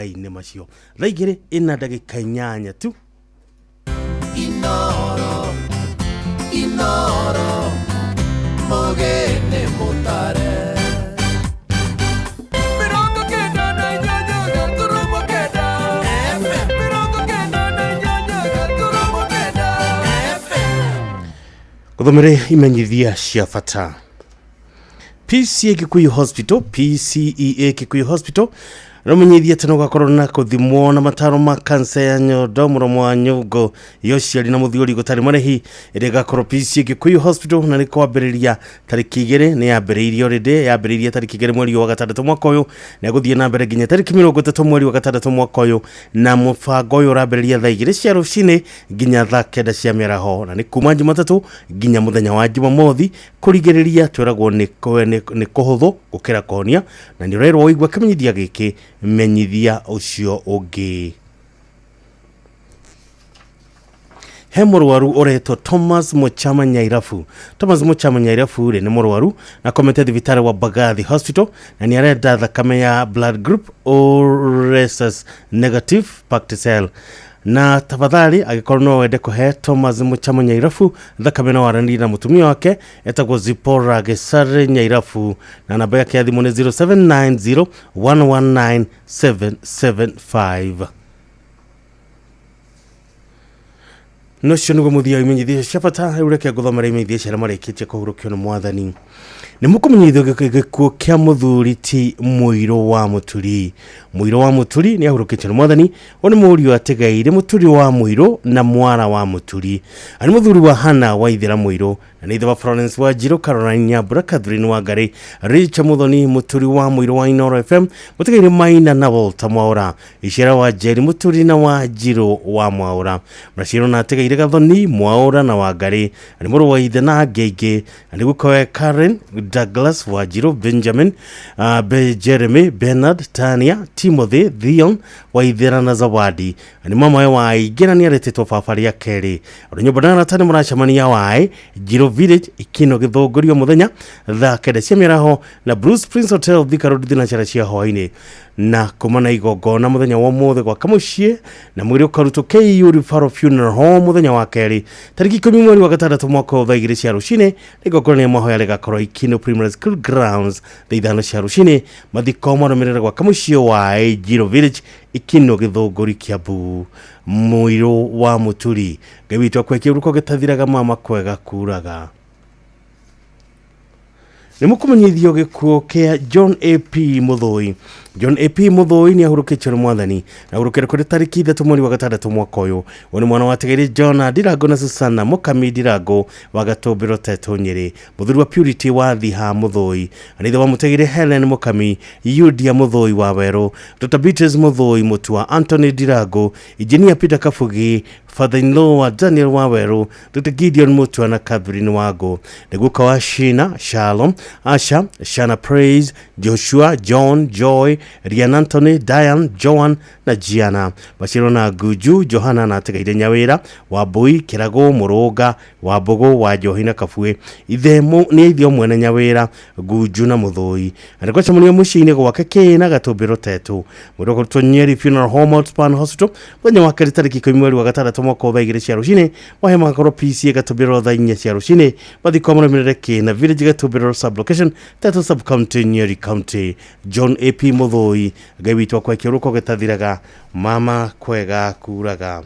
Ngai-inĩ macio. Thaa igĩrĩ ina ndagĩka inyanya tu. Inoro, Inoro, mũgĩnĩ mũtare. 98.9 FM. 98.9 FM. Gũthomere imenyithia cia bata. PCA Kikuyu Hospital, PCEA Kikuyu Hospital rũmenyithia atĩ nĩgũgakorwo na kũthimwo na mataro ma kansa ya nyondo mũromo wa nyũngũ ya ũciari na mũthiori gũtarĩ marĩhi ĩrĩa ĩgakorwo PCA Kikuyu Hospital na nĩ kwambĩrĩria tarĩki igĩrĩ nĩ yambĩrĩirie already yambĩrĩirie tarĩki igĩrĩ mweri wa gatandatũ mwaka ũyũ na ĩgũthiĩ na mbere nginya tarĩki mĩrongo ĩtatũ mweri wa gatandatũ mwaka ũyũ na mũbango ũyũ ũrambĩrĩria thaa igĩrĩ cia rũcinĩ nginya thaa kenda cia mĩaraho na nĩ kuma Jumatatũ nginya mũthenya wa Jumamothi Kũrigĩrĩria twĩragwo nĩ nĩ kũhũthũ gũkĩra kũhonia, na nĩ ũrerwo waigua kĩmenyithia gĩkĩ, menyithia ũcio ũngĩ. He mũrwaru ũretwo Thomas Muchama Nyairabu. Thomas Muchama Nyairabu rĩ nĩ mũrwaru na akomete thibitarĩ wa Mbagathi Hospital na nĩ arenda thakame ya blood group O rhesus negative packed cell na tafadhali angĩkorwo no wende kũhe Thomas Muchama Nyairabu thakame no aranĩrie na mũtumia wake etagwo Zipora Gesare Nyairabu na namba yake ya thimũ nĩ 0790 119 775. Na ũcio nĩguo mũthia wa imenyithia cia bata. Rĩu reke ngũthomere imenyithia cia arĩa marĩkĩtie kũhurũkio nĩ mwathani. Nĩ mũkũmenyithio gĩkuũ kĩa mũthuri ti Mũirũ wa Mũturi. Mũirũ wa Mũturi nĩ ahurũkĩtio nĩ mwathani. Ũyũ nĩ mũriũ atigaire Mũturi wa Mũirũ na mwara wa Mũturi. Arĩ mũthuri wa Hana wa Ithĩra Mũirũ na nĩ ithe wa Florence wa Njirũ, Caroline Nyambura, Catherine Wangarĩ, Richard Muthoni, Mũturi wa Mũirũ wa Inoro FM, Mũtigaire Maina na Walter Mwaũra, Icera wa Njeri Mũturi na wa Njirũ wa Mwaũra. Mracirwo na atigaire Gathoni Mwaũra na Wangarĩ, na nĩ mũrũ wa ithe na angĩ aingĩ, na nĩ gukawe Karen, Douglas Wanjirũ, Benjamin, Jeremy, Bernard, Tania, Timothy, Theon, Waithera na Zawadi. Na nĩ mamawe wa aingĩ na nĩ aretĩtwo baba rĩa kerĩ. Ũndũ nyũmba na arata nĩ mũracemania waĩ Njirũ Village Ikino Gĩthũngũri o mũthenya thaa kenda cia mĩaraho na Bruce Prince Hotel Thika Road thinacara cia hwainĩ na kuma na igongona mũthenya wa ũmũthĩ gwaka mũciĩ na mwĩrĩ ũkarutwo KU Referral Funeral Home mũthenya wa kerĩ tarĩki ikũmi mweri wa gatandatũ mwaka ũyũ thaa igĩrĩ cia rũcinĩ na igongona rĩa mahoya rĩgakorwo Ikino Primary School Grounds thaa ithano cia rũcinĩ. Mathiko marũmĩrĩre gwaka mũciĩ wa Njirũ Village Ikino Gĩthũngũri Kiambu. Mũirũ wa Mũturi Ngai witũ akue kĩhuruko gĩtathiraga mama kwega kuraga. Nĩ mũkũmenyithio gĩkuũ kĩa John AP Mũthũi. John AP Mũthũi nĩ ahurũkĩtio nĩ mwathani na ahurũkire kũrĩ tarĩki ithatũ mweri wa gatandatũ mwaka ũyũ. Ũyũ nĩ mwana wa Tigiri John Ndirango na Susana Mũkami Ndirango wa Gatũmbĩro Tetũ Nyĩrĩ. Mũthuri wa Purity wa Thiha Mũthũi. Na nĩ ithe wa Mũtegire Helen Mũkami, Yudia Mũthũi wa Werũ, Dr. Beatrice Mũthũi Mũtua, Anthony Ndirango, Engineer Peter Kabugi, father-in-law wa Daniel Waweru, Dr. Gideon Mutua na Catherine Wago, nĩ guka wa Sheena, Shalom, Asha, Shana Praise, Joshua, John, Joy, Rian Anthony, Diane, Joan na Gianna. Maciarwo na Nguju, Johana na atigaire Nyawĩra, Wambui, Kĩragũ, Mũrũnga, Wambũgũ, Wanjohi na Kabuĩ. Ithe nĩ ithe ũmwe na Nyawĩra, Ngunju na Mũthũi. Na nĩ gwacemania mũciĩ-inĩ gwake Kĩĩ na Gatũmbĩro Tetũ. Mwĩrĩ ũkarutwo Nyeri Funeral Home Outspan Hospital mũthenya wa kerĩ tarĩki ikũmi mweri wa gatandatũ mwaka wa thaa igĩrĩ cia rũcinĩ. Mahe magakorwo PCA Gatũmbĩro thaa inya cia rũcinĩ. Mathiko marũmĩrĩre Kĩĩ na Village Gatũmbĩro Sub-Location Tetũ Sub-County Nyeri County. John AP Mũthũi, Ngai witũ akwe kĩũrũko gĩtathiraga, mama kwega kuraga.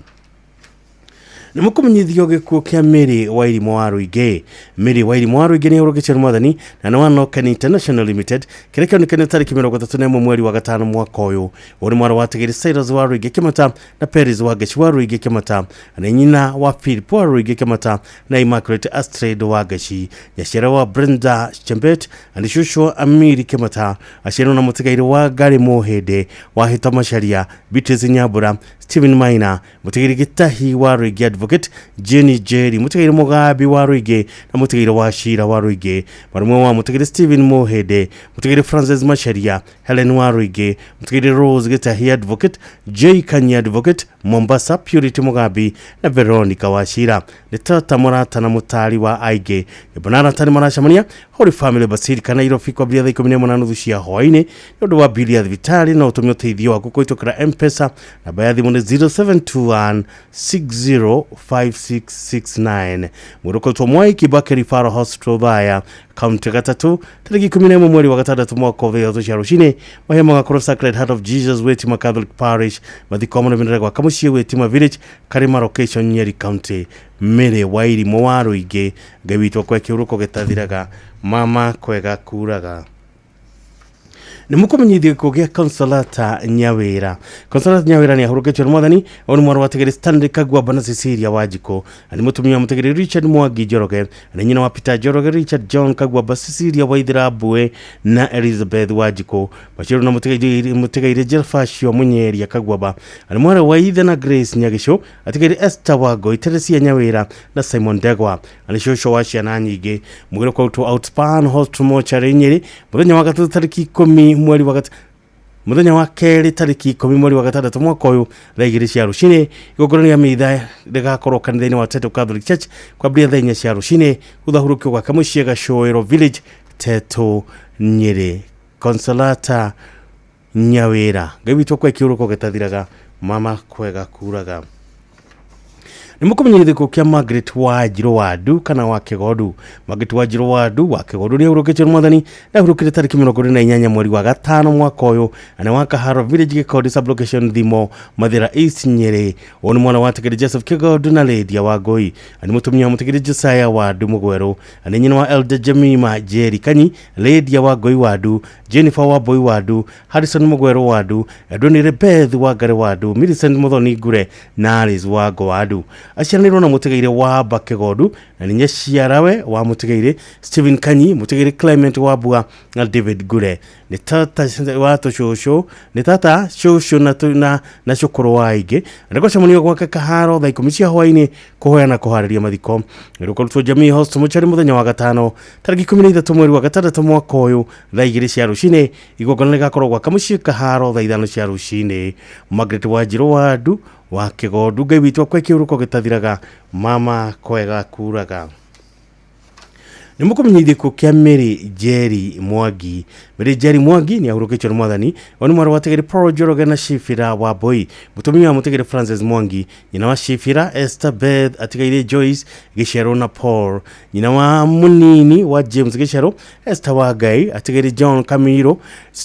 Nĩ mũkũmenyithio gĩkuũ kĩa Mary wa Irimũ wa Rũingĩ. Mary wa Irimũ wa Rũingĩ nĩ ahurũkĩtio nĩ mwathani na nĩ wa Noken International Limited kĩrĩa kĩonekane tarĩki mĩrongo ĩtatũ na ĩmwe mweri wa gatano mwaka ũyũ. Ũyũ nĩ mwarĩ wa Tegeri Cyrus wa Rũingĩ Kĩmata na Peris wa Ngeci wa Rũingĩ Kĩmata na nĩ nyina wa Philip wa Rũingĩ Kĩmata na Immaculate Astrid wa Ngeci, nyaciara wa Brenda Chembet na nĩ cũcũ wa Amiri Kĩmata, aciarwo na mũtigairĩ wa Ngarĩ Mũhĩndĩ wa Hĩto Macharia, Beatrice Nyambura, Stephen Maina, Mũtigĩri Gĩtahi wa Rũingĩ Advocate. Advocate, Jenny Jerry, mũtigaire Mugambi wa Ruingĩ na mũtigaire wa Shira wa Ruingĩ, marũmwe wa mũtigaire Stephen Mohede, mũtigaire Francis Macharia, Helen wa Ruingĩ, mũtigaire Rose Gĩtahi Advocate, J Kanyi Advocate, Mombasa, Purity Mugambi na Veronica Wachira. Nĩ tata mũrata na mũtari wa aingĩ. Nyũmba na arata nĩ maracemania Holy Family Basilica Nairobi kwambĩrĩria thaa 11:30 cia hwaĩ-inĩ nĩ ũndũ wa bili ya thibitarĩ. No ũtũme ũteithio waku kũhĩtũkĩra M-Pesa, namba ya thimũ nĩ 0721 605669. Mwĩrĩ ũkoretwo Mwai Kibaki Referral Hospital Thaya, kaunti gatatũ, tarĩki 11 mweri wa gatandatũ mwaka wa 3 cia rũcinĩ. Mahĩa magakorwo Sacred Heart of Jesus Witima Catholic Parish. Mathiko marũmĩrĩre gwaka mũciĩ Witima Village, Karima Location, Nyeri County. Mĩrĩ wa irimũ wa Rũingĩ, Ngai witũ akwe kĩhurũko gĩtathiraga, mama kwega kuraga. Nĩ mũkũmenyithio gĩkuũ gĩa Consolata Nyawĩra. Consolata Nyawĩra nĩ ahurũkĩtio nĩ mwathani. Ũyũ nĩ mwarĩ wa Tegere Stanley Kaguamba na Cecilia Wanjikũ, na nĩ mũtumia wa Mũtegere Richard Mwangi Njoroge, na nĩ nyina wa Peter Njoroge, Richard John Kaguamba, Cecilia Waithera Mbue na Elizabeth Wanjikũ. Maciaro na mũtigaire Jelfacio Mũnyeria Kaguamba, na nĩ mwarĩ wa ithe na Grace Nyagicu, atigaire Esther Wangoi, Teresia Nyawĩra na Simon Ndegwa, na nĩ cũcũ wa ciana nyingĩ. Mũgĩro kwautwo Outspan Hospital Mortuary Nyeri mũthenya wa gatatũ tarĩki 10 mweri wa gatatũ, mũthenya wa kerĩ tarĩki 10 mweri wa gatandatũ mwaka ũyũ thaa 2 cia rũcinĩ. Igongona rĩa mĩitha rĩgakorwo kanitha-inĩ wa Teto Catholic Church kwambĩrĩria thaa 4 cia rũcinĩ, thutha hurũkio gwake mũciĩ Gacũĩro Village, Teto, Nyĩrĩ. Consolata Nyawĩra, Ngai witũ akwe kĩhurũko gĩtathiraga, mama kwega kuraga. Nĩ mũkũmenyithio gĩkuũ kĩa Margaret Wanjirũ Wandu kana wa Kĩgondu. Margaret Wanjirũ Wandu wa Kĩgondu nĩ ahurũkĩtio nĩ mwathani, na ahurũkire tarĩki 28 mweri wa gatano mwaka ũyũ, na nĩ wa Kaharo Village, Gĩkondi Sublocation, Thimo, Mathĩra East, Nyĩrĩ. Ũyũ nĩ mwana wa Tegere Joseph Kĩgondu na Lydia Wangũi, na nĩ mũtumia wa Mũtegere Josiah Wandu Mũgwerũ, na nĩ nyina wa Elder Jemima Njeri Kanyi, Lydia Wangũi Wandu, Jennifer Wambui Wandu, Harrison Mũgwerũ Wandu, Edwin Rebeth Wangari Wandu, Millicent Muthoni Ngure na Alice Wango Wandu. Aciaranĩirwo na mũtigaire Wamba Kĩgondu na nĩ nyaciarawe wa mũtigaire Stephen Kanyi, mũtigaire Clement Wambua na David Ngure. Nĩ tata wa tũcũcũ, nĩ tata cũcũ na, na, na cũkũrũ wa aingĩ. Na nĩgũcemanio gwake Kaharo thaa 10 cia hwaĩ-inĩ kũhoya na kũharĩria mathiko. Rũkarutwo Jamii Host Mũchari mũthenya wa gatano tarĩki 13 mweri wa gatandatũ mwaka ũyũ thaa 2 cia rũcinĩ. Igongona rĩgakorwo gwaka mũciĩ Kaharo thaa 5 cia rũcinĩ. Margaret Wanjirũ Wandu wa Kĩgondu, Ngai witũ akwe kĩhurũko gĩtathiraga, mama kwega kuraga. Nĩ mũkũmenyithio gĩkuũ kĩa Mary Njeri Mwangi. Mary Njeri Mwangi nĩ ahurũkĩtio nĩ mwathani. Ũyũ nĩ mwarĩ wa Tegere Paul Njoroge na Shifira wa Mbui, mũtumia wa Mũtegere Francis Mwangi, nyina wa Shifira, Esther Beth, atigaire Joyce Gĩcerũ na Paul, nyina wa mũnini wa James Gĩcerũ, Esther wa Ngai, atigaire John Kamiro,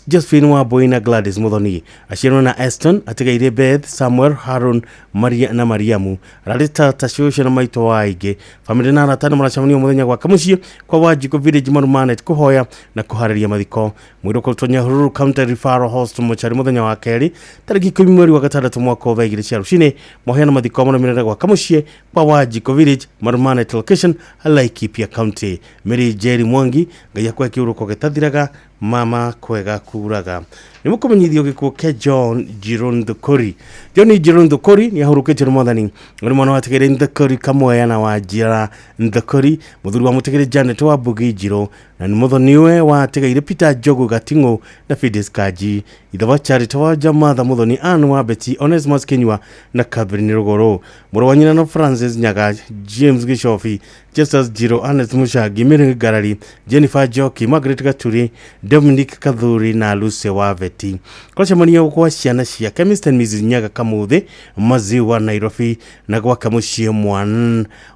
Josephine wa Mbui na Gladys Muthoni. Aciarwo na Eston, atigaire Beth, Samuel, Haron, Maria na Mariamu. Ararĩ tata, cũcũ na maitũ wa aingĩ. Famĩlĩ na arata nĩ maracemania mũthenya gwaka mũciĩ kwa Wanjikũ Village, Marumanet, kũhoya na kũharĩria mathiko. Mwĩrĩ ũkarutwo Nyahururu County Referral Hospital Mortuary mũthenya wa kerĩ tarĩki 10 mweri wa gatandatũ mwaka wa thaa 2 cia rũcinĩ. Moheana na mathiko marũmĩrĩre gwaka mũciĩ kwa Wanjikũ Village, Marumanet Location, Laikipia County. Mary Njeri Mwangi, Ngai akwe kĩhurũko gĩtathiraga, mama kwega kuraga. Nĩ mũkũmenyithio gĩkuũ kĩa John Njirũ Nthukuri. John Njirũ Nthukuri nĩ ahurũkĩtio nĩ mwathani. Nĩ mwana wa Tigere Nthukuri Kamweya na wa Njira Nthukuri, mũthuri wa Mũtigere Janet wa Mbugi Njirũ, na nĩ mũthoniwe wa Tigaire Peter Njogu Gating'ũ na Fides Kanji, ithe wa Charity wa Jamatha, Mũthoni Ann wa Beti, Onesmus Kinyua na Catherine Rũgũrũ, mũrũ wa nyina na Francis Nyaga, James Gĩcobi, Justus Njirũ, Ernest Mũcangi, Mary Ngarari, Jennifer Njoki, Margaret Gaturi, Dominic Kathuri na Lucy wa Beti. Kũracemanio gwa ciana ciake Mr and Mrs Nyaga Kamuthĩ Maziwa Nairobi, na gwaka mũciĩ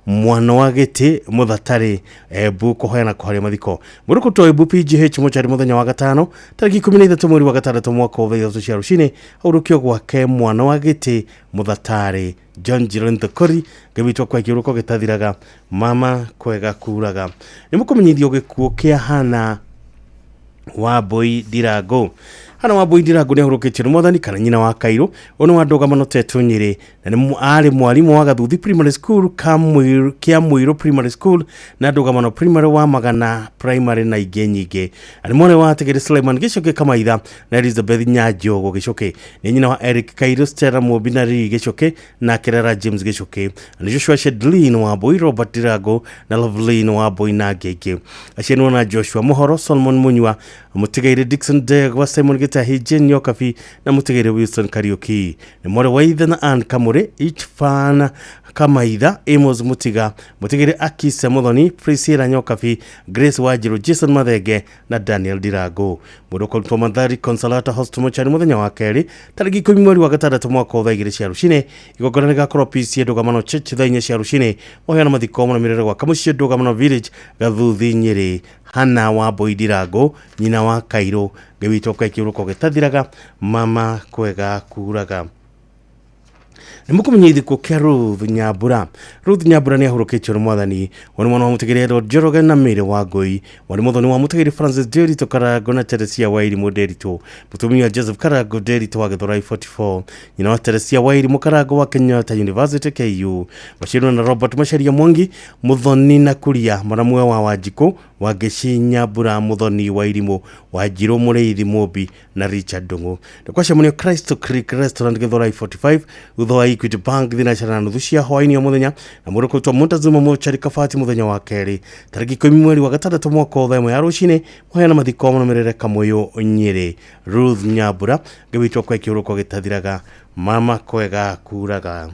mwana wa gĩtĩ Mũthatarĩ Embu kũhoya na kũharia mathiko. Mwĩrĩ kũrutwo Embu PGH Mochari mũthenya wa gatano tarĩki 13 mweri wa gatandatũ mwaka wa thaa 3 cia rũcinĩ. Ahurũkio gwake mwana wa gĩtĩ Mũthatarĩ John Njirũ Nthukuri, Ngai witũ akwe kĩhurũko gĩtathiraga, mama kwega kuraga. Nĩ mũkũmenyithio gĩkuũ kĩa Hana Wambui Ndirango. Hana Wambui Ndirangu nĩ ahurũkĩtio nĩ mwathani kana nyina wa Kairũ. Ũyũ nĩ wa Ndũgamano Tetũ Nyĩrĩ na nĩ arĩ mwarimũ wa Gathuthi Primary School, Kĩamũirũ Primary School na Ndũgamano Primary wa Magana Primary na ingĩ nyingĩ. Na nĩ mwarĩ wa Ategere Suleiman Gĩcũkĩ Kamaitha na Elizabeth Nyanjũgũ Gĩcũkĩ. Nĩ nyina wa Eric Kairũ, Stella Mũmbi na Lily Gĩcũkĩ na Kerera James Gĩcũkĩ. Na nĩ Joshua Shedlin Wambui, Robert Ndirangu na Lovelin Wambui na angĩ aingĩ. Aciarirwo na Joshua Mũhoro, Solomon Munyua, Mũtigairĩ Dickson Ndegwa, Simon Gĩtahi, Jane Nyokabi na Mũtigairĩ Wilson Kariũki. Nĩ mwarĩ wa ithe na Ann Kamũrĩ, Ichfan Kamaitha, Amos Mũtiga, Mũtigairĩ Akisa Mũthoni, Priscilla Nyokabi, Grace Wanjirũ, Jason Mathenge na Daniel Ndirangu. Mũndũ ũkũrutwo Mathari Consolata Hospital Mochari mũthenya wa kerĩ tarĩki 10 mweri wa gatandatũ mwaka wa thaa 2 cia rũcinĩ. Igongona rĩgakorwo PCA Ndũgamano Church thaa 4 cia rũcinĩ. Mũheano mathiko mũrũmĩrĩre gwa Kamũciĩ Ndũgamano Village, Gathuthi, Nyĩrĩ. Hana Wambui Ndirangu, nyina wa Kairũ. Ngai witũ akwae kĩũrũko gĩtathiraga, mama kwega kuraga. Nĩ mũkũmenya gĩkuũ kĩa Ruth Nyambura. Ruth Nyambura nĩ ahurũkĩtio nĩ mwathani. We nĩ mwana wa mũtigĩrĩ Edward Njoroge na Mary Wangũi. Mwarĩ mũthoni wa mũtigĩrĩ Francis Nderitu Karango na Teresia Wairimu Nderitu. Mũtumia wa Joseph Karango Nderitu wa Gĩthũrai 44. Nyina wa Teresia Wairimu Karango wa Kenyatta University KU. Maciarwo na Robert Macharia Mwangi Mũthoni na Kuria mũramwe wa Wanjikũ Wangeci Nyambura Mũthoni Wairimu Wanjirũ Mũrĩithi Mũmbi na Richard Ndung'u. Nĩ kwacemanio Christ Creek Restaurant Gĩthũrai 45 thutha wa Equity Bank thinacara na nuthu cia hwaĩ-inĩ o mũthenya na mũndũ kũrutwo Montezuma Mochari Kabati mũthenya wa kerĩ tarĩki 10 mweri wa gatandatũ mwaka wa thaa 1 ya rũcinĩ mũheana mathiko mũrũmĩrĩre Kamũyũ Nyĩrĩ. Ruth Nyambura Ngai witũ akwae kĩũrũko gĩtathiraga, mama kwega kuraga.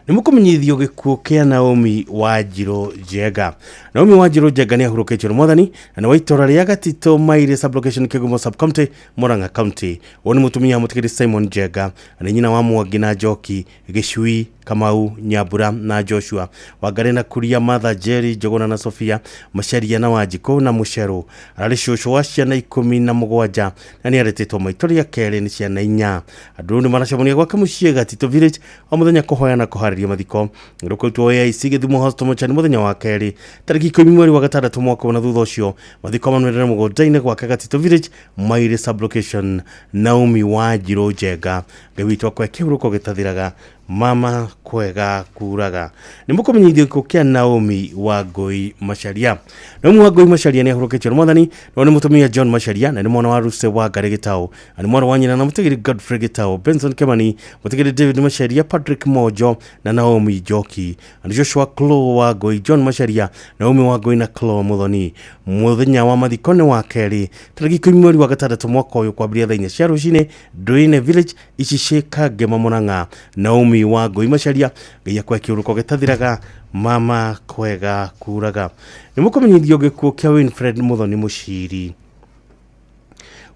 Nĩ mũkũmenyithio gĩkuũ kĩa Naomi Wanjirũ Njenga. Naomi Wanjirũ Njenga nĩ ahurũkĩtio nĩ mwathani na nĩ wa itũra rĩa Gatitũ Maire sublocation Kĩgumo sub-county Murang'a county. Ũyũ nĩ mũtumia wa mũtigĩri Simon Njenga na nĩ nyina wa Mwangi na Njoki, Gĩcui, Kamau, Nyambura na Joshua, Wangarĩ na Kuria, Martha, Jerry, Njũgũna na Sofia, Macharia na Wanjikũ na Mũcerũ. Ararĩ cũcũ wa ciana 17 na nĩ aretĩtwo maitũ rĩa kerĩ nĩ ciana 4. Andũ nĩ maracemania gwake mũciĩ Gatitũ Village o mũthenya kũhoya na kũharĩria mathiko. Rũkũrutwo AIC Gĩthumo Hospital Mochari mũthenya wa kerĩ tarĩki 10 mweri wa gatandatũ mwaka ũyũ na thutha ũcio mathiko manũmĩrĩre mũgũnda-inĩ gwake Gatitũ Village Maire sublocation. Naomi Wanjirũ Njenga Ngai witũ akwae kĩhurũko gĩtathiraga, mama kwega kuraga. Nĩ mũkũmenyithio gĩkuũ kĩa Naomi Wangũi Macharia. Naomi Wangũi Macharia nĩ ahurũkĩtio nĩ mwathani no nĩ mũtumia John Macharia na nĩ mwana wa Ruse Wangarĩ Gĩtaũ na nĩ mwana wa nyina na mũtigĩri Godfrey Gĩtaũ, Benson Kemani, mũtigĩri David Macharia, Patrick Mojo na Naomi Njoki. Na nĩ Joshua Klo Wangũi, John Macharia, Naomi Wangũi na Klo Muthoni. Mũthenya wa mathiko nĩ wa kerĩ tarĩki 10 mweri wa gatandatũ mwaka ũyũ kwambĩrĩria thaa 4 cia rũcinĩ Ndũine Village Icicĩ Kangema Murang'a. Naomi Wangũi Macharia Ngai akwae kĩũrũko gĩtathiraga, mama kwega kuraga. Nĩ mũkũmenyithio gĩkuũ kĩa Winfred Muthoni Mũciri.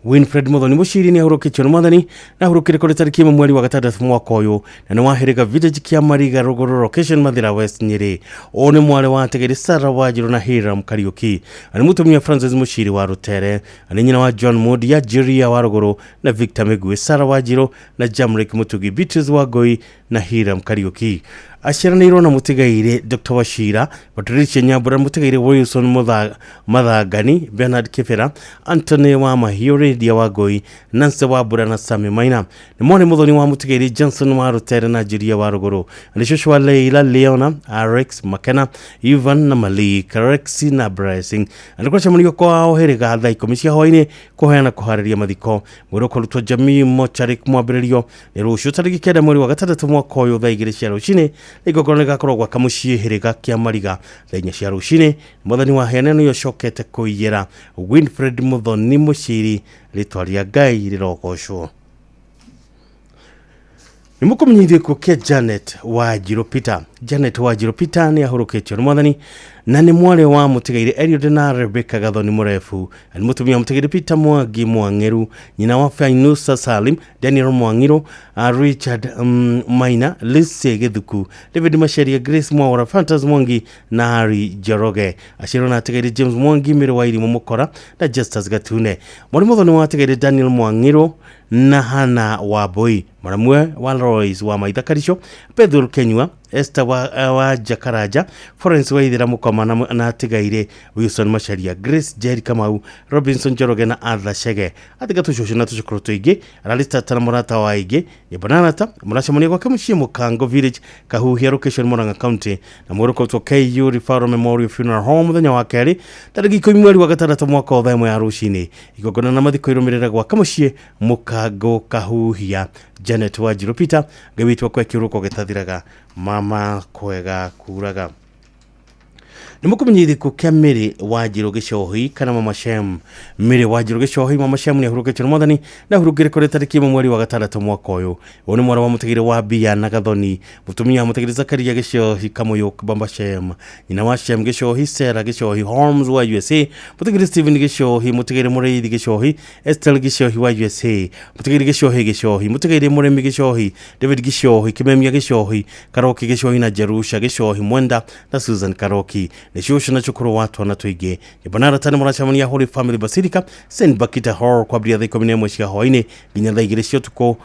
Winfred Muthoni Mũciri nĩ ahurũkĩtio nĩ mwathani na ahurũkire kũrĩ tarĩki 1 mweri wa gatandatũ mwaka ũyũ na nĩ wahĩrĩga village kĩa Mariga Rũgũrũ location Mathira West Nyĩrĩ. Ũyũ nĩ mwarĩ wa Ategeri Sarah Wanjirũ na Hiram Kariũki na nĩ mũtumia Francis Mũciri wa Rũtere na nĩ nyina wa John Mundia, Julia wa Rũgũrũ na Victor Mĩguĩ, Sarah Wanjirũ na Jamrick Mũtugi, Beatrice Wangũi na Hiram Kariũki. Aciaranĩirwo na mũtigairĩ Dr. Wachira, Patricia Nyambura, mũtigairĩ Wilson Mathangani, Bernard Kibera, Anthony wa Mahiũ, Lydia Wangũi, Nancy Wambura na Sami Maina. Nĩ mwarĩ mũthoni wa mũtigairĩ Johnson wa Rũtere na Julia wa Rũgũrũ. Nĩ cũcũ wa Leila, Leona, Alex, Makena, Ivan na Malik, Rexy na Blessing. Na nĩ kũracemanio kwa ũhĩrĩga thaa 10 cia hwaĩ-inĩ kũheana kũharĩria mathiko. Mwĩrĩ ũkũrutwo Jamii Mochari mwambĩrĩrio nĩ rũciũ tarĩki 9 mweri wa gatandatũ mwaka ũyũ thaa 2 cia rũcinĩ. Igongona rĩgakorwo gwaka mũciĩ hĩrĩga kĩa Mariga thaa 4 cia rũcinĩ. Mwathani wa heana nĩwe ũcokete kũiyĩra Winfred Muthoni Mũciri, rĩtwa rĩa Ngai rĩrogocwo. Nĩ mũkũmenyithio gĩkuũ kĩa Janet Wanjirũ Peter. Janet Wanjirũ Peter nĩ ahurũkĩtio nĩ mwathani na nĩ mwarĩ wa mũtigairĩ Eliud na Rebecca Gathoni Mũrebu na nĩ mũtumia wa mũtigairĩ Peter Mwangi Mwang'eru, nyina wa Fainusa Salim, Daniel Mwang'irũ, Richard Maina, Lucy Gĩthuku, David Macharia, Grace Mwaura, Fantas Mwangi na Harry Njoroge. Aciarwo na atigairĩ James Mwangi, Mary wa Irimũ Mũkora na Justus Gatune. Mwarĩ mũthoni wa atigairĩ Daniel Mwang'irũ na Hannah Wambui, mũramwe wa Lois wa Maitha Karicho, Bethel Kenyua, Esther wa Jakaranja, Florence Waithera Mukoma na atigaire Wilson Macharia, Grace Jerry Kamau, Robinson Njoroge na Arthur Chege. Atiga tũcũcũ na tũcũkũrũ tũingĩ, ararĩ tata na mũrata wa aingĩ, nyũmba na arata mũracemania gwake mũciĩ Mũkango Village, Kahuhia location, Murang'a County, na mwĩrĩ ũkautwo KU Referral Memorial Funeral Home mũthenya wa kerĩ tarĩki 10 mweri wa gatandatũ mwaka wa thaa 1 ya rũcinĩ. Igongona na mathiko irũmĩrĩra gwaka mũciĩ Mũkango Kahuhia. Janet Wanjiru Peter, Ngai witũ akwe kĩũrũko gĩtathiraga, mama kwega kuraga. Nĩ mũkũmenya gĩkuũ kĩa Mary Wanjiru Gĩcohi kana Mama Shem. Mary Wanjiru Gĩcohi Mama Shem nĩ ahurũkĩtio nĩ mwathani na ahurũkire kũrĩ tarĩki 1 mweri wa gatandatũ mwaka ũyũ. Ũyũ nĩ mwana wa mũtigĩrĩ wa Mbia na Gathoni, mũtumia wa mũtigĩrĩ Zakaria Gĩcohi Kamũyũ Mama Shem, nyina wa Shem Gĩcohi, Sarah Gĩcohi Holmes wa USA, mũtigĩrĩ Stephen Gĩcohi, mũtigĩrĩ Mũrĩithi Gĩcohi, Estelle Gĩcohi wa USA, mũtigĩrĩ Gĩcohi Gĩcohi, mũtigĩrĩ Mũrĩmi Gĩcohi, David Gĩcohi, Kimemia Gĩcohi, Karoki Gĩcohi na Jerusha Gĩcohi Mwenda na Susan Karoki. Nĩ cũcũ na cũkũrũ wa twana tũingĩ. Nyũmba na arata nĩ mũracemania Holy Family Basilica, St Bakita Hall, kwambĩrĩria thaa 11 cia hwaĩ-inĩ nginya thaa 2 cia ũtukũ.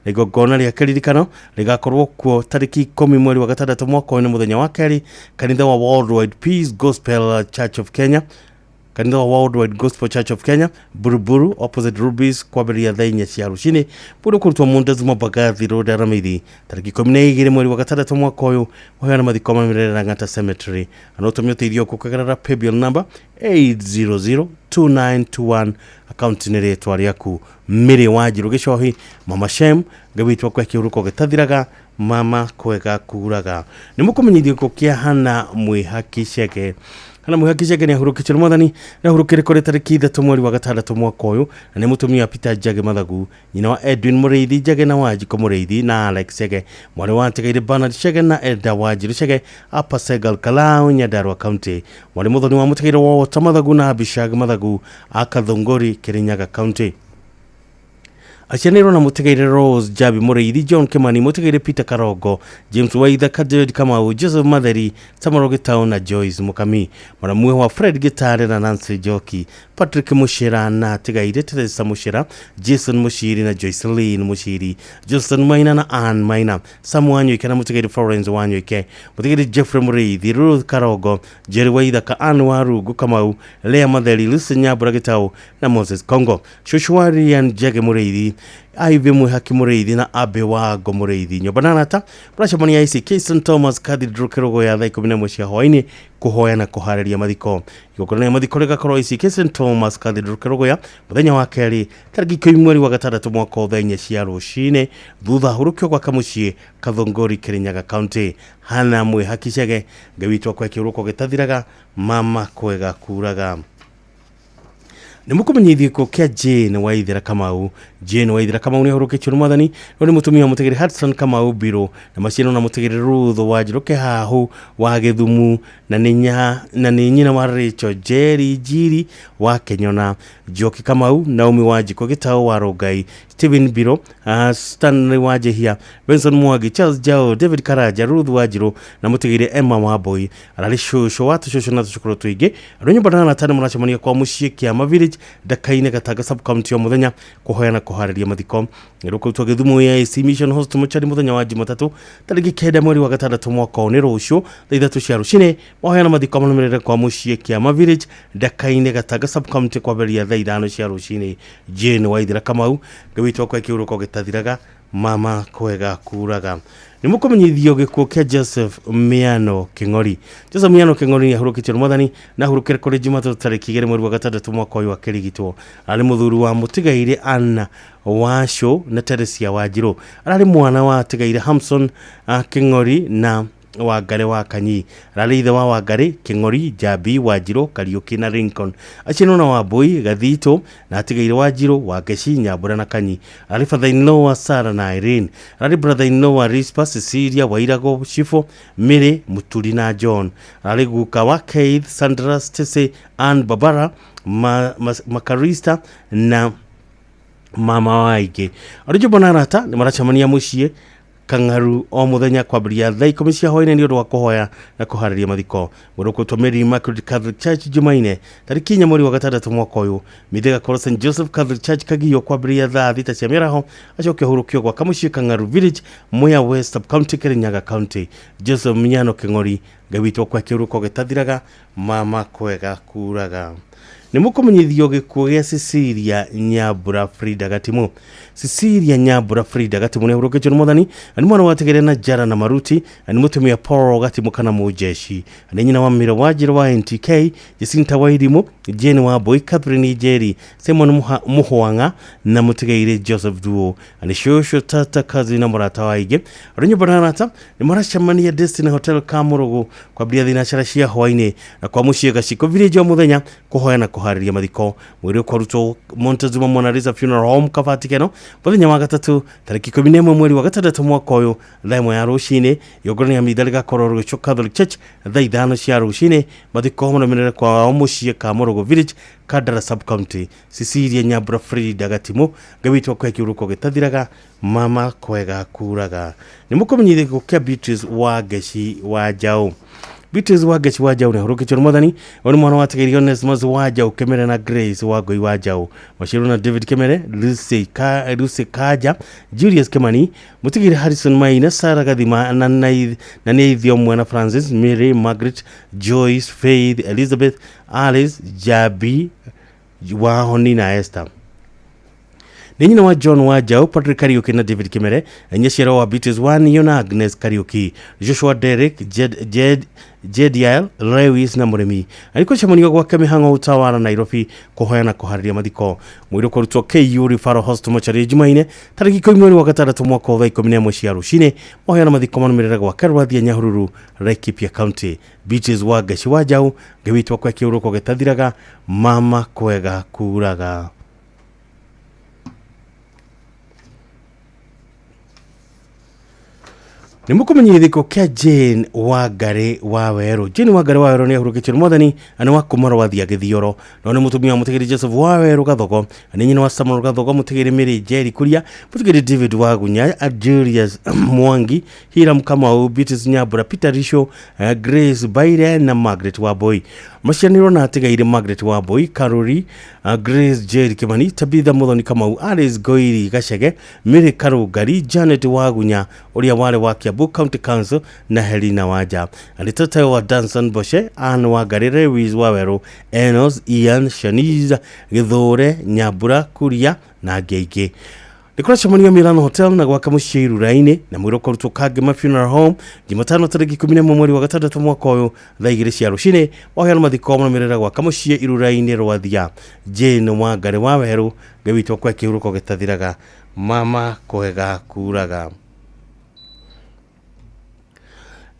Igongona rĩa kĩririkano rĩgakorwo kuo tarĩki 10 mweri wa gatandatũ mwaka ũyũ, nĩ mũthenya wa kerĩ, kanitha wa Worldwide Peace Gospel Church of Kenya, kanitha wa Worldwide Gospel Church of Kenya, Buruburu, opposite Rubies, kwambĩrĩria thaa 4 cia rũcinĩ. Bũrũ kũrutwo Montezuma Mbagathi Road, Aramithi, tarĩki 12 mweri wa gatandatũ mwaka ũyũ. Ũheana mathiko marũmĩrĩre Lang'ata Cemetery, na ũtũmie ũteithio kũgerera paybill number 8002921, akaunti nĩ rĩtwa rĩaku Mary Wanjiru Gĩcohi Mama Shem. Ngai witũ akwe kĩhuruko gĩtathiraga, mama kwega kuraga. Nĩ mũkũmenyithio gĩkuũ kĩa Hana Mwĩhaki Chege. Hana Mwĩhaki Chege nĩ ahurũkĩtio nĩ mwathani na ahurũkire kũrĩ tarĩki 3 mweri wa gatandatũ mwaka ũyũ, na nĩ mũtumia wa Peter Njage Mathagu, nyina wa Edwin Mũrĩithi Njage na Wanjikũ Mũrĩithi na Alex Chege, mwarĩ wa Ntigaire Bernard Chege na Elda Wanjiru Chege, Upper Segal Kalau, Nyandarua County, mwarĩ mũthoni wa mũtigaire wa Walter Mathagu na Abishag Mathagu, Akathunguri, Kirinyaga County. Acianĩirwo na mũtigaire Rose Jabi Mũrĩithi, John Kimani, mũtigaire Peter Karongo, James Waithaka, David Kamau, Joseph Matheri, Samuel Gitau na Joyce Mukami, mũramwe wa Fred Gitare na Nancy Njoki, Patrick Mushira na atigaire Teresa Mushira, Jason Mushiri na Joycelyn Mushiri, Johnson Maina na Ann Maina, Sam Wanyoike na mũtigaire Florence Wanyoike, mũtigaire Jeffrey Mũrĩithi, Ruth Karongo, Jerry Waithaka, Ann Warungu Kamau, Lea Matheri, Lucy Nyambura Gitau na Moses Kongo, Joshua Rian Njege Mũrĩithi, Ivy Mwihaki Mũrĩithi na Abe Wago Mũrĩithi. Nyũmba na arata mũracemania ICK St Thomas Cathedral Kĩrũgũ ya thaa 11 cia hwaĩ-inĩ kũhoya na kũharĩria mathiko. Igongona rĩa mathiko rĩgakorwo ICK St Thomas Cathedral Kĩrũgũya mũthenya wa kerĩ tarĩki 10 mweri wa gatandatũ mwaka wa thaa 4 cia rũcinĩ, thutha hurũkio gwaka mũciĩ Kathunguri, Kirinyaga County. Hana Mwihaki Chege, Ngai witũ akwe kĩũrũko gĩtathiraga, mama kwega kuraga. Nĩ mũkũmenyithio gĩkuũ kĩa Jane Waithera Kamau. Jane Waithera Kamau nĩ ahurũkĩtio nĩ mwathani. Ũyũ nĩ mũtumia wa mũtigĩrĩ Hudson Kamau Mbirũ na maciaro na mũtigĩrĩ Ruth Wanjiru Kĩhahu wa Gĩthumu, na nĩ nyina wa Rachel Jerry Njiri wa Kenyona, Njoki Kamau, Naomi Wanjikũ Gĩtaũ wa Rongai, Stephen Mbirũ, Stanley Wanjihia, Benson Mwangi, Charles Jao, David Karanja, Ruth Wanjiru na mũtigĩrĩ Emma Wambui. Ararĩ cũcũ wa tũcũcũ na tũcũkũrũ tũingĩ. Andũ nyũmba na arata nĩ mũracemania kwa mũciĩ Kĩama Village, Ndakaine, Gatanga sub county o mũthenya kũhoya na kũharĩria mathiko. Rũkũrutwo Gĩthumo AIC Mission Host Mochari mũthenya wa Jumatatũ tarĩki 9 mweri wa gatandatũ mwaka ũyũ, nĩ rũciũ, thaa 3 cia rũcinĩ. Mahoya na mathiko marũmĩrĩre kwa mũciĩ Kĩama Village, Ndakaine, Gatanga sub county kwambĩrĩria thaa 5 cia rũcinĩ. Jane Waithera Kamau, Ngai witũ akwe kĩhuruko gĩtathiraga, mama kwega kuraga. Nĩ mũkũmenyithio gĩkuũ kĩa Joseph Miano Kĩng'ori. Joseph Miano Kĩng'ori nĩ ahurũkĩtio nĩ mwathani na ahurũkire kũrĩ Jumatatũ tarĩki 2 mweri wa gatandatũ mwaka ũyũ akĩrigitwo. Ararĩ mũthuri wa mũtigaire Anna Wacũ na Teresia Wanjirũ. Ararĩ mwana wa atigaire Hamson Kĩng'ori na Wangari wa Kanyi. Ararĩ ithe wa Wangari Kĩng'ori, Njambi Wanjirũ, Kariũki na Lincoln. Aciarĩirwo na Wambui Gathitũ na atigaire Wanjirũ, Wangeci, Nyambura na Kanyi. Ararĩ father-in-law wa Sarah na Irene. Ararĩ brother-in-law wa Rispa, Cecilia, Wairago, Shifo, Mary, Muturi na John. Ararĩ guka wa Keith, Sandra, Stacy, Ann, Barbara, Makarista na mama wa aingĩ. Andũ njũmba na arata nĩ maracemania mũciĩ Kang'aru o mũthenya kwambĩrĩria thaa 10 cia hwaĩ-inĩ nĩ ũndũ wa kũhoya na kũharĩria mathiko. Mwĩrĩ ũkũrutwo Mary Immaculate Catholic Church Jumaine tarĩki 4 mweri wa gatandatũ mwaka ũyũ. Mitha ĩgakorwo St Joseph Catholic Church Kagio kwambĩrĩria thaa 6 cia mĩaraho, acoke ahurũkio gwa Kamũciĩ Kang'aru Village, Mwea West Sub County, Kirinyaga County. Joseph Miano Kĩng'ori, Ngai witũ akũhe kĩhuruko gĩtathiraga, mama kwega kuraga. Nĩ mũkũmenyithio gĩkuũ gĩa Cecilia Nyambura Frida Gatimu. Cecilia Nyambura Frida Gatimu nĩ ahurũkĩtio nĩ mwathani, na nĩ mwana wa Tigere na Jara na Maruti, na nĩ mũtumia Paul Gatimu kana Mũjeshi, na nĩ nyina wa Mira Wanjĩrũ wa NTK, Jacinta Wairimu, Jane Wambui, Catherine Njeri, Simon Mũhwang'a na mũtigairĩ Joseph Thuo, na nĩ cũcũ, tata, cousin na mũrata wa aingĩ. Arĩ nyũmba na arata nĩ maracemania Destiny Hotel Kamũrũgũ kwambĩrĩria thinacara cia hwainĩ na kwa mũciĩ Gaciko Village o mũthenya kũhoya na kũharĩria mathiko. Mwĩrĩ ũkwarutwo Montezuma Mona Lisa Funeral Home Kabati Keno mũthenya wa gatatũ tarĩki 11 mweri wa gatandatũ mwaka ũyũ thaa 1 ya rũcinĩ. Igongona rĩa mitha rĩgakorwo Rũgĩco Catholic Church thaa 5 cia rũcinĩ. Mathiko marũmĩrĩre kwao mũciĩ Kamũrũgũ Village, Kandara Sub County. Cecilia Nyambura Frida Gatimu, Ngai witũ akũhe kĩhuruko gĩtathiraga, mama kwega kuraga. Nĩ mũkũmenyithia gĩkuũ kĩa Beatrice wa Ngeci wa Njaũ. Beatrice wa Ngeci wa Njaũ nĩ ahurũkĩtio nĩ mwathani. Ũyũ nĩ mwana wa Tigairio Onesmus wa Njaũ Kĩmere na Grace wa Ngoi wa Njaũ. Maciarwo na David Kĩmere, Lucy Kanja, Julius Kĩmani, Mũtigĩri Harrison Maina, Sarah Gathima na nĩ Ithio Mwana Francis, Mary, Margaret, Joyce, Faith, Elizabeth, Alice, Jabi, Wahoni na Esther. Nĩ nyina wa John wa Njaũ, Patrick Kariuki na David Kĩmere, nyaciaro wa Beatrice wa Nio na Agnes Kariuki, Joshua Derrick, Jed, Jediael, Lewis na Mũrĩmi. Arĩ kũcemanio gwake mĩhang'o Utawala Nairobi kũhoya na kũharĩria mathiko. Mwĩrĩ ũkũrutwo KU Referral Hospital Mochari Jumaine tarĩki 10 mweri wa gatandatũ mwaka wa thaa 11 cia rũcinĩ. Mahoya na mathiko marũmĩrĩre gwake Rwathia Nyahururu, Laikipia County. Beatrice wa Ngeci wa Njaũ, Ngai witũ akũhe kĩhuruko gĩtathiraga, mama kwega kuraga. Nĩ mũkũmenyithia gĩkuũ kĩa Jane Wangarĩ wa Werũ. Jane Wangarĩ wa Werũ nĩ ahurũkĩtio nĩ mwathani na nĩ wa kuma Rwathia Gĩthioro. No nĩ mũtumia wa mũtigĩri Joseph wa Werũ Gathogo, na nĩ nyina wa Samuel Gathogo, mũtigĩri Mary Njeri Kuria, mũtigĩri David Wagunya, Julius Mwangi, Hiram Kamau, Beatrice Nyambura, Peter Risho, Grace Baire na Margaret Wambui. Macianirwo na atigaire Margaret Wambui, Karuri, Grace Jerry Kimani, Tabitha Muthoni Kamau, Alice Goiri Gachege, Mary Karungari, Janet Wagunya ũrĩa warĩ wa Kiambu County Council na Helena Wanja. Arĩ tatawe wa Danson Boshe, Ann Wangari, Lewis Waweru, Enos, Ian, Shanice, Githure, Nyambura, Kuria na angĩ aingĩ. Nĩ kũracemanio Milan Hotel na gwaka mũciĩ Irura-inĩ na mwĩrĩ ũkarutwo Kangema Funeral Home Jumatano tarĩki 11 mweri wa gatandatũ mwaka ũyũ thaa 2 cia rũcinĩ. Waheana mathiko marũmĩrĩra gwaka mũciĩ Irura-inĩ Rwathia. Jane Wangarĩ wa Werũ, Ngai witũ akũhe kĩhuruko gĩtathiraga, mama kwega kuraga.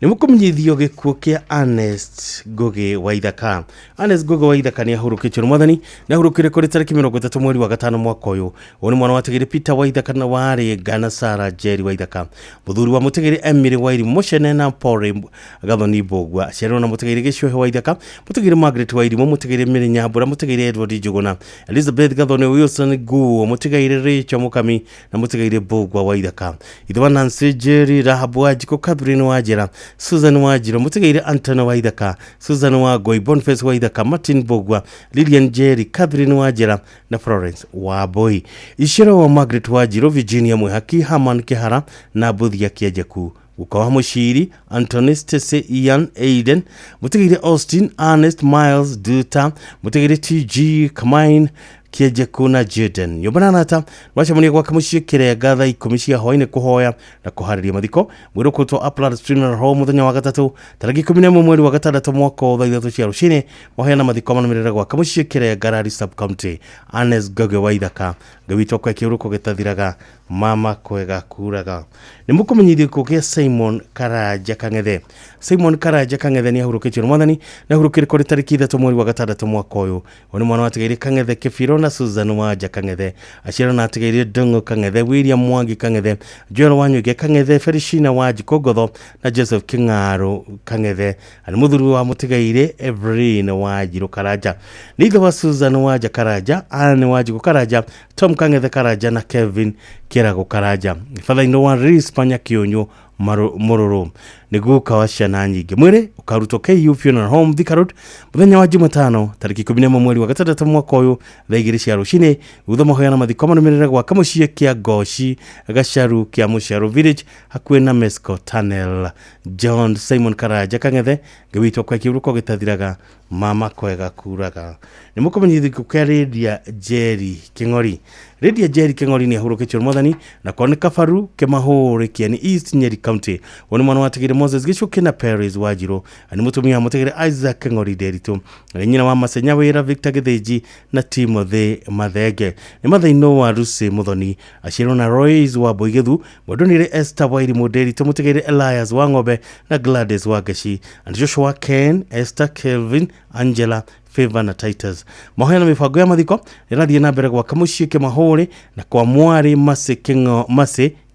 Nĩ mũkũmenyithio gĩkuũ kĩa Ernest Ngugi wa Ithaka. Ernest Ngugi wa Ithaka nĩ ahurũkĩtio nĩ mwathani na ahurũkire kũrĩ tarĩki 30 mweri wa gatano mwaka ũyũ. Ũyũ nĩ mwana wa Tigiri Peter wa Ithaka na warĩ Ngana Sarah Njeri wa Ithaka. Mũthuri wa Mũtigiri Emily Wairimu Mũcene na Paul Gathoni Mbũgua. Aciarirwo na Mũtigiri Gĩcuhe wa Ithaka, Mũtigiri Margaret Wairimu, Mũtigiri Mary Nyambura, Mũtigiri Edward Njuguna, Elizabeth Gathoni Wilson Nguo, Mũtigaire Rachel Mũkami na Mũtigaire Mbũgua wa Ithaka. Ithe wa Nancy Njeri, Rahab Wanjikũ, Catherine Wanjĩra, Susan Wanjirũ, Mũtigaire Anthony wa Ithaka, Susan Wangũi, Boniface wa Ithaka, Martin Mbũgua, Lilian Njeri, Catherine Wanjĩra na Florence Wambũi. Icero wa Margaret Wanjirũ, Virginia Mwĩhaki, Herman Kĩhara na Mbuthia Kĩenjeku. Guka wa Mũciri, Anthony, Stacy, Ian, Aiden, Mũtigaire Austin, Ernest, Miles, Duta, Mũtigaire TG, Kamain, Kĩenjeku na Jaden. Nyũmba na arata macemania gwake mũciĩ Kĩrenga thaa 10 cia hwainĩ kũhoya na kũharĩria mathiko. Mwĩrĩ ũkũrutwo Upland Funeral Home mũthenya wa gatatũ tarĩki 11 mweri wa gatandatũ mwaka wa thaa 3 cia rũcinĩ. Mahoya na mathiko marũmĩrĩre gwake mũciĩ Kĩrenga Rari Sub County. Ernest Ngugi wa Ithaka, Ngai witũ akũhe kĩhuruko gĩtathiraga, mama kwega kuraga. Nĩ mũkũmenyithio gĩkuũ kĩa Simon Karanja Kang'ethe. Simon Karanja Kang'ethe nĩ ahurũkĩtio nĩ mwathani na ahurũkire kũrĩ tarĩki 3 mweri wa gatandatũ mwaka ũyũ. Ũyũ nĩ mwana wa Tigairie Kang'ethe Kĩbiro na na Susan Wanja Kang'ethe. Aciarwo na atigaire Ndung'u Kang'ethe, William Mwangi Kang'ethe, Joel Wanyuge Kang'ethe, Felishina Wanjikũ Ngotho na Joseph King'aru Kang'ethe. Nĩ mũthuri wa mũtigaire Evelyn Wanjirũ Karanja. Nĩ ithe wa Susan Wanja Karanja, Anne Wanjikũ Karanja, Tom Kang'ethe Karanja na Kevin Kĩrago Karanja. Father-in-law wa Rispa Nyakĩũnyũ Mũrũrũ. Nĩ guka wa ciana nyingĩ. Mwĩrĩ ũkarutwo KU Funeral Home Thika Road mũthenya wa Jumatano tarĩki 11 mweri wa gatandatũ mwaka ũyũ thaa 2 cia rũcinĩ. Thutha mahoya na mathiko marũmĩrĩre gwaka mũciĩ kĩa Ngoci Gacaru kĩa Mũciaro Village hakuhĩ na Mesco Tunnel. John Simon Karanja Kang'ethe ngĩwitwo kwa kĩhuruko gĩtathiraga mama kwega kuraga. Nĩ mũkũmenyithio gĩkuũ kĩa Lydia Njeri Kĩng'ori. Lydia Njeri Kĩng'ori nĩ ahurũkĩtio nĩ mwathani na kwao nĩ Kabaru Kĩmahũrĩ Kĩeni East Nyeri County. Ũyũ nĩ mwana wa Tigiri Moses Gĩcuki na Paris Wanjirũ. Nĩ mũtumia wa Mũtigiri Isaac Kĩng'ori Nderitu. Nĩ nyina wa Masenya Wĩra Victor Gĩthĩnji na Timothy Mathenge. Nĩ mathainũ wa Lucy Muthoni. Aciarwo na Royce wa Boigithu. Mwendonire Esther Wairimũ Nderitu, Mũtigiri Elias wa Ng'ombe na Gladys wa Ngeci. And Joshua Ken, Esther Kelvin, Angela Favor na Titus. Mahoya na mĩbango ya mathiko ĩrathiĩ na mbere gwaka mũciĩ Kĩmahũrĩ na kwa mwarĩ Mercy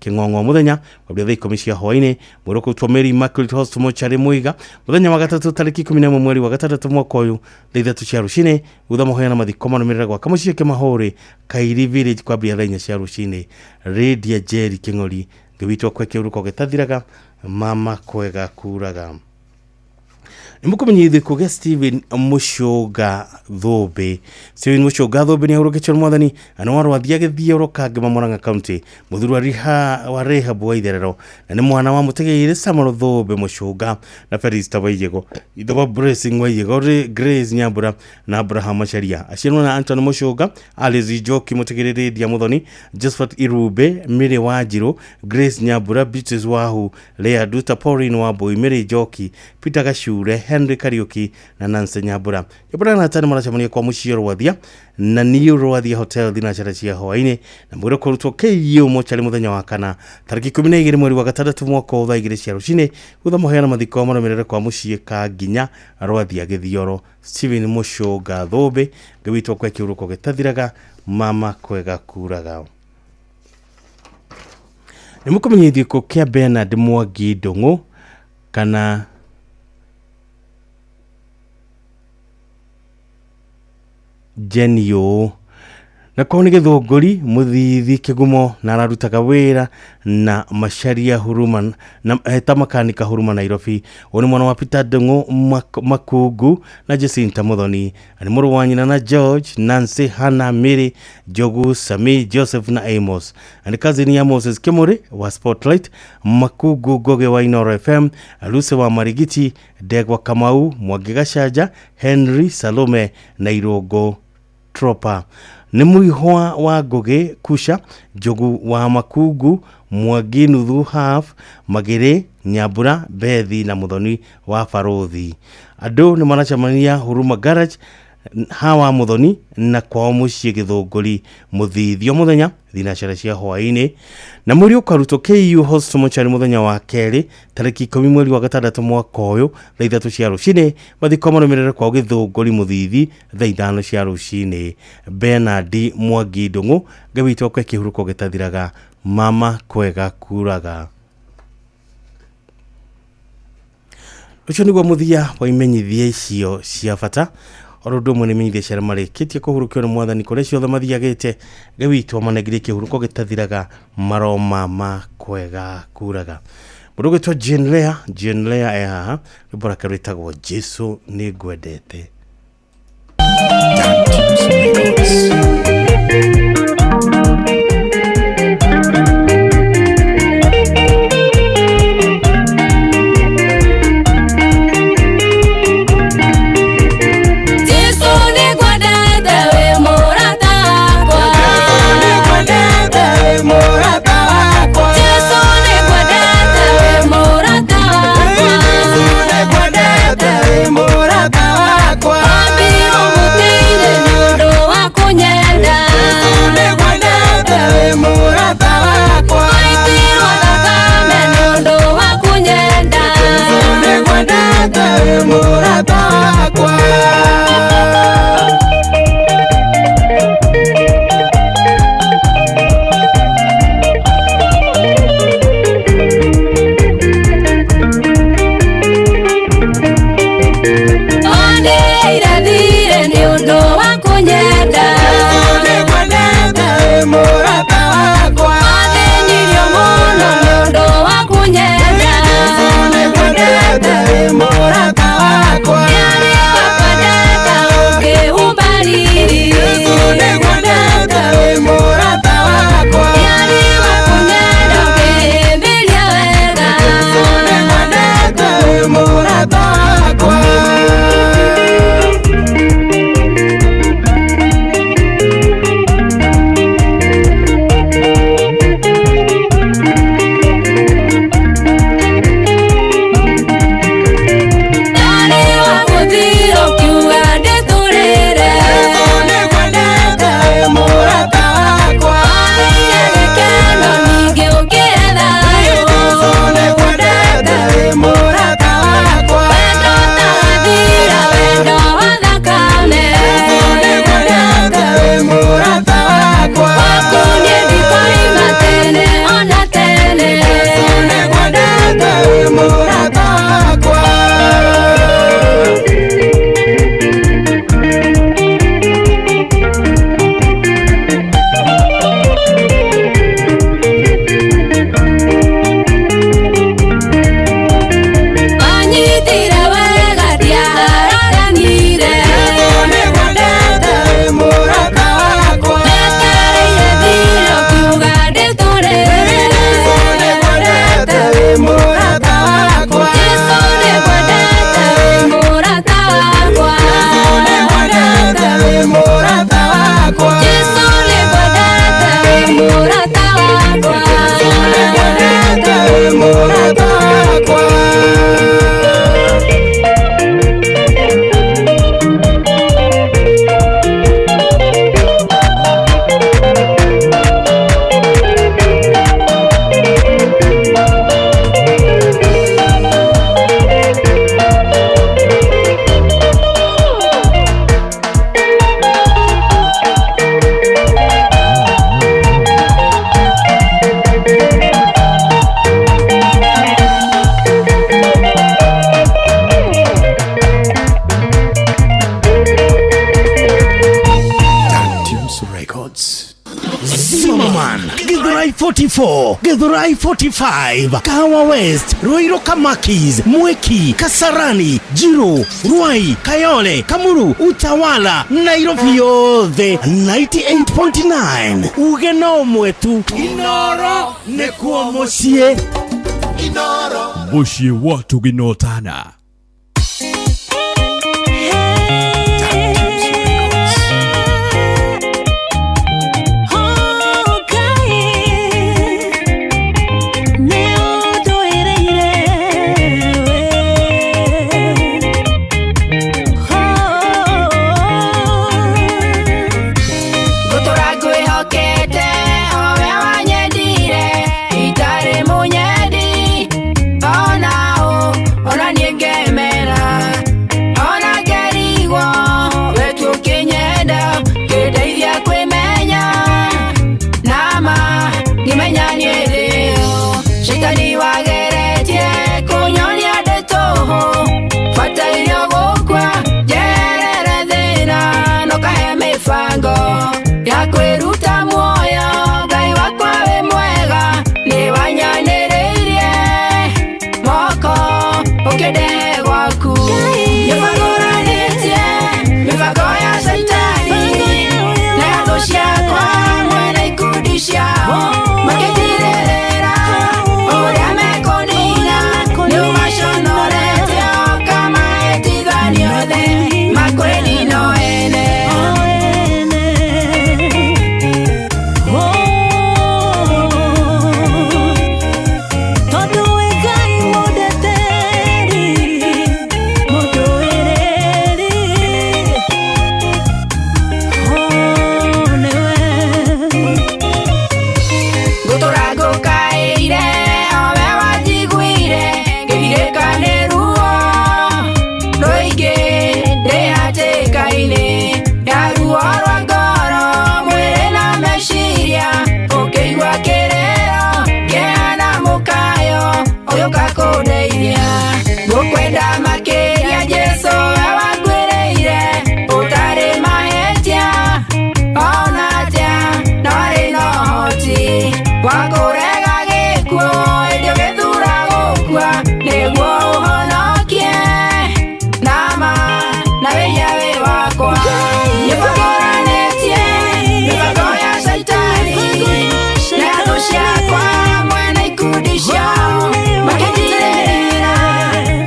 Kĩng'ong'o mũthenya wa thaa 10 cia hwaĩ-inĩ. Mwĩrĩ ũkũrutwo Mary Immaculate Hospital Mortuary Mũiga mũthenya wa gatatũ tarĩki 11 mweri wa gatandatũ mwaka ũyũ thaa 3 cia rũcinĩ. Thutha mahoya na mathiko marũmĩrĩre gwaka mũciĩ Kĩmahũrĩ Kairi Village kwambia thaa 4 cia rũcinĩ. Lydia Njeri Kĩng'ori ngĩwitwo kwa kĩhuruko gĩtathiraga mama kwega kuraga. Nĩ mũkũmenyithio gĩkuũ gĩa Stephen Mũcũnga Thũmbĩ. Stephen Mũcũnga Thũmbĩ nĩ ahurũkĩtio nĩ mwathani na nĩ warwathia Gĩthioro Kangema Murang'a County. Mũthuri wa Rehab wa Itherero na nĩ mwana wa Mũtigairĩ Samuel Thũmbĩ Mũcũnga na Felista Waiyego. Ithe wa Blessing Waiyego, Grace Nyambura na Abraham Macharia. Aciarwo na Anton Mũcũnga, Alice Njoki Mũtigĩrĩ Lydia Muthoni, Josephat Irumbe, Mary Wanjirũ, Grace Nyambura, Beatrice Wahu, Leah Duta, Pauline Wambui, Mary Njoki, Peter Gacure, Henry Kariuki na Nancy Nyambura. Nyambura na Nathan maracemania kwa mũciĩ Rwathia na New Rwathia Hotel thinacara cia hwaĩ-inĩ na mwĩrĩ ũkũrutwo KU mocarĩ mũthenya wa kana tarĩki 12 mweri wa gatandatũ mwaka ũyũ thaa 2 cia rũcinĩ. Thutha mahoya na mathiko marũmĩrĩre kwa mũciĩ Kanginya Rwathia Gĩthioro. Stephen Mũcũnga Thũmbĩ ngĩwitwo kwa kĩhuruko gĩtathiraga mama kwega kuraga. Nĩ mũkũmenyithio gĩkuũ kĩa Bernard Mwangi Ndung'u kana Jenny na kwao nĩ Gĩthũngũri Mũthithi Kĩgumo na ararutaga wĩra na Macharia Huruma na ta makanika Huruma Nairobi. Ũyũ nĩ mwana wa Peter Ndung'u Makungu na Jacinta Muthoni. Nĩ mũrũ wa nyina na George, Nancy, Hannah, Mary, Njogu, Sami, Joseph na Amos. Nĩ cousin ya Moses Kimuri wa Spotlight, Makungu Ngoge wa Inoro FM, Lucy wa Marigiti, Ndegwa Kamau, Mwangi Gacanja, Henry Salome na Irũngũ Tropa. Nĩ mũihwa wa Ngũgĩ Kusha, Njogu wa Makungu, Mwangi nuthu half, Magĩrĩ, Nyambura, Bethi na Muthoni wa Barũthi. Andũ nĩ maracemania Huruma Garage hawa Muthoni na kwao mũciĩ Gĩthũngũri Mũthithio mũthenya thinacara cia hwaĩ-inĩ. Na mwĩrĩ ũkarutwo KU Hospital Mortuary mũthenya wa kerĩ tarĩki 10 mweri wa gatandatũ mwaka ũyũ thaa 3 cia rũcinĩ. Mathiko marũmĩrĩre kwao Gĩthũngũri Mũthithi thaa 5 cia rũcinĩ. Bernard Mwangi Ndung'u ngĩwitwo kwa kĩhuruko gĩtathiraga mama kwega kuraga. Ũcio nĩguo mũthia wa imenyithia icio cia bata. Oro ũndũ ũmwe nĩ imenyithia cia arĩa marĩkĩtie kũhurũkio nĩ mwathani kũrĩa ciothe mathiagĩte ngĩwitwo manengire kĩhuruko gĩtathiraga maroma ma kwega kuraga. Mũndũ ũgwĩtwo Jane Lea, Jane Lea e haha, rwĩmbo rwake rwĩtagwo Jesu nĩ ngwendete. Jesu nĩngwendete wĩ mũrata wakwa. Jesu nĩngwendete wĩ mũrata wakwa. Wambirwo mũtĩ-inĩ nĩ ũndũ wa kũnyenda. Githurai 44, Githurai 45, Kahawa West, Ruiru Kamakis, Mwiki, Kasarani, Njiru, Ruai, Kayole, Kamuru, Utawala, Nairobi yothe 98.9 uge no ũmwe tu Inoro nĩkuo mũciĩ. Inoro. Mũciĩ wa tũginotana. Ngũtũra ngwĩhokete owe wanyendire itarĩ mũnyendi ona ũ ona niĩ ngemera ona ngerigwo we tu ũkĩnyenda kĩndeithia kwĩmenya nama ngĩmenya niĩ ndĩũ caitani wageretie kũnyonia ndĩ tũhũ bataire gũkua njerere thĩna no kahe mĩbango ya kwĩruta muoyo Ngai wakwa wĩ mwega nĩ wanyanĩrĩirie moko ũkĩndehe gwaku nĩbangũranĩtie mĩbango ya caitani na ya thũ ciakwa mwene ikundi ciao makĩndirĩrĩra ũrĩa mekũnina nĩũmaconorete ũkamahĩtithania othe makwĩnino ene. Tondũ wĩ Ngai mũndeteri, mũndũĩrĩri, oh, nĩwe. Ngũtũra ngũkaĩire owe wanjiguire ngĩgirĩka nĩ ruo rũingĩ ndĩ hatĩka-inĩ ya ruo rwa ngoro mwĩrĩ na meciria ũkĩigua kĩrĩro kĩeha na mũkayo ũgĩũka kũndeithia ngũkwenda makĩria Jesũ we wanguĩrĩire ũtarĩ mahĩtia ona atĩa na warĩ na ũhoti wa kũrega gĩkuũ ĩndĩ ũgĩthura gũkua nĩguo ũhonokie nama na wĩhia wĩ wakwa nĩbangũranĩtie mĩbango ya caitani na ya thũ ciakwa mwene ikundi ciao makĩndirĩrĩra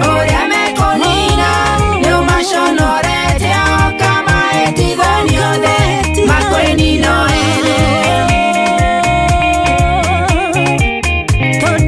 ũrĩa mekũnina nĩũmaconorete ũkamahĩtithania othe makwĩnino ene. Tondũ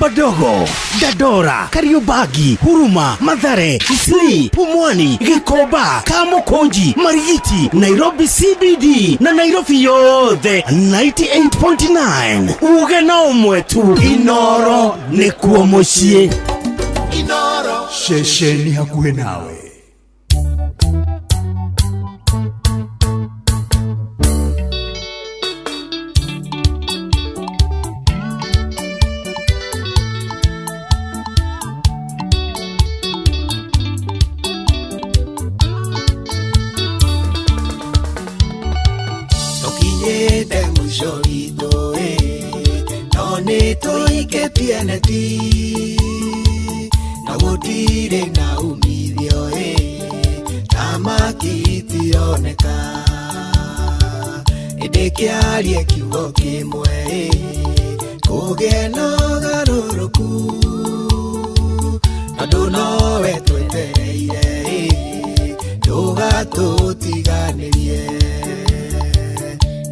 Shamba Dogo, Dandora, Kariobangi, Huruma, Mathare, Isli, Pumwani, Gikomba, Kamukunji, Marigiti, Nairobi CBD na Nairobi yothe 98.9. Uge na ũmwe tu, Inoro nĩkuo mũciĩ. Inoro. Ceceni hakuhĩ nawe. Tũkinyĩte mũico witũ ĩ, no nĩ tũikĩtie neti na gũtirĩ na umithio ĩ, thamaki itioneka ĩndĩ kĩarie kiugo kĩmwe ĩ, kũgĩe na ũgarũrũku tondũ nowe twetereire ĩ, ndũgatũtiganĩrie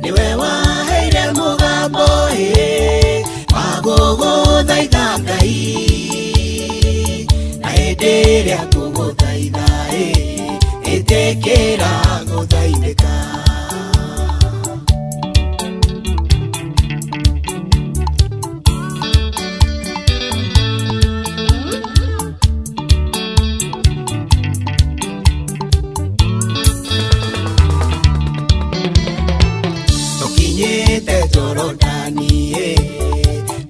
niwe waheire mũgambo ĩ wa gũgũthaitha Ngai na hĩndĩ ĩrĩa ngũgũthaitha ĩ ĩtĩkĩra gũthaithĩka. Tũkinyĩte Jorodani ĩ,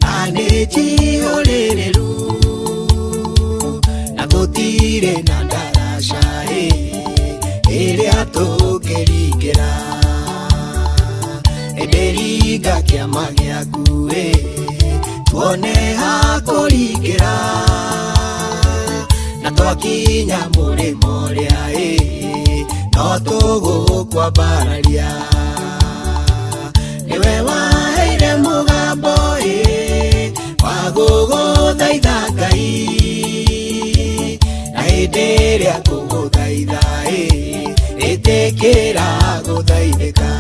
na nĩ njihũrĩrĩru na gũtirĩ na ndaraca ĩ, ĩrĩa tũngĩringĩra ĩndĩ ringa kĩama gĩaku ĩ, tuone ha kũringĩra na twakinya mũrĩmo ũrĩa ĩ, no tũgũkwambararia niwe waheire mũgambo ĩ wa gũgũthaitha Ngai na hĩndĩ ĩrĩa ngũgũthaitha ĩ ĩtĩkĩra gũthaithĩka.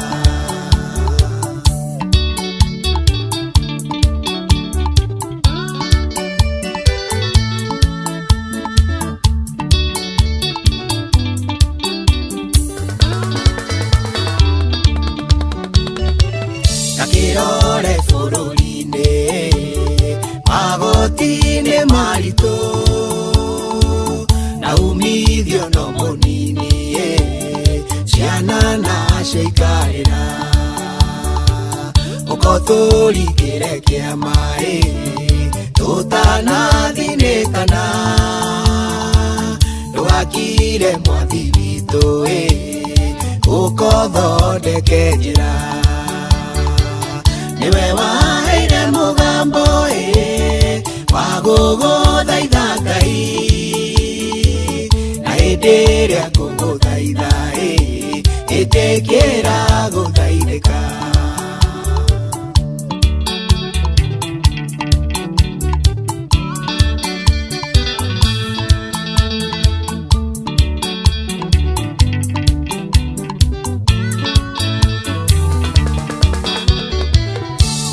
Gakĩrore bũrũri-inĩ magoti-inĩ maritũ na umithio no mũnini ciana nacio ikarĩra ũko tũringĩre kĩama ĩ tũtanathinĩkana ndũgakire mwathi witũ ĩ ũko thondeke njĩra niwe waheire mũgambo ĩ wa gũgũthaitha Ngai na hĩndĩ ĩrĩa ngũgũthaitha ĩ ĩtĩkĩra gũthaithĩka.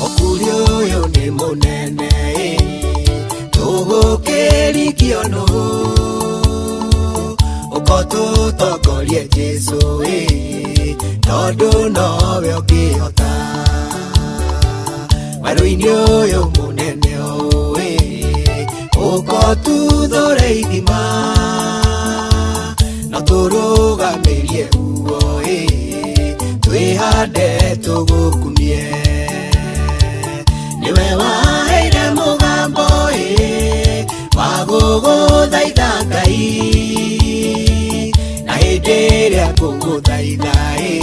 Ũkuri ũyũ nĩ mũnene ĩ, tũgũkĩrikio nũ ũko tũtongorie Jesũ ĩ, tondũ nowe ũngĩhota werũ-inĩ ũyũ mũnene ũũ ĩ, ũko tuthũre ithima no tũrũgamĩrie uo ĩ, twĩhande tũgũkumie niwe waheire mũgambo ĩ wa gũgũthaitha Ngai na hĩndĩ ĩrĩa ngũgũthaitha ĩ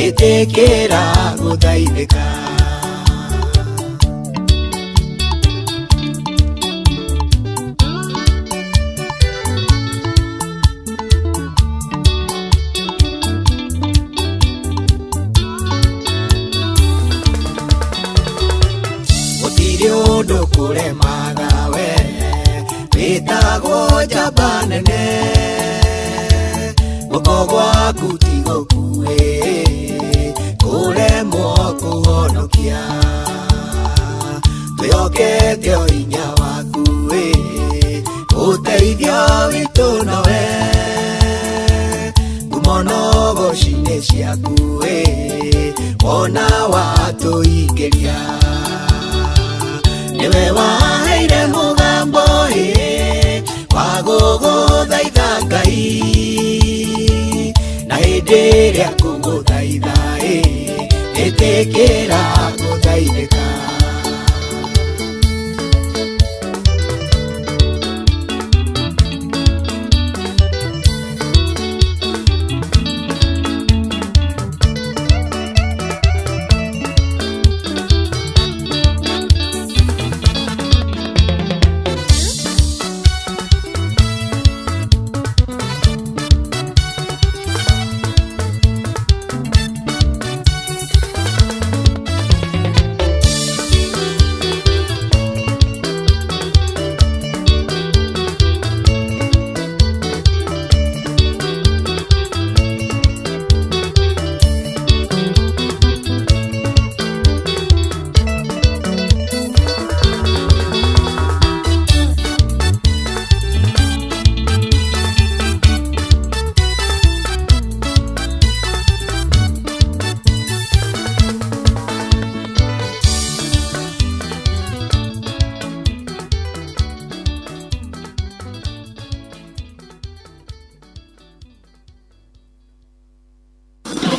ĩtĩkĩra gũthaithĩka. Gũtirĩ ũndũ kũremaga we wĩtagwo njamba nene guoko gwaku ti gũkuhĩ kũremwo kũhonokia twĩhokete o hinya Jesu nowe ngumo no goci-inĩ ciaku ĩ wona watũingĩria nĩwe waheire mũgambo ĩ wa gũgũthaitha Ngai na hĩndĩ ĩrĩa ngũgũthaitha ĩ ĩtĩkĩra gũthaithĩka.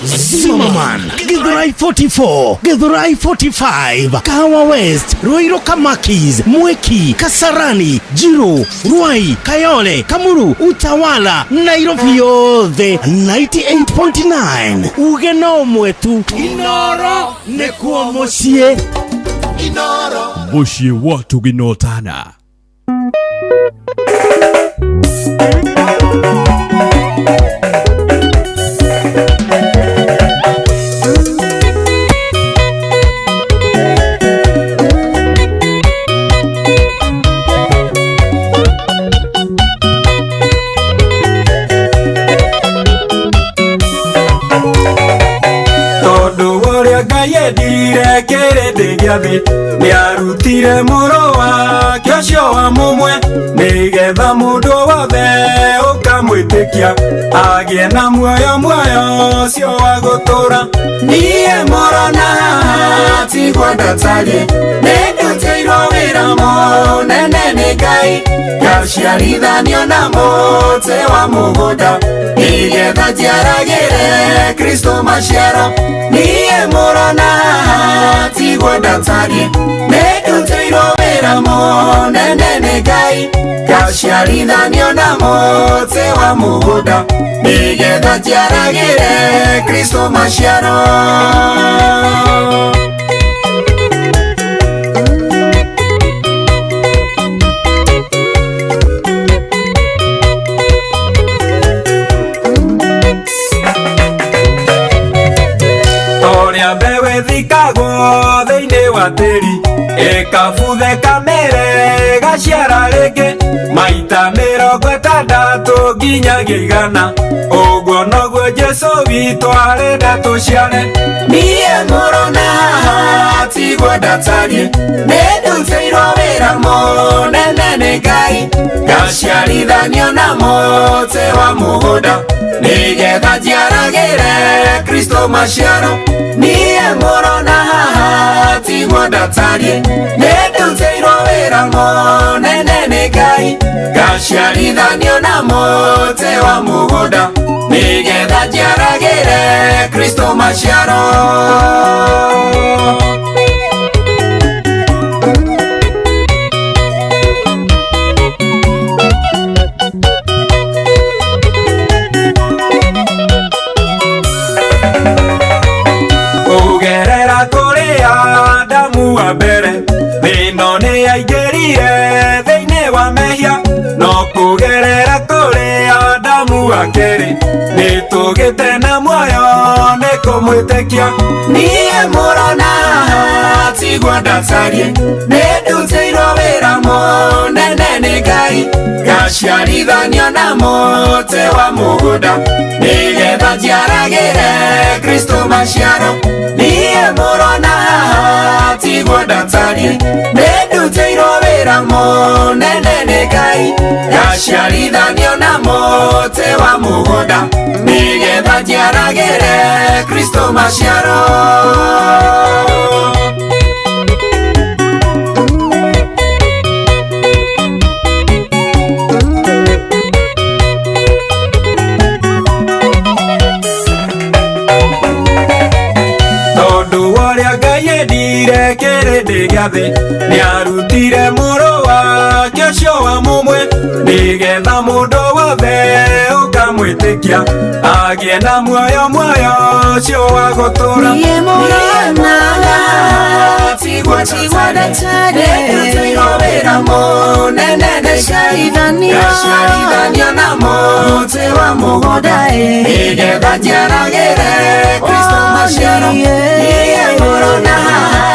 Zimmerman, Githurai 44, Githurai 45, Kahawa West, Ruiru Kamakis, Mwiki, Kasarani, Jiru, Ruai, Kayole, Kamuru, Utawala, Nairobi yothe 98.9. Uge no mwetu Inoro nĩkuo mũciĩ. Mũciĩ wa tũginotana. Tondũ ũrĩa Ngai endire kĩrĩndĩ gĩa thĩ nĩarutire mũrũ wake ũcio wa mũmwe nĩgetha mũndũ wothe ũkamwĩtĩkia agĩe na muoyo muoyo ũcio wa gũtũũra. Niĩ mũrona tigwo ndatariĩ nĩndutĩirwo wĩra mũnene nĩ Ngai ngaciarithanio na mũtĩ wa mũgũnda nĩgetha njiaragĩre Kristo maciaro. Niĩ mũrona tigwo ndatariĩ nĩndutĩirwo wĩra mũnene nĩ Ngai ngaciarithanio na mũtĩ wa mũgũnda nĩgetha njiaragĩre Kristo maciaro. Ũrĩa mbeũ ĩthikagwo thĩinĩ wa tĩri ĩkabuthe kamere gaciara rĩngĩ maita 60 nginyagia 100 ũguo noguo Jesũ witũ arenda tũciare. Niĩ mũrona tigwo ndatariĩ nĩndutĩirwo wĩra mũnene nĩ Ngai ngaciarithanio na mũtĩ wa mũgũnda nĩgetha njiaragĩre Kristo maciaro. Niĩ mũrona tigwo ndatariĩ nĩndutĩirwo wĩra mũnene nĩ Ngai ngaciarithanio na mũtĩ wa mũgũnda nĩgetha njiaragĩre Kristo maciaro. Kũgerera kũrĩ Adamu wa mbere thĩno nĩaingĩrire thĩinĩ wa mehia no kũgerera kũrĩ Adamu wa kerĩ nĩtũgĩte na muoyo nĩ kũmwĩtĩkia. Niĩ mũrona tigwo ndatariĩ nĩndutĩirwo wĩra mũnene nĩ Ngai ngaciarithanio na mũtĩ wa mũgũnda nĩgetha njiaragĩre Kristo maciaro. Niĩ mũrona tigwo ndatariĩ nĩndutĩirwo wĩra wĩra mũnene nĩ Ngai Ngaciarithanio na mũtĩ wa mũgũnda Nĩgetha njiaragĩre Kristo maciaro. Endire kĩrĩndĩ gĩa thĩ nĩarutire mũrũ wake ũcio wa mũmwe nĩgetha mũndũ wothe ũkamwĩtĩkia agĩe na muoyo muoyo ũcio wa gũtũũra. Niĩ mũronaga Tigwo ndagĩtarĩ nĩndutirwo wĩra mũnene nĩ Ngaciarithanio Ngaciarithanio na mũtĩ wa mũgũnda nĩgetha njiaragĩre Kristo maciaro. Niĩ mũrona haha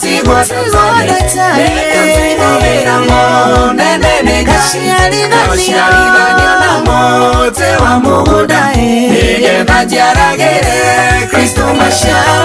tigwo ndagĩtarĩ nĩndutirwo wĩra mũnene nĩ Ngai Ngaciarithanio na mũtĩ wa mũgũnda nĩgetha njiaragĩre Kristo maciaro.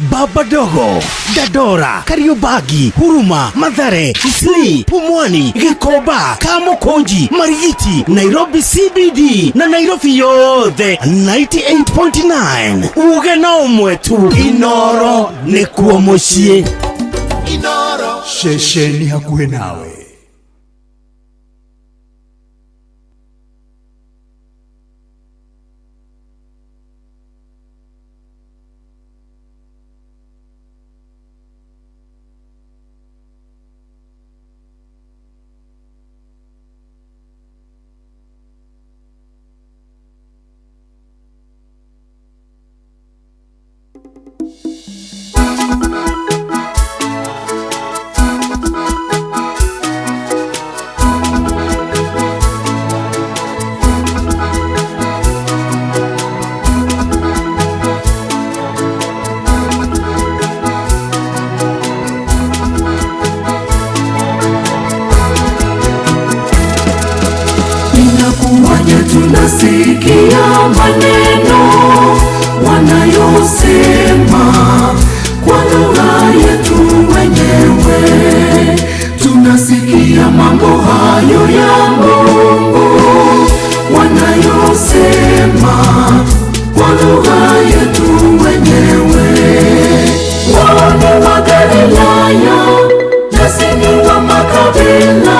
Baba Dogo, Dandora, Kariobangi, Huruma, Mathare, Isli, Pumwani, Gikomba, Kamukunji, Marigiti, Nairobi CBD na Nairobi yothe 98.9. Uge na ũmwe tu, Inoro nĩkuo mũciĩ. Inoro Ceceni hakuhĩ nawe. Inakuwaje tunasikia maneno wanayosema kwa lugha yetu wenyewe? Tunasikia mambo hayo ya Mungu wanayosema kwa lugha yetu wenyewe. Wao ni wa Galilaya, nasi ni wa makabila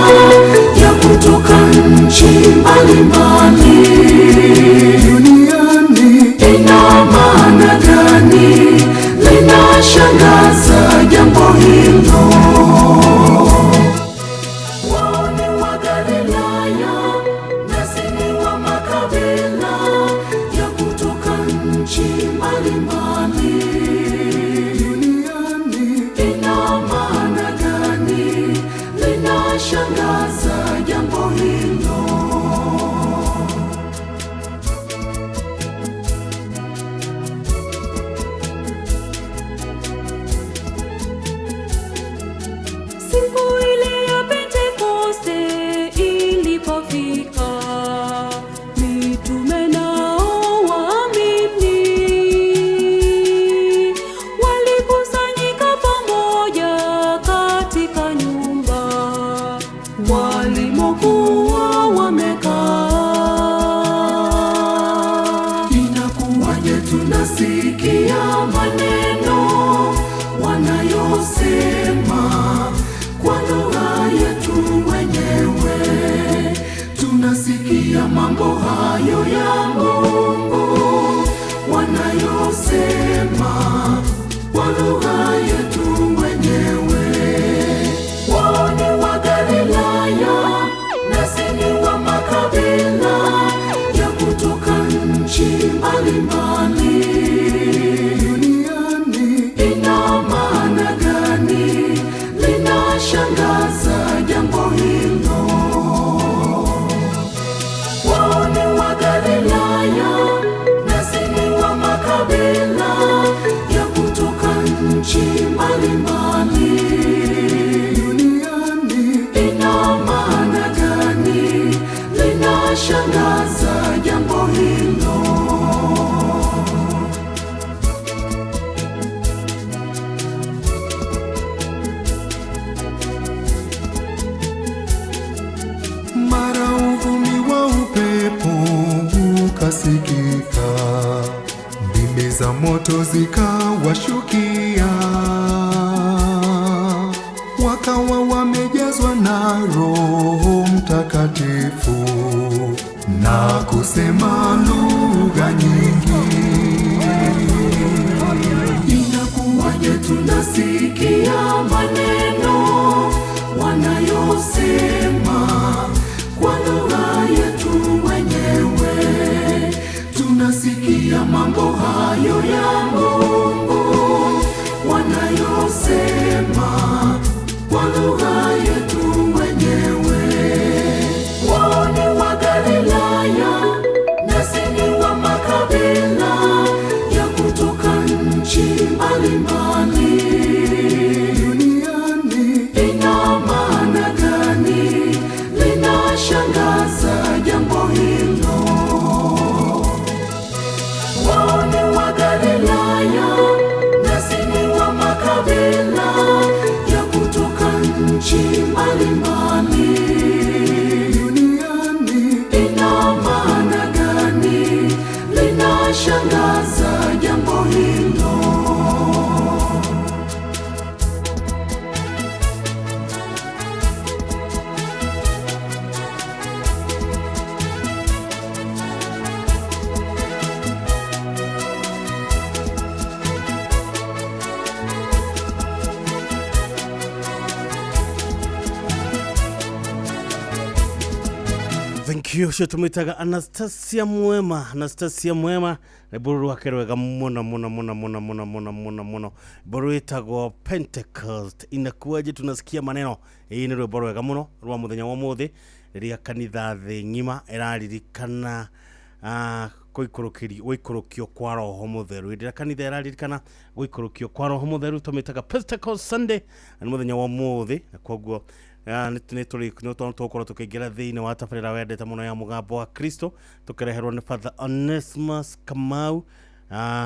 ya kutoka nchi mbalimbali duniani. Ina maana gani? Linashangaza jambo hilo. Wao ni wa Galilaya, nasi ni wa makabila ya kutoka nchi mbalimbali duniani. Ina maana gani? Linashangaza jambo hilo. Siku ile ya Pentekoste ilipofika, mitume nao waamini walikusanyika pamoja katika nyumba walimokuwa wamekaa. Inakuwaje tunasikia maneno wanayosema kwa lugha Linashangaza jambo hilo. Wao ni wa Galilaya, nasi ni wa makabila ya kutoka nchi mbalimbali. Duniani Ina maana gani? Linashangaza jambo hilo. Mara uvumi wa upepo ukasikika, ndimi za moto zikawashukia, wakawa wamejazwa na Roho Mtakatifu na kusema lugha nyingi. Inakuwaje tunasikia maneno wanayosema kwa lugha yetu wenyewe? Tunasikia mambo hayo ya Mungu wanayosema kwa lugha yetu wenyewe. Wao ni wa Galilaya, nasi ni wa makabila ya kutoka nchi mbalimbali. Duniani Ina maana gani? Linashangaza jambo hilo. Wao ni wa Galilaya, nasi ni wa makabila ya kutoka nchi mbalimbali. Duniani Ina maana gani? Linashangaza jambo hilo. Thank you. Ũcio tũmwĩtaga Anastasia Mwema. Anastasia Mwema, rwĩmbo rwake rwega mũno mũno mũno mũno mũno mũno mũno mũno, rwĩmbo rwĩtagwo Pentecost. Inakuwaje tunasikia maneno? Ĩĩ, nĩ rwĩmbo rwega mũno rwa mũthenya wa ũmũthĩ, rĩrĩa kanitha thĩ ng'ima ĩraririkana gũikũrũkio kwa Roho Mũtheru. Hĩndĩ ĩrĩa kanitha ĩraririkana gũikũrũkio kwa Roho Mũtheru, tũmĩtaga Pentecost Sunday, na nĩ mũthenya wa ũmũthĩ, na koguo nĩ tũrĩ nĩ tũgũkorwo tũkĩingĩra thĩinĩ wa tabarĩra wendete mũno ya Mũgambo wa Kristo, tũkĩreherwo nĩ Father Onesmus Kamau.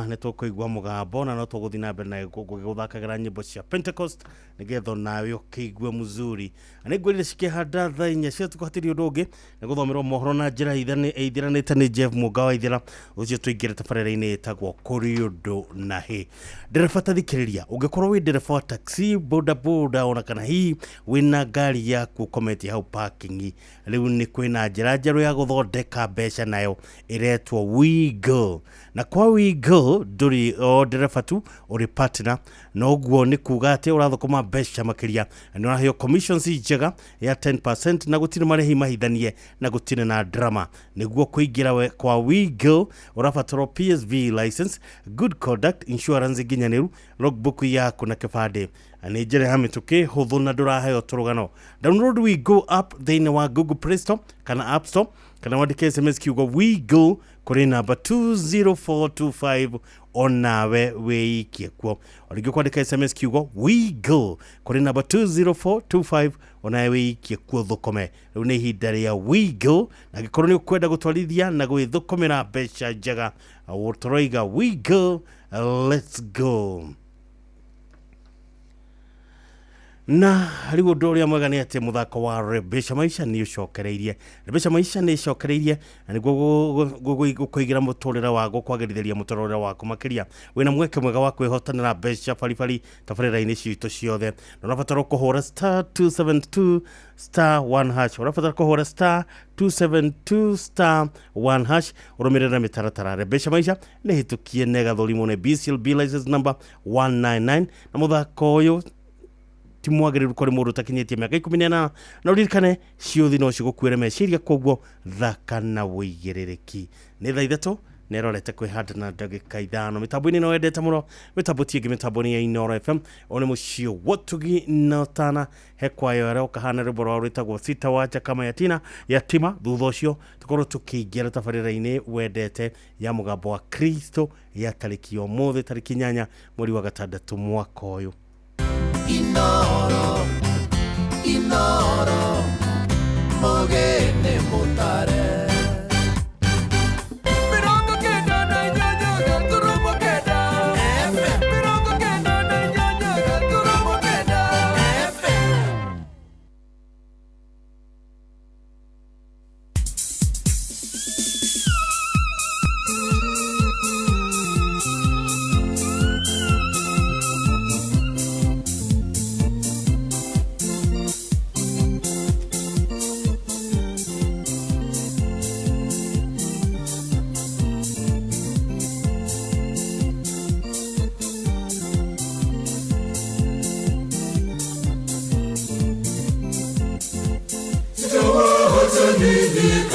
Nĩ tũkũigua mũgambo na no tũgũthiĩ na mbere na gũthakagĩra nyĩmbo cia Pentecost, nĩgetha onawe ũkĩigue mzuri. Na nĩ ngwĩrire cikĩhanda thaa 4 cia tukũ, hatirĩ ũndũ ũngĩ nĩ gũthomerwo mohoro na njĩra ĩithiranĩte nĩ Jeff Mũga wa Ithira. Ũcio tũingĩre tabarĩra-inĩ ĩtagwo Kũrĩ Ũndũ na Hĩ. Ndereba, ta thikĩrĩria, ũngĩkorwo wĩ ndereba wa taxi, boda boda, ona kana hihi wĩna ngari yaku ũkometie hau parking, rĩu nĩ kwĩna njĩra njerũ ya gũthondeka mbeca, nayo ĩretwo WeGo. Na kwa WeGo ndũrĩ o ndereba tu, ũrĩ partner. Noguo nĩ kuga atĩ ũrathũkũma mbeca makĩria na nĩ ũraheo commissions njega ya 10%, na gũtirĩ marĩhi mahithanie na gũtirĩ na drama. Nĩguo kũingĩra kwa WeGo ũrabatara PSV license, good conduct, insurance nginyanĩru, logbook yaku na kĩbandĩ. Na nĩ njĩra ya mĩtũkĩ, hũthũ, na ndũraheo tũrũgano. Download WeGo app thĩinĩ wa Google Play Store kana App Store, kana wandĩke SMS kiugo WeGo kũrĩ namba 20425, onawe wĩikie kuo. Orĩngĩ, kwandĩka SMS kiugo WeGo kũrĩ namba 20425, onawe wĩikie kuo thũkũme. Rĩu nĩ ihinda rĩa WeGo, na angĩkorwo nĩ ũkwenda gũtwarithia na gwĩthũkũmĩra mbeca njega, tũroiga WeGo, let's go. Na rĩu ũndũ ũrĩa mwega nĩ atĩ mũthako wa Rebesha Maisha nĩ ũcokereirie. Rebesha Maisha nĩ ĩcokereirie, na nĩguo gũkũigĩra mũtũrĩre waku, kwagĩrithĩria mũtũrĩre waku makĩria, wĩna mweke mwega wa kwĩhotanĩra mbeca baribari tabarĩra-inĩ citũ ciothe. Na ũrabatara kũhũra *272*1#. Ũrabatara kũhũra *272*1#, ũrũmĩrĩre mĩtaratara. Rebesha Maisha nĩ hĩtũkie na ĩgathũrimwo nĩ BCLB license number 199, na mũthako ũyũ ti mwagĩrĩru kũrĩ mũndũ ũtakinyĩtie mĩaka 18. Na ũririkane, ciũthi no cigũkuĩre meciria, koguo thaka na wĩigĩrĩrĩki. Nĩ thaa 3. Nä rorete kwä handa na ndagä 5 mä tambo-inä no wendete må no mä tambo tiängä mä tambo nä ya Inoro FM o nä må ciä wotugi na tana he kwayo ĩroka hana rwĩmbo rwao rwĩtagwo sita wacha kama yatina yatima. Thutha ũcio tũkorwo tũkĩingĩra tabarĩra-inĩ wendete ya mũgambo wa Kristo ya tarĩki ya ũmũthĩ tarĩki 8 mweri wa 6 mwaka ũyũ. Inoro, Inoro, mogene mutare. Sitawacha ninyi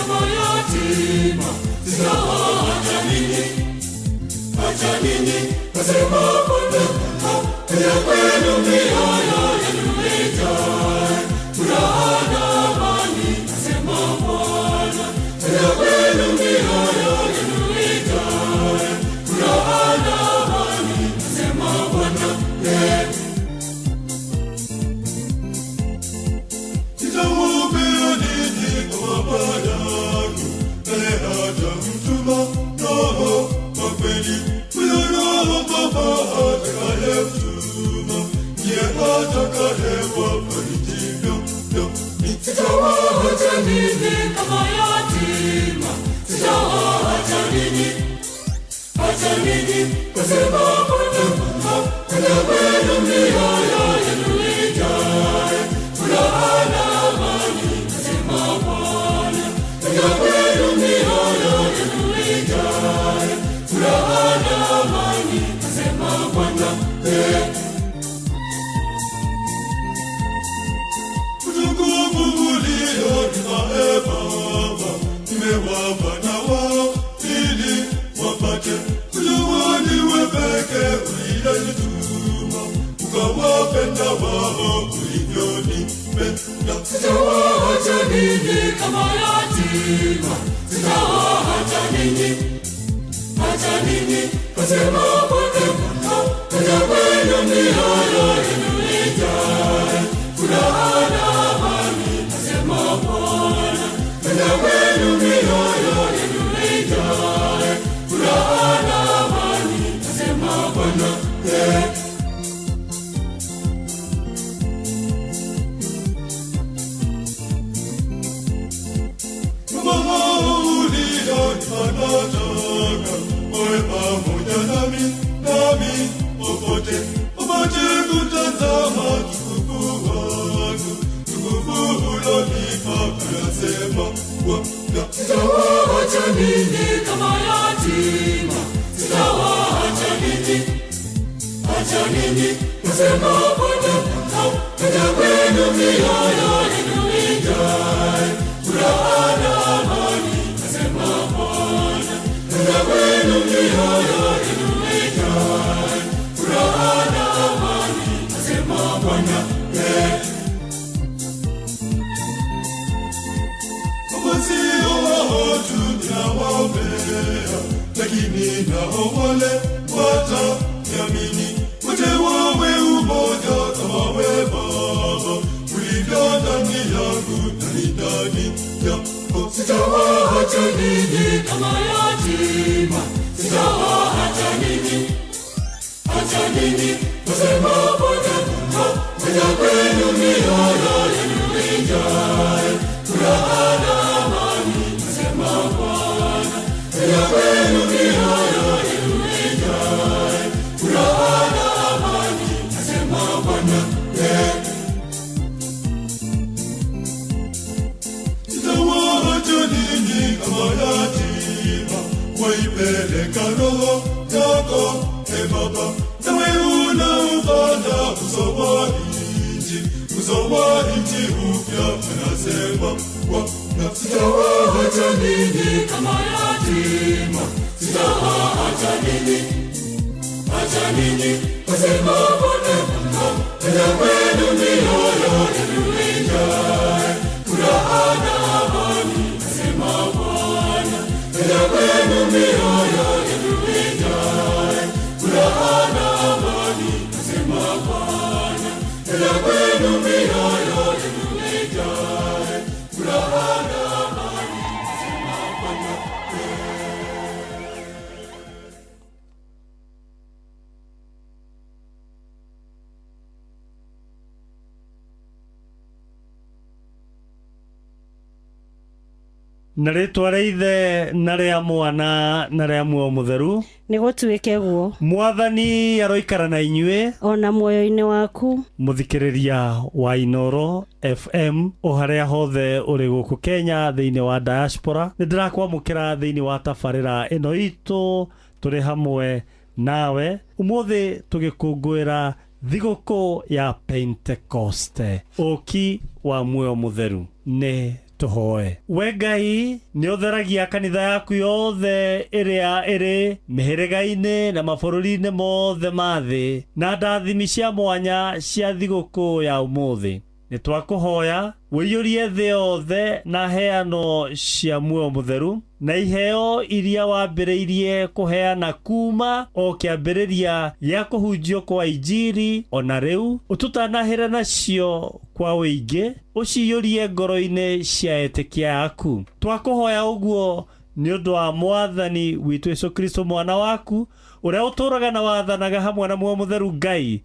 kama yatima. Sitawaacha ninyi, acha ninyi, asema Bwana, na kwenu mioyo yenu ijae furaha na amani, asema Bwana, na kwenu mioyo yenu ijae furaha na amani, asema Bwana, na kwenu mioyo yenu ijae furaha na amani, asema Bwana. Na rĩtwa rĩa ithe na rĩa mwana na rĩa muoyo mũtheru. Nĩ gũtuĩke guo. Mwathani aroikara na inyuĩ ona muoyo-inĩ waku. Mũthikĩrĩria wa Inoro FM o harĩa hothe ũrĩ gũkũ Kenya thĩinĩ wa diaspora, nĩ ndĩrakwamũkĩra thĩinĩ wa tabarĩra ĩno itũ tũrĩ hamwe nawe ũmũthĩ tũgĩkũngũĩra thigũkũ ya Pentekoste, ũki wa muoyo mũtheru. Nĩ tũhoe. We Ngai nĩ ũtheragia kanitha yaku yothe ĩrĩa ĩrĩ mĩhĩrĩga-inĩ na mabũrũri-inĩ mothe ma thĩ na ndathimi cia mwanya cia thigũkũ ya ũmũthĩ. Nĩ twakũhoya ũiyũrie thĩ yothe na heano cia muoyo mũtheru na iheo iria wambĩrĩirie kũheana kuma o kĩambĩrĩria gĩa kũhunjio kwa injiri ona rĩu, ũtũtanahĩre nacio kwa ũingĩ, ũciyũrie ngoro-inĩ cia etĩkia aku. Twakũhoya ũguo nĩ ũndũ wa Mwathani witũ Jesũ Kristo mwana waku, ũrĩa ũtũũraga na wathanaga hamwe na muoyo mũtheru Ngai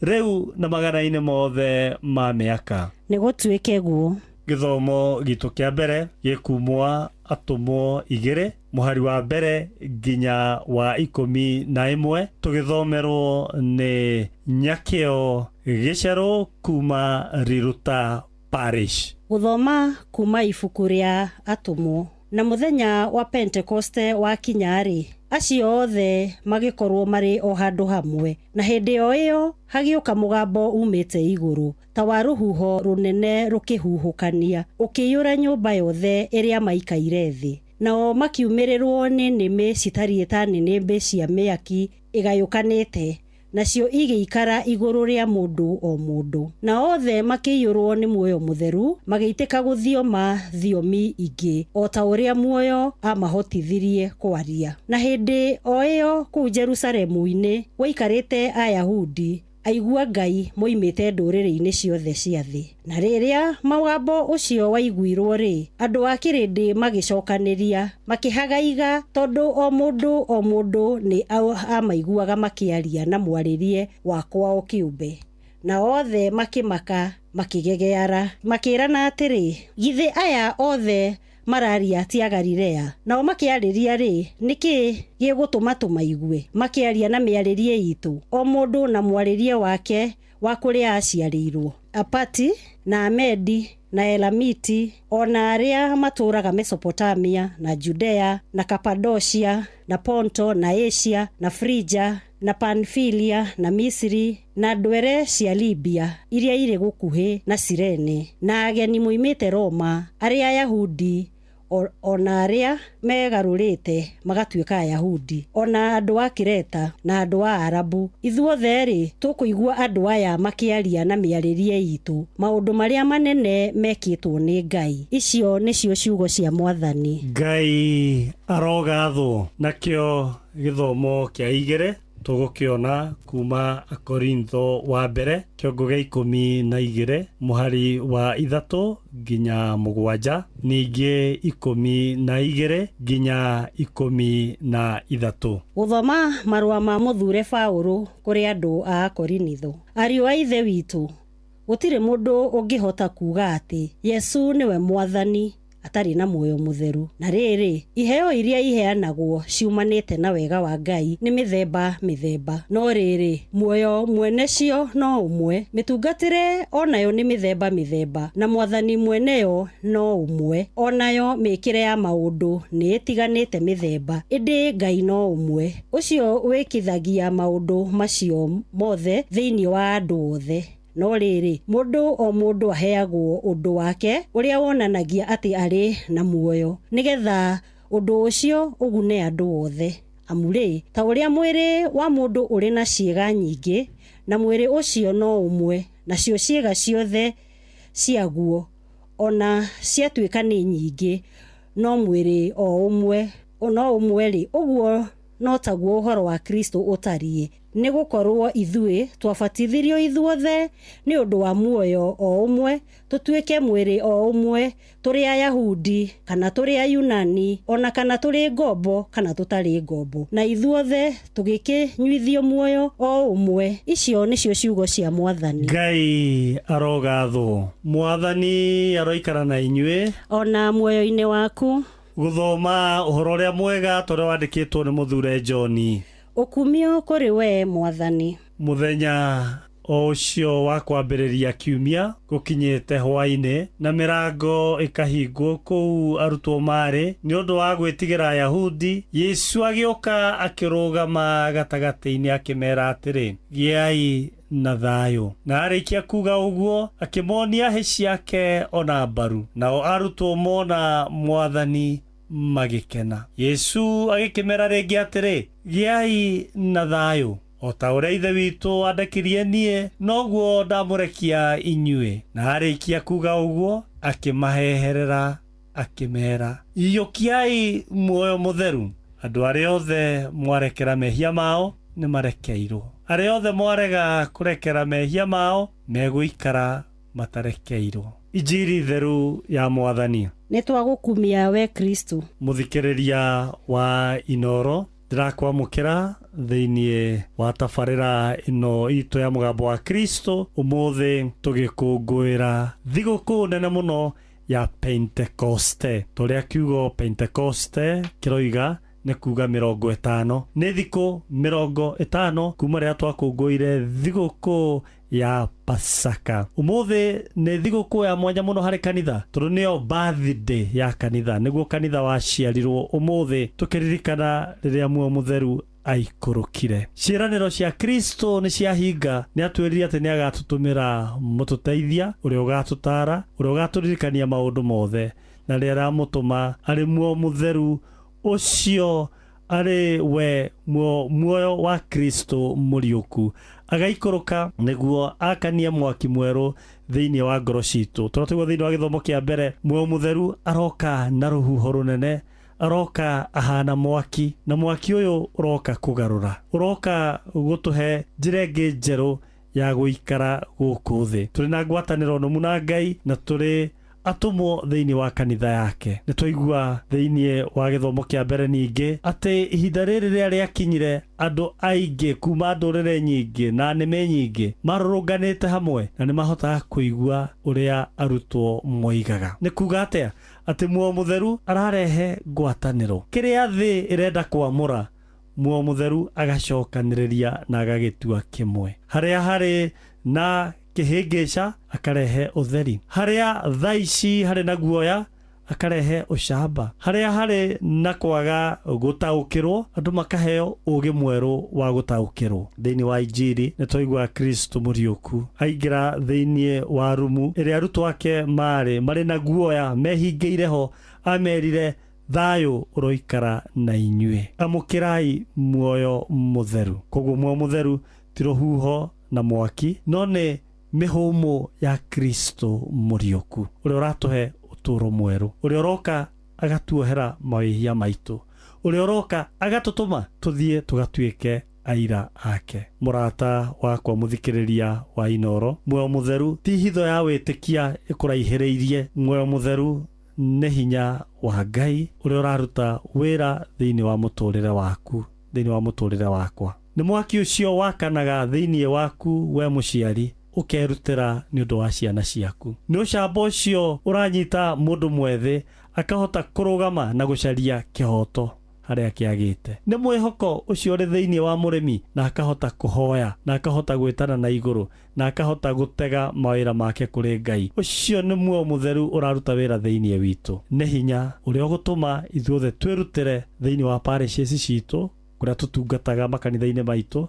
rĩu na magana-inĩ mothe ma mĩaka. Nĩ gũtuĩke guo. Gĩthomo gitũ kĩa mbere gĩkumwa atũmwo 2 mũhari wa mbere nginya wa 11, tũgĩthomerwo nĩ Nyakĩo Gĩcerũ kuma Riruta Parish. Gũthoma kuma ibuku rĩa atũmwo. Na mũthenya wa Pentekoste wakinya-rĩ, acio othe magĩkorwo marĩ o handũ hamwe, na hĩndĩ o ĩyo hagĩũka mũgambo umĩte igũrũ ta wa rũhuho rũnene rũkĩhuhũkania, ũkĩiyũra nyũmba yothe ĩrĩa maikaire thĩ. Nao makiumĩrĩrwo nĩ nĩmĩ citariĩ ta nĩnĩmbĩ cia mĩaki ĩgayũkanĩte, nacio igĩikara igũrũ rĩa mũndũ o mũndũ. Na othe makĩiyũrwo nĩ muoyo mũtheru, magĩitĩka gũthioma thiomi ingĩ o ta ũrĩa muoyo amahotithirie kwaria. Na hĩndĩ o ĩyo kũu Jerusalemu-inĩ gwaikarĩte Ayahudi aigua Ngai moimĩte ndũrĩrĩ-inĩ ciothe cia thĩ. Na rĩrĩa mũgambo ũcio waiguirwo rĩ, andũ a kĩrĩndĩ magĩcokanĩria makĩhagaiga, tondũ o mũndũ o mũndũ nĩ amaiguaga makĩaria na mwarĩrie wa kwao kĩũmbe. Na othe makĩmaka makĩgegeara, makĩĩrana atĩrĩ, githĩ aya othe mararia ti a Galilea? Nao makĩarĩria rĩ, nĩkĩ gĩgũtũma tũmaigue makĩaria na mĩarĩrie itũ, o mũndũ na mwarĩrie wake wa kũrĩa aciarĩirwo? Apati na Amedi na Elamiti, ona arĩa matũũraga Mesopotamia na Judea na Kapadocia na Ponto na Asia na Frija na Panfilia na Misiri na ndwere cia Libya iria irĩ gũkuhĩ na Sirene, na ageni moimĩte Roma, arĩa Ayahudi ona arĩa megarũrĩte magatuĩka Ayahudi, ona andũ a Kireta na andũ a Arabu, ithuothe-rĩ tũkũigua andũ aya makĩaria na mĩarĩrie itũ maũndũ marĩa manene mekĩtwo nĩ Ngai. Icio nĩcio ciugo cia Mwathani. Ngai arogathwo. Nakĩo gĩthomo kĩa 2 tũgũkĩona kuma Akorintho wa mbere kĩongo gĩa 12 mũhari wa 3 nginya 7, ningĩ 12 nginya 13. Gũthoma marũa ma mũthure Paũlũ kũrĩ andũ a Akorinitho. Ariũ a Ithe witũ, gũtirĩ mũndũ ũngĩhota kuuga atĩ Yesu nĩwe Mwathani atarĩ na muoyo mũtheru. Na rĩrĩ, iheo iria iheanagwo ciumanĩte na wega wa Ngai nĩ mĩthemba mĩthemba, no rĩrĩ, muoyo mwene cio no ũmwe. Mĩtungatĩre onayo nĩ mĩthemba mĩthemba, na Mwathani mweneyo no ũmwe. Onayo mĩkĩre ya maũndũ nĩ ĩtiganĩte mĩthemba, ĩndĩ Ngai no ũmwe, ũcio wĩkithagia maũndũ macio mothe thĩinĩ wa andũ othe. No rĩrĩ, mũndũ o mũndũ aheagwo ũndũ wake ũrĩa wonanagia atĩ arĩ na muoyo, nĩgetha Ũndũ ũcio ũgune andũ othe. Amu-rĩ, ta ũrĩa mwĩrĩ wa mũndũ ũrĩ na ciĩga nyingĩ, na mwĩrĩ ũcio no ũmwe, nacio ciĩga ciothe ciaguo, o na ciatuĩka nĩ nyingĩ, no mwĩrĩ o ũmwe, no ũmwe-rĩ, ũguo no taguo ũhoro wa Kristo ũtariĩ. Nĩ gũkorũo ithuĩ twabatithirio ithuothe nĩ ũndũ wa muoyo o ũmwe, tũtuĩke mwĩrĩ o ũmwe, tũrĩ Ayahudi kana tũrĩ Ayunani, o na kana tũrĩ ngombo kana tũtarĩ ngombo, na ithuothe tũgĩkĩnyuithio muoyo o ũmwe. Icio nĩcio ciugo cia Mwathani. Ngai arogathwo. Mwathani aroikara na inyuĩ. O na muoyo-inĩ waku. Gũthoma ũhoro ũrĩa mwega ta ũrĩa wandĩkĩtwo nĩ mũthure John. Ũkumio kũrĩ we Mwathani. Mũthenya o ũcio wa kwambĩrĩria kiumia gũkinyĩte hwaĩ-inĩ, na mĩrango ĩkahingwo kũu arutwo marĩ nĩ ũndũ wa gwĩtigĩra Ayahudi, Yesu agĩũka akĩrũgama gatagatĩ-inĩ akĩmera atĩrĩ, gĩai na thayũ. Na arĩkia kuga ũguo, akĩmonia hĩ ciake ona mbaru. Nao arutwo mona Mwathani magĩkena. Yesu agĩkĩmera rĩngĩ atĩrĩ, gĩai na thayũ. O ta ũrĩa Ithe witũ andekirie niĩ, noguo ndamũrekia inyuĩ. Na arĩkia kuga ũguo, akĩmaheherera akĩmera, iyũkiai muoyo mũtheru. Andũ arĩa othe mwarekera mehia mao nĩ marekeirwo. Arĩa othe mwarega kũrekera mehia mao megũikara matarekeirwo. Injiri theru ya Mwathani. Nĩ twagũkumia we Kristo. Mũthikĩrĩria wa Inoro, ndĩrakwamũkĩra thĩinĩ wa tabarĩra ĩno itũ ya mũgambo wa Kristo. Ũmũthĩ tũgĩkũngũĩra thigũkũ nene mũno ya Pentekoste. Tũrĩa kiugo Pentekoste kĩroiga nĩ kuga 50. Nĩ thikũ 50 kuma rĩrĩa twakũngũĩire thigũkũ ya Pasaka. Ũmũthĩ nĩ thigũkũ ya mwanya mũno harĩ kanitha, tondũ nĩyo birthday ya kanitha, nĩguo kanitha waciarirwo ũmũthĩ, tũkĩririkana rĩrĩa muoyo mũtheru aikũrũkire. Ciĩranĩro cia Kristo nĩ ciahinga. Nĩ atwĩrire atĩ nĩ agatũtũmĩra mũtũteithia ũrĩa ũgatũtaara, ũrĩa ũgatũririkania maũndũ mothe, na rĩrĩa aramũtũma arĩ muoyo mũtheru ũcio arĩ we muoyo wa Kristo mũriũku, agaikũrũka nĩguo akanie mwaki mwerũ thĩinĩ wa ngoro citũ. Tũratũigua thĩinĩ wa gĩthomo kĩa mbere, muoyo mũtheru aroka na rũhuho rũnene, aroka ahana mwaki, na mwaki ũyũ ũroka kũgarũra, ũroka gũtũhe njĩra ĩngĩ njerũ ya gũikara gũkũ thĩ. Tũrĩ na ngwatanĩro nũmu na Ngai, na tũrĩ atũmwo thĩinĩ wa kanitha yake. Nĩ twaigua thĩinĩ wa gĩthomo kĩa mbere ningĩ atĩ ihinda rĩrĩ rĩrĩa rĩakinyire, andũ aingĩ kuma ndũrĩrĩ nyingĩ na nĩmĩ nyingĩ marũrũnganĩte hamwe, na nĩ mahotaga kũigua ũrĩa arutwo moigaga. Nĩ kuga atĩa? Atĩ muoyo mũtheru ararehe ngwatanĩro. Kĩrĩa thĩ ĩrenda kwamũra, muoyo mũtheru agacokanĩrĩria na agagĩtua kĩmwe. Harĩa harĩ na kĩhĩngĩca akarehe ũtheri, harĩa thaa ici harĩ na guoya akarehe ũcamba, harĩa harĩ na kwaga gũtaũkĩrwo andũ makaheo ũũgĩ mwerũ wa gũtaũkĩrwo. Thĩinĩ wa Injiri nĩ twaigua Kristo mũriũku aingĩra thĩinĩ wa rumu ĩrĩa arutwo ake marĩ marĩ na guoya mehingĩire ho, amerire thayũ ũroikara na inyuĩ, amũkĩrai muoyo mũtheru. Koguo muoyo mũtheru ti rũhuho na mwaki, no nĩ mĩhũmũ ya Kristo mũriũku ũrĩa ũratũhe ũtũũro mwerũ, ũrĩa ũroka agatuohera mawĩhia maitũ, ũrĩa ũroka agatũtũma tũthiĩ tũgatuĩke aira ake. Mũrata wakwa mũthikĩrĩria wa Inoro, muoyo mũtheru ti hitho ya wĩtĩkia ĩkũraihĩrĩirie. Muoyo mũtheru nĩ hinya wa Ngai ũrĩa ũraruta wĩra thĩinĩ wa mũtũũrĩre waku, thĩinĩ wa mũtũũrĩre wakwa. Nĩ mwaki ũcio wakanaga thĩinĩ waku we mũciari, ũkerutĩra nĩ ũndũ wa ciana ciaku. Nĩ ũcamba ũcio ũranyita mũndũ mwethĩ akahota kũrũgama na gũcaria kĩhoto harĩa kĩagĩte. Nĩ mwĩhoko ũcio ũrĩ thĩinĩ wa mũrĩmi, na akahota kũhoya, na akahota gwĩtana na igũrũ, na akahota gũtega mawĩra make kũrĩ Ngai. Ũcio nĩ muoyo mũtheru ũraruta wĩra thĩinĩ witũ. Nĩ hinya ũrĩa ũgũtũma ithuothe twĩrutĩre thĩinĩ wa parishes citũ, kũrĩa tũtungataga makanitha-inĩ maitũ,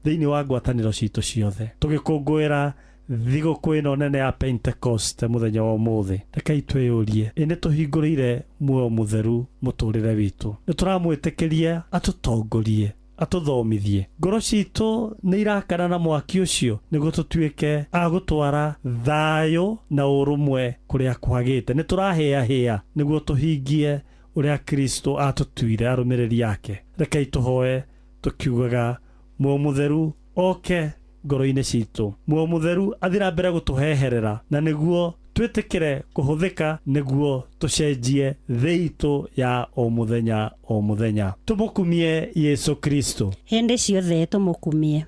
thĩinĩ wa ngwatanĩro citũ ciothe. Tũgĩkũngũĩra Thigũkũ ĩno nene ya Pentecost mũthenya wa ũmũthĩ, rekei twĩyũrie, ĩ nĩ tũhingũrĩire muoyo mũtheru mũtũrĩre witũ? Nĩ tũramwĩtĩkĩria atũtongorie, atũthomithie? Ngoro citũ nĩ irakana na mwaki ũcio nĩguo tũtuĩke a gũtwara thayũ na ũrũmwe kũrĩa kwagĩte? Nĩ tũrahĩahĩa nĩguo tũhingie ũrĩa Kristo atũtuire arũmĩrĩri ake? Rekei tũhoe tũkiugaga muoyo mũtheru oke ngoro-inĩ citũ, muoyo mũtheru athiĩ na mbere gũtũheherera, na nĩguo twĩtĩkĩre kũhũthĩka nĩguo tũcenjie thĩ itũ ya o mũthenya o mũthenya. Tũmũkumie Yesu Kristo hĩndĩ ciothe. Tũmũkumie.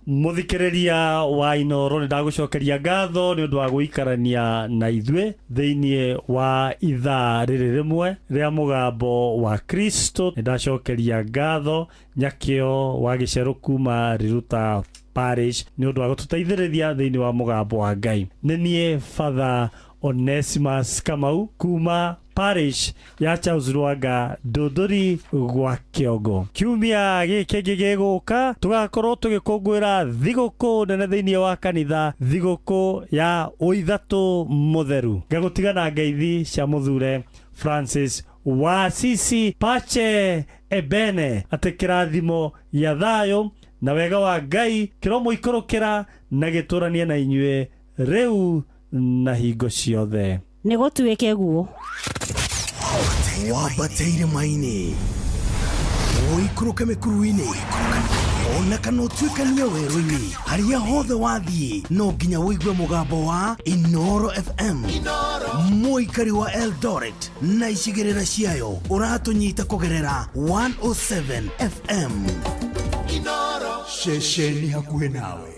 Mũthikĩrĩria wa Inoro, nĩ ndagũcokeria ngatho nĩ ũndũ wa gũikarania na ithuĩ thĩinĩ wa ithaa rĩrĩ rĩmwe rĩa mũgambo wa Kristo. Nĩ ndacokeria ngatho Nyakĩo wa Gĩcerũ kuma Riruta Parish nĩ ũndũ wa gũtũteithĩrĩria thĩinĩ wa mũgambo wa Ngai. Nĩ niĩ Father Onesimus Kamau kuma parish ya Charles Rwanga, Ndũndũri gwa Kĩongo. Kiumia gĩkĩ kĩngĩ gĩgũka tũgakorwo tũgĩkũngũĩra thigũkũ nene thĩinĩ wa kanitha, thigũkũ ya Ũithatũ Mũtheru. Ngagũtiga na ngeithi cia mũthure Francis wa Assisi. Pace e bene, atĩ kĩrathimo gĩa thayũ na wega wa Ngai kĩromũikũrũkĩra na gĩtũranie na inyuĩ rĩu na hingo ciothe. Nĩ gũtuĩke guo. Wambate irĩma-inĩ, ũikũrũke mĩkuru-inĩ, ona kana ũtuĩkanie werũ-inĩ, harĩa hothe wathiĩ no nginya ũigue mũgambo wa Inoro FM. Mũikari wa Eldoret na icigĩrĩra ciayo, ũratũnyita kũgerera 107 FM. Ceceni hakuhĩ nawe.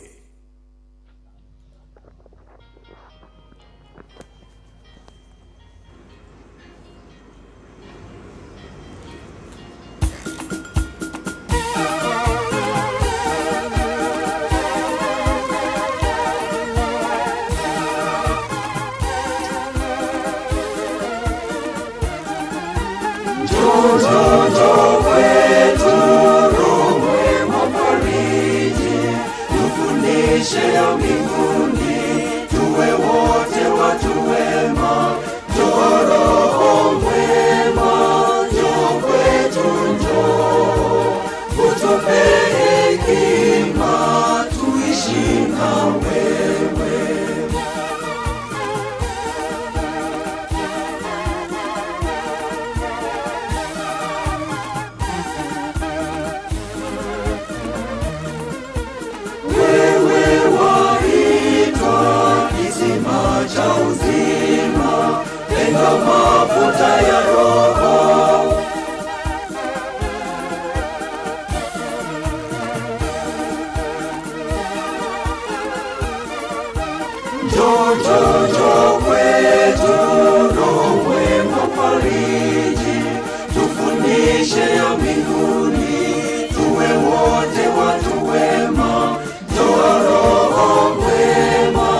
Njoo kwetu, Roho mwema Mfariji, tufundishe ya mbinguni, tuwe wote watu wema. Njoo Roho mwema, njoo kwetu, njoo utupe hekima, tuishi na wewe. Wewe waitwa kisima cha uzima, tenga mafuta ya Roho. Njoo, njoo, njoo kwetu, Roho mwema Mfariji, tufundishe ya mbinguni, tuwe wote watu wema. Njoo Roho mwema,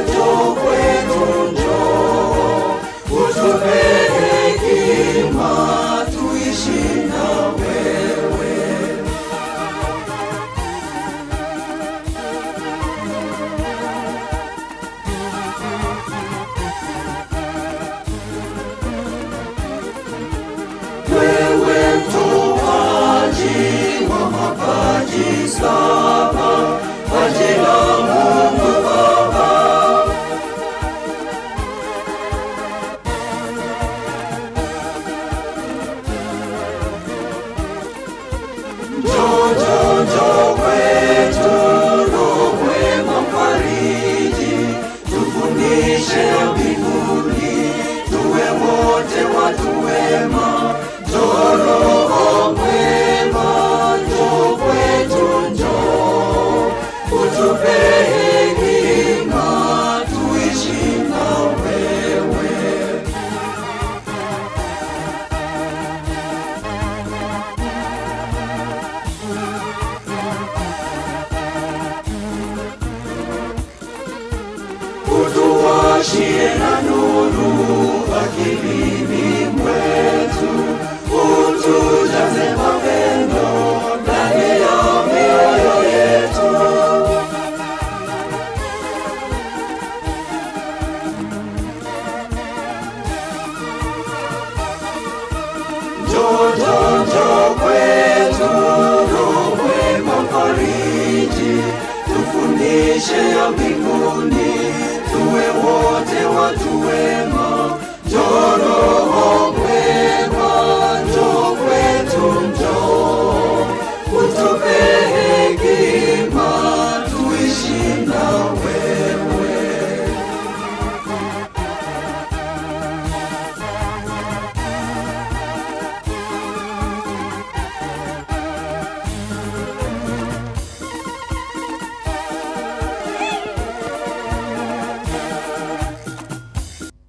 njoo kwetu, njoo utupe hekima, tuishi na wewe. Wewe mtoaji wa mapaji saba, paji la Mungu Baba. Njoo, njoo, njoo kwetu, Roho mwema Mfariji, tufundishe ya mbinguni, tuwe wote watu wema. Njoo Roho mwema, njoo kwetu, njoo utupe hekima, tuishi na wewe. Utuwashie na nuru akilini mwetu, utujaze mapendo ndani ya mioyo yetu. tufariji, tufundishe ya mbinguni, tuwe wote watu wema. Njoo Roho mwema, njoo kwetu, njoo utupe hekima, tuishi na wewe.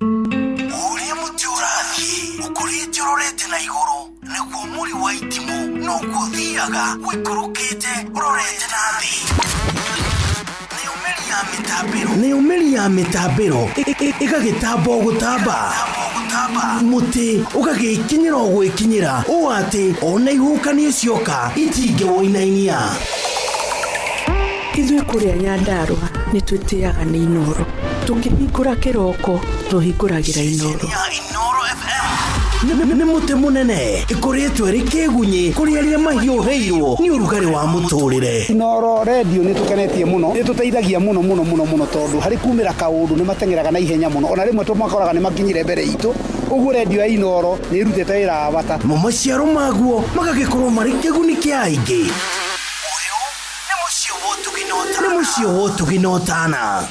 Ũrĩa mũtĩ ũrathiĩ ũkũrĩte ũrorete na igũrũ nĩguo mũri wa itimũ noguo ũthiaga ũikũrũkĩte ũrorete na thĩ. Nayo mĩri ya mĩtambĩro ĩgagĩtamba o gũtamba, mũtĩ ũgagĩkinyĩra o gwĩkinyĩra ũũ atĩ ona ihuhũkanio cioka itingĩwũinainia. Ithuĩ kũrĩa Nyandarũa nĩ twĩtĩaga nĩ Inooro. Tũkĩhingũra kĩroko tũhingũragĩra Inooro. Nĩ mũtĩ mũnene ĩkũrĩtwo ĩrĩ kĩgunyĩ kũrĩ arĩa mahiũhĩirwo nĩ ũrugarĩ wa mũtũrĩre. Inooro redio nĩ tũkenetie mũno, nĩ tũteithagia mũno mũno mũno mũno tondũ harĩ kumĩra kaũndũ nĩ mateng'eraga na ihenya mũno, ona rĩmwe tũmakoraga nĩ makinyire mbere itũ, ũguo redio ya Inooro nĩ ĩrutĩte wĩra wa bata. Mo maciaro maguo magagĩkorwo marĩ kĩguni kĩa aingĩ. Nĩ mũciĩ wa ũtugi na ũtana.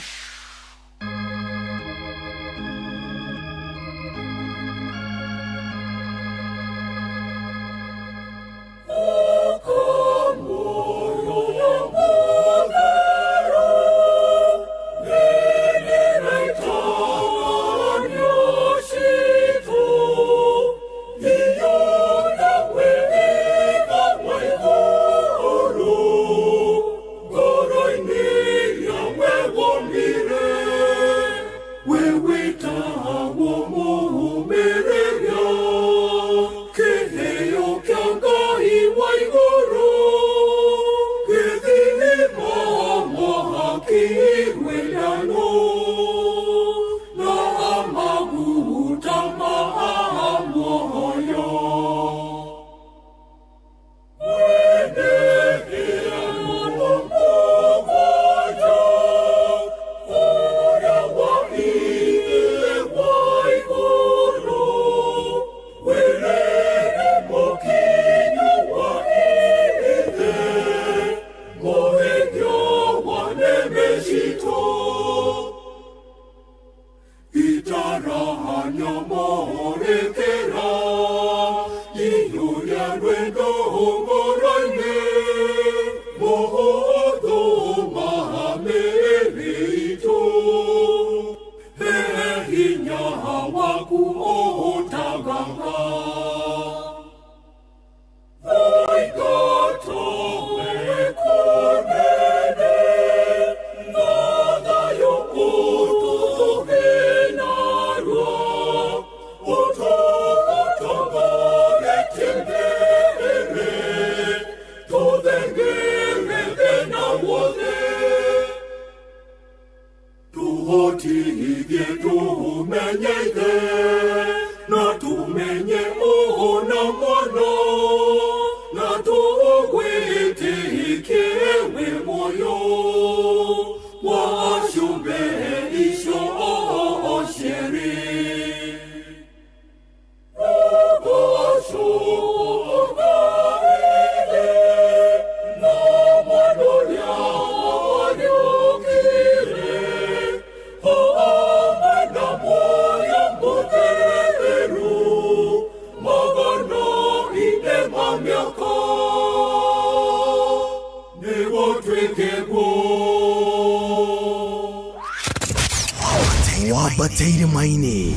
Wambateire maini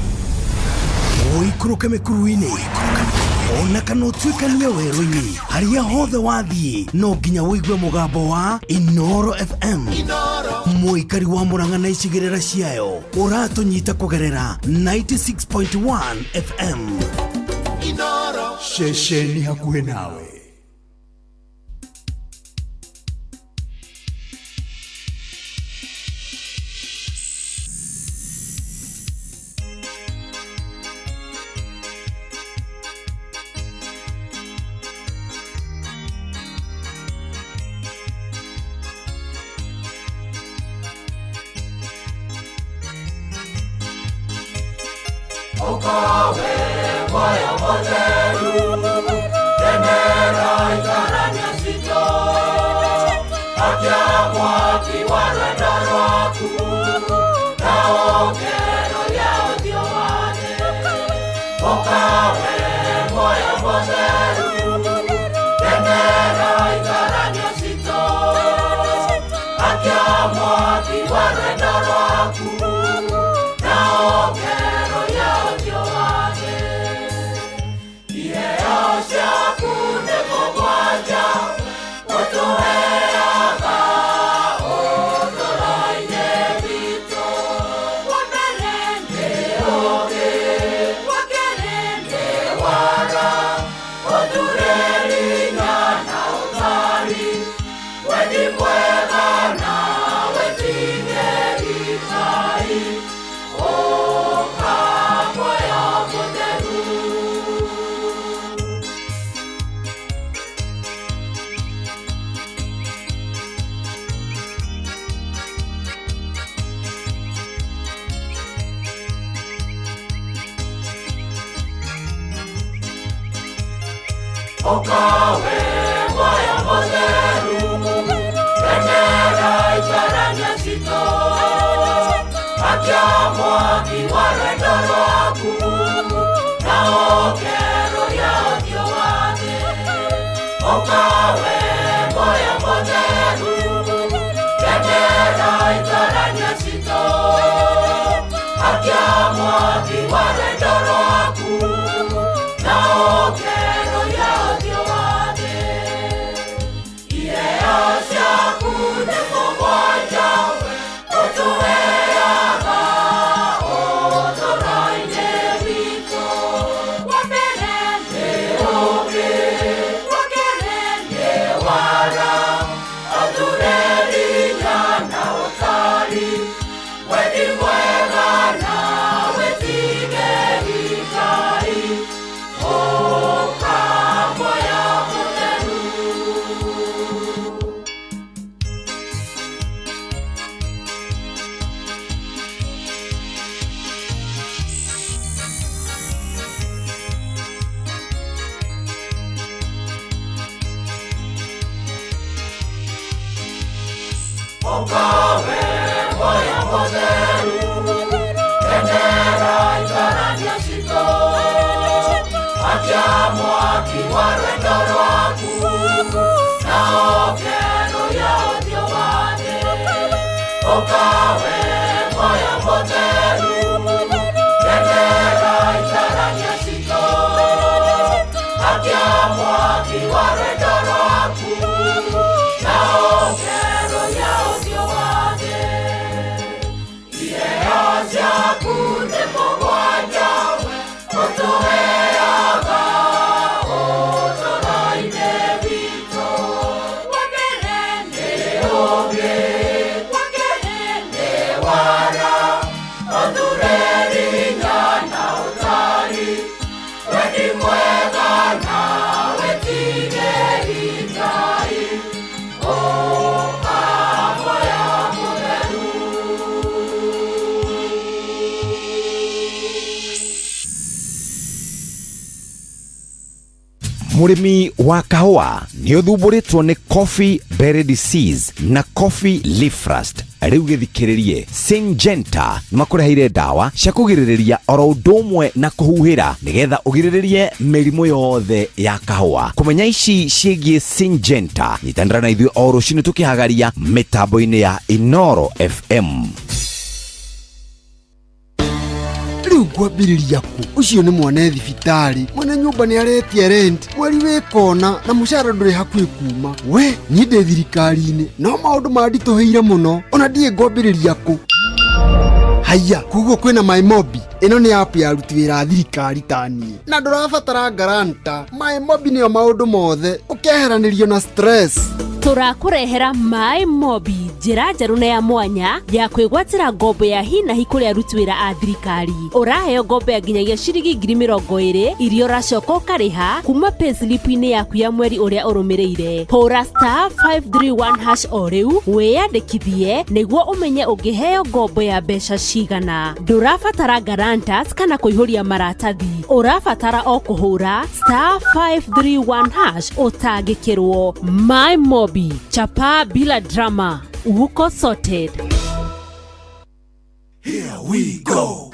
ũikũrũke mĩkuru-inĩ ona kana ũtuĩkanie werũ-inĩ, harĩa hothe wathiĩ no nginya ũigue mũgambo wa Inooro FM. Mũikari wa Mũrang'a na icigĩrĩra ciayo ũratũnyita kũgerera 96.1 FM. Ceceni hakuhĩ nawe. Ũkawe muoyo mũtheru, kenera itarania citũ, akia mwaki wa rwendo rwaku, na ũkeroria ũthiũ wake. Ũkawe muoyo mũtheru, kenera itarania citũ, akia mwaki wa rwendo rwaku, na ũkeroria ũthiũ wake. Iheo ciaku nĩ mũgwanja, ũtũheaga ũtũũro-inĩ witũ. Wa mbere nĩ ũũgĩ, wa kerĩ nĩ wara, ũthure hinya na ũtari, wendi mwega na wĩtigĩri Ngai, ũka muoyo mũtheru. Ũkawe muoyo mũtheru, kenera itarania citũ, akia mwaki wa rwendo rwaku, na ũkeroria ũthiũ wake. Ũkawe muoyo mũtheru, kenera itarania citũ, akia mwaki wa rwendo rwaku, na ũkeroria ũthiũ wake. Iheo ciaku nĩ mũgwanja, ũtũheaga ũtũũro-inĩ witũ. Wa mbere nĩ ũũgĩ, wa kerĩ nĩ wara, ũthure hinya na ũtari, wendi mwega na wĩtigĩri Ngai, ũka muoyo mũtheru. Ũkawe muoyo mũtheru, kenera itarania citũ, akia mwaki wa rwendo rwaku, na ũkeroria ũthiũ wake. Ũkawe muoyo mũtheru, kenera itarania citũ, akia mwaki wa rwendo rwaku, na ũkeroria ũthiũ wake. Iheo ciaku nĩ mũgwanja, ũtũheaga ũtũũro-inĩ witũ. Wa mbere nĩ ũũgĩ, wa kerĩ nĩ wara, ũthure hinya na ũtari, wendi mwega na wĩtigĩri Ngai, ũka muoyo mũtheru. Mũrĩmi wa kahũa nĩ ũthumbũrĩtwo nĩ coffee berry disease na coffee leaf rust. Rĩu gĩthikĩrĩrie, Syngenta nĩmakũreheire ndawa cia kũgirĩrĩria oro ũndũ ũmwe na kũhuhĩra nĩgetha ũgirĩrĩrie mĩrimũ yothe ya kahũa. Kũmenya ici ciĩgiĩ Syngenta, nyitanĩra na ithuĩ o rũcinĩ tũkĩhagaria mĩtambo-inĩ ya Inoro FM. Rĩu ngwambĩrĩria kũ? Ũcio nĩ mwana e thibitarĩ, mwene nyũmba nĩ aretia rent mweri wĩ kona, na mũcara ndũrĩ hakuhĩ kuma. We niĩ ndĩ thirikari-inĩ, no maũndũ manditũhĩire mũno, ona ndiĩ ngwambĩrĩria kũ. Haiya, koguo kwĩna MyMobi. Ĩno nĩ app ya aruti wĩra a thirikari ta niĩ, na ndũrabatara guarantor. MyMobi nĩyo maũndũ mothe, ũkeheranĩrio na stress. Tũrakũrehera Maĩ Mobi, njĩra njerũ na ya mwanya ya kwĩgwatĩra ngombo ya hinahi kũrĩ aruti wĩra a thirikari. Ũraheo ngombo ya nginyagia ciringi 20,000 iria ũracoka ũkarĩha kuma payslip-inĩ yaku ya mweri ũrĩa ũrũmĩrĩire. Hũra *531# o rĩu wĩyandĩkithie nĩguo ũmenye ũngĩheo ngombo ya mbeca cigana. Ndũrabatara guarantor. guarantors kana kũihũria maratathi. Ũrabatara o kũhũra star 531 hash ũtangĩkĩrwo. My Mobi, chapa bila drama, uko sorted.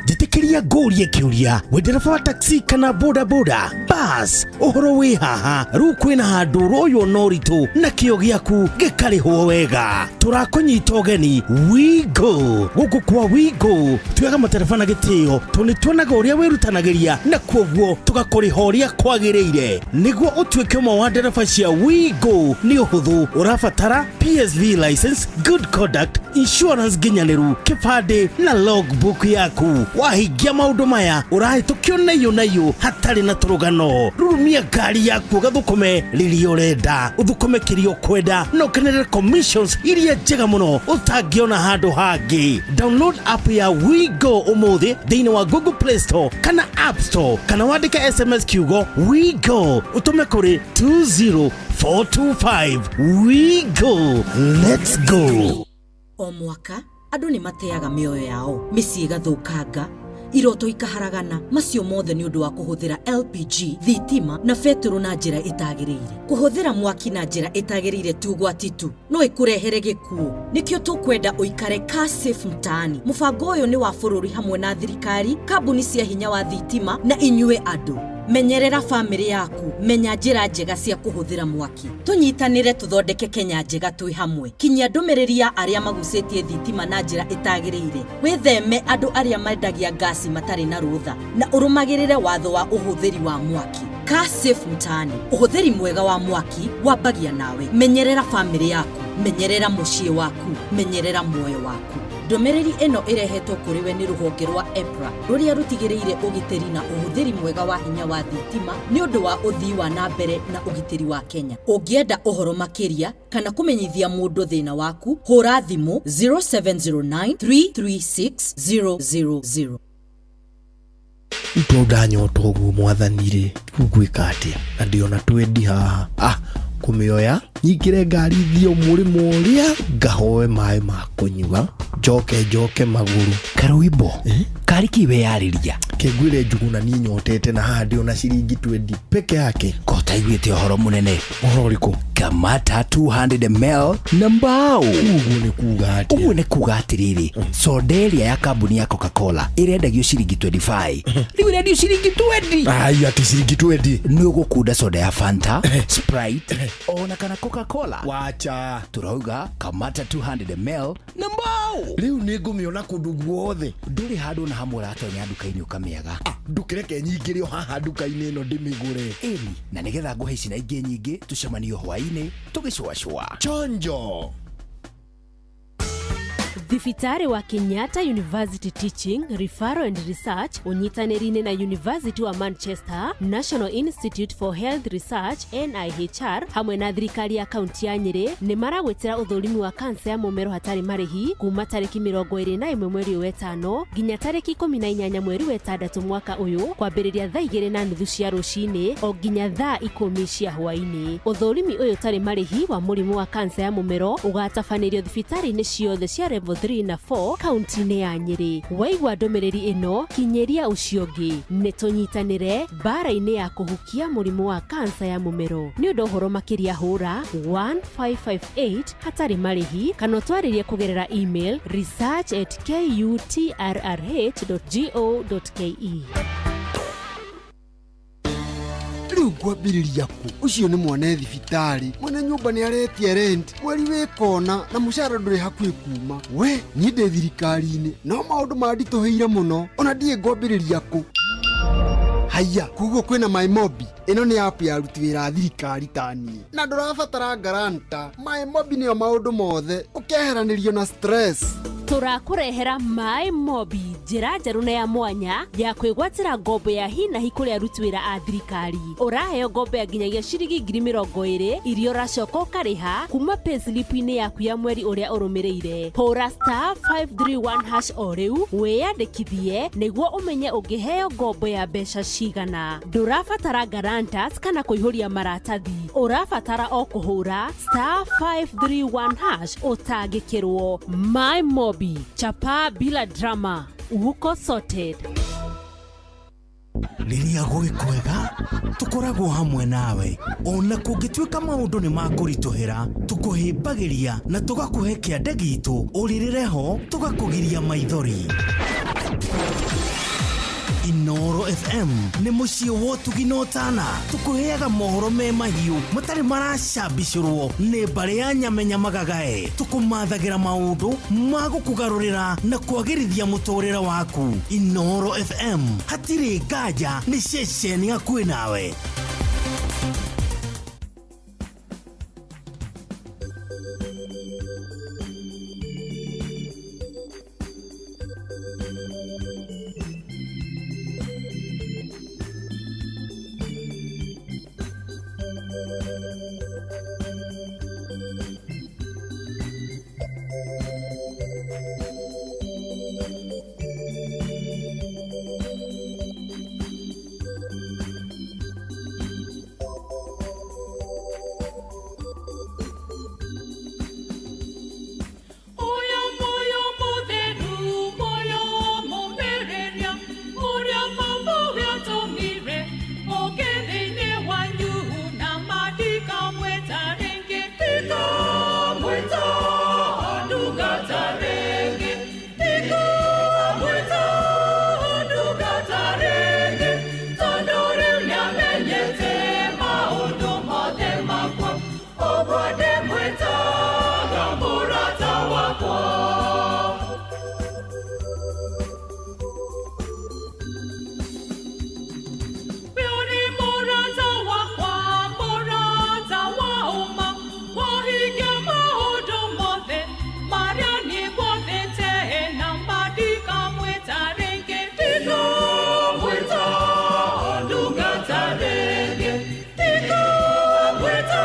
Njĩtĩkĩria ngũrie kĩũria, wĩ ndereba wa taxi kana bodaboda bas, ũhoro wĩ haha. Rĩu kwĩna handũ ũroywo na ũritũ na kĩo gĩaku gĩkarĩhwo wega. Tũrakũnyita ũgeni Wigo. Gũkũ kwa Wigo tuoyaga matereba na gĩtĩo, tondũ nĩ tuonaga ũrĩa wĩrutanagĩria na kuoguo tũgakũrĩha ũrĩa kwagĩrĩire. Nĩguo ũtuĩke ũmwe wa ndereba cia Wigo nĩ ũhũthũ, ũrabatara PSV license, good conduct, insurance nginyanĩru, kĩbandĩ na logbook yaku. Wahingia maũndũ maya ũrahĩtũkio naiyũ naiyũ hatarĩ na tũrũgano. Rurumia ngari yaku ũgathũkũme rĩrĩa ũrenda, ũthũkũme kĩrĩa ũkwenda na ũkenerere commissions iria njega mũno ũtangĩona handũ hangĩ. Download app ya WeGo ũmũthĩ thĩinĩ wa Google Play Store kana App Store, kana wandĩke SMS kiugo WeGo ũtũme kũrĩ 20425. WeGo, let's go. O mwaka andũ nĩ mateaga mĩoyo yao, mĩciĩ ĩgathũkanga, iroto ikaharagana, macio mothe nĩ ũndũ wa kũhũthĩra LPG, thitima na betũrũ na njĩra ĩtagĩrĩire. Kũhũthĩra mwaki na njĩra ĩtagĩrĩire ti ũgwati tu, no ĩkũrehere gĩkuũ. Nĩkĩo tũkwenda ũikare car safe mtaani. Mũbango ũyũ nĩ wa bũrũri hamwe na thirikari, kambuni cia hinya wa thitima na inyuĩ andũ. Menyerera bamĩrĩ yaku, menya njĩra njega cia kũhũthĩra mwaki. Tũnyitanĩre tũthondeke Kenya njega twĩ hamwe. Kinyia ndũmĩrĩri ya arĩa magucĩtie thitima na njĩra ĩtagĩrĩire. Wĩtheme andũ arĩa mendagia ngasi matarĩ na rũtha na ũrũmagĩrĩre watho wa ũhũthĩri wa mwaki. Car safe mtaani, ũhũthĩri mwega wa mwaki wambagia nawe. Menyerera bamĩrĩ yaku, menyerera mũciĩ waku, menyerera muoyo waku. Ndũmĩrĩri ĩno ĩrehetwo kũrĩ we nĩ rũhonge rwa EPRA rũrĩa rũtigĩrĩire ũgitĩri na ũhũthĩri mwega wa hinya wa thitima nĩ ũndũ wa ũthii wa na mbere na ũgitĩri wa Kenya. Ũngĩenda ũhoro makĩria kana kũmenyithia mũndũ thĩna waku, hũra thimũ 0709 336 000. Rĩu tondũ ndanyota ũguo mwathani rĩ, rĩu ngwĩka atĩa na ndĩona twendi haha? Ah, kũmĩoya nyingĩre ngari thiĩ mũrĩmo ũrĩa ngahoe maĩ ma kũnyua, njoke njoke magũrũ. Karwimbo karĩ kĩ weyarĩria? Kengwĩre Njuguna, niĩ nyotete na haha ndĩona ciringi twendi peke yake. Ko taiguĩte ũhoro mũnene? Ũhoro ũrĩkũ? Kamata 200 ml na mbao. Ũguo nĩ kuga atĩa? Ũguo nĩ kuga atĩrĩrĩ, soda ĩrĩa ya kambuni ya Coca-Cola ĩrendagio ciringi 25, rĩu ĩrendio ciringi 20. Ai, atĩ ciringi 20? Nĩ ũgũkunda soda ya Fanta, Sprite ona kana Coca-Cola. Wacha. Tũrauga kamata 200 ml na mbao. Rĩu nĩ ngũmĩona kũndũ guothe? Ndũrĩ handũ na hamwe ũratonya nduka-inĩ ũkamĩaga. Ndũkĩreke nyingĩre o haha nduka-inĩ ĩno ndĩmĩgũre. Ĩni, na nĩgetha ngũhe ici na ingĩ nyingĩ, tũcemanio hwaĩ-inĩ tũgĩcũacũa. Chonjo. Thibitarĩ wa Kenyatta University Teaching, Referral and Research ũnyitanĩri-inĩ na University wa Manchester, National Institute for Health Research NIHR hamwe na thirikari ya kaunti ya Nyĩrĩ nĩ maragwĩtĩra ũthũrimi wa kansa ya mũmero hatarĩ marĩhi kuma tarĩki 21 mweri ũyũ wetano nginya tarĩki 18 mweri wetandatũ mwaka ũyũ, kwambĩrĩria thaa 2:30 cia rũcinĩ o nginya thaa 10 cia hwaĩ-inĩ. Ũthũrimi ũyũ ũtarĩ marĩhi wa mũrimũ wa kansa ya mũmero ũgatabanĩrio thibitarĩ-inĩ ciothe cia level 3 na 4 kaunti-inĩ ya Nyĩrĩ. Waigua ndũmĩrĩri ĩno, kinyĩria ũcio ũngĩ. Nĩ tũnyitanĩre mbara-inĩ ya kũhukia mũrimũ wa kansa ya mũmero. Nĩ ũndũ ũhoro makĩria hũra 1558 hatarĩ marĩhi kana ũtwarĩrie kũgerera email research@kutrrh.go.ke. Rĩu ngwambĩrĩria kũ? Ũcio nĩ mwana thibitarĩ, mwene nyũmba nĩ aretia rent mweri wĩ kona na mũcara ndũrĩ hakuhĩ kuma. We niĩ ndĩ thirikari-inĩ no maũndũ manditũhĩire mũno, ona ndiĩ ngwambĩrĩria kũ. Haiya, koguo kwĩna MyMobi. Ĩno nĩ app ya aruti wĩra a thirikari ta niĩ na ndũrabatara guarantor. MyMobi nĩyo maũndũ mothe, ũkeheranĩrio na stress. Tũrakũrehera Maĩ Mobi, njĩra njerũ na ya mwanya ya kwĩgwatĩra ngombo ya hi na hi kũrĩ aruti wĩra a thirikari. Ũraheo ngombo ya nginyagia ciringi 20,000 iria ũracoka ũkarĩha kuma payslip-inĩ yaku ya mweri ũrĩa ũrũmĩrĩire. Hũra star 531 hash o rĩu wĩyandĩkithie nĩguo ũmenye ũngĩheo ngombo ya mbeca cigana. Ndũrabatara guarantors kana kũihũria maratathi, ũrabatara o kũhũra star 531 hash ũtangĩkĩrwo. My Mobi, chapa bila drama, uko sorted. Rĩrĩa gwĩ kwega tũkoragwo hamwe nawe, ona kũngĩtuĩka maũndũ nĩ makũritũhĩra, tũkũhĩmbagĩria na tũgakũhe kĩande gitũ, ũrĩrĩre ho tũgakũgiria maithori. Inoro FM nĩ mũciĩ wa ũtugi na ũtana, tũkũheaga mohoro me mahiũ matarĩ maracambicũrwo nĩ mbarĩ ya nyamenya magagae, tũkũmathagĩra maũndũ ma gũkũgarũrĩra na kwagĩrithia mũtũrĩre waku. Inoro FM hatirĩ nganja nĩ ceceni hakuhĩ nawe. Oya moyo mũtheru, moyo mũmĩrĩria, ũrĩa Baba wĩatũmire, oke thĩinĩ wanyu na mandikamwĩta rĩngĩ. Ndikamwĩta ndungata rĩngĩ, ndikamwĩta ndungata rĩngĩ, tondũ rĩu nĩamenyete maũndũ mothe makwa, ũguo ndĩmwĩtaga mũrata wakwa. Wĩ mũrata wakwa, mũrata wa ũma, wahingia maũndũ mothe marĩa niĩ ngwathĩte, na mandikamwĩta rĩngĩ. Ndikamwĩta ndungata rĩngĩ, ndikamwĩta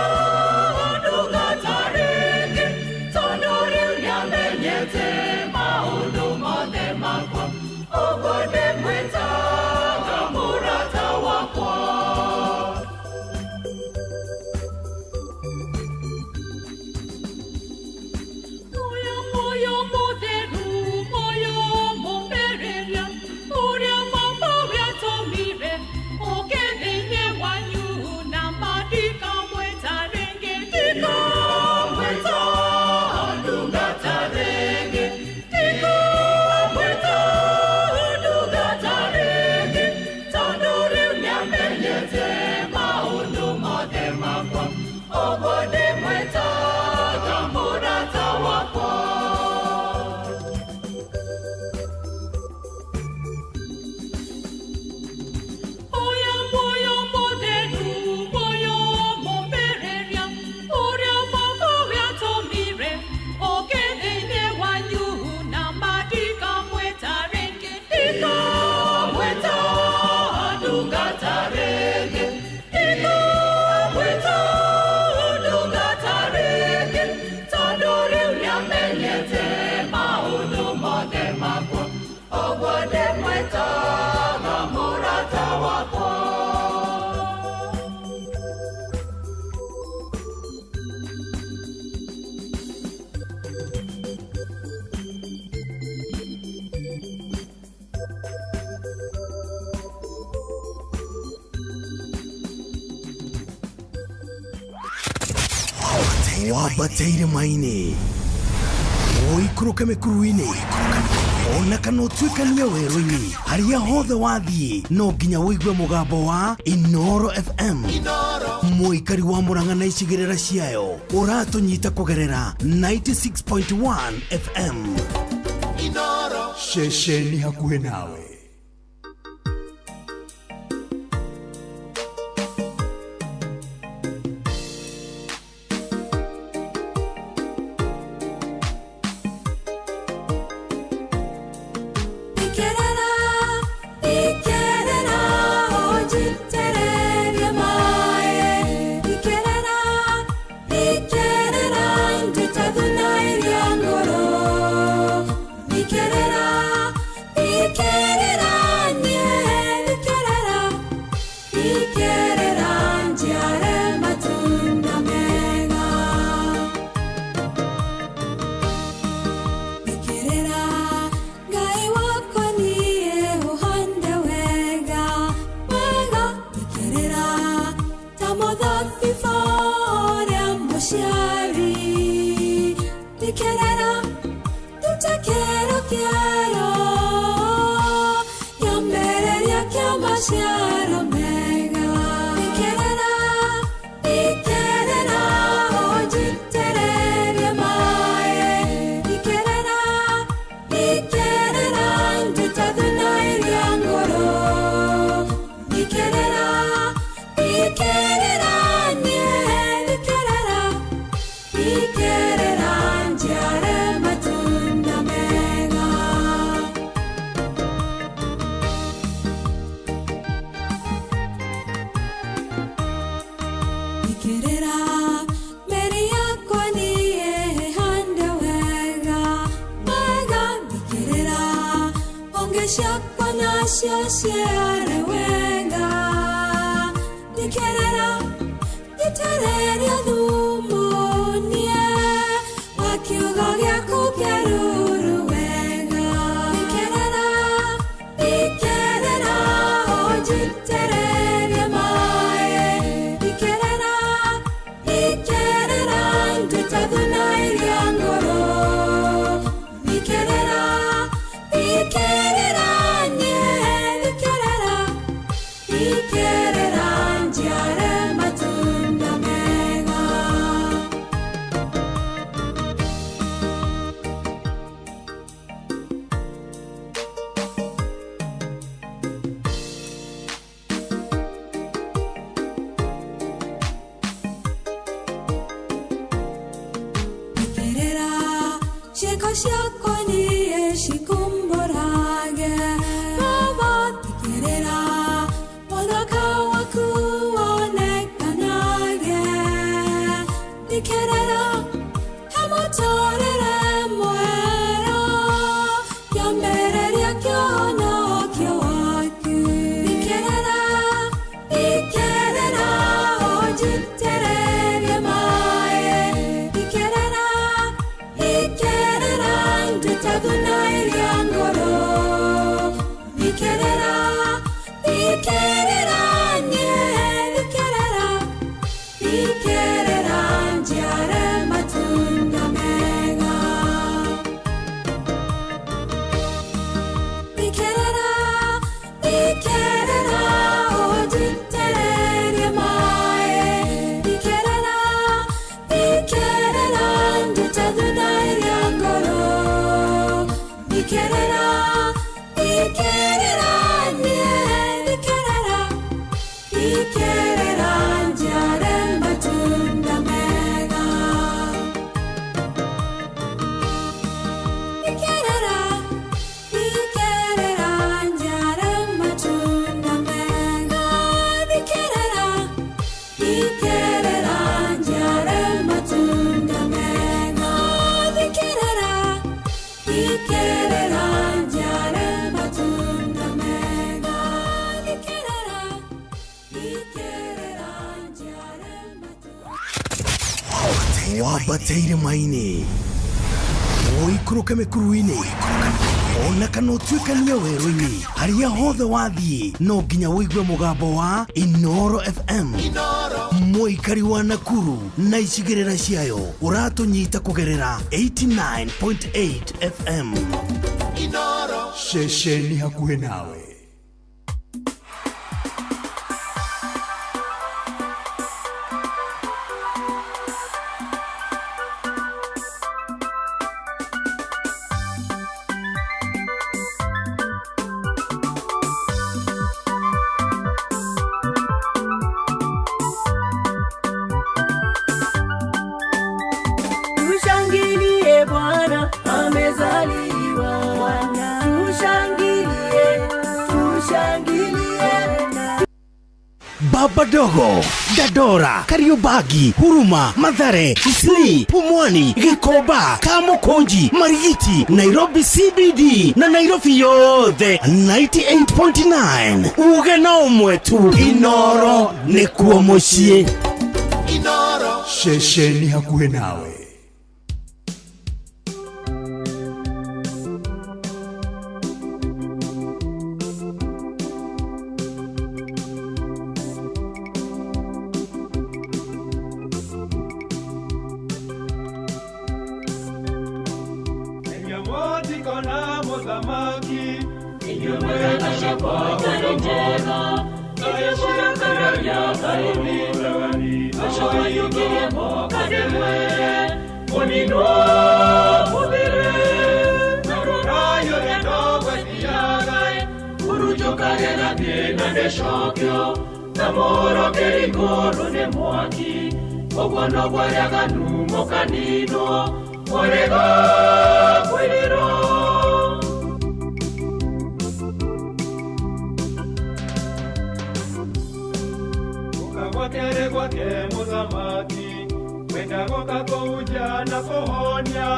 ndungata rĩngĩ, tondũ rĩu nĩamenyete maũndũ mothe makwa, ũguo ndĩmwĩtaga mũrata wakwa. Moyo, moyo mũtheru, moyo mũmĩrĩria, ũrĩa Baba wĩatũmire, oke thĩinĩ wanyu na mandikamwĩta rĩngĩ. Ndikamwĩta ndungata rĩngĩ, ndikamwĩta ndungata rĩngĩ, tondũ rĩu nĩamenyete maũndũ mothe makwa, ũguo ndĩmwĩtaga mũrata wakwa. Oya moyo mũtheru, moyo mũmĩrĩria, ũrĩa Baba wĩatũmire, oke thĩinĩ wanyu na mandikamwĩta rĩngĩ. Ndikamwĩta ndungata rĩngĩ, ndikamwĩta ndungata rĩngĩ, tondũ rĩu nĩamenyete maũndũ mothe makwa, ũguo ndĩmwĩtaga mũrata wakwa. Wambate irĩma-inĩ, ũikũrũke mĩkuru-inĩ, ona kana ũtuĩkanie werũ-inĩ, harĩa hothe wathiĩ no nginya ũigue mũgambo wa Inoro FM. Mũikari wa Murang'a na icigĩrĩra ciayo ũratũnyita kũgerera 96.1 FM. Ceceni hakuhĩ nawe. Ikerera, ikerera, ũnjitĩrĩrie maĩ. Ikerera, ikerera, nduta thuna iria ngũrũ. Ikerera, ikerera. maciaro mega. Ikerera, ikerera, ũnjitĩrĩrie maĩ. Ikerera, ikerera, nduta thuna ĩrĩa ngũrũ. Ikerera, ikerera, niĩ ikerera, ikerera, njiare matunda mega. Ikerera, mĩri yakwa niĩhande wega wega. Ikerera, honge ciakwa nacio ciare wega. Ikerera, gĩtereria thumu niĩ wa kiugo gĩaku kĩaruru wega. Ikerera, ikerera, ũnjitĩrĩrie maĩ. Ikerera, ikerera, nduta thuna ĩrĩa ngũrũ. Ikerera, ikerera, niĩ ikerera, ikerera, njiare matunda mega. Ikerera, ciĩko ciakwa niĩ cikumbũrage. Baba, ikerera, ũthaka waku wonekanage. Ikerera, he mũtũũrĩre mwerũ, kĩambĩrĩria kĩhonokio waku. Ikerera, ikerera, ũnjitĩrĩrie maĩ. Ikerera, ikerera, nduta thuna ĩrĩa ngũrũ. Ikerera, ikerera, niĩ ikerera, ikerera, njiare matunda mega. Ikerera, ikerera, ũnjitĩrĩrie maĩ. Ikerera, ikerera, nduta thuna ĩrĩa ngũrũ. Ikerera, ikerera, niĩ ikerera, ikerera, njiare matunda mega. Ikerera, ikerera, njiare matunda mega. Ikerera, ikerera, njiare matunda mega. Ikerera, ikerera, njiare matunda mega. Ikerera, ikerera, njiare Wambatĩire maĩ-inĩ, ũikũrũke mĩkuru-inĩ, ona kana ũtuĩkanie werũ-inĩ, harĩa hothe wathiĩ no nginya ũigue mũgambo wa Inooro FM. Mũikari wa Nakuru na icigĩrĩra ciayo ũratũnyita kũgerera 89.8 FM. Ceceni hakuhĩ nawe. Tushangilie Bwana amezaliwa. Tushangilie, tushangilie. Baba Dogo, Dandora, Kariobangi, Huruma, Mathare, Isli, Pumwani, Gikomba, Kamukunji, Marigiti, Nairobi CBD na Nairobi yothe 98.9. Uge na ũmwe tu, Inooro nĩkuo mũciĩ. Ceceni hakuhĩ nawe. Kona muthamaki. Inyuĩ mwĩna njema. mũrakaragia Ngai witũ acio manyũkire moka ndĩmwĩre mũninwo mũthire na rorai ũrĩa ndogwethiaga hurunjũkage gathiĩ na ndĩcokio ta mũhoro kĩrigũrũ nĩ mwaki ũguo noguo arĩa aganu mũkaninwo mwarega kwĩrirwo. Gwakere gwake mũthamaki wenda goka kũhunjia na kũhonia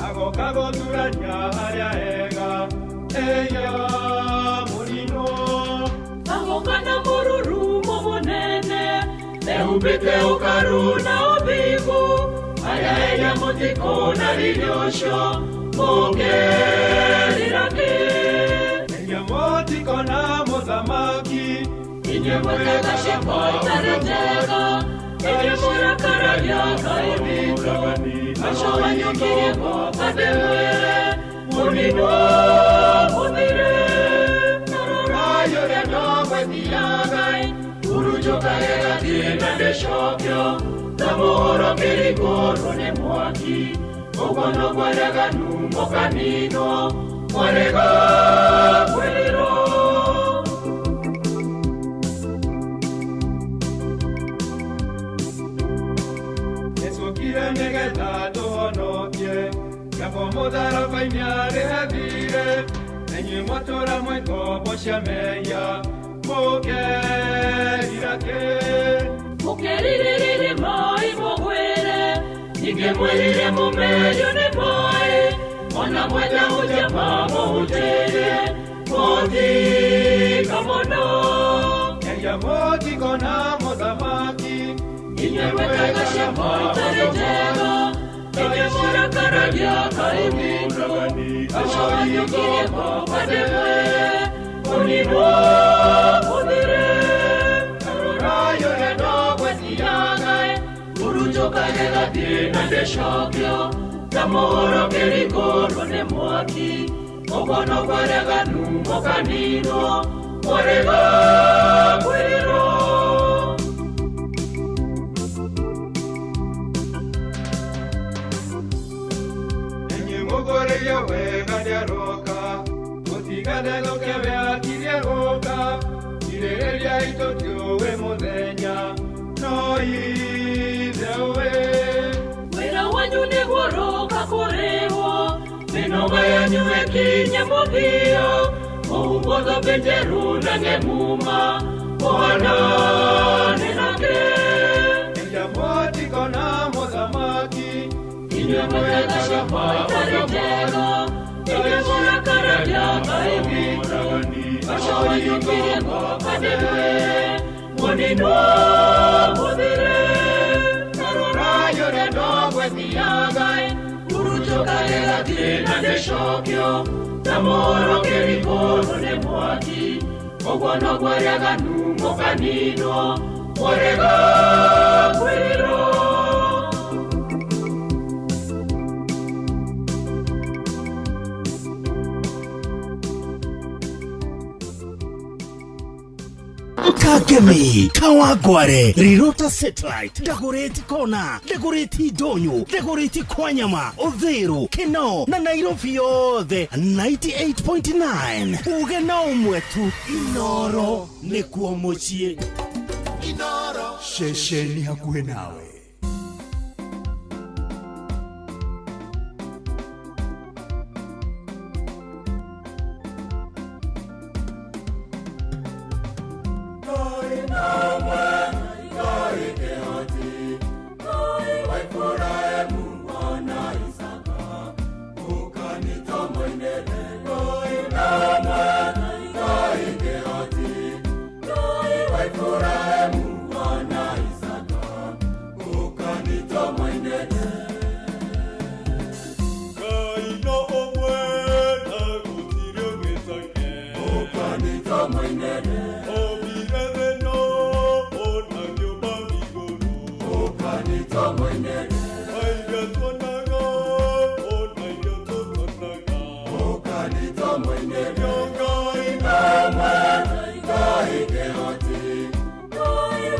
agoka gũthurania arĩa ega eya mũrinũ agoka na mũrurumo mũnene ehumbĩte ũkaru na ũthingu arĩa ega mũtikona riri ũcio mũngerira kĩ eya mũtikona mũthamaki inyuĩ mwekaga ciĩko itarĩ njega inyuĩ mũrakaragia Ngai witũ acio manyũkire moka ndĩmwĩre mũninwo mũthire na rorai ũrĩa ndogwethiaga hurunjũkage gathiĩ na ndĩcokio ta mũhoro kĩrigũrũ nĩ mwaki ũguo noguo arĩa aganu mũkaninwo mwarega kwĩrirwo. Okire nĩgetha tũhonokie ngabo mũtharaba-inĩ arĩhathire na inyuĩ mwatũra mwĩ ngombo cia mehia mũkerira kĩ mũkerirĩrĩrĩ maĩ mũgwĩre ningĩ mwĩrire mũmerio nĩ maĩ ona mwenda hunjia mamũhunjĩrie mũtikamona eria mũtikona mũthamaki inyuĩ mwekaga ciĩko itarĩ njega inyuĩ mũrakaragia Ngai witũ acio manyũkire moka ndĩmwĩre mũninwo mũthire na rorai ũrĩa ndogwethiaga hurunjũkage gathiĩ na ndĩcokio ta mũhoro kĩrigũrũ nĩ mwaki ũguo noguo arĩa aganu mũkaninwo mwarega kwĩrirwo. Mũgũrĩrie wega nĩaroka mũtigathelũke we akirie gũka irĩrĩria itũ tiũĩ mũthenya no ithe ũĩ wĩra wanyu nĩguo rũka kũrĩhwo mĩnoga yanyu ĩkinye mũthia mũhumbwo thũmbĩ njerũ na ng'emuma mũhanane nake eria mũtikona mũthamaki inyuĩ mwekaga ciĩko itarĩ njega inyuĩ mũrakaragia Ngai witũ acio manyũkire moka ndĩmwĩre mũninwo mũthire na rorai ũrĩa ndogwethiaga hurunjũkage gathiĩ na ndĩcokio ta mũhoro kĩrigũrũ nĩ mwaki ũguo noguo arĩa aganu mũkaninwo mwarega kwĩrirwo. Kagemi, Kawangware, Rirota Satellite, Dagoretti Kona, Dagoretti Ndonyo, Dagoretti Kwanyama, Uthiru, Kinoo na Nairobi yothe 98.9. Uge na ũmwe tu Inoro nĩkuo mũciĩ. Inoro ceceni hakuhĩ nawe. Ngai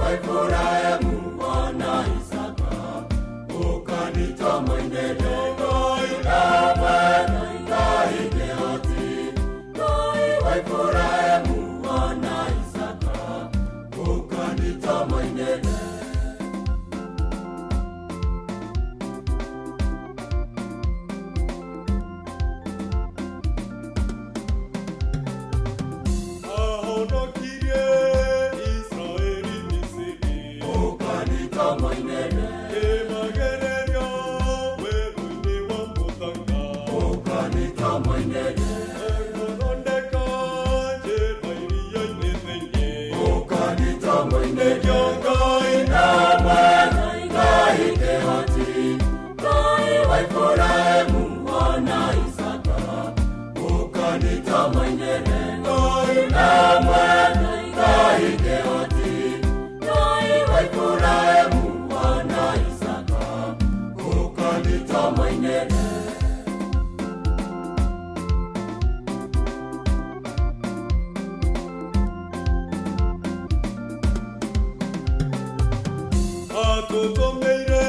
Atũtũmĩire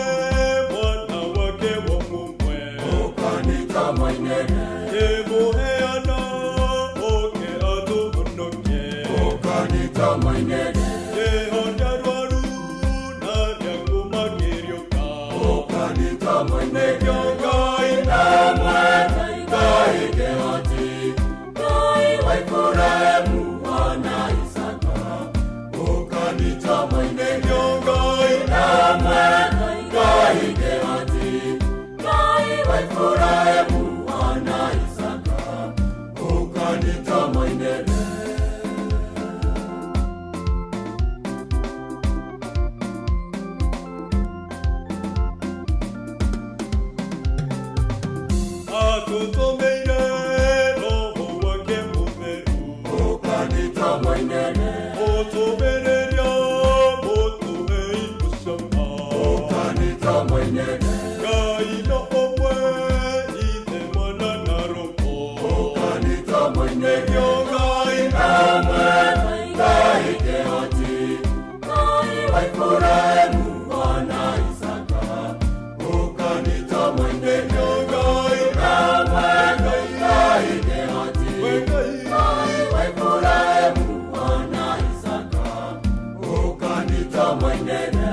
mwana wake wa mũmwe Ũkanita Wainene Kĩmũheana oke atũhonokie Ũkanita Wainene Kĩhonia arwaru na arĩa akuũ makĩriũka Ũkanita Wainene Nĩkĩo Ngai amwe Ngai kĩhoti Ngai wa Iburahĩmu ona Isaka Ũkanita Wainene Nĩkĩo Ngai amwe Ngai kĩhoti Ngai wa Iburahĩmu ona Isaka Ũkanita Wainene. Atũtũmĩire Roho wake Mũtheru Ũkanita Wainene Ũtũmĩrĩria mũtũhei ũcama Ũkanita Wainene Ngai no ũmwe Ithe Mwana na Roho Ũkanita Wainene Nĩkĩo Ngai amwe Ngai kĩhoti Ngai wa Iburahĩmu ona Isaka Ũkanita Wainene Nĩkĩo Ngai amwe Ngai kĩhoti Ngai wa Iburahĩmu ona Isaka Ũkanita Wainene.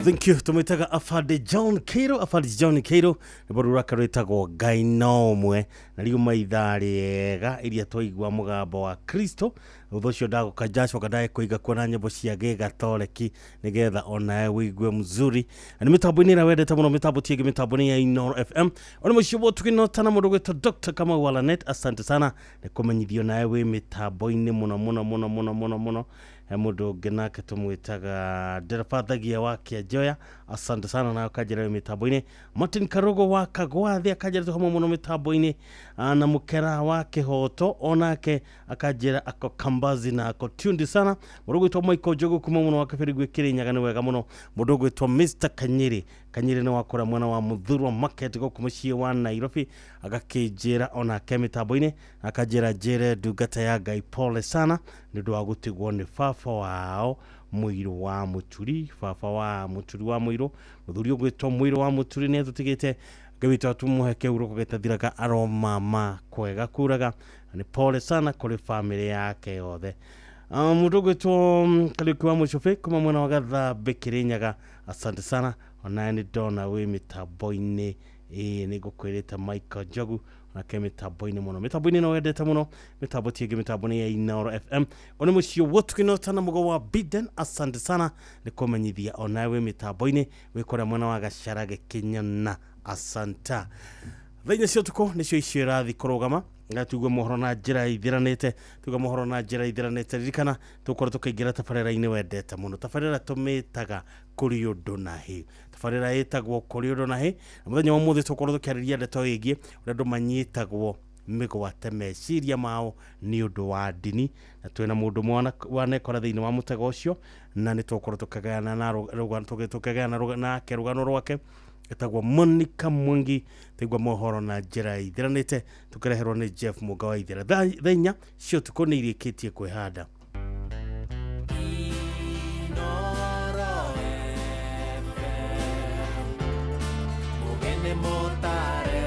Thank you. Tumwitaga Afande John Kiro, Afande John Kiro nĩbo ruraka rwĩtagwo Ngai no ũmwe na riuma ithaa rĩega iria twaigua mũgambo wa Kristo. Thutha ũcio ndagũka njacoka ndagĩkũiga kuona nyĩmbo cia gĩgatoreki nĩgetha onawe wĩigue mzuri. Na nĩ mĩtambo-inĩ ĩrĩa wendete mũno, mĩtambo ti ĩngĩ, mĩtambo nĩ ya Inooro FM. Ona mũciĩ tũkĩnotana mũndũ gwĩtwo Dr. Kamau wa Lanet, asante sana nĩ kũmenyithio nawe wĩ mĩtambo-inĩ mũno mũno mũno mũno mũno mũno. He mũndũ ũngĩ nake tũmwĩtaga nderebathagia wa Kĩanjoya, asante sana nawe ũkanjĩra wĩ mĩtambo-inĩ. Martin Karugo wa Kagwathi akanjĩra twĩ hamwe mũno mĩtambo-inĩ. Na Mũkera wa Kĩhoto onake akanjĩra ako kambazi na ako tuned sana. Mũndũ ũgwĩtwo Michael Njogu kuma mũno wa Kĩbĩrĩgwe Kĩrĩnyaga nĩ wega mũno. Mũndũ ũgwĩtwo Mr. Kanyĩrĩ Kanyĩrĩ nĩ wakũra mwena wa Mũthurwa Market gũkũ mũciĩ wa Nairobi, agakĩnjĩra onake mĩtambo-inĩ, akanjĩra njĩre ndungata ya Ngai pole sana nĩ ũndũ wa gũtigwo nĩ baba wao Mũirũ wa Mũturi, baba wa Mũturi wa Mũirũ, mũthuri ũgwĩtwo Mũirũ wa Mũturi nĩ atũtigĩte. Ngai witũ atũmũhe kĩhurũko gĩtathiraga, aromama kwega kuraga. Nĩ pole sana kũrĩ bamĩrĩ yake yothe. Mũndũ ũgwĩtwo Kariũki wa Mũcũbĩ kuma mwena wa Gathambe Kĩrĩnyaga, asante sana onawe nĩ ndona wĩ mĩtambo-inĩ. Ĩĩ nĩ ngũkwĩrĩte Michael Njogu onake mĩtambo-inĩ mũno, mĩtambo-inĩ no wendete mũno, mĩtambo ti ĩngĩ, mĩtambo nĩ ya Inooro FM. One mũciĩ wotũkĩnota na mũgo wa Biden, asante sana nĩ kũmenyithia onawe wĩ mĩtambo-inĩ wĩ kũrĩa mwena wa Gacharage Kĩnyona, asanta. Thaa inya cia ũtukũ nĩcio icio irathi kũrũgama na tuigue mohoro na njĩra ithiranĩte, tuigue mohoro na njĩra ithiranĩte. Ririkana tũkorwo tũkĩingĩra tabarĩra-inĩ wendete mũno, tabarĩra tũmĩtaga kũrĩ ũndũ na hĩ, tabarĩra ĩtagwo kũrĩ ũndũ na hĩ. Na mũthenya wa ũmũthĩ tũkorwo tũkĩarĩria ndeto ĩgiĩ ũrĩa andũ manyitagwo mĩgwate meciria mao nĩ ũndũ wa ndini, na twĩna mũndũ ũmwe wanekora thĩinĩ wa mũtego ũcio, na nĩ tũgũkorwo tũkĩgayana na tũkĩgayana nake rũgano rwake. Etagwo Monica Mwangi. Taigua mohoro na njĩra ithiranĩte tũkĩreherwo nĩ Jeff Mũnga wa Ithira. Thaa inya cia ũtukũ nĩ irĩkĩtie kwĩhanda. Mugene motare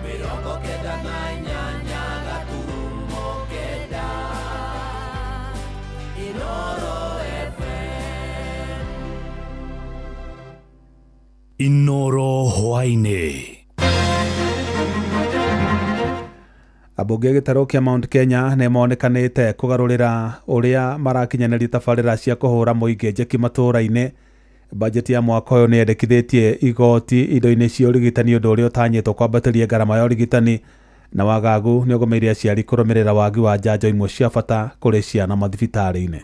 98 gaturumo 9 Inooro FM. Inooro hwaĩ-inĩ. Ambunge a gĩtarũ kĩa Mount Kenya nĩ monekanĩte kũgarũrĩra ũrĩa marakinyanĩria tabarĩra cia kũhũra mũingĩ njeki matũũra-inĩ. Bajeti ya mwaka ũyũ nĩ yendekithĩtie igoti indo-inĩ cia ũrigitani, ũndũ ũrĩa ũtanyĩtwo kwambatĩria ngarama ya ũrigitani, na wagagu nĩ ũgũmĩire aciari kũrũmĩrĩra wagi wa njanjo imwe cia bata kũrĩ ciana mathibitarĩ-inĩ.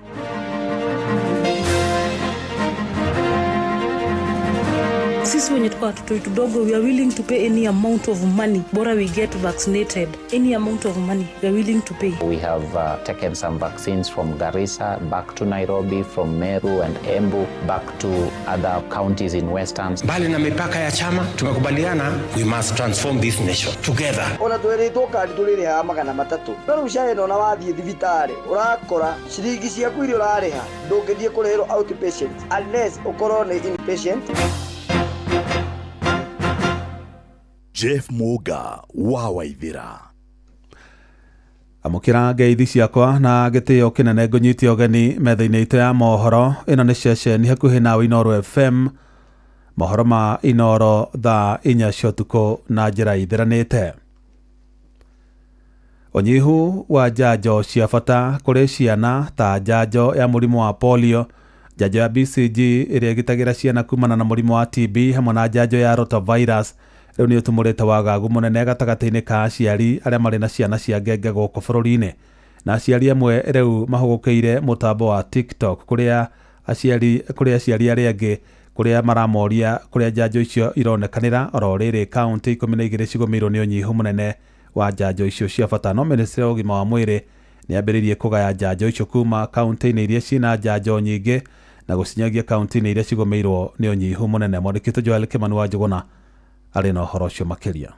Sisi wenye tuko watoto tudogo, we are willing to pay any amount of money bora we get vaccinated. Any amount of money we are willing to pay. We have taken some vaccines from Garissa back to Nairobi, from Meru and Embu back to other counties in Western. Mbali na mipaka ya chama, tumekubaliana we must transform this nation together. Ona twĩrĩtwo kandi tũrĩrĩhaga 300 no rĩu SHA ĩno ona wathiĩ thibitarĩ ũrakora ciringi ciaku iria ũrarĩha ndũngĩthiĩ kũrĩhĩrwo outpatient unless ũkorwo nĩ inpatient. Jeff Muga wa Waithira. Amũkĩra ngeithi ciakwa na gĩtĩo kĩnene ngũnyite ũgeni metha-inĩ itũ ya mohoro. Ĩno nĩ ceceni hakuhĩ nawe Inooro FM, mohoro ma Inooro thaa 4 cia ũtukũ na njĩra ithiranĩte. Ũnyihu wa njanjo cia bata kũrĩ ciana ta njanjo ya mũrimũ wa polio, njanjo ya BCG ĩrĩa ĩgitagĩra ciana kumana na mũrimũ wa TB hamwe na njanjo ya rotavirus rĩu nĩ ũtumũrĩte wagagu mũnene gatagatĩ-inĩ ka aciari arĩa marĩ na ciana cia ngenge gũkũ bũrũri-inĩ. Na aciari amwe rĩu mahũgũkĩire mũtambo wa TikTok kũrĩa aciari arĩa angĩ kũrĩa maramoria kũrĩa njanjo icio ironekanĩra. Oro rĩrĩ kaunti 12 cigũmĩirwo nĩ ũnyihu mũnene wa njanjo icio cia bata. No ministry ya ũgima wa mwĩrĩ nĩ yambĩrĩirie kũgaya njanjo icio kuma kaunti-inĩ iria ciĩna njanjo nyingĩ na gũcinyagia kaunti-inĩ iria cigũmĩirwo nĩ ũnyihu mũnene. Mwandĩki Joel Kimani wa Njũgũna arĩ na ũhoro ũcio makĩria.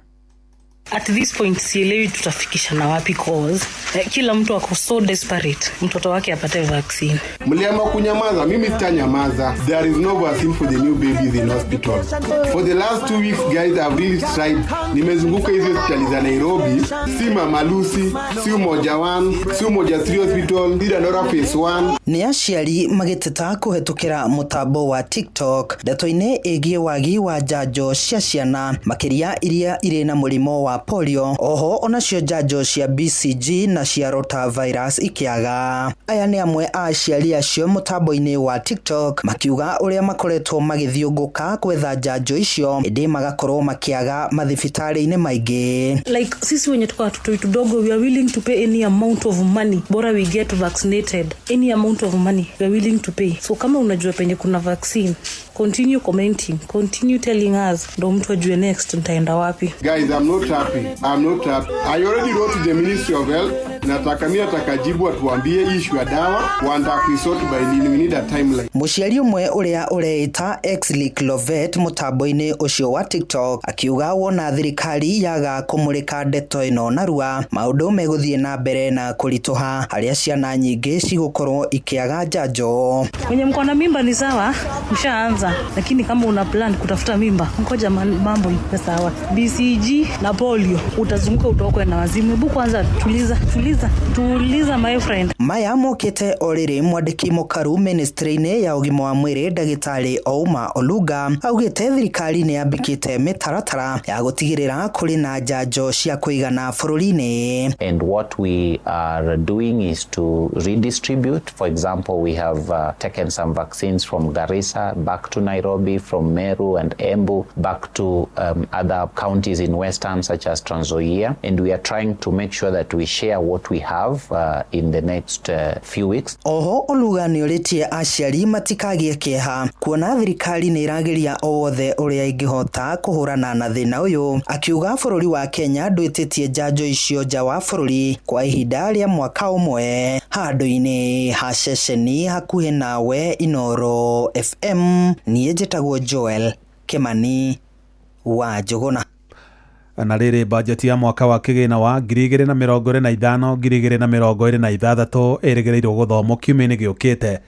At this point sielewi tutafikishana wapi cause kila mtu ako so desperate mtoto wake apate vaccine. Mliamua kunyamaza, mimi sitanyamaza. There is no vaccine for the new babies in hospital. For the last 2 weeks guys, I've really tried. Nimezunguka hizo hospitali za Nairobi, si Mama Lucy, si Umoja 1, si Umoja 3 hospital, Dandora phase 1. Nĩ aciari magĩteta kũhetũkĩra mũtambo wa TikTok ndeto-inĩ ĩgiĩ wagi wa njanjo cia ciana makĩria iria irĩ na mũrimũ wa polio, oho onacio njanjo cia BCG na cia rotavirus ikĩaga. Aya nĩ amwe a aciari acio mũtambo-inĩ wa TikTok makiuga ũrĩa makoretwo magĩthiũngũka gwetha njanjo icio ĩndĩ magakorwo makĩaga mathibitarĩ-inĩ maingĩ. Like sisi wenye tuko watoto tudogo, we are willing to pay any amount of money bora we get vaccinated. Any amount of money we are willing to pay. So kama unajua penye kuna vaccine, continue commenting, continue telling us ndo mtu ajue next nitaenda wapi. Guys, I'm not happy. I'm not happy. I already wrote to the Ministry of Health. Nataka mimi atakajibu atuambie issue ya dawa wanataka kuisort by nini, we need a timeline. Mũciari ũmwe ũrĩa ũreita Exlick Lovet mũtambo-inĩ ũcio wa TikTok akiuga wona thirikari yaga kũmũrĩka ndeto ĩno narua maũndũ megũthiĩ na mbere na kũritũha harĩa ciana nyingĩ cigũkorwo ikĩaga njanjo. Mwenye mko na mimba ni sawa, mshaanza, lakini kama una plan kutafuta mimba ngoja mambo ikuwe sawa. BCG na polio utazunguka utokwe na wazimu. Hebu kwanza tuliza tuliza tuliza my friend. Maya mokĩte o rĩrĩ mwandĩki mũkaru ministry-inĩ ya ũgima wa mwĩrĩ ndagĩtarĩ Ouma Oluga augĩte thirikari nĩ yambĩkĩte mĩtaratara ya gũtigĩrĩra kũrĩ na njanjo cia kũigana bũrũri-inĩ. And what we are doing is to redistribute. For example, we have taken some vaccines from Garissa back to Nairobi, from Meru and Embu back to other counties in Western such as Trans Nzoia, and we are trying to make sure that we share what we have in the next few weeks. Oho Oluga nĩ orĩtie aciari matikagie kĩeha kuona thirikari nĩ ĩrageria o wothe ũrĩa ĩngĩhota kũhũrana na thĩna ũyũ, akiuga bũrũri wa Kenya ndwĩtĩtie njanjo icio nja wa bũrũri kwa ihinda rĩa mwaka ũmwe. Handũ-inĩ ha ceceni hakuhĩ nawe Inooro FM, niĩ njĩtagwo Joel Kimani wa Njũgũna. Na rĩrĩ bajeti ya mwaka wa kĩgĩna wa 2025 2026 ĩrĩgĩrĩirwo gũthomwo kiumia-inĩ gĩũkĩte.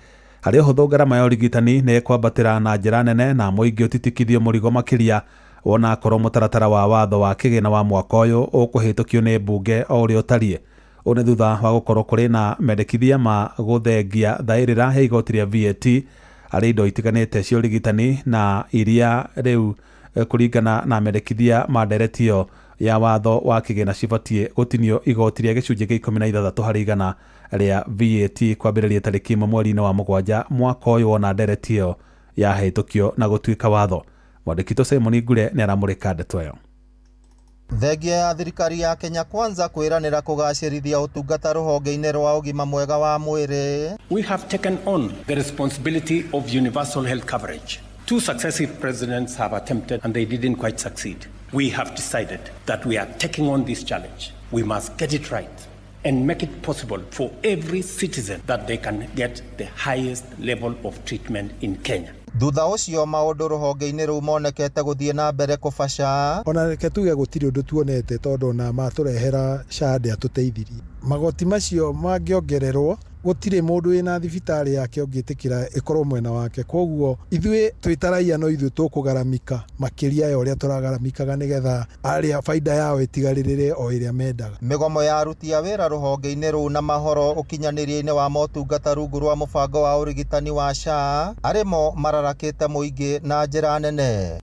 Harĩ ũhũthũ ngarama ya ũrigitani nĩ ĩkwambatĩra na njĩra nene na mũingĩ ũtitikithio mũrigo makĩria wona akorwo mũtaratara wa watho wa kĩgĩna wa mwaka ũyũ ũkũhĩtũkio nĩ mbunge o ũrĩa ũtariĩ. Ũũ nĩ thutha wa gũkorwo kũrĩ na mendekithia ma gũthengia thaĩrĩra ya igoti rĩa VAT harĩ indo itiganĩte cia ũrigitani na iria rĩu kũringana na mendekithia ma ndereti ĩyo ya watho wa kĩgĩna cibatiĩ gũtinio igoti rĩa gĩcunjĩ kĩa 16 harĩ igana rĩa VAT kwambĩrĩria tarĩki 1 mweri-inĩ wa 7 mwaka ũyũ wona ndereti ĩyo yahĩtũkio na gũtuĩka watho. Mwandĩki Simon Ngure nĩ aramũrĩka ndeto ĩyo. Thengia ya thirikari ya Kenya Kwanza kwĩranĩra kũgacĩrithia ũtungata rũhonge-inĩ rwa ũgima mwega wa mwĩrĩ. We have taken on the responsibility of universal health coverage. Two successive presidents have attempted and they didn't quite succeed. We have decided that we are taking on this challenge. We must get it right and make it possible for every citizen that they can get the highest level of treatment in Kenya. Thutha ũcio maũndũ rũhonge-inĩ rũu monekete gũthiĩ na mbere kũbaca. Ona reke tuge gũtirĩ ũndũ tuonete tondũ ona matũrehera SHA ndĩatũteithirie. Magoti macio mangĩongererwo gũtirĩ mũndũ wĩna thibitarĩ yake ũngĩtĩkĩra ĩkorwo mwena wake, koguo ithuĩ twĩ ta raia no ithuĩ tũkũgaramika makĩria ya ũrĩa tũragaramikaga nĩgetha arĩa baida yao ĩtigarĩrĩre o ĩrĩa mendaga. Mĩgomo ya aruti a wĩra rũhonge-inĩ rũu na mahoro ũkinyanĩria-inĩ wa motungata rungu rwa mũbango wa ũrigitani wa SHA arĩ mo mararakĩte mũingĩ na njĩra nene.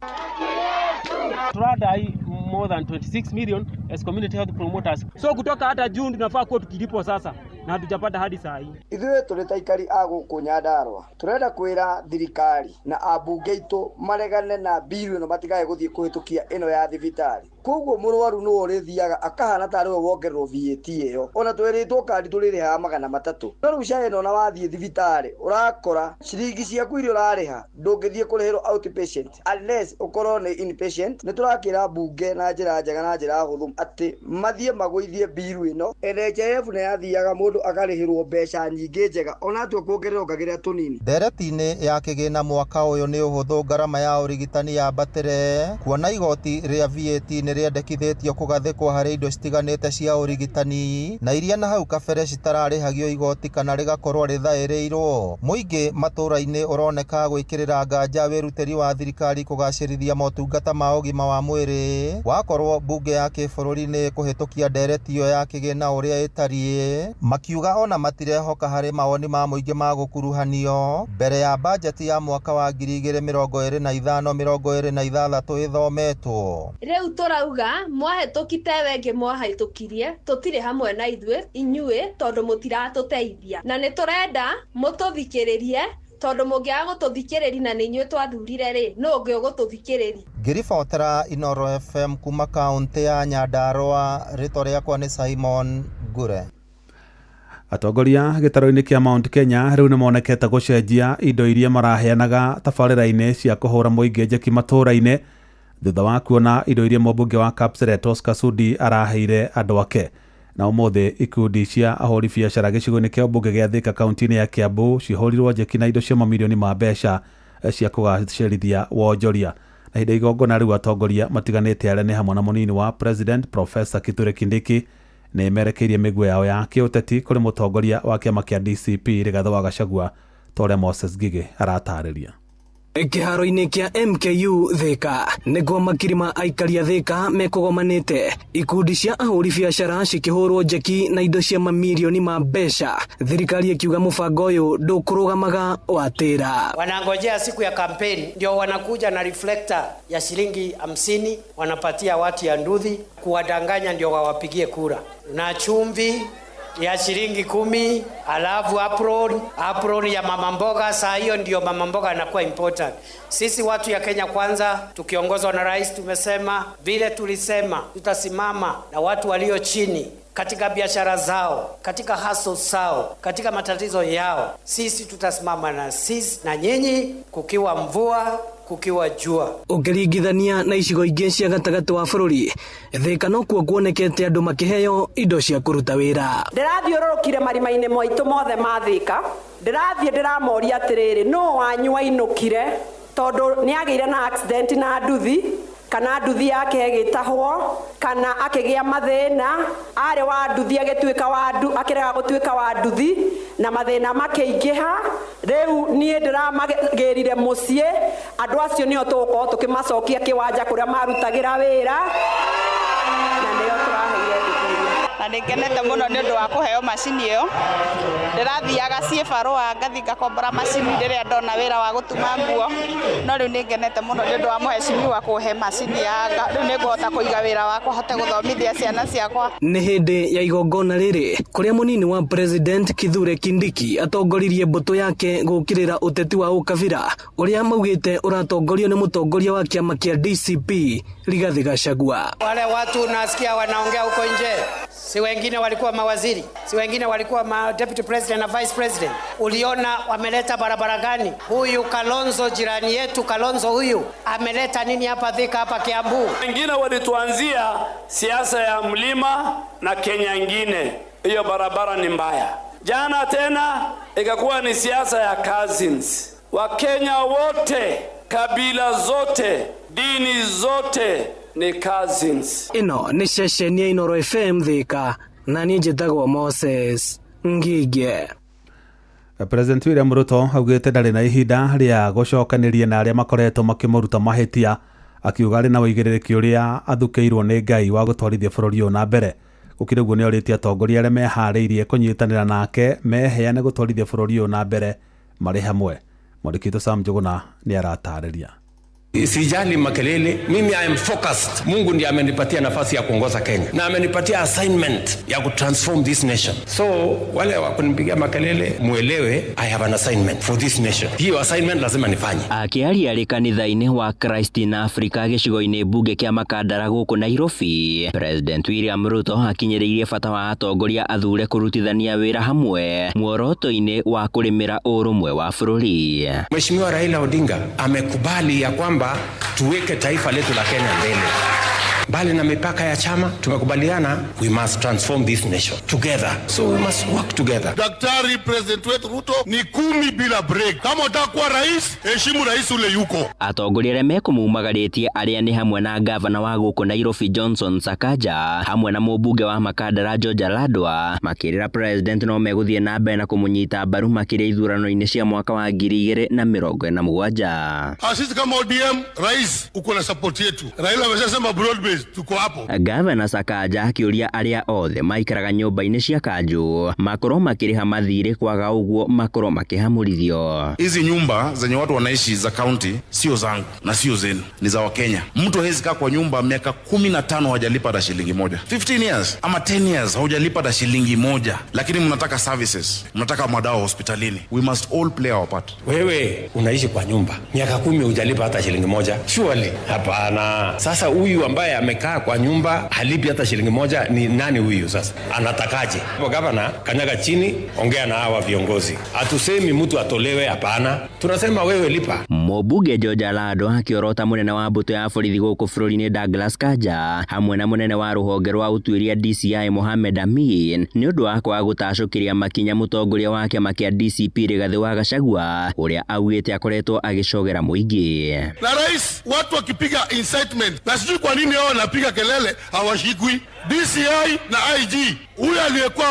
Turadai more than 26 million as community health promoters. So kutoka hata June tunafaa kuwa tukilipwa sasa na hatujapata hadi saa hii. Ithuĩ tũrĩ ta aikari a gũkũ Nyandarũa tũrenda kwĩra thirikari na ambunge aitũ maregane na bill ĩno matikae gũthiĩ kũhĩtũkia ĩno ya thibitarĩ. Koguo mũrwaru nĩwe ũrĩthiaga akahana tarĩ we wongererwo VAT ĩyo, ona twĩrĩtwo kandi tũrĩrĩhaga 300. No rĩu SHA ĩno ona wathiĩ thibitarĩ ũrakora ciringi ciaku iria ũrarĩha ndũngĩthiĩ kũrĩhĩrwo outpatient unless ũkorwo nĩ inpatient. Nĩ tũrakĩra mbunge na njĩra njega na njĩra hũthũ atĩ mathiĩ magũithie bill ĩno. NHIF nĩ yathiaga mũndũ akarĩhĩrwo mbeca nyingĩ njega ona atua kuongererwo ngagĩra tũnini. Ndereti-inĩ ya kĩgĩna mwaka ũyũ nĩ ũhũthũ ngarama ya ũrigitani yambatĩre kuona igoti rĩa VAT nĩ rĩendekithĩtio kũgathĩkwo harĩ indo citiganĩte cia ũrigitani na iria na hau kabere citararĩhagio igoti kana rĩgakorwo rĩthaĩrĩirwo. Mũingĩ matũũra-inĩ ũroneka gwĩkĩrĩra nganja wĩrutĩri wa thirikari kũgacĩrithia motungata ma ũgima wa mwĩrĩ wakorwo mbunge ya kĩbũrũri nĩ kũhĩtũkia ndereti ĩyo ya kĩgĩna ũrĩa ĩtariĩ, makiuga ona matirehoka harĩ mawoni ma mũingĩ ma gũkuruhanio mbere ya bajeti ya mwaka wa 2025-2026 ĩthometwo. Rĩu tũrauga mwahĩtũki tewe ĩngĩ mwahĩtũkirie tũtirĩ hamwe na ithuĩ inyuĩ tondũ mũtiratũteithia na nĩ tũrenda mũtũthikĩrĩrie tondũ mũngĩaga gũtũthikĩrĩria na nĩ inyuĩ twathurire rĩ nũ ũngĩ ũgũtũthikĩrĩria. Ngĩribotera Inooro FM kuma kaũntĩ ya Nyandarũa, rĩtwa rĩakwa nĩ Simon Ngure. Atongoria gĩtarũ-inĩ kĩa Mount Kenya rĩu nĩmonekete gũcenjia indo iria maraheanaga tabarĩra-inĩ cia kũhũra mũingĩ njeki matũũra-inĩ thutha wa kuona indo iria mũmbunge wa Kapseret Oscar Sudi araheire andũ ake. Na ũmũthĩ ikundi cia ahũri biacara gĩcigo-inĩ kĩa ũmbunge gĩa Thika kaunti-inĩ ya Kiambu cihũrirwo njeki na indo cia mamirioni ma mbeca cia kũgacĩrithia wonjoria. Na hĩndĩ ya igongona rĩu atongoria matiganĩte arĩa nĩ hamwe na mũnini wa President Professor Kithure Kindiki nĩ merekeirie mĩguĩ yao ya kĩũteti kũrĩ mũtongoria wa kĩama kĩa DCP Rigathĩ wa Gachagua ta ũrĩa Moses Ngigĩ aratarĩria. Kĩharo-inĩ kĩa MKU Thika nĩguo makiri ma aikari a Thika mekũgomanĩte ikundi cia ahũri biacara cikĩhũrwo njeki na indo cia mamirioni ma mbeca, thirikari ĩkiuga mũbango ũyũ ndũkũrũgamaga watĩra. Wanangojea siku ya kampeni ndio wanakuja na reflector ya shilingi 50 wanapatia watu ya nduthi kuwadanganya ndio wawapigie kura, na chumvi ya shilingi 10, alafu apron ya mama mboga. Saa hiyo ndio mama mboga anakuwa important. Sisi watu ya Kenya Kwanza tukiongozwa na rais tumesema vile tulisema tutasimama na watu walio chini katika biashara zao, katika hustle zao, katika matatizo yao. Sisi tutasimama na sisi na nyinyi, kukiwa mvua kukiwa jua. Ũkĩringithania na icigo ingĩ cia gatagatĩ wa bũrũri, Thika nokuo kuonekete andũ makĩheo indo cia kũruta wĩra. Ndĩrathiũrũrũkire marima-inĩ maitũ mothe ma Thika, ndĩrathiĩ ndĩramoria atĩrĩrĩ, nũ wanyu wainũkire tondũ nĩagĩire na accident na nduthi, kana nduthi yake ĩgĩtahwo, kana akĩgĩa mathĩna, arĩ wa nduthi agĩtuĩka wa ndu, akĩrega gũtuĩka wa nduthi na mathĩna makĩingĩha. Rĩu niĩ ndĩramagĩrire mũciĩ, andũ acio nĩo tũgũkorwo tũkĩmacokia kĩwanja kũrĩa marutagĩra wĩra, na nĩo tũraheire nduthi iria. Na nĩngenete mũno nĩ ũndũ wa kũheo macini ĩyo. Ndĩrathiaga ciĩ barũa ngathiĩ ngakombora macini rĩrĩa ndona wĩra wa gũtuma nguo, no rĩu nĩngenete mũno nĩ ũndũ wa mũhecimiwa kũhe macini ya rĩu nĩngũhota kũiga wĩra wakwa hote gũthomithia ciana ciakwa. Nĩ hĩndĩ ya igongona rĩrĩ kũrĩa mũnini wa President Kithure Kindiki atongoririe mbũtũ yake gũkĩrĩra ũteti wa ũkabira ũrĩa maugĩte ũratongorio nĩ mũtongoria wa kĩama kĩa DCP Rigathĩ Gachagua. Wale watu nasikia wanaongea huko nje, si Si wengine walikuwa mawaziri, si wengine walikuwa ma deputy president na vice president. Uliona wameleta barabara gani? Huyu Kalonzo jirani yetu Kalonzo huyu ameleta nini hapa Thika, hapa Kiambu? Wengine walituanzia siasa ya mlima na Kenya ingine, hiyo barabara ni mbaya. Jana tena ikakuwa ni siasa ya cousins. Wakenya wote, kabila zote, dini zote ni cousins. Ĩno nĩ ceceni ya Inooro FM Thika na niĩ njĩtagwo Moses Ngige. President William Ruto augĩte ndarĩ na ihinda rĩa gũcokanĩria na arĩa makoretwo makĩmũruta mahĩtia, akiuga arĩ na ũigĩrĩrĩki ũrĩa athukĩirwo nĩ Ngai wa gũtwarithia bũrũri ũyũ na mbere. Gũkĩrĩ ũguo nĩorĩtie atongoria arĩa meharĩirie kũnyitanĩra nake meheane gũtwarithia bũrũri ũyũ na mbere marĩ hamwe. Mwandĩki witũ Sam Njuguna nĩaratarĩria. Sijali makelele, mimi I am focused. Mungu ndiye amenipatia nafasi ya kuongoza Kenya na amenipatia assignment ya kutransform this nation. So wale wa kunipigia makelele, muelewe I have an assignment for this nation. Hiyo assignment lazima nifanye. Akĩaria arĩ kanitha-inĩ wa Christ in Africa gĩcigo-inĩ mbunge kĩa Makandara gũkũ Nairobi, President William Ruto akinyĩrĩirie bata wa atongoria athure kũrutithania wĩra hamwe muoroto-inĩ wa kũrĩmĩra ũrũmwe wa bũrũri. Mheshimiwa Raila Odinga amekubali ya kwamba tuweke taifa letu la Kenya mbele. Mbali na mipaka ya chama, tumekubaliana we must transform this nation together. So we must work together. Daktari President wetu Ruto ni 10 bila break. Kama unataka kuwa rais, heshimu rais ule yuko. Atongoria arĩa mekũmumagarĩtie arĩa nĩ hamwe na gavana wa gũkũ Nairobi Johnson Sakaja hamwe na mũmbunge wa Makandara George Aladwa makĩrĩra president no megũthiĩ na mbere na kũmũnyita mbaru makĩria ithurano-inĩ cia mwaka wa 2027. Sisi kama ODM, rais uko na support yetu. Raila ameshasema broad base, tuko hapo. Gavana Sakaja akĩũria arĩa othe maikaraga nyũmba-inĩ cia kanjũ makorwo makĩrĩha mathirĩ, kwaga ũguo makorwo makĩhamũrithio. Hizi nyumba zenye watu wanaishi za county sio zangu na sio zenu, ni za Wakenya. Mtu hawezi kaa kwa nyumba miaka 15 hajalipa hata shilingi moja. 15 years ama 10 years haujalipa hata shilingi moja, lakini mnataka services, mnataka madawa hospitalini. We must all play our part. Wewe unaishi kwa nyumba miaka 10 hujalipa hata shilingi moja. Surely hapana. Sasa huyu ambaye amekaa kwa nyumba halipi hata shilingi moja ni nani huyu sasa? Anatakaje? Hapo gavana, kanyaga chini, ongea na hawa viongozi. Hatusemi mtu atolewe, hapana. Tunasema wewe lipa. Mũmbunge George Aladwa akĩorota mũnene wa mbũtũ ya borithi gũkũ bũrũri-inĩ Douglas Kanja hamwe na mũnene wa rũhonge rwa ũtuĩria DCI Mohamed Amin nĩ ũndũ wa kwaga gũtacũkĩria makinya mũtongoria wa kĩama kĩa DCP Rigathĩ wa Gachagua ũrĩa augĩte akoretwo agĩcogera mũingĩ. Na rais, watu wakipiga incitement na sijui kwa nini hao wanapiga kelele hawashikwi. DCI na IG, huyu aliyekuwa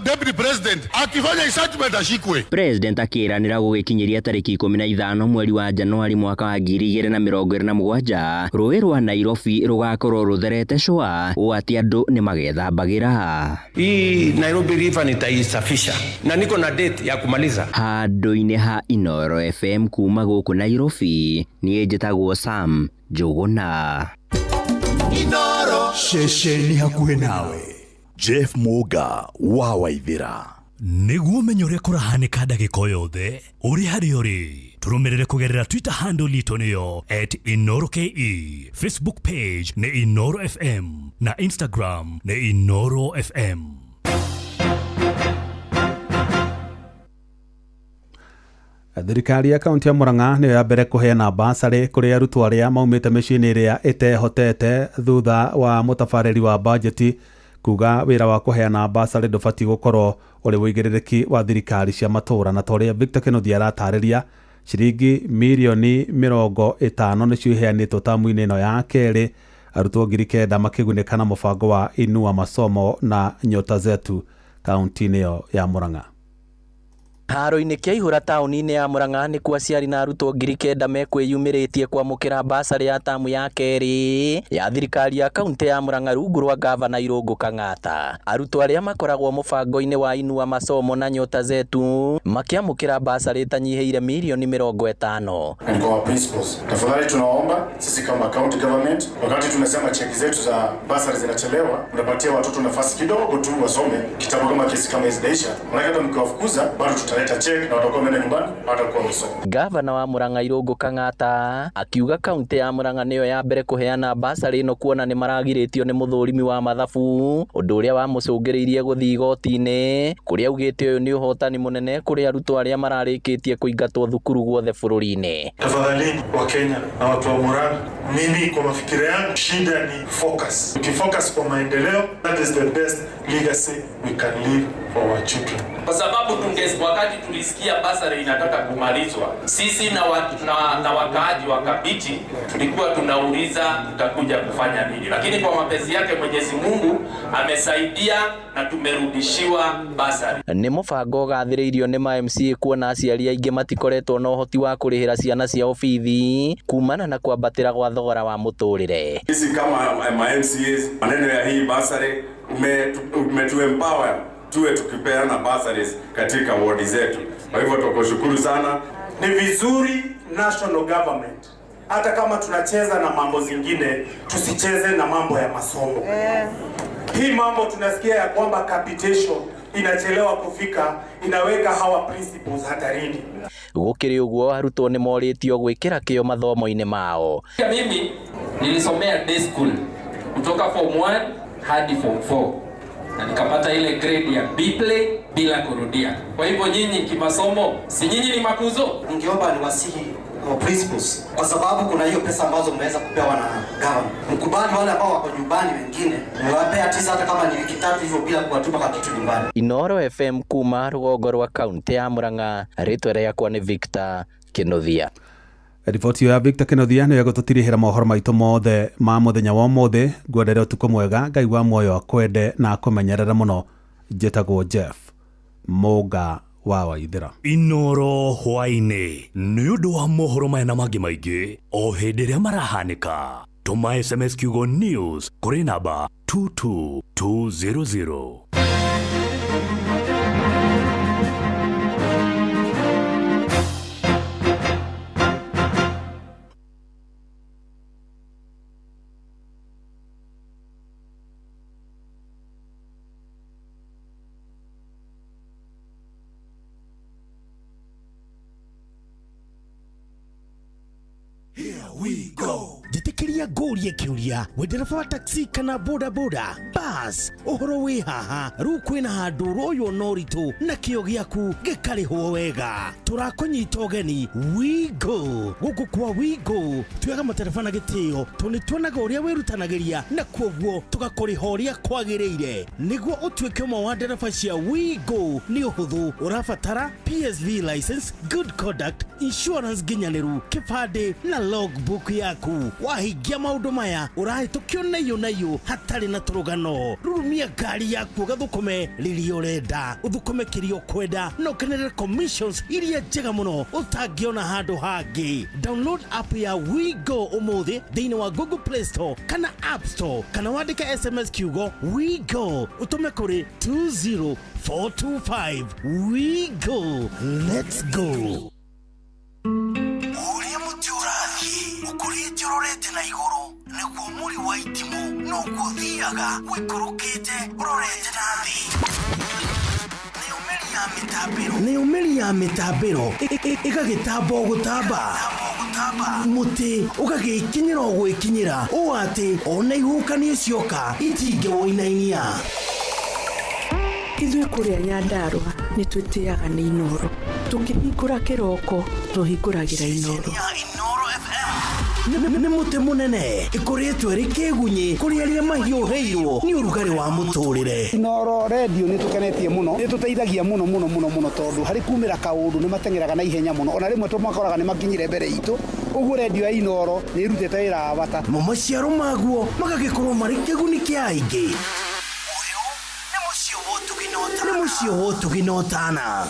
deputy president akifanya incitement ashikwe. President akĩranĩra gũgĩkinyĩria tarĩki 15 mweri wa Januari mwaka wa 2027 rũĩ rwa Nairobi rũgakorwo rũtherete cwa ũũ atĩ andũ nĩmagethambagĩra. Hii Nairobi River nitaisafisha na niko na date ya kumaliza. Handũ-inĩ ha Inooro FM kuma gũkũ Nairobi, niĩ njĩtagwo Sam Njuguna. Inooro ceceni hakuhĩ nawe. Jeff Muga wa Waithira. Nĩguo ũmenye ũrĩa kũrahanĩka ndagĩka o yothe ũrĩ harĩa ũrĩ, tũrũmĩrĩre kũgerera Twitter handle itũ nĩyo @InooroKE, Facebook page nĩ Inooro FM na Instagram nĩ Inooro FM. Thirikari ya kaunti ya Murang'a nĩyo ya mbere kũheana basarĩ kũrĩ arutwo arĩa maumĩte mĩciĩ-inĩ ĩrĩa ĩtehotete thutha wa mũtabarĩri wa bajeti kuga wĩra wa kũheana basarĩ ndũbatiĩ gũkorwo ũrĩ ũigĩrĩrĩki wa thirikari cia matũũra. Na torĩa Victor Kĩnuthia aratarĩria, ciringi mirioni 50 nĩcio iheanĩtwo tamu-inĩ ĩno ya kerĩ, arutwo 9,000 makĩgunĩka na mũbango wa Inua Masomo na Nyota Zetu kaunti-inĩ ĩyo ya Murang'a. Haro-inĩ kĩa ihũra taũni-inĩ ya Murang'a nĩkuo aciari na arutwo 9,000 mekwĩyumĩrĩtie kwamũkĩra basarĩ ya tamu ya kerĩ ya thirikari ya kaunti ya Murang'a rungu rwa gavana Irũngũ Kang'ata. Arutwo arĩa makoragwo mũbango-inĩ wa Inua Masomo na Nyota Zetu makĩamũkĩra basarĩ ĩtanyihĩire mirioni 50. And kwa principals, tafadhali tunaomba sisi kama county government, wakati tunasema cheki zetu za basari zinachelewa, mnapatia watoto nafasi kidogo tu wasome kitabu kama kesi kama hizi daisha, maana hata mkiwafukuza bado tuta Wataleta check na watakuwa wameenda nyumbani, hawatakuwa wamesoma. Gavana wa Murang'a Irũngũ Kang'ata akiuga kaunti ya Murang'a nĩyo ya mbere kũheana basarĩ ĩno kuona nĩ maragirĩtio nĩ mũthũrimi wa mathabu, ũndũ ũrĩa wamũcũngĩrĩirie gũthiĩ igoti-inĩ kũrĩa augĩte ũyũ nĩ ũhotani mũnene kũrĩ arutwo arĩa mararĩkĩtie kũingatwo thukuru guothe bũrũri-inĩ. Tafadhalini wa Kenya na watu wa Murang'a, mimi kwa mafikira yangu shida ni focus. Ukifocus kwa maendeleo, that is the best legacy we can leave for our children. Kwa sababu wakati tulisikia basari inataka kumalizwa, sisi na wakaaji wa Kabichi tulikuwa tunauliza tutakuja kufanya nini, lakini kwa mapenzi yake Mwenyezi Mungu amesaidia na tumerudishiwa basari. Nĩ mũbango ũgathĩrĩirio nĩ ma MCA kuona aciari aingĩ matikoretwo na ũhoti wa kũrĩhĩra ciana ciao bithi kumana na kwambatĩra gwa thogora wa mũtũrĩre. Sisi kama ma MCAs, maneno ya hii basari umetuempower tuwe tukipeana bursaries katika ward zetu. Kwa hivyo tukushukuru sana. Ni vizuri national government, hata kama tunacheza na mambo zingine, tusicheze na mambo ya masomo. Hii mambo tunasikia ya kwamba capitation inachelewa kufika, inaweka hawa principles hatarini. Gũkĩrĩ ũguo arutwo nĩ morĩtio gwĩkĩra kĩyo mathomo-inĩ mao. Mimi nilisomea day school kutoka form 1 hadi form 4 na nikapata ile grade ya B play bila kurudia. Kwa hivyo nyinyi kimasomo, si nyinyi ni makuzo? Ningeomba niwasihi wa principals, kwa sababu kuna hiyo pesa ambazo mmeweza kupewa na government. Mkubali wale ambao wako nyumbani, wengine mwapea tisa hata kama ni wiki tatu hivyo bila kuwatuma kwa kitu nyumbani. Inoro FM kuma rũgongo rwa kaunti ya Murang'a, rĩtwa rĩakwa nĩ Victor Kĩnuthia. Riboti ya Victor Kĩnuthia nĩyo ĩgũtũtirihĩra mohoro maitũ mothe ma mũthenya wa ũmũthĩ. Ngwendere ũtukũ mwega, Ngai wa muoyo akwende na akũmenyerere mũno. Njĩtagwo Jeff Mũnga wa Waithĩra. Inoro hwaĩ-inĩ nĩ ũndũ wa mohoro maya na mangĩ maingĩ o hĩndĩ ĩrĩa marahanĩka. Tũma SMS kiugo news kũrĩ namba 22200. We go. Njĩtĩkĩria ngũrie kĩũria, wĩ ndereba wa taxi kana boda boda bas, ũhoro wĩ haha rĩu kwĩna handũ ũroywo na ũritũ na kĩo gĩaku gĩkarĩhwo wega. Tũrakũnyita ũgeni We Go. Gũkũ kwa We Go tuoyaga matereba na gĩtĩo tondũ nĩtuonaga ũrĩa wĩrutanagĩria na kuoguo tũgakũrĩha ũrĩa kwagĩrĩire. Nĩguo ũtuĩke ũmwe wa ndereba cia We Go nĩ ũhũthũ, ũrabatara PSV license, good conduct, insurance nginyanĩru, kĩbandĩ na logbook yaku. Wahingia maũndũ maya ũrahĩtũkio naiyũ naiyũ hatarĩ na tũrũgano. Rurumia ngari yaku ũgathũkũme rĩrĩa ũrenda, ũthũkũme kĩrĩa ũkwenda na ũkenerere commissions iria njega mũno ũtangĩona handũ hangĩ. Download app ya We Go ũmũthĩ thĩinĩ wa Google Play Store kana App Store, kana wandĩke SMS kiugo We Go ũtũme kũrĩ 20425. We Go, let's go. Ũkũrĩte ũrorete na igũrũ nĩguo mũri wa itimũ noguo ũthiaga wĩikũrũkĩte ũrorete na thĩ. Nayo mĩri ya mĩtambĩro ĩgagĩtamba o gũtamba, mũtĩ ũgagĩkinyĩra o gwĩkinyĩra ũũ atĩ ona ihuhũkanio cioka itingĩwũinainia. Ithuĩ kũrĩa Nyandarũa nĩ twĩtĩaga nĩ Inoro. Tũkĩhingũra kĩroko tũhingũragĩra Inoro. Nĩ mũtĩ mũnene ĩkũrĩtwo ĩrĩ kĩgunyĩ kũrĩ arĩa mahiũhĩirwo nĩ ũrugarĩ wa mũtũrĩre. Inoro radio nĩ tũkenetie mũno, nĩ tũteithagia mũno mũno mũno mũno tondũ harĩ kumĩra kaũndũ nĩ mateng'eraga na ihenya mũno, ona rĩmwe tũmakoraga nĩ makinyire mbere itũ. Ũguo radio ya Inoro nĩ ĩrutĩte wĩra wa bata. Mo maciaro maguo magagĩkorwo marĩ kĩguni kĩa aingĩ. Ũyũ nĩ mũciĩ wa ũtugi na ũtana.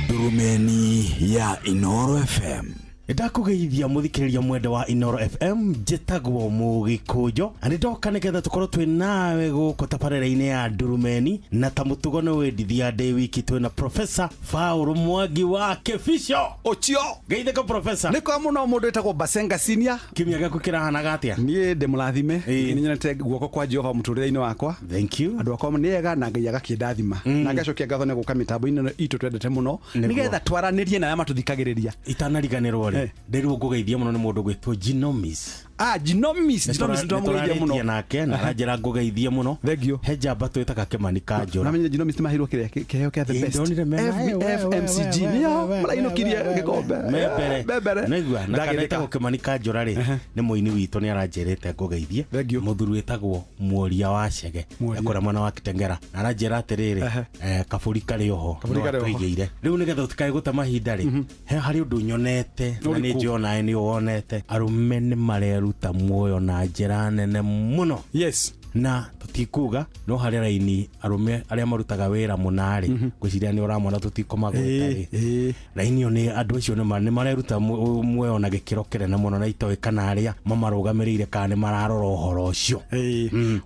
Ndurumeni ya Inoro FM. Ndakũgeithia mũthikĩrĩria mwende wa Inoro FM, njĩtagwo Mũgĩkũnjo na nĩndoka nĩgetha tũkorwo twĩ nawe gũkũ tabarĩra-inĩ ya Ndurumeni, na ta mũtugo nĩ wĩndithia ndĩ wiki twĩna Professor Paul Mwangi wa Kĩbico. Ũcio geithĩka Professor. Nĩ kwa mũno mũndũ wĩtagwo Basenga Senior. Kiumia gĩaku kĩrahanaga atĩa? Niĩ ndĩ mũrathime, nĩ nyonete guoko kwa Jehova mũtũrĩre-inĩ wakwa. Thank you. Andũ akwa nĩ ega na Ngai agakĩndathima na ngacokia ngatho nĩ gũka mĩtambo-inĩ ĩno itũ twendete mũno Nĩguo. nĩgetha twaranĩrie na arĩa matũthikagĩrĩria. Itanariganĩrwo rĩ, ndĩrwo ngũgeithia mũno nĩ mũndũ gwĩtwo Ginomis. Ah, Ginomis, Ginomis ndamũgeithia mũno. Nake na aranjĩra ngũgeithie mũno. Thank you. He njamba twĩtaga Kĩmani Kanjũra. Namenye Ginomis nĩmaheirwo kĩrĩa kĩheo kĩa the Ĩ, best. ndonire mena- FMCG nĩo marainũkirie gĩkombe. Me mbere. Me mbere. Naigua na kana Ndagĩthĩka. etagwo Kĩmani Kanjũra rĩ, nĩ mũini witũ nĩ aranjĩrĩte ngũgeithie. Mũthuri wĩtagwo Muoria wa Chege ekũrĩa mwena wa Kitengera na aranjĩra atĩrĩrĩ, kabũri karĩ oho Kabũri no karĩ oho. atũigĩire. Rĩu nĩgetha ũtikae gũte mahinda rĩ, he harĩ ũndũ nyonete na nĩ Ũrĩkũ? njũĩ onawe nĩ wonete, arũme nĩ mareruta muoyo na njĩra nene mũno. Yes. Na tũtikuga no harĩ raini arũme arĩa marutaga wĩra mũna rĩ, ngwĩciria nĩ ũramona tũtikũmagweta rĩ, raini ĩyo nĩ andũ acio nĩ mareruta muoyo na gĩkĩro kĩnene mũno na itoĩ kana arĩa mamarũgamĩrĩire kana nĩ mararora ũhoro ũcio.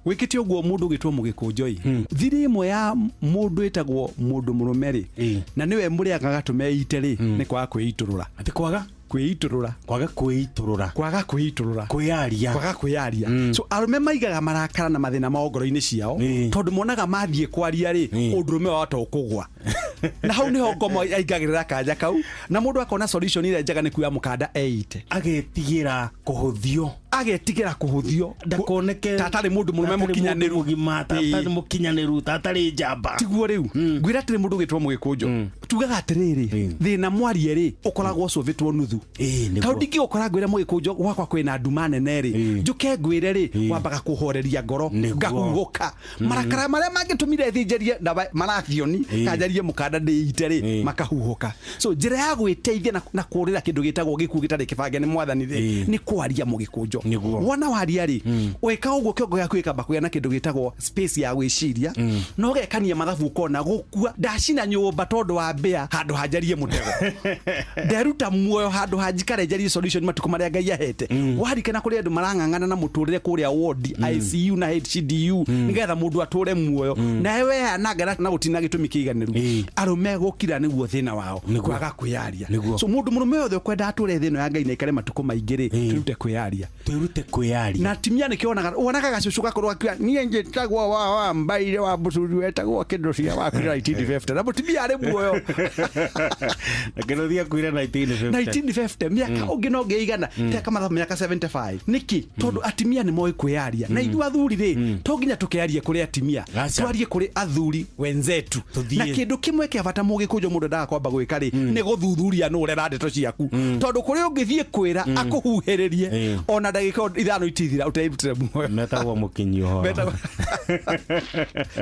Wĩkĩte ũguo mũndũ ũgĩtwo mũgĩkũnjo ĩ, thiri ĩmwe ya mũndũ ĩtagwo mũndũ mũrũme rĩ, na nĩwe mũrĩaga gatũme ite rĩ, nĩ kwaga kwĩitũrũra. Atĩ kwaga kwĩitũrũra, kwaga kwĩitũrũra, kwaga kwĩitũrũra, kwĩyaria, kwaga kwĩyaria. So arũme maigaga marakara na mathĩna mao ngoro-inĩ ciao tondũ monaga mathiĩ kwaria rĩ, ũndũrũme wao to ũkũgwa. Na hau nĩho ngomo aingagĩrĩra kanya kau na mũndũ akona solution ĩrĩa njega nĩ kuoya mũkanda eite. Agetigĩra kũhũthio, agetigĩra kũhũthio, ndakoneke ta atarĩ mũndũ mũrũme ta atarĩ mũkinyanĩru, mũndũ mũgima, ta atarĩ mũkinyanĩru, ta atarĩ njamba. Tiguo rĩu ngwĩra atĩrĩ, mũndũ ũgĩtwo mũgĩkũnjo, tugaga atĩrĩrĩ, thĩna mwarie rĩ ũkoragwo ũcũvĩtwo nuthu. Tondũ ndingĩgũkora ngwĩre mũgĩkũnjo gwakwa kwĩna nduma nene rĩ, njũke ngwĩre rĩ, wambaga kũhoreria ngoro, ngahuhũka marakara marĩa mangĩtũmire thiĩ njarie na marathioni kana njarie mũkanda ndĩite rĩ, makahuhũka. So njĩra ya gwĩteithia na kũrĩra kĩndũ gĩtagwo gĩkuũ gĩtarĩ kĩbange nĩ mwathani rĩ, nĩ kwaria mũgĩkũnjo. Wona waria rĩ, weka ũguo kĩongo gĩaku gĩkamba kũgĩa na kĩndũ gĩtagwo space ya gwĩciria na ũgekania mathabu ũkona gũkua ndacina nyũmba tondũ wa mbĩa handũ hanjarie mũtego, nderuta muoyo handũ hanjikare njarie solution matukũ marĩa Ngai ahete. Warikana kũrĩ andũ marang'ang'ana na mũtũrĩre kũrĩa wodi, ICU na HCDU nĩgetha mũndũ atũre muoyo, nawe weananga na gũtirĩ na gĩtũmi kĩiganĩru. Arũme gũkira nĩguo thĩna wao, kwaga kwĩyaria. So mũndũ mũrũme yothe ũkwenda atũre thĩ ĩno ya Ngai na aikare matukũ maingĩ rĩ, twĩrute kwĩyaria, twĩrute kwĩyaria. Na atumia nĩkĩo wonaga wonaga gacũcũ gakorwo akiuga niĩ njĩtagwo wa mbaire wa mũcuri wetagwo kĩndũ cia wakuire 1950 na mũtumia arĩ muoyo. Na kĩrũthia akuire 1950. 1950 mĩaka ũngĩ no ngĩigana teka mathabu mĩaka 75. Nĩkĩ? Tondũ atumia nĩ moĩ kwĩyaria, na ithuĩ athuri rĩ, to nginya tũkearie kũrĩ atumia, Aca. twarie kũrĩ athuri wenzetu. Tũthiĩ. Na kĩndũ kĩmwe kĩa bata mũgĩkũnjo mũndũ endaga kwamba gwĩka rĩ, nĩ gũthuthuria nũ ũrera ndeto ciaku, tondũ kũrĩ ũngĩthiĩ kwĩra akũhuhĩrĩrie ona ndagĩka 5 itithira ũterutĩre muoyo. Metagwo mũkinyi ũhoro.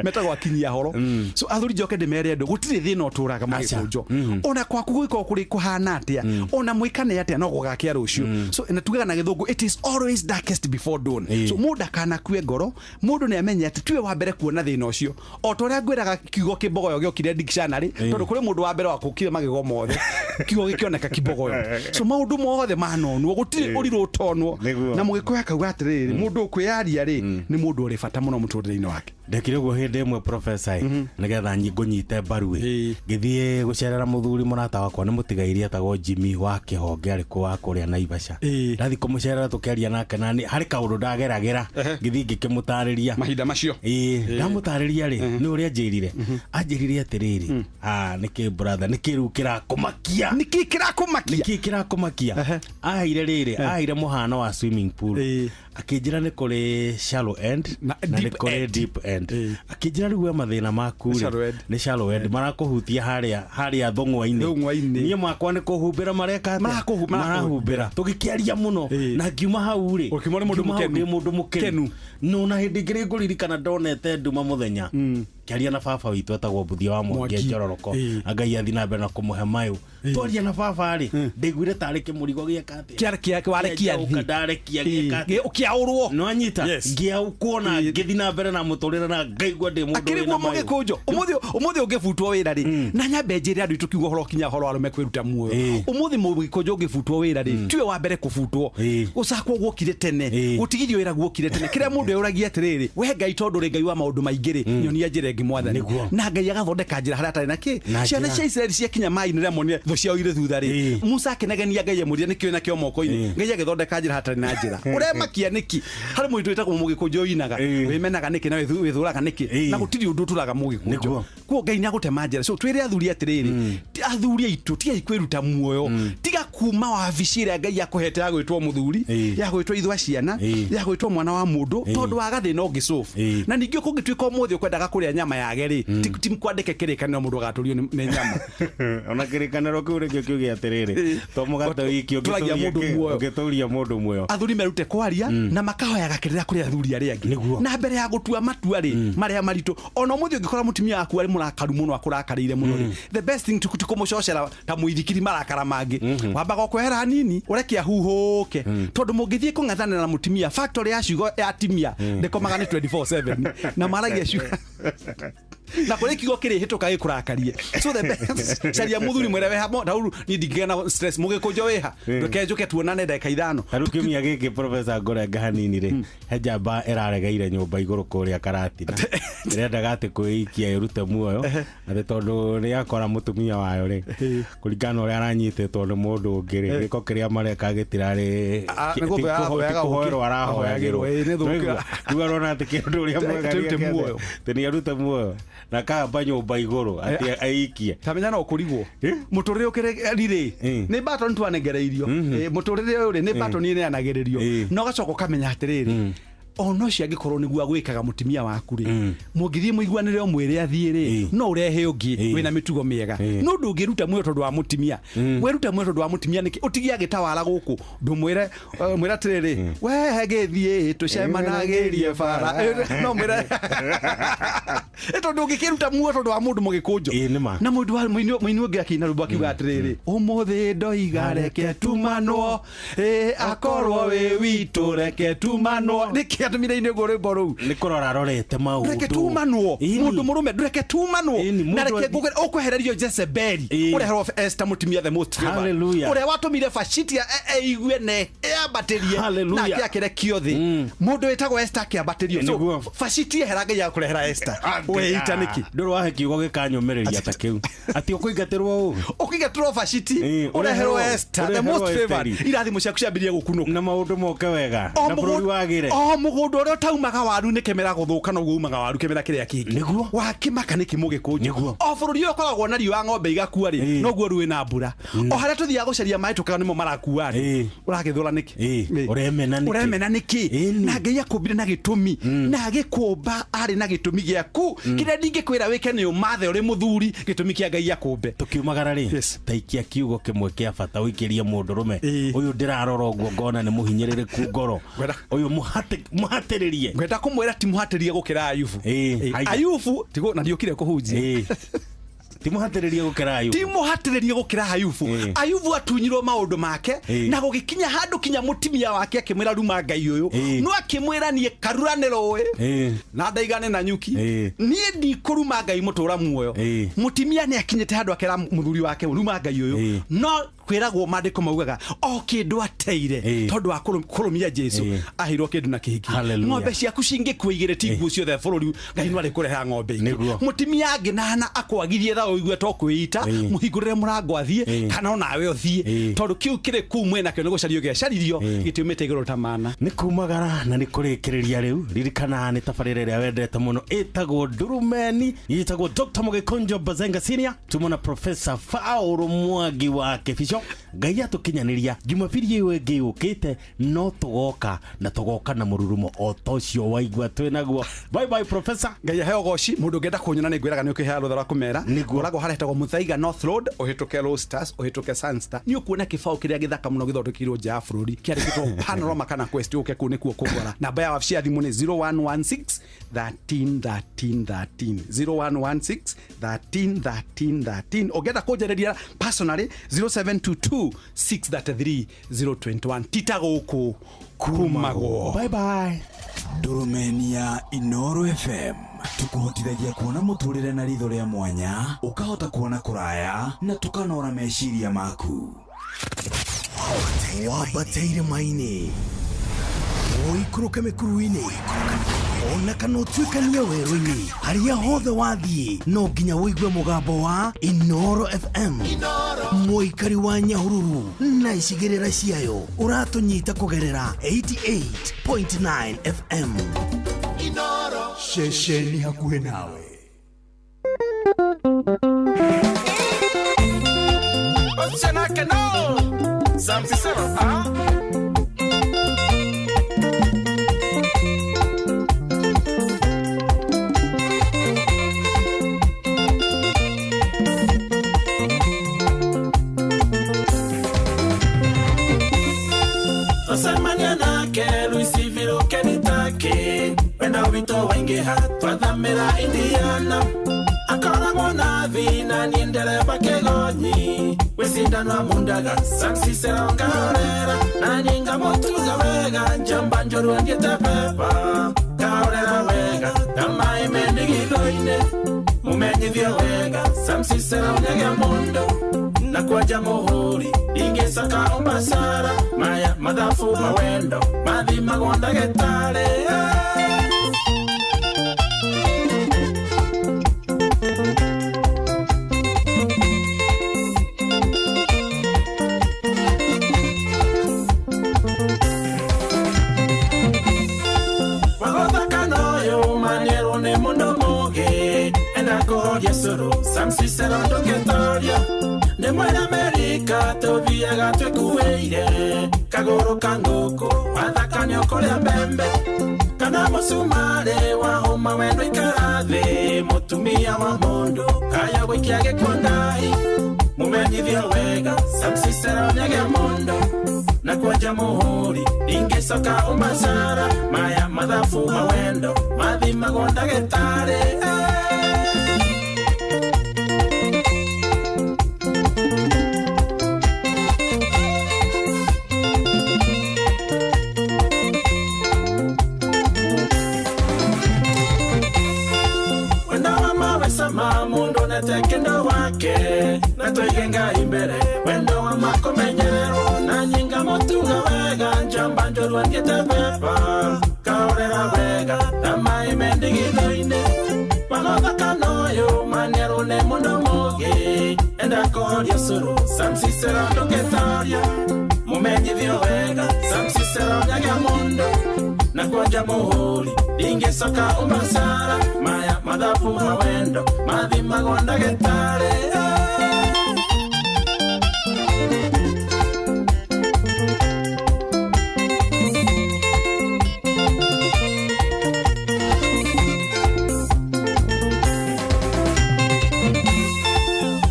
Metagwo akinyia horo. So athuri njoke ndĩmere andũ gũtirĩ thĩna ũtũraga mũgĩkũnjo, ona kwaku gũgĩkorwo kũrĩ kũhana atĩa, ona mwĩkane atĩa, no gũgakĩa rũciũ. So na tugaga na gĩthũngũ, it is always darkest before dawn. So mũndũ akanakue ngoro, mũndũ nĩ amenye atĩ tiwe wa mbere kuona thĩna ũcio. O ta ũrĩa ngwĩraga kiugo kĩmbogoyo gĩokire dictionary, tondũ kũrĩ mũndũ wa mbere wakũkire magego mothe kiugo gĩkĩoneka kĩmbogoyo. So maũndũ mothe manonwo, gũtirĩ ũrirũ ũtonwo. Na mũgĩkũyũ akauga atĩrĩrĩ, mũndũ ũkwĩyaria rĩ, nĩ mũndũ ũrĩ bata mũno mũtũrĩre-inĩ wake. Ndekire ũguo hĩndĩ ĩmwe professor ĩ, nĩgetha ngũnyite mbaru ĩ, ngĩthiĩ gũcerera mũthuri mũrata wakwa nĩ mũtigairi etagwo Jimmy wa Kĩhonge, arĩ kũ wa kũrĩa Naivasha. Ndathiĩ kũmũcerera tũkĩaria nake na harĩ kaũndũ ndageragĩra, ngĩthiĩ ngĩkĩmũtarĩria mahinda macio. Ĩĩ, ndamũtarĩria rĩ, nĩ ũrĩa anjĩrire, anjĩrire atĩrĩrĩ, ah, nĩkĩ brother, nĩkĩ rĩu kĩrakũmakia, nĩkĩ kĩrakũmakia, nĩkĩ kĩrakũmakia? Aheire rĩrĩ, aheire mũhano wa swimming pool, akĩnjĩra nĩ kũrĩ shallow end na nĩ deep kũrĩ end. deep end. Akĩnjĩra rĩu we mathĩna maku rĩ, Shallow end. nĩ shallow end, marakũhutia harĩa harĩa thũng'wa-inĩ, niĩ makwa nĩ kũhumbĩra mareka atĩa? Marahumbĩra. Tũgĩkĩaria mũno na ngiuma hau rĩ, Ũkiuma nĩ mũndũ ngiuma hau mũkenu. ndĩ mũndũ mũkenu. No na hĩndĩ ĩngĩ nĩ ngũririkana ndonete nduma mũthenya. Ngĩaria na baba witũ etagwo Mbuthia wa Mwangi Mwangi. Njororoko, Ĩĩ. Ngai athi na mbere na kũmũhe mayũ. Twaria na baba rĩ, ndaiguire tarĩ kĩmũrigo gĩeka atĩa? Warekia Kĩanjaũka, thĩ. ndarekia Ĩĩ. gĩeka atĩa? Ũkĩaũrwo. Nĩwanyita? Yes. Ngĩaũkwo na ngĩthi na mbere na mũtũrĩre na ngaigua ndĩ mũndũ Akĩrĩ wĩna guo mayũ. mũgĩkũnjo, ũmũthĩ ũngĩbutwo wĩra rĩ, na nyambe njĩre andũ itũ kiugo ũhoro kinya ũhoro wa arũme kwĩruta muoyo, ũmũthĩ mũgĩkũnjo ũngĩbutwo wĩra rĩ, tiwe wa mbere kũbutwo. Gũcakwo guokire tene, gũtigithio wĩra guokire tene. Kĩrĩa mũndũ eyũragia atĩrĩrĩ, we Ngai, tondũ ũrĩ Ngai wa maũndũ maingĩ rĩ, nyonia njĩra ĩngĩ Mwathani. Na Ngai agathondeka njĩra harĩa atarĩ na kĩ. Na Ciana njĩra. cia Isiraeli ciakinya maĩ-inĩ rĩrĩa monire thũ ciao irĩ thutha rĩ, Musa akĩnegenia Ngai amũrire nĩkĩo nakĩo moko-inĩ. Ngai agĩthondeka njĩra hatarĩ na njĩra. Ũremakia nĩkĩ? Harĩ mũndũ wĩtagwo mũgĩkũnjo ũinaga, wĩmenaga nĩkĩ na wĩthũraga nĩkĩ, na gũtirĩ ũndũ ũtũraga mũgĩkũnjo. Kuo Ngai nĩ agũtema njĩra. So twĩre athuri atĩrĩrĩ, athuri aitũ, tigai kwĩruta muoyo, tiga kuma wabici ĩrĩa Ngai akũhete ya gwĩtwo mũthuri, ya gwĩtwo ithwa ciana, ya gwĩtwo mwana wa mũndũ, tondũ wa gathĩna ũngĩcũbu. Na ningĩ kũngĩtuĩka ũmũthĩ ũkwendaga kũrĩa nyama yage rĩ, ti kwandĩke kĩrĩkanĩro mũndũ agatũrio nĩ nyama. Ona kĩrĩkanĩro kĩu rĩngĩ kiuge atĩrĩrĩ, to mũgate wiki Tũragia mũndũ muoyo. ũngĩtũria mũndũ muoyo. Athuri merute kwaria na makahoyaga kĩrĩra kũrĩ athuri arĩa angĩ, na mbere ya gũtua matua rĩ marĩa maritũ. Ona ũmũthĩ ũngĩkora mũtumia waku arĩ mũrakaru mũno, akũrakarĩire mũno rĩ, the best thing ti kũmũcocera ta mũithikiri marakara mangĩ, wambaga ũkwehera hanini ũreke ahuhũke, tondũ mũngĩthiĩ kũng'ethanĩra na mũtumia, factory ya ciugo ya atimia ndĩkomaga nĩ 24/7 na maragia ciugo na kũrĩ kiugo kĩrĩhĩtũka gĩkũrakarie. So the best, caria mũthuri mwĩre weha dauru niĩ ndingĩgĩa na stress, mũgĩkũnjo wĩha, ndũke njũke tuonane ndagĩka 5. Tarĩu kiumia gĩkĩ, Professor, ngũrenga hanini rĩ, he njamba ĩraregeire nyũmba igũrũ kũrĩa Karatina, ĩrendaga atĩ kwĩikia ĩrute muoyo, atĩ tondũ nĩ akora mũtumia wayo rĩ, kũringana na ũrĩa aranyitĩtwo nĩ mũndũ ũngĩ rĩ, gĩko kĩrĩa mareka gĩtirarĩ Ah, nĩ kũhoya ahoyaga ti kũhoerwo ũkĩ. arahoyagĩrwo. Ĩĩ, nĩ thũkĩra. Rĩu arona atĩ kĩndũ ũrĩa mwega Atĩ nĩ muoyo. atĩ nĩ arute muoyo na akahamba nyũmba igũrũ atĩ aikie. Tamenya no ũkũrigwo mũtũrĩre ũkĩrĩ rirĩ nĩ batoni twanengereirio. Mũtũrĩre ũyũ rĩ, nĩ batoni ĩneanagĩrĩrio, na ũgacoka ũkamenya atĩrĩrĩ, ona ũcio angĩkorwo nĩguo agwĩkaga mũtumia waku rĩ, mũngĩthiĩ mũiguanĩre o mwĩre athiĩ rĩ, no ũrehe ũngĩ wĩna mĩtugo mĩega. No ndũngĩruta muoyo tondũ wa mũtumia. Weruta muoyo tondũ wa mũtumia nĩkĩ? Ũtigie agĩtawara gũkũ, ndũmwĩre mwĩre atĩrĩrĩ, we gĩthiĩ tũcemanagĩrie bara. No mwĩre tondũ ũngĩkĩruta muoyo tondũ wa mũndũ mũgĩkũnjo na mũndũ wa mũini ũngĩ akĩina rwĩmbo akiuga atĩrĩrĩ, ũmũthĩ ndoiga reke tumanwo, ĩ akorwo wĩ witũ reke tumanwo. Nĩkĩ atũmire ine ũguo rwĩmbo rũu? Nĩ kũrora arorete maũndũ. Reke tumanwo, mũndũ mũrũme, ndũreke tumanwo. Na reke ũkwehererio Jezebeli, ũreherwo Esther, mũtumia the most favored, Hallelujah. ũrĩa watũmire Vashti eigue ne eyambatĩrie Hallelujah. nake akĩrekio thĩ. Mũndũ wĩtagwo Esther akĩambatĩrio. So Nĩguo. Vashti ehera, Ngai akũrehera Esther. Weita nĩkĩ? Ndũrĩ wahe kiugo gĩkanyũmĩrĩria ta kĩu atĩ ũkũingatĩrwo ũ. Ũkĩingatĩrwo Vashti, ũreherwo Esther the most favored, irathimo ciaku ciambĩrĩrie gũkunũka na maũndũ moke wega O na bũrũri wagĩre. O mũgũnda ũrĩa ũtaumaga waru nĩ kĩmera gũthũka, noguo umaga waru kĩmera kĩrĩa kĩngĩ. Wakĩmaka nĩkĩ mũgĩkũnjo? O bũrũri ũyũ ũkoragwo na riũa ng'ombe igakua rĩ, noguo rũĩ na mbura. O harĩa tũthiaga gũcaria maĩ tũkaga nĩmo marakua rĩ, ũragĩthũra nĩkĩ? Ũremena nĩkĩ? Ũremena nĩkĩ? Na Ngai akũmbire na gĩtũmi, na agĩkũmba arĩ na gĩtũmi gĩaku. Kĩrĩa ndingĩkwĩra wĩke nĩ ũmathe ũrĩ mũthuri gĩtũmi kĩa Ngai akũmbe. Tukiumagara rĩ, taikia kiugo kĩmwe kĩa bata ũikĩrie mũndũrũme ũyũ ndĩrarora ũguo ngona nĩ mũhinyĩrĩrĩku ngoro ũyũ, mũhatĩrĩrie. Ngwenda kũmwĩra ti mũhatĩrĩrie gũkĩra Ayubu. Haya. Ayubu tigo na ndiũkire kũhunjia. Ti mũhatĩrĩrie gũkĩra Ayubu. Ti mũhatĩrĩrie gũkĩra Ayubu. Ayubu atunyirwo maũndũ make na gũgĩkinya handũ kinya mũtumia wake akĩmwĩra ruma Ngai ũyũ, no akĩmwĩra niĩ karura nĩ rũĩ na ndaigane na nyuki, niĩ ndikũruma Ngai mũtũra muoyo. Mũtumia nĩ akinyĩte handũ akera mũthuri wake ruma Ngai ũyũ, no kwĩragwo maandĩko maugaga o kĩndũ ateire tondũ wa kũrũmia Jesu aheirwo kĩndũ na kĩngĩ. Hallelujah. Ng'ombe ciaku cingĩkua igĩrĩ, ti nguo ciothe bũrũri, Ngai no arĩkũrehera ng'ombe ingĩ. Mũtumia angĩnana akwagirie tha ũigue to kwĩita, mũhingũrĩre mũrango athiĩ kana onawe ũthiĩ, tondũ kĩu kĩrĩ kũu mwĩnakĩo nĩ gũcario gĩacaririo, gĩtiumĩte igũrũ ta mana. Nĩ kumagara na nĩ kũrĩkĩrĩria rĩu. Ririkana nĩ tabarĩra ĩrĩa wendete mũno ĩtagwo Ndurumeni, ĩtagwo Dr. Mũgĩkũnjo Bazenga Senior, tumona Professor Faũrũ Mwangi wa Kĩbico. Mũico Ngai atũkinyanĩria Jumapili ĩyo ĩngĩ yũkĩte, no tũgoka na tũgoka na mũrurumo o ta ũcio waigua twĩ naguo. Bye bye, professor. Ngai aheo goci. Mũndũ ũngĩenda kũnyona nĩ ngwĩraga nĩ ũkĩhea rũtha rwa kũmera. Ngoragwo haretagwo Muthaiga North Road, ũhĩtũke Roasters, ũhĩtũke Sunstar, nĩ ũkuona kĩbaũ kĩrĩa gĩthaka mũno gĩthondekeirwo nja ya bũrũri kĩandĩkĩtwo Panorama kana Quest. Ũke kũu nĩkuo kũgwara. Namba ya wabici ya thimũ nĩ 0116 13 13 13, 0116 13 13 13. Ũngĩenda kũnjarĩria personally, 0722 633 021. Tita gũkũ kumagwo. Bye bye. Ndurumenia Inoro FM tukuhotithagia kuona muturire na ritho ria mwanya, ukahota kuona kuraya na tukanora meciria maku. Wambateire maini, ũikũrũke mĩkuru-inĩ, ona kana ũtuĩkanie werũ-inĩ, harĩa hothe wathiĩ no nginya ũigue mũgambo wa Inoro FM. Mũikari wa Nyahururu na icigĩrĩra ciayo ũratũnyita kũgerera 88.9 FM. Ceceni hakuhĩ nawe. Sam Cicero, ah? Twasemania nake Louisville Kentucky, wenda witũ waingĩha twathamĩra Indiana, akoragwo na thĩna niĩ ndereba kĩgonyi gwĩcindanwa mundaga Sam Cicero ngahorera na niĩ ngamũtuga wega njamba njũru angĩte beba kahorera wega ta maĩ me ndigithũ-inĩ mũmenyithio wega Sam Cicero nĩagĩa mũndũ na kwanja mũhũri ingĩcoka umbasara maya mathabu mawendo mathimagwo ndagĩtarĩ. Wagothaka noyũ manĩrwo nĩ mũndũ mũgĩ enda kũhoria cũrũ Sam Cicero ndũngĩtoria nĩ mwena Amerika tũthiaga twĩkuĩire kagũrũ ka ngũkũ wathaka nĩ ũkũrĩa mbembe kana mũcumarĩ wahũma wendo ikara thĩ mũtumia wa mũndũ kaya gũikia gĩkũndai mũmenyithio wega Sam Cicero nĩagĩa mũndũ na kwanja mũhũri ingĩcoka umacara maya mathabu mawendo mathimagwo ndagĩtarĩ. Sama mundu netekendo wake na twige Ngai mbere wendo wa makomenyerwo na nyinga mutuga wega njamba njũru angĩte beba kahorera wega ta maĩ me ndigithũ-inĩ wagothaka noyũ manĩrwo nĩ mũndũ mũgĩ enda kũhoria cũrũ Sam Cicero ndũngĩtoria mũmenyithio wega Sam Cicero nĩagĩa mũndũ na kwanja mũhũri ingĩcoka umbasara maya mathabu mawendo mathimagwo ndagĩtarĩ.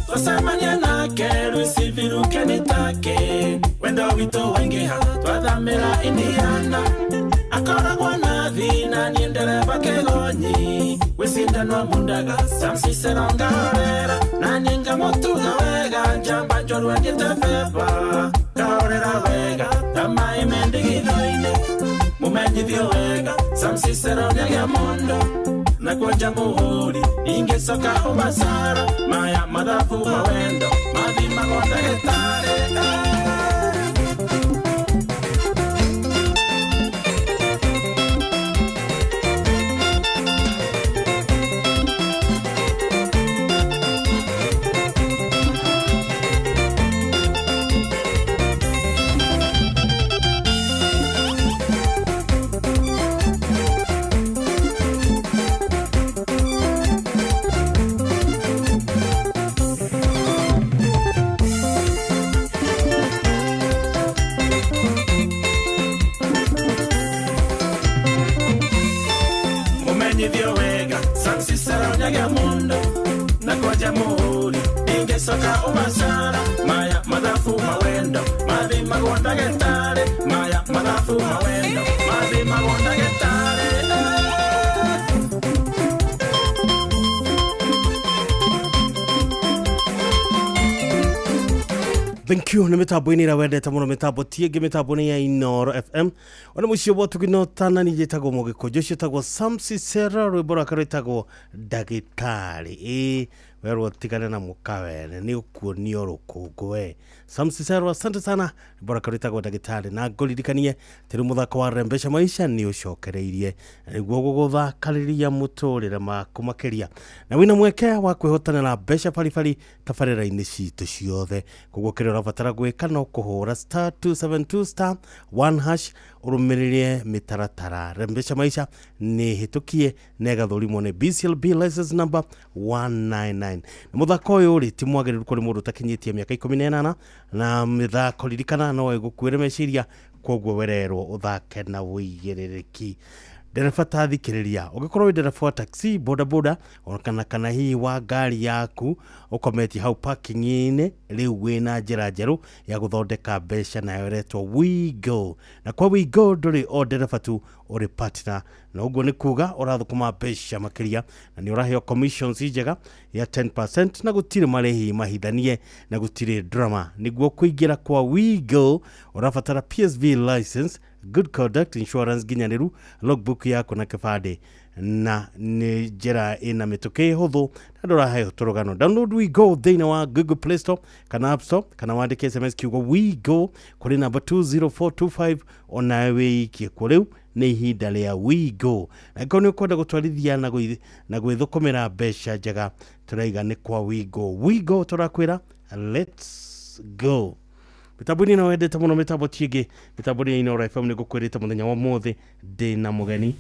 Twacemania nake Louisville Kentucky wendo witũ waingĩha twathamĩra Indiana akoragwo na thĩna niĩ ndereba kĩgonyi gwĩcindanwa mundaga Sam Cicero ngahorera na niĩ ngamũtuga wega njamba njũru angĩte beba kahorera wega ta maĩ me ndigithũ-inĩ mũmenyithio wega Sam Cicero nĩagĩa mũndũ na kwanja mũhũri ingĩcoka umbasara maya mathabu mawendo mathimagwo ndagĩtarĩ. ũmacara maya mathabu mawendo mathimagwo ndagĩtarĩ maya mathabu mawendo mathimagwo ndagĩtarĩ. Thank you. Nä mä tambo inä ä wendete må no mä tambo ti ä ngä mä tambo nä ya Inoro FM. Ona må cio bwatugino tanani njä tagwo må gä kå njå cio tagwo Samsi Sera rwä mbo rwake rwä tagwo ndagätarä. Ä werwo tigane na må kawene nä å kuonio rå kå ngå we. Samsi Sera, asante sana. Rwä mbo rwake rwä tagwo ndagätarä. Na ngåririkanie atä rä u må thako wa Rembesha Maisha nä å cokereirie nĩguo gũgũthakarĩria mũtũrĩre maku makĩria na wĩna mweke wa kwĩhotanĩra mbeca baribari tabarĩra-inĩ citũ ciothe. Koguo kĩrĩa ũrabatara gwĩka no kũhũra star 272 star 1 hash ũrũmĩrĩrie mĩtaratara. Rembesha Maisha nĩ hĩtũkie na ĩgathũrimwo nĩ BCLB license number 199. Na mũthako ũyũ rĩ ti mwagĩrĩru kũrĩ mũndũ ũtakinyĩtie mĩaka 18 na mĩthako ririkana no ĩgũkuĩre meciria, koguo wererwo ũthake na ũigĩrĩrĩki. Ndereba ta thikĩrĩria, ũngĩkorwo wĩ ndereba wa taxi, boda boda ona kana hihi wa ngari yaku ũkometie hau parking-inĩ, rĩu wĩna njĩra njerũ ya gũthondeka mbeca nayo ĩretwo WeGo. Na kwa WeGo ndũrĩ o ndereba tu, ũrĩ partner, na ũguo nĩ kuga ũrathũkũma mbeca makĩria na nĩ ũraheo commissions njega ya 10% na gũtirĩ marĩhi mahithanie na gũtirĩ drama. Nĩguo kũingĩra kwa WeGo ũrabatara PSV license, good conduct insurance nginyanĩru, logbook yaku na kĩbandĩ, na nĩ njĩra ĩna mĩtũkĩ hũthũ na ndũraheo tũrũgano. Download WeGo thĩinĩ wa Google Play Store kana App Store kana wandĩke SMS kiugo WeGo kũrĩ namba 20425 onawe wĩikie kuo. Rĩu nĩ ihinda rĩa WeGo. Na angĩkorwo nĩ ũkwenda gũtwarithia na gwĩthũkũmĩra mbeca njega, tũraiga nĩ kwa WeGo. WeGo tũrakwĩra let's go. Mĩtambo-inĩ ĩno wendete mũno, mĩtambo ti ĩngĩ, mĩtambo-inĩ ya Inoro FM. Nĩ ngũkwĩrĩte mũthenya wa ũmũthĩ ndĩ na mũgeni.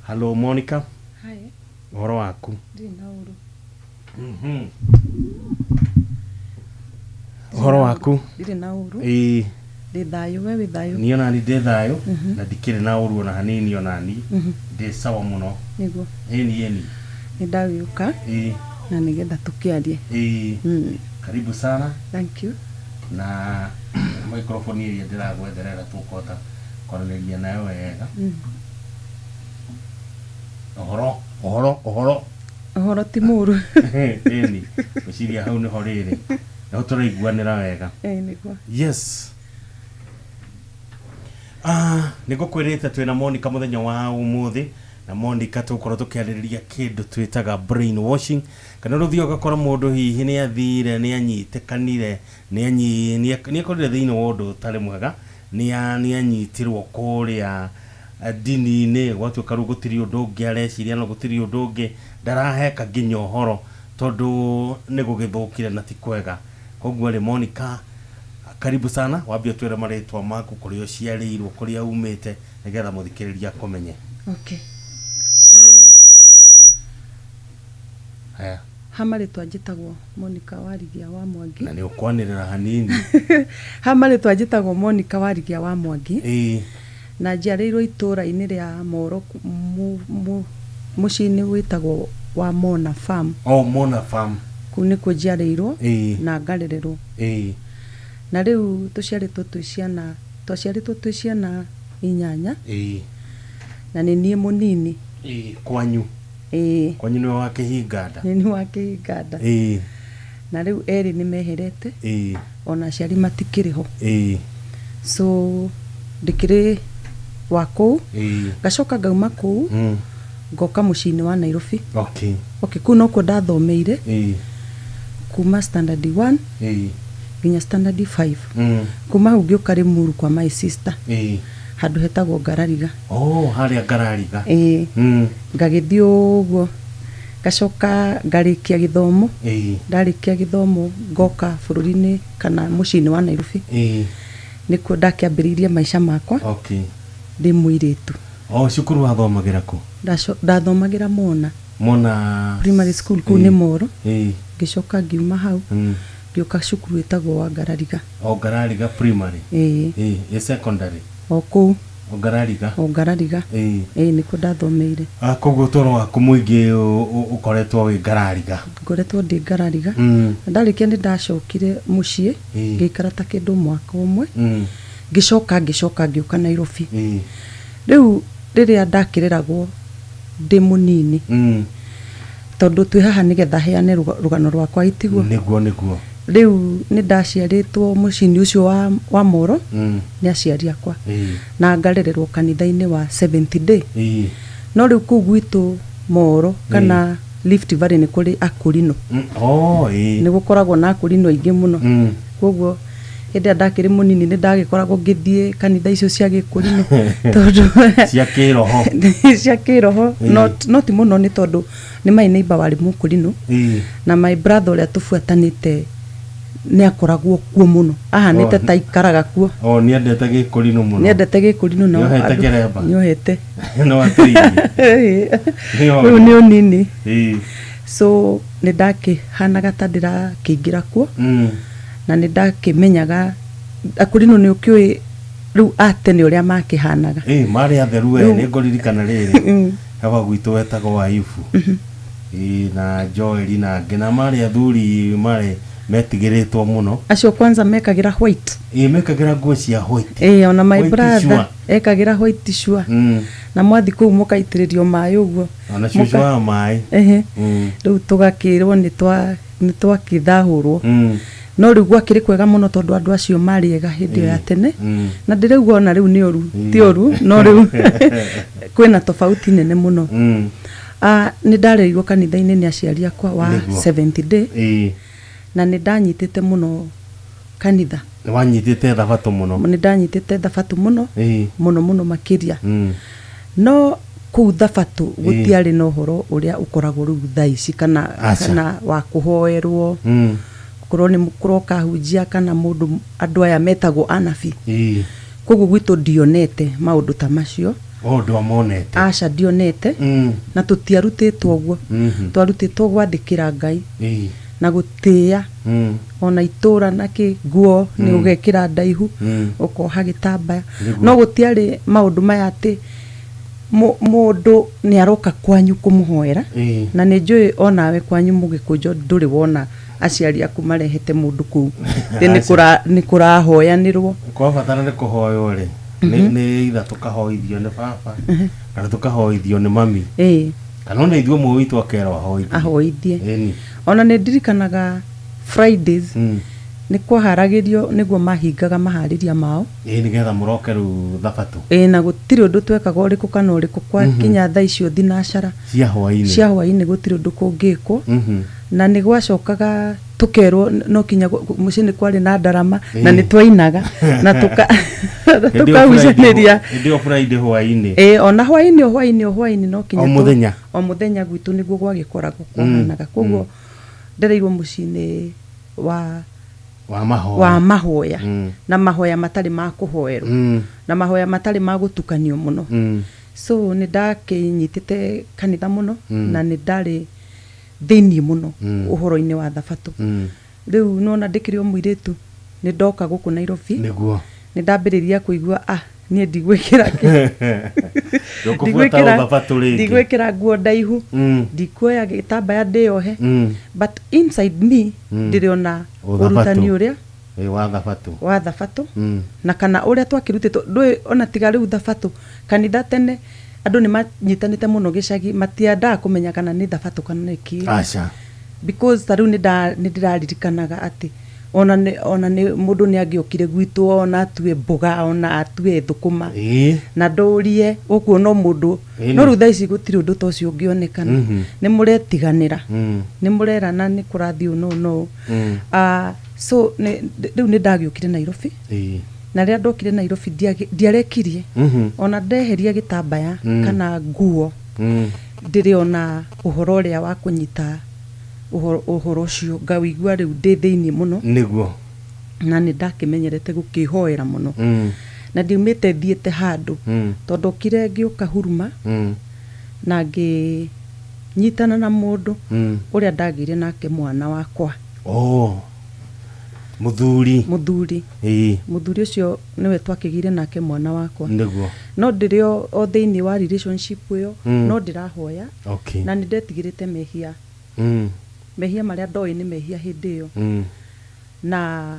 Hello Monica. Hi. Ũhoro waku? Ndirĩ na ũru. Ũhoro waku? Ndirĩ na ũru. Ĩĩ. Ndĩ thayũ, we wĩ thayũ? Niĩ onani ndĩ thayũ na ndikĩrĩ na ũru ona hanini onani. Ndĩ sawa mũno. Nĩguo. Ĩni ĩni. Nĩ ndagĩũka. Ĩĩ. Na nĩgetha tũkĩarie. Ĩĩ. Karibu sana. Thank you. Na microphone ĩrĩa ndĩragwetherera tũkũhota kwaranĩria nayo wega. Ũhoro ũhoro ũhoro Ũhoro ti mũru. Ĩni ngwĩciria hau nĩho rĩrĩ nĩho tũraiguanĩra wega. Ĩĩ nĩguo. Yes. Nĩ ngũkwĩrĩte twĩna Monica mũthenya wa ũmũthĩ, na Monica tũgũkorwo tũkĩarĩrĩria kĩndũ twĩtaga brain washing, kana rũthiĩ ũgakora mũndũ hihi nĩ athire, nĩ anyitĩkanire, nĩ akorire thĩinĩ wa ũndũ ũtarĩ mwega, nĩ anyitirwo kũrĩa ndini-inĩ, gwatuĩka rĩu gũtirĩ ũndũ ũngĩ areciria na gũtirĩ ũndũ ũngĩ, ndaraheka nginya ũhoro tondũ nĩ gũgĩthũkire na ti kwega. Koguo rĩ Monica, karibu sana, wambie ũtwĩre marĩtwa maku, kũrĩa ũciarĩirwo, kũrĩa umĩte, nĩgetha mũthikĩrĩria akũmenye. Okay. Haya. Ha marĩtwa njĩtagwo Monica Warigia wa Mwangi. Na nĩ ũkwanĩrĩra hanini. Ha marĩtwa njĩtagwo Monica Warigia wa Mwangi. Ĩĩ. Na njiarĩirwo itũũra-inĩ rĩa Moro mũciĩ-inĩ wĩtagwo wa Mona Farm. Oh, Mona Farm. Kũu nĩkuo njiarĩirwo Ĩĩ. na ngarererwo. Ĩĩ. Na rĩu tũciarĩtwo twĩ ciana, twaciarĩtwo twĩ ciana inyanya. Ĩĩ. Na nĩ niĩ mũnini. Ĩĩ, kwanyu. Ĩĩ. Kwanyu nĩwe wa kĩhinganda. Nĩ niĩ wa kĩhinganda. Ĩĩ. Na rĩu erĩ nĩ meherete. Ĩĩ. Ona aciari matikĩrĩ ho. Ĩĩ. So ndĩkĩrĩ wa kũu. Ĩĩ. Ngacoka ngauma kũu. Ngoka mũciĩ-inĩ wa Nairobi. Okay. Okay, kũu nokuo ndathomeire. Ĩĩ. Kuma standard 1. Ĩĩ. Nginya standard 5. Kuma hau ngĩũka Rĩmuru kwa my sister. Ĩĩ. Handũ hetagwo Ngarariga. Oh, harĩa Ngarariga. Ĩĩ. Ngagĩthiĩ ũguo ngacoka ngarĩkia gĩthomo. Ĩĩ. Ndarĩkia gĩthomo ngoka bũrũri-inĩ kana mũciĩ-inĩ wa Nairobi. Ĩĩ. Nĩkuo ndakĩambĩrĩirie maica makwa. Okay. Ndĩ mũirĩtu. Oh, cukuru wathomagĩra kũ? Ndathomagĩra Mona. Mona Primary school kũu nĩ Moro. Ĩĩ. Ngĩcoka ngiuma hau. Ngĩũka cukuru ĩtagwo wa Ngarariga. O Ngarariga primary. Ĩĩ. Ĩĩ, ĩ secondary. O kũu. O Ngarariga. O Ngarariga. Ĩĩ, nĩkuo ndathomeire. Ah, koguo ũtũũro waku mũingĩ ũkoretwo wĩ Ngarariga. Ngoretwo ndĩ Ngarariga. Na ndarĩkia nĩ ndacokire mũciĩ, ngĩikara ta kĩndũ mwaka ũmwe. Ngĩcoka ngĩũka Nairobi. Rĩu rĩrĩa ndakĩreragwo ndĩ mũnini, tondũ twĩ haha nĩgetha heane rũgano rwakwa, itiguo? Nĩguo, nĩguo. Rĩu nĩ ndaciarĩtwo mũciĩ-inĩ ũcio wa Moro nĩ aciari akwa, na ngarererwo kanitha-inĩ wa Seventh Day. No rĩu kũu gwitũ Moro kana Rift Valley nĩ kũrĩ akũrinũ. Oh, ĩĩ. Nĩ gũkoragwo na akũrinũ aingĩ mũno. Koguo hĩndĩ ĩrĩa ndakĩrĩ mũnini nĩ ndagĩkoragwo ngĩthiĩ kanitha icio cia gĩkũrinũ tondũ cia kĩroho. Cia kĩroho. No ti mũno, nĩ tondũ nĩ my neighbor warĩ mũkũrinũ, na my brother ũrĩa tũbuatanĩte nĩ akoragwo kuo mũno, ahanĩte ta ikaraga kuo. O nĩendete gĩkũrinũ mũno. Nĩendete gĩkũrinũ na Nĩohete kĩremba. Nĩohete. No atĩirie. Rĩu nĩ ũnini. So nĩ ndakĩhanaga ta ndĩrakĩingĩra kuo, na nĩ ndakĩmenyaga akũrinũ, nĩ ũkĩũĩ rĩu atene ũrĩa makĩhanaga. Ĩĩ, marĩ atheru we. Nĩ ngũririkana rĩrĩ, hawa gwitũ wetagwo Ayubu, ĩĩ, na Joeli na angĩ, na marĩ athuri marĩ metigĩrĩtwo mũno. Acio kwanza mekagĩra white. Ĩĩ, mekagĩra nguo cia white. Ĩĩ, ona my White brother sure. ekagĩra white sure. Na mwathi kũu mũkaitĩrĩrio maĩ ũguo. Ona cũcũ wa maĩ. Ehe. Rĩu tũgakĩrwo nĩ twakĩthahũrwo. No rĩu gwakĩrĩ kwega mũno tondũ andũ acio marĩ ega hĩndĩ ĩyo ya tene. Na ndĩraigua ona rĩu nĩ ũru, ti ũru, no rĩu kwĩna tofauti nene mũno. Ah, nĩ ndarerirwo kanitha-inĩ nĩ aciari akwa wa Seventh Day, na nĩ ndanyitĩte mũno kanitha. Nĩ wanyitĩte thabatũ mũno. Nĩ ndanyitĩte thabatũ mũno, mũno mũno makĩria. No kũu thabatũ gũtiarĩ na ũhoro ũrĩa ũkoragwo rĩu thaa ici kana Aca. kana wa kũhoerwo, korwo nĩ kũroka hunjia kana mũndũ, andũ aya metagwo anabi. Koguo gwitũ ndionete maũndũ ta macio. O ndwamonete? Aca, ndionete. Na tũtiarutĩtwo ũguo. Twarutĩtwo gwathĩkĩra Ngai na gũtĩĩa ona itũra na kĩ nguo nĩ ũgekĩra ndaihu, ũkoha gĩtambaya. No gũtiarĩ maũndũ maya atĩ mũndũ nĩ aroka kwanyu kũmũhoera. Na nĩ njũĩ onawe kwanyu mũgĩkũnjo ndũrĩ wona aciari aku marehete mũndũ kũu atĩ nĩ Aca. nĩ kũrahoyanĩrwo. Kwabatara nĩ kũhoywo rĩ, nĩ itha tũkahoithio nĩ baba kana tũkahoithio nĩ mami, kana ona ithuĩ ũmwe witũ akerwo ahoithie. Ahoithie. Ĩni. Ona nĩ ndirikanaga Fridays nĩ kwaharagĩrio, nĩguo mahingaga maharĩria mao. Ĩĩ, nĩgetha mũroke rĩu thabatũ. Ĩĩ, na gũtirĩ ũndũ twekaga ũrĩkũ kana ũrĩkũ kwakinya thaa icio thinacara cia hwaĩ-inĩ. Cia hwaĩ-inĩ gũtirĩ ũndũ kũngĩkwo. Na nĩ gwacokaga tũkerwo no kinya mũciĩ nĩ kwarĩ na ndarama na nĩ twainaga na Hĩndĩ ĩyo tũkagucanĩria. Hĩndĩ ĩyo Friday hwaĩ-inĩ? Ĩĩ, ona hwaĩ-inĩ, o hwaĩ-inĩ, o hwaĩ-inĩ no kinya O mũthenya? O mũthenya gwitũ nĩguo gwagĩkoragwo kwahanaga. Koguo ndereirwo mũciĩ-inĩ wa wa mahoya. Wa mahoya. Na mahoya matarĩ ma kũhoerwo, na mahoya matarĩ ma gũtukanio mũno. So nĩ ndakĩnyitĩte kanitha mũno, na nĩ ndarĩ thĩiniĩ mũno ũhoro-inĩ wa thabatũ. Rĩu nona ndĩkĩrĩ o mũirĩtu, nĩ ndoka gũkũ Nairobi, nĩ ndambĩrĩria kũigua, ah, niĩ ndigwĩkĩra Ndũkũbuata ũthabatũ rĩngĩ. Ndigwĩkĩra nguo ndaihu, ndikuoya gĩtambaya ndĩyohe, but inside me ndĩrĩ ona Ũthabatũ. ũrutani ũrĩa Ĩĩ, wa thabatũ. Wa thabatũ. Na kana ũrĩa twakĩrutĩtwo ndũĩ ona tiga rĩu thabatũ, kanitha tene andũ nĩ manyitanĩte mũno gĩcagi, matiendaga kũmenya kana nĩ thabatũ kana nĩ kĩ. Aca. Because ta rĩu nĩ ndĩraririkanaga atĩ ona nĩ mũndũ nĩ angĩokire gwitũ, ona atue mboga, ona atue thũkũma, na ndũrie ũkuona o mũndũ. No rĩu thaa ici gũtirĩ ũndũ ta ũcio ũngĩonekana. Nĩ mũretiganĩra, nĩ mũrerana nĩ kũrathiĩ ũũ no no. Ah, so rĩu nĩ ndagĩũkire Nairobi, na rĩrĩa ndokire Nairobi ndiarekirie. Ona ndeheria gĩtambaya kana nguo, ndĩrĩ ona ũhoro ũrĩa wa kũnyita ũhoro ũcio ngawĩigua rĩu ndĩ thĩiniĩ mũno. Na nĩ ndakĩmenyerete gũkĩhoera mũno, na ndiumĩte thiĩte handũ, tondũ okire ngĩũka Huruma na ngĩnyitana na mũndũ ũrĩa ndagĩire nake mwana wakwa. Oh. Mũthuri. Mũthuri. Mũthuri ũcio nĩwe twakĩgĩire nake mwana wakwa. Nĩguo. No ndĩrĩ o thĩinĩ wa relationship ĩyo, no ndĩrahoya. Na nĩ ndetigĩrĩte mehia. Mehia marĩa ndoĩ nĩ mehia hĩndĩ ĩyo. Na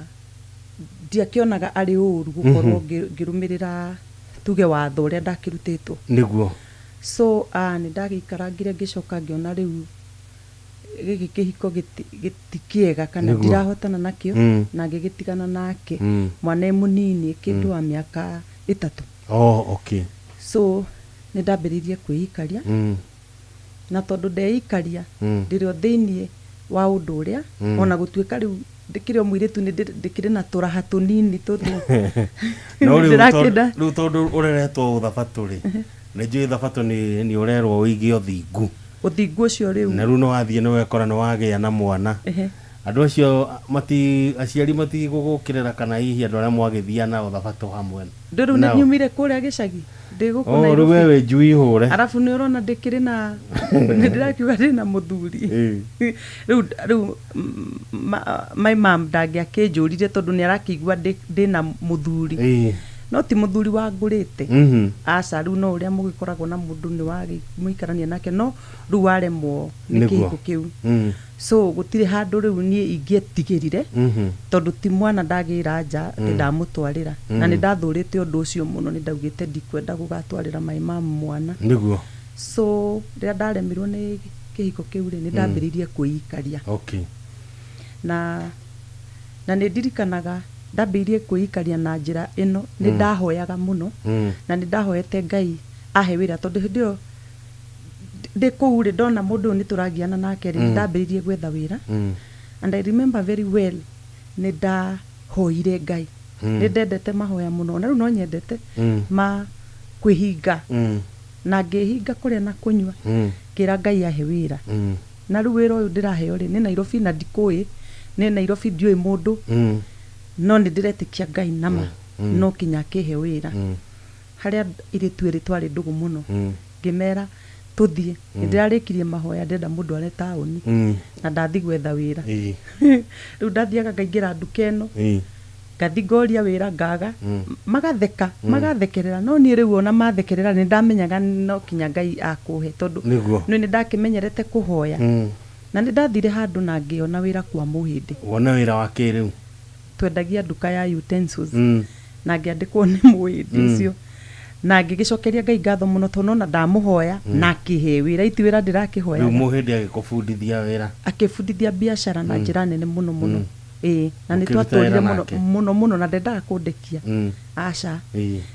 ndiakĩonaga arĩ ũru gũkorwo ngĩrũmĩrĩra tuge watho ũrĩa ndakĩrutĩtwo. Nĩguo. So nĩ ndagĩikarangire ngĩcoka ngĩona rĩu gĩkĩ kĩhiko gĩtikĩega kana ndirahotana nakĩo, na ngĩgĩtigana nake. Mwana e mũnini, kĩndũ wa mĩaka 3. Oh, okay. So nĩ ndambĩrĩirie kwĩikaria. Na tondũ ndeikaria, ndĩrĩ o thĩiniĩ wa ũndũ ũrĩa, ona gũtuĩka rĩu ndĩkĩrĩ o mũirĩtu, nĩ ndĩkĩrĩ na tũraha tũnini tũtũ. No rĩu tondũ ũreretwo thabatũ rĩ, nĩ njũĩ thabatũ nĩ ũrerwo ũige ũthingu. Ũthingu ũcio rĩu. Na rĩu nĩ wathiĩ nĩ wekora nĩ wagĩa na mwana. Andũ acio aciari matigũgũkĩrĩra kana hihi andũ arĩa mwagĩthia nao thabatũ hamwe. Rĩu nĩ nyumire kũrĩa gĩcagi. Ndĩ gũkũ Nairobi. Rĩu we wĩ njui hũre. Arabu nĩ ũrona ndĩkĩrĩ na nĩ ndĩrakiuga ndĩ na mũthuri. Rĩu my mom ndangĩakĩnjũrire tondũ nĩ arakĩigua ndĩ na mũthuri. No ti mũthuri wangũrĩte. Aca, rĩu no ũrĩa mũgĩkoragwo na mũndũ nĩ wagĩmũikarania nake, no rĩu waremwo nĩ kĩhiko kĩu. So gũtirĩ handũ rĩu niĩ ingĩetigĩrire, tondũ ti mwana ndagĩra nja atĩ ndamũtwarĩra. Na nĩ ndathũrĩte ũndũ ũcio mũno, nĩ ndaugĩte ndikwenda gũgatwarĩra my mom mwana. Nĩguo. So rĩrĩa ndaremirwo nĩ kĩhiko kĩu rĩ, nĩ ndambĩrĩirie kwĩikaria. Okay. Na nĩ ndirikanaga ndambĩrĩirie kwĩikaria na njĩra ĩno, nĩ ndahoyaga mũno, na nĩ ndahoete Ngai ahe wĩra, tondũ hĩndĩ ĩyo ndĩ kũu rĩ, ndona mũndũ ũyũ nĩ tũragiana nake rĩ, nĩ ndambĩrĩirie gwetha wĩra. And I remember very well, nĩ ndahoire Ngai. Nĩ ndendete mahoya mũno, na rĩu no nyendete ma kwĩhinga. Na ngĩhinga kũrĩa na kũnyua, ngĩra Ngai ahe wĩra. Na rĩu wĩra ũyũ ndĩraheo rĩ, nĩ Nairobi na ndikũĩ, nĩ Nairobi ndiũĩ mũndũ, no nĩ ndĩretĩkia Ngai nama, no kinya akĩhe wĩra. Harĩa irĩtu erĩ twarĩ ndũgũ mũno, ngĩmera tũthiĩ. Nĩ ndĩrarĩkirie mahoya, ndĩrenda mũndũ are taũni, na ndathi gwetha wĩra. Rĩu ndathiaga ngaingĩra nduka ĩno, ngathi ngoria wĩra ngaga, magatheka, magathekerera, no niĩ rĩu ona mathekerera nĩ ndamenyaga no kinya Ngai akũhe, tondũ nĩ ndakĩmenyerete kũhoya. Na nĩ ndathire handũ na ngĩona wĩra kwa Mũhĩndĩ. Wona wĩra wa kĩ rĩu? Twendagia nduka ya utensils. Na ngĩandĩkwo nĩ Mũhĩndĩ ũcio. Na ngĩgĩcokeria Ngai ngatho mũno tondũ nona ndamũhoya, na akĩhe wĩra, iti wĩra ndĩrakĩhoya. Rĩu Mũhĩndĩ agĩkũbundithia wĩra. Akĩbundithia biacara na njĩra nene mũno mũno. Na nĩ twatũrire mũno mũno mũno, na ndendaga kũndekia. Aca.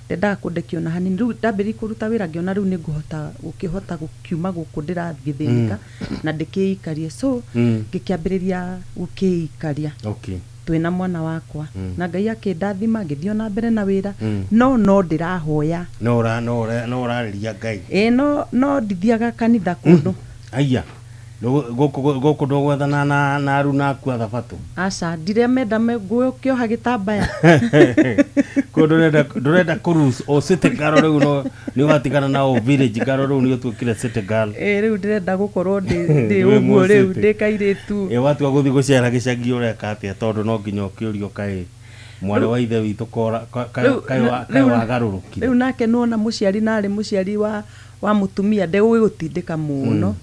Ndendaga kũndekia ona hanini. Rĩu ndambĩrĩirie kũruta wĩra ngĩona rĩu nĩ ngũhota gũkĩhota gũkiuma gũkũ ndĩragĩthĩnĩka, na ndĩkĩikarie. So ngĩkĩambĩrĩria gũkĩikaria. Okay. Twĩna mwana wakwa. Na Ngai akĩndathima ngĩthiĩ na mbere na wĩra. No ndĩrahoya. No ũrarĩria Ngai. No ndithiaga kanitha kũndũ. Aya. Gũkũ ndũgwethana na aruna aku a thabatũ. Aca, ndiremenda ngũkĩoha gĩtambaya. Kũ ndũrenda kũrus o city girl rĩu, no nĩ ũgatigana na o village girl rĩu nĩ ũtuĩkire city girl. Rĩu ndĩrenda gũkorwo ndĩ ũguo rĩu, ndĩ kairĩtu. Watua gũthiĩ gũcera gĩcagi ũreka atĩa, tondũ no nginya ũkĩũrio kaĩ mwarĩ wa ithe witũ kaĩ wagarũrũkire. Rĩu nake nĩwona mũciari narĩ mũciari wa mũtumia ndegũgĩgũtindĩka mũno.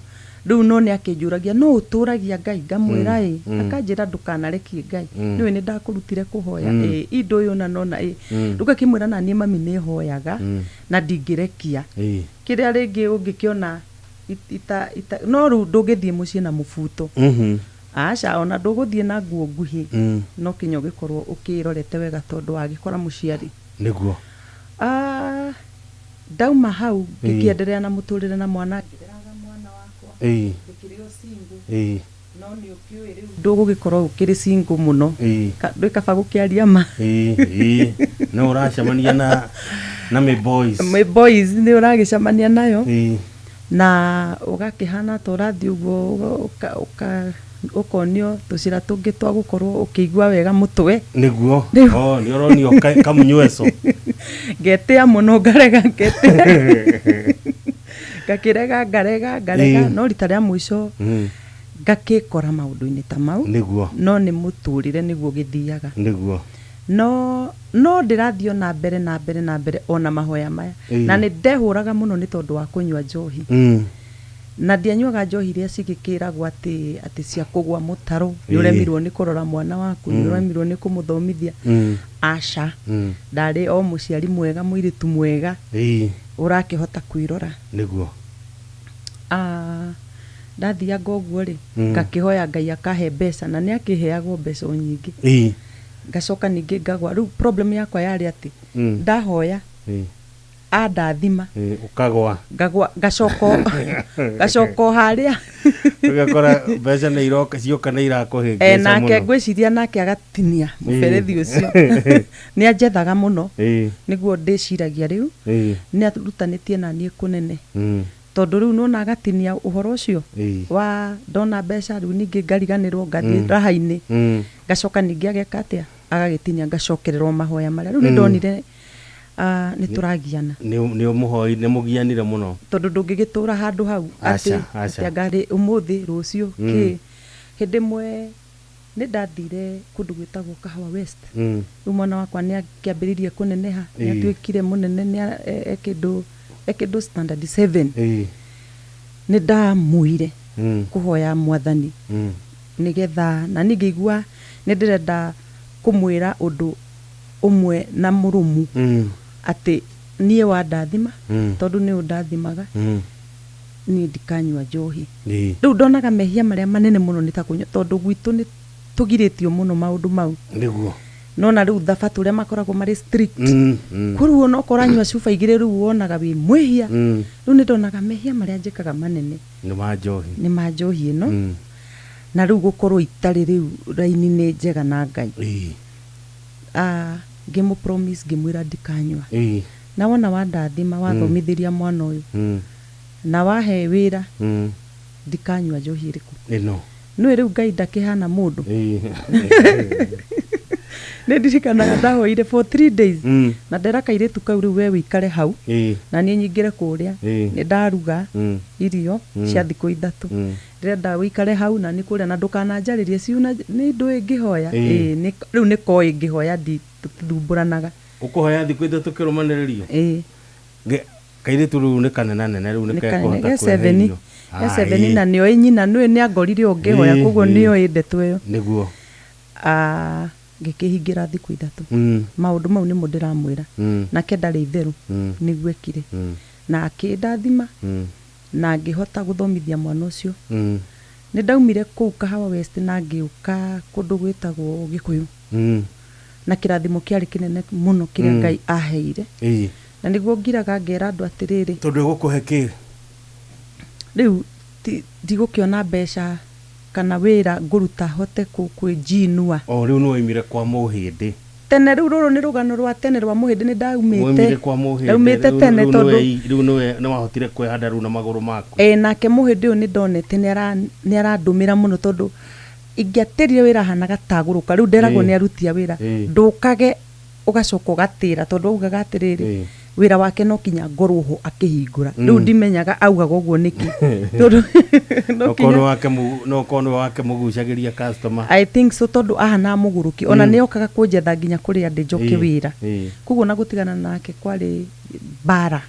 Rĩu no nĩ akĩnjũragia, no ũtũragia Ngai, ngamwĩra ĩ, akanjĩra ndũkanarekie Ngai. Nĩũĩ nĩ ndakũrutire kũhoya, indo ũyũ na nona ĩ. Rĩu ngakĩmwĩra na niĩ mami nĩ hoyaga, na ndingĩrekia. Kĩrĩa rĩngĩ ũngĩkĩona no rĩu ndũngĩthiĩ mũciĩ na mũbuto. Aca, ona ndũgũthiĩ na nguo nguhĩ, no kinya ũgĩkorwo ũkĩrorete wega tondũ wagĩkora mũciari. Nĩguo. Ndauma hau ngĩkĩenderea na mũtũrĩre na mwana, ngĩreraga mwana wakwa. Ndĩkĩrĩ o single. No nĩ ũkĩũĩ rĩu ndũgũgĩkorwo ũkĩrĩ single mũno. Ndwĩ kaba gũkĩaria ma. No ũracemania na mĩ boys. Mĩ boys nĩ ũragĩcemania nayo. Na ũgakĩhana ta ũrathiĩ ũguo, ũkonio tũcĩra tũngĩ twa gũkorwo ũkĩigua wega mũtwe. Nĩguo. Nĩ ũronio kamunyweco. Ngetĩa mũno, ngarega, ngetĩa. Ngakĩrega, ngarega, ngarega. No rita rĩa mũico Ngakĩkora maũndũ-inĩ ta mau. Nĩguo. No nĩ mũtũrĩre nĩguo gĩthiaga. Nĩguo. No ndĩrathiĩ o na mbere na mbere na mbere ona mahoya maya. Na nĩ ndehũraga mũno nĩ tondũ wa kũnyua njohi. Na ndianyuaga njohi iria cigĩkĩragwo atĩ cia kũgwa mũtaro, nĩ ũremirwo nĩ kũrora mwana waku, nĩ ũremirwo nĩ kũmũthomithia. Aca. Ndarĩ o mũciari mwega, mũirĩtu mwega ũrakĩhota kwĩrora. Nĩguo. Ndathianga ũguo rĩ, ngakĩhoya Ngai akahe mbeca, na nĩ akĩheagwo mbeca o nyingĩ. Ngacoka ningĩ ngagwa. Rĩu problem yakwa yarĩ atĩ ndahoya andathima, ũkagwa, ngagwa, ngacoka o harĩa. Ũgakora mbeca nĩ iroka, cioka nĩ irakũhĩngĩca mũno. Nake ngwĩciria nake agatinia mũberethi ũcio. Nĩ anjethaga mũno. Nĩguo ndĩciragia rĩu. Nĩ arutanĩtie na niĩ kũnene. Tondũ rĩu nĩwona agatinia ũhoro ũcio wa ndona mbeca rĩu ningĩ ngariganĩrwo ngathiĩ raha-inĩ. Ngacoka ningĩ ageka atĩa, agagĩtinia, ngacokererwo mahoya marĩa rĩu nĩ ndonire nĩ tũragiana. Nĩ mũhoi, nĩ mũgianire mũno. Tondũ ndũngĩgĩtũra handũ hau atĩ anga ũmũthĩ rũciũ kĩ. Hĩndĩ ĩmwe nĩ ndathire kũndũ gwĩtagwo Kahawa West. Rĩu mwana wakwa nĩ akĩambĩrĩirie kũneneha, nĩ atuĩkire mũnene, nĩ ekĩndũ standard 7. Nĩ ndamuire kũhoya mwathani nĩgetha na niĩ ngĩigua nĩ ndĩrenda kũmwĩra ũndũ ũmwe na mũrũmu atĩ niĩ wandathima, tondũ nĩ ũndathimaga, niĩ ndikanyua njohi. Rĩu ndonaga mehia marĩa manene mũno nĩ ta kũnyua, tondũ gwitũ nĩ tũgirĩtio mũno maũndũ mau. Nĩguo. Nona rĩu thabatũ ũrĩa makoragwo marĩ strict. Koguo ona okorwo ũranyua cuba igĩrĩ rĩu wonaga wĩ mwĩhia. Rĩu nĩ ndonaga mehia marĩa njĩkaga manene nĩ ma njohi. Nĩ ma njohi ĩno. Na rĩu gũkorwo itarĩ rĩu raini-inĩ njega na Ngai. Ngĩmũ promise, ngĩmwĩra ndikanyua. Na wona wandathima, wathomithĩria mwana ũyũ, na wahe wĩra, ndikanyua njohi ĩrĩkũ. Ĩno. Nĩũĩ rĩu Ngai ndakĩhana mũndũ. Nĩ ndirikanaga ndahoire for 3 days. Na ndera kairĩtu kau rĩu we wĩikare hau. Na niĩ nyingĩre kũrĩa. Nĩ ndaruga irio cia thikũ 3. Ndĩrenda wĩikare hau na nĩ kũrĩa na ndũkananjarĩrie ciuna nĩ ndũĩ ngĩhoya. Rĩu nĩ koĩ ngĩhoya tũtithumbũranaga. Ũkũhoya thikũ 3 kĩrũmanĩrĩrio? Kairĩtu rĩu nĩ kanenanene rĩu nĩ kekũhota kwĩhe irio. Ge 7 na nĩoĩ nyina, nĩũĩ nĩ angorire o ngĩhoya, koguo nĩoĩ ndeto ĩyo. Nĩguo. Ngĩkĩhingĩra thikũ 3. Maũndũ mau nĩmo ndĩramwĩra. Nake ndarĩ itherũ. Nĩguo ekire. Na akĩndathima. Na ngĩhota gũthomithia mwana ũcio. Nĩ ndaumire kũu Kahawa West na ngĩũka kũndũ gwĩtagwo Gĩkũyũ. Na kĩrathimo kĩarĩ kĩnene mũno kĩrĩa Ngai aheire. Na nĩguo ngiraga ngera andũ atĩrĩrĩ. Tondũ ĩgũkũhe kĩ? Rĩu ndigũkĩona mbeca kana wĩra ngũruta hote kwĩnjinua. O rĩu nĩ waumire kwa Mũhĩndĩ. Tene rĩu rũrũ nĩ rũgano rwa tene rwa Mũhĩndĩ, nĩ ndaumĩte. Waumire kwa Mũhĩndĩ. Ndaumĩte tene tondũ rĩu nĩ wahotire kwĩhanda rĩu na magũrũ maku. Nake Mũhĩndĩ ũyũ nĩ ndonete nĩ arandũmĩra mũno tondũ ingĩatĩrire wĩra hanaga tagũrũka. Rĩu nderagwo nĩ aruti a wĩra. Ndũkage ũgacoka ũgatĩra tondũ augaga atĩrĩrĩ, wĩra wake no kinya ngorwo ho akĩhingũra. Rĩu ndimenyaga augaga ũguo nĩkĩ. Tondũ no kinya no korwo wake mũgucagĩria customer. I think so, tondũ ahana mũgũrũki. Ona nĩ okaga kũnjetha nginya kũrĩa ndĩ njoke wĩra. Koguo na gũtigana nake kwarĩ mbara.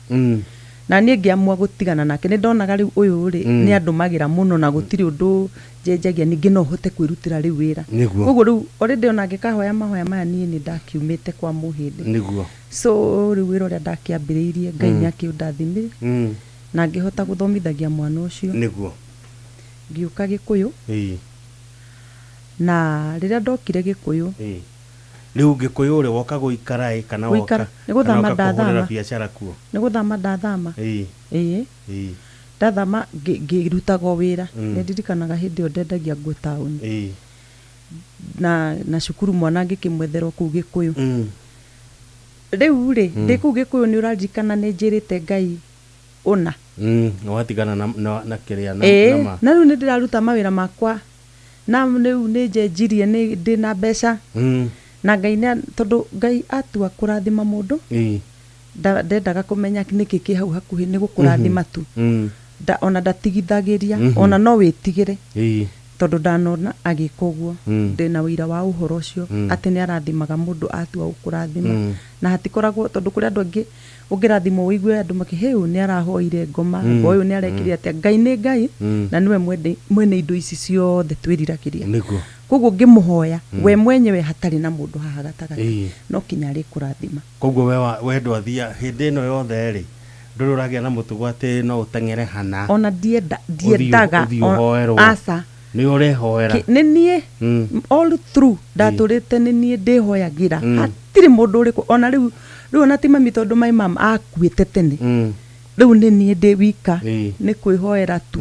Na niĩ ngĩamua gũtigana nake. Nĩ ndonaga rĩu ũyũ rĩ, nĩ andũmagĩra mũno na gũtirĩ ũndũ njenjagia, ningĩ no hote kwĩrutĩra rĩu wĩra. Koguo rĩu already ona ngĩkahoya mahoya maya niĩ nĩ ndakiumĩte kwa Mũhĩndĩ. Nĩguo. So rĩu wĩra ũrĩa ndakĩambĩrĩirie Ngai nĩ akĩũndathimire. Na ngĩhota gũthomithagia mwana ũcio. Nĩguo. Ngĩũka Gĩkũyũ. Na rĩrĩa ndokire Gĩkũyũ. Rĩu Gĩkũyũ rĩ, woka gũikara ĩ, kana woka nĩ gũthama ndathama. Biacara kuo. Nĩ gũthama ndathama. Ndathama ngĩrutaga wĩra. Nĩ ndirikanaga hĩndĩ ĩyo ndendagia nguo taũni. Na cukuru mwana ngĩkĩmwetherwo kũu Gĩkũyũ. Rĩu rĩ, ndĩ kũu Gĩkũyũ nĩ ũraririkana nĩ njĩrĩte Ngai ũna. Watigana na kĩrĩa na ma. Na rĩu nĩ ndĩraruta mawĩra makwa. Na rĩu nĩ njenjirie, nĩ ndĩ na mbeca. Na Ngai nĩ tondũ Ngai atua kũrathima mũndũ. Ndendaga kũmenya nĩkĩ kĩ hau hakuhĩ nĩ gũkũrathima tu. Ona ndatigithagĩria, ona no wĩtigĩre. Tondũ ndanona agĩka ũguo, ndĩna ũira wa ũhoro ũcio, atĩ nĩ arathimaga mũndũ atua gũkũrathima. Na hatikoragwo, tondũ kũrĩ andũ angĩ ũngĩrathimwo ũigue andũ makĩ hĩu nĩ arahoire ngoma, ũyũ nĩ arekire atĩa. Ngai nĩ Ngai, na nĩwe mwene indo ici ciothe twĩriragĩria. Koguo ngĩmũhoya we mwenyewe hatarĩ na mũndũ haha gatagatĩ, no kinya arĩkũrathima. Koguo we we ndwathia hĩndĩ ĩno yothe rĩ, ndũrĩ ũragĩa na mũtugo atĩ no ũteng'ere hana Ona ndienda, ndiendaga. Ũthiĩ ũhoerwo? Aca. Nĩ ũrehoera? Nĩ niĩ all through ndatũrĩte nĩ niĩ ndĩhoyagĩra. Hatirĩ mũndũ ũrĩkũ, ona rĩu rĩu ona ti mami, tondũ my mom akuĩte tene. Rĩu nĩ niĩ ndĩ wika. Nĩ kwĩhoera tu,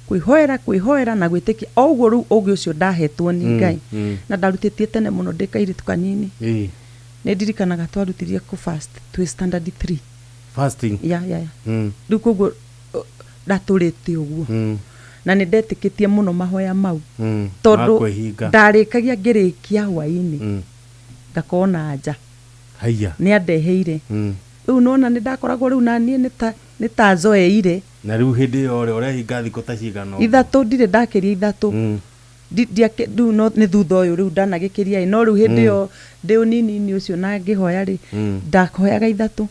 kwĩhoera, kwĩhoera na gwĩtĩkia o ũguo. Rĩu ũgĩ ũcio ndahetwo nĩ Ngai, na ndarutĩtie tene mũno ndĩ kairĩtu kanini. Nĩ ndirikanaga twarutirie kũ fast twĩ standard 3. Fasting? Ya. Rĩu koguo ndatũrĩte ũguo, na nĩ ndetĩkĩtie mũno mahoya mau, tondũ Ma kwĩhinga. Ndarĩkagia ngĩrĩkia hwainĩ, ngakorwo na nja. Haiya. Nĩ andeheire. Rĩu nona nĩ ndakoragwo rĩu na niĩ nĩ ta nzoeire. Na rĩu hĩndĩ ĩyo rĩ, ũrehinga thikũ ta cigana ũguo? 3, ndirĩ ndakĩria 3. Rĩu no nĩ thutha ũyũ rĩu ndanagĩkĩria ĩ, no rĩu hĩndĩ ĩyo ndĩ ũnini-inĩ ũcio na ngĩhoya rĩ, ndahoyaga 3.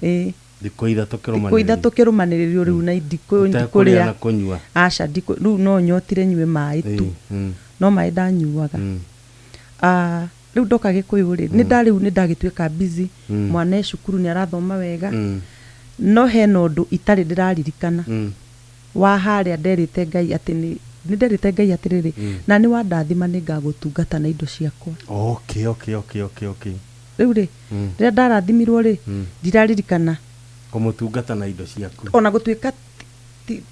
Ĩĩ. Thikũ 3 Thikũ kĩrũmanĩrĩrio? 3 kĩrũmanĩrĩrio rĩu, na Ũtekũrĩa ndikũrĩa na kũnyua? Aca, rĩu no nyotire nyue maĩ tu. No maĩ ndanyuaga. Ah, rĩu ndoka Gĩkũyũ rĩ, nĩ nda rĩu nĩ ndagĩtuĩka busy. Mwana e cukuru, nĩ arathoma wega, no hena ũndũ itarĩ ndĩraririkana wa harĩa nderĩte Ngai atĩ nĩ nderĩte Ngai atĩrĩrĩ, na nĩ wandathima nĩ ngagũtungata na indo ciakwa. Rĩu rĩ, rĩrĩa ndarathimirwo rĩ, ndiraririkana. Kũmũtungata na indo ciaku. Ona gũtuĩka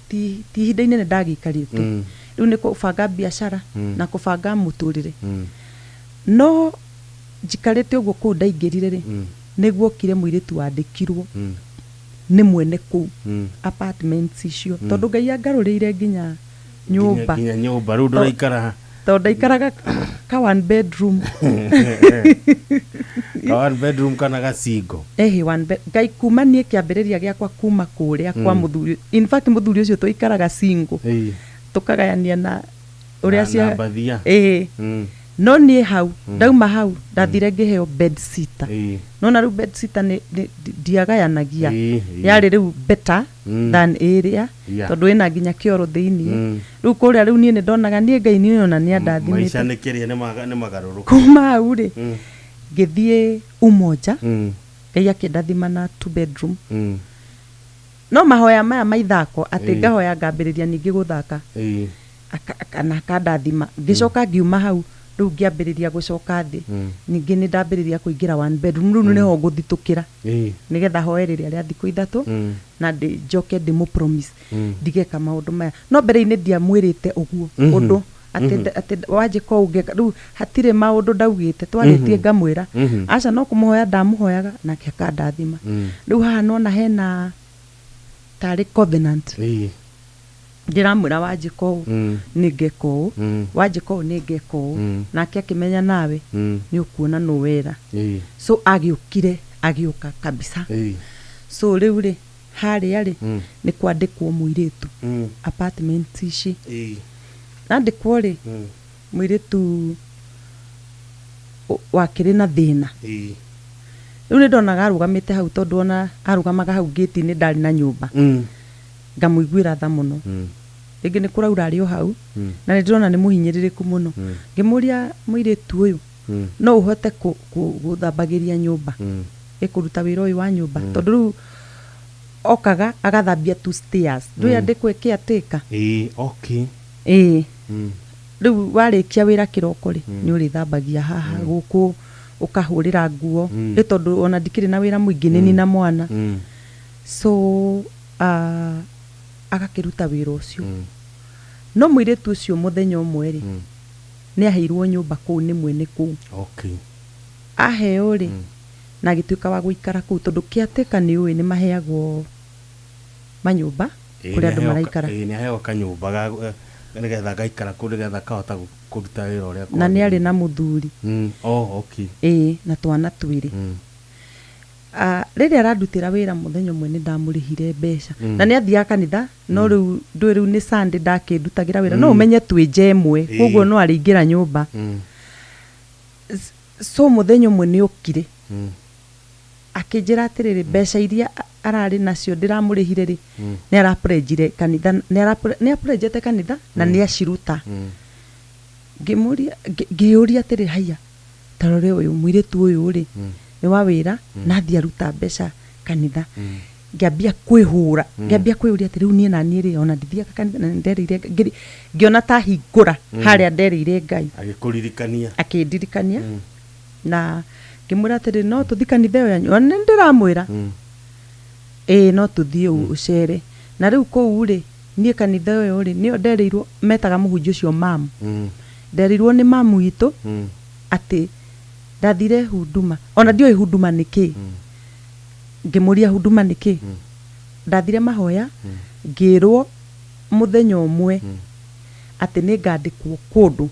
ti ihinda inene ndagĩikarĩte, rĩu nĩ kũbanga biacara na kũbanga mũtũrĩre. No njikarĩte ũguo kũu ndaingĩrire rĩ, nĩguokire mũirĩtu wandĩkirwo nĩ mwene kũu apartments icio, tondũ Ngai angarũrĩire nginya nyũmba. Nginya nyũmba rĩu ndũraikara? Tondũ ndaikaraga ka one bedroom. Ka one bedroom kana gacingo? Ehe, one bed. Ngai kuma niĩ kĩambĩrĩria gĩakwa kuma kũrĩa kwa mũthuri, in fact mũthuri ũcio tũikaraga single, tũkagayania na ũrĩa Na mbathia. Ĩĩ. No niĩ hau ndauma hau ndathire ngĩheo bed sitter. Nona rĩu bed sitter nĩ ndiagayanagia. Yarĩ rĩu better than ĩrĩa, tondũ ĩna nginya kĩoro thĩiniĩ. Rĩu kũrĩa rĩu niĩ nĩ ndonaga niĩ Ngai niĩ ona nĩ Maica andathimĩte. Nĩ kĩrĩa nĩ magarũrũku. Kuma hau rĩ, ngĩthiĩ Umoja. Ngai akĩndathima na two bedroom. No mahoya maya ma ithako atĩ ngahoya ngambĩrĩria ningĩ gũthaka, na akandathima, ngĩcoka ngiuma hau. Rĩu ngĩambĩrĩria gũcoka thĩ. Ningĩ nĩ ndambĩrĩria kũingĩra one bedroom. Rĩu nĩho ngũthitũkĩra nĩgetha hoe rĩrĩa rĩa thikũ 3, na njoke ndĩmũ promise ndigeka maũndũ maya. No mbere-inĩ ndiamwĩrĩte ũguo ũndũ atĩ atĩ wanjĩka ũũ ngeka. Rĩu hatirĩ maũndũ ndaugĩte twarĩtie, ngamwĩra aca, no kũmũhoya ndamũhoyaga nake akandathima. Rĩu haha nona hena tarĩ covenant, ndĩramwĩra wanjĩka ũũ nĩ ngeka ũũ, wanjĩka ũũ nĩ ngeka ũũ. Nake akĩmenya nawe nĩ ũkuona nũ wera. So agĩũkire, agĩũka kabisa. So rĩu rĩ, harĩa rĩ, nĩ kwandĩkwo mũirĩtu apartment ici. Nandĩkwo rĩ, mũirĩtu wakĩrĩ na thĩna. Rĩu nĩ ndonaga arũgamĩte hau, tondũ ona arũgamaga hau ngĩti-inĩ, ndarĩ na nyũmba. Ngamũiguĩra tha mũno. Rĩngĩ nĩ kũraura arĩ o hau, na nĩ ndĩrona nĩ mũhinyĩrĩrĩku mũno. Ngĩmũria, mũirĩtu ũyũ, no ũhote gũthambagĩria nyũmba, ĩkũruta wĩra ũyũ wa nyũmba? Tondũ rĩu okaga agathambia two stairs, ndũĩ andĩkwo caretaker. Ĩĩ, okay. Ĩĩ. Rĩu warĩkia wĩra kĩroko rĩ, nĩ ũrĩthambagia haha gũkũ, ũkahũrĩra nguo. Ĩ tondũ ona ndikĩrĩ na wĩra mũingĩ, nĩ nina mwana. So agakĩruta wĩra ũcio. No mũirĩtu ũcio mũthenya ũmwe rĩ, nĩ aheirwo nyũmba kũu nĩ mwene kũu. Aheo rĩ, na agĩtuĩka wa gũikara kũu, tondũ caretaker nĩ ũĩ nĩ maheagwo manyũmba kũrĩa andũ maraikara. Ĩĩ, nĩ aheo kanyũmba nĩgetha gaikara kũu, nĩgetha kahota kũruta wĩra ũrĩa Na nĩ arĩ na mũthuri. Oh, okay. Ĩĩ, na twana 2. Rĩrĩa arandutĩra wĩra mũthenya ũmwe nĩ ndamũrĩhire mbeca na nĩ athiaga kanitha no rĩu ndũĩ rĩu nĩ Sunday ndakĩndutagĩra wĩra no ũmenye twĩ nja ĩmwe koguo no arĩingĩra nyũmba. So mũthenya ũmwe nĩ okire akĩnjĩra atĩrĩrĩ mbeca iria ararĩ nacio ndĩramũrĩhire rĩ nĩ araprenjire kanitha nĩ aprenjete kanitha na nĩ aciruta. Ngĩmũria ngĩũria atĩrĩ haiya tarore ũyũ mũirĩtu ũyũ rĩ nĩ wa wĩra na athiĩ aruta mbeca kanitha. Ngĩambia kwĩhũra ngĩambia kwĩyũria atĩ rĩu niĩ na niĩ rĩ ona ndithiaga kanitha na nĩnderĩire ngĩona ta hingũra harĩa nderĩire Ngai agĩkũririkania akĩndirikania na ngĩmwĩra atĩrĩ no tũthiĩ kanitha ĩyo yanyu ona nĩndĩramwĩra ĩĩ no tũthiĩ ũcere na rĩu kũu rĩ niĩ kanitha ĩyo rĩ nĩyo nderĩirwo metaga mũhunjia ũcio mamu nderirwo nĩ mamu witũ atĩ ndathire huduma ona ndiũĩ huduma nĩ kĩ ngĩmũria huduma nĩ kĩ ndathire mahoya ngĩrwo mũthenya ũmwe atĩ nĩ ngandĩkwo kũndũ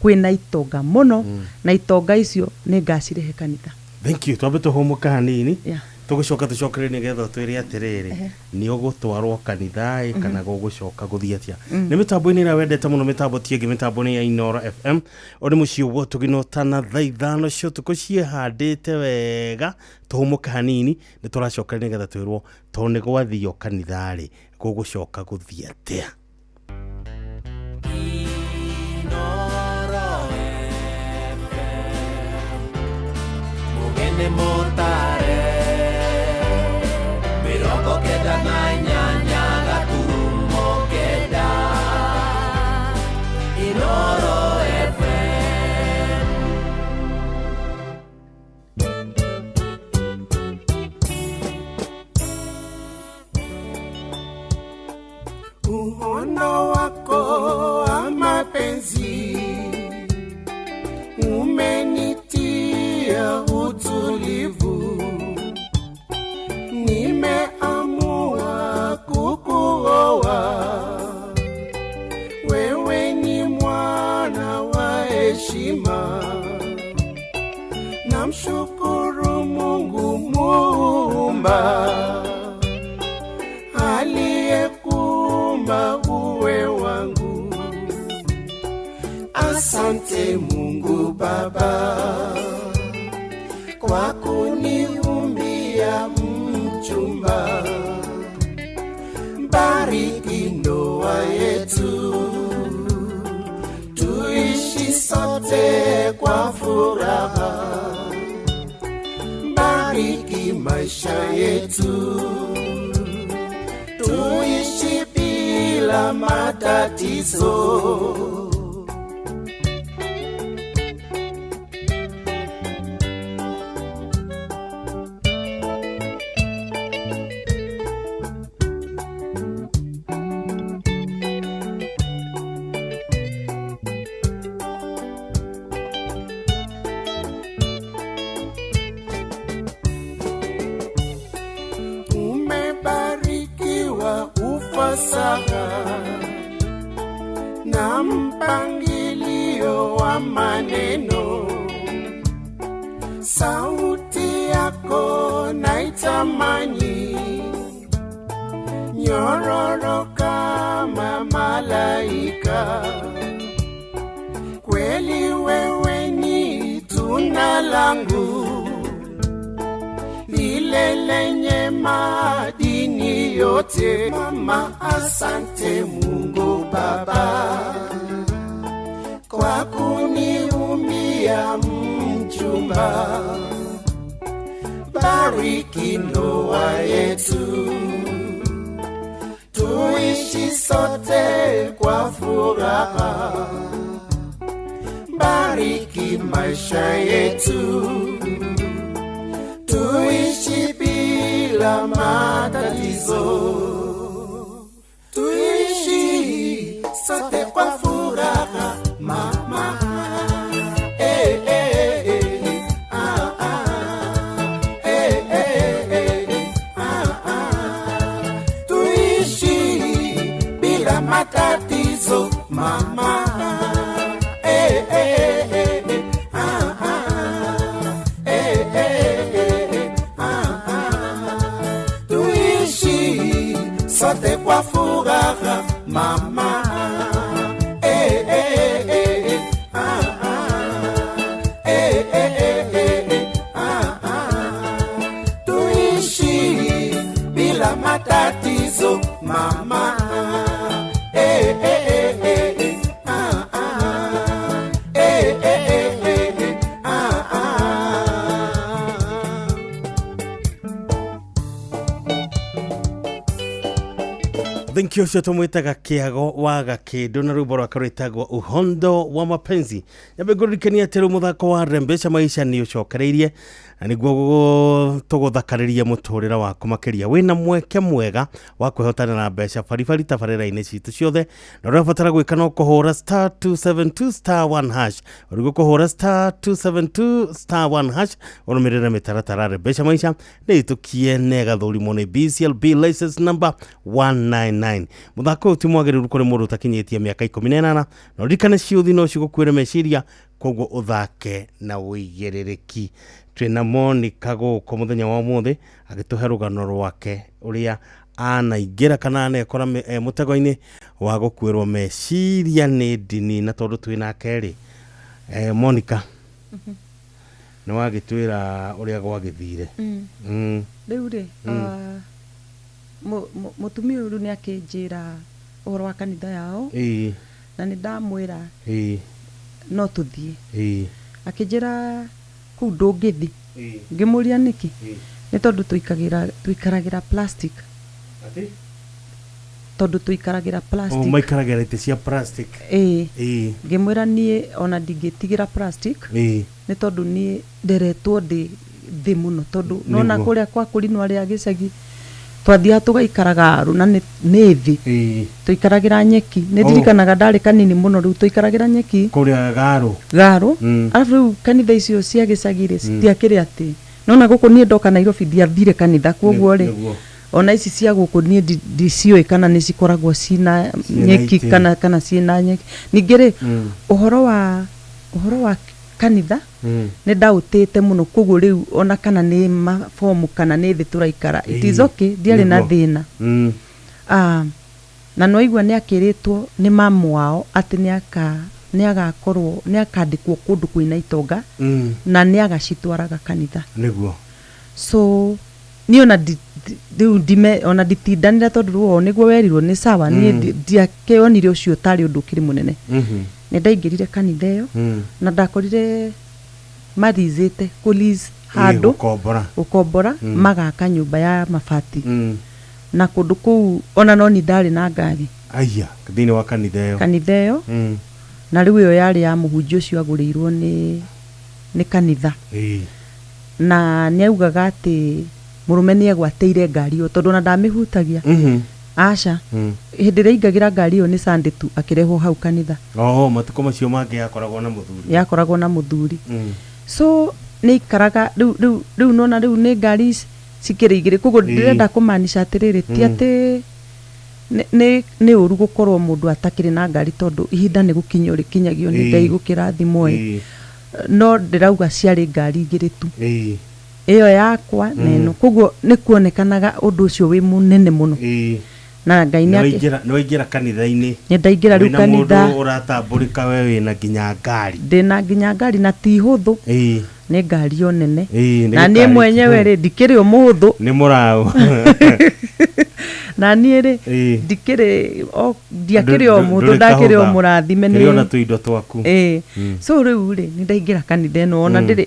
kwĩna itonga mũno na itonga icio nĩ ngacirehe kanitha. Thank you. Twambe tũhũmũke hanini tũgũcoka tũcokere nĩgetha ũtwĩre atĩrĩrĩ nĩ ũgũtwarwo kanitha ĩ kana gũgũcoka gũthiĩ atĩa. Nĩ mĩtambo-inĩ ĩrĩa wendete mũno mĩtambo ti ĩngĩ mĩtambo nĩ ya Inooro FM ũrĩ mũciĩ ũguo tũginotana thaa 5 cia ũtukũ ciĩhandĩte wega tũhũmũke hanini nĩ tũracokera nĩgetha twĩrwo tondũ nĩ gwathio kanitha rĩ gũgũcoka gũthiĩ atĩa. Mugene motare 98 gaturumo kenda Inooro FM. Uhondo wako wa mapenzi umenitia utulivu, nimeamua kukuoa, wewe ni mwana wa heshima, namshukuru Mungu Muumba aliyekuumba uwe wangu. Asante Mungu Baba kwa kuniumbia mchumba, bariki ndoa yetu, tuishi sote kwa furaha, bariki maisha yetu, tuishi bila matatizo. Na mpangilio wa maneno, sauti yako naitamani, nyororo kama malaika, kweli wewe ni tunda langu, lile lenye madini yote. Mama, asante Mungu Baba kwa kuniumbia mchumba, bariki ndoa yetu, tuishi sote kwa furaha, bariki maisha yetu, tuishi bila matatizo, tuishi sote kwa furaha mama. Eh, eh, eh, ah, ah. Eh, eh, eh, ah, ah. Tuishi bila matatizo mama. Eh, eh, eh, ah, ah. Eh, eh, eh, ah, ah. sote kwa furaha mama. Eh, eh, eh, eh, ah, ah. Eh, eh, eh, eh, eh, ah, ah. Tuishi bila matatizo mama. Eh, eh, eh, eh, eh, ah, ah. Eh, eh, eh, eh, eh, ah, ah. Thank you ũcio tũmwĩtaga kĩago wa gakĩndũ na rwĩmbo rwake rwĩtagwo uhondo wa mapenzi. Nyambe ngũririkania atĩ rĩu mũthako wa rembesha maisha nĩ ũcokereirie na nĩguo tũgũthakarĩria mũtũrĩre waku makĩria. Wĩna mweke mwega wa kwĩhotana na mbeca baribari tabarĩra-inĩ citũ ciothe, na ũrĩa ũrabatara gwĩka no kũhũra star 272 star 1 hash. Ũrĩguo kũhũra star 272 star 1 hash ũrũmĩrĩre mĩtaratara. Rembesha maisha nĩ ĩtũkie na ĩgathũrimwo nĩ BCLB license number 199. Mũthako ũyũ ti mwagĩrĩru kũrĩ mũndũ ũtakinyĩtie mĩaka 18, na ũririkane ciũthi no cigũkuĩre meciria, koguo ũthake na ũigĩrĩrĩki. Twĩna Monica gũkũ mũthenya wa ũmũthĩ agĩtũhe rũgano rwake ũrĩa anaingĩra kana anekora mũtego-inĩ wa gũkuĩrwo meciria nĩ ndini, na tondũ twĩ nake rĩ, Monica, nĩ wagĩtwĩra ũrĩa gwagĩthire. Rĩu rĩ, mũtumia ũyũ rĩu nĩ akĩnjĩra ũhoro wa kanitha yao, na nĩ ndamwĩra no tũthiĩ. Akĩnjĩra kũu ndũngĩthiĩ. Ngĩmũria nĩkĩ, nĩ tondũ tũikaragĩra plastic. Atĩ? Tondũ tũikaragĩra O plastic. Maikaragĩra itĩ cia plastic. Ĩĩ. Ngĩmwĩra niĩ ona ndingĩtigĩra plastic, nĩ tondũ niĩ nderetwo ndĩ thĩ mũno, tondũ nona kũrĩa kwa kũrinwo arĩa gĩcagi twathiaga tũgaikara garu na nĩ thĩ, tũikaragĩra nyeki. Nĩ ndirikanaga ndarĩ kanini mũno, rĩu tũikaragĩra nyeki. Kũrĩa Garu. Garu. Arabu rĩu kanitha icio cia gĩcagi rĩ, citiakĩrĩ atĩ nona gũkũ. Niĩ ndoka Nairobi ndiathire kanitha, koguo rĩ, ona ici cia gũkũ niĩ ndiciũĩ kana nĩ cikoragwo cina Ciĩna nyeki itĩ. kana ciĩna nyeki. Ningĩ rĩ, ũhoro wa kanitha nĩ ndaũtĩte mũno, koguo rĩu ona kana nĩ mabomu kana nĩ thĩ tũraikara, it is okay, ndiarĩ na thĩna. Ah, na nĩwaigua nĩ akĩrĩtwo nĩ mamu wao atĩ nĩ agakorwo nĩ akandĩkwo kũndũ kwĩna itonga na nĩ agacitwaraga kanitha. So niĩ ona rĩu ndime ona nditindanĩra, tondũ rĩu o nĩguo werirwo nĩ sawa. Niĩ ndiakĩonire ũcio tarĩ ũndũ ũkĩrĩ mũnene. Nĩ ndaingĩrire kanitha ĩyo na ndakorire marizĩte kũlease handũ. Gũkombora. Gũkombora. Magaka nyũmba ya mabati na kũndũ kũu ona no ni ndarĩ na ngari. Aya, thĩinĩ wa kanitha ĩyo. Kanitha ĩyo. Na rĩu ĩyo yarĩ ya mũhunjia ũcio agũrĩirwo nĩ kanitha. Na nĩ augaga atĩ mũrũme nĩ egwatĩire ngari ĩyo, tondũ ona ndamĩhutagia. Aca. Hĩndĩ ĩrĩa aingagĩra ngari ĩyo nĩ Sunday tu akĩrehwo hau kanitha. Oh, matukũ macio mangĩ yakoragwo na mũthuri. Yakoragwo na mũthuri. So nĩ ikaraga rĩu nona rĩu nĩ ngari cikĩrĩ igĩrĩ, koguo ndĩrenda kũmaanisha atĩrĩrĩ, ti atĩ nĩ ũru gũkorwo mũndũ atakĩrĩ na ngari, tondũ ihinda nĩ gũkinyio rĩkinyagio nĩ Ngai gũkĩrathimwo ĩ. No ndĩrauga ciarĩ ngari igĩrĩ tu, ĩyo yakwa na ĩno, koguo nĩ kuonekanaga ũndũ ũcio wĩ mũnene mũno na Ngai nĩ Nĩ waingĩra kanitha-inĩ. Nĩ ndaingĩra rĩu Wĩna kanitha. mũndũ ũratambũrĩka, we wĩna nginya ngari. Ndĩna nginya ngari, na ti hũthũ, nĩ ngari o nene. Nĩ Na niĩ gĩkari. mwenyewe rĩ, ndikĩrĩ o mũhũthũ. Nĩ mũraũ. Na niĩ rĩ, ndikĩrĩ o ndiakĩrĩ o mũhũthũ, Ndũrĩ ndakĩrĩ o kahũtha. mũrathime. Kĩrĩ ona tũindo twaku. Ĩĩ. So rĩu rĩ, nĩ ndaingĩra kanitha ĩno ona ndĩrĩ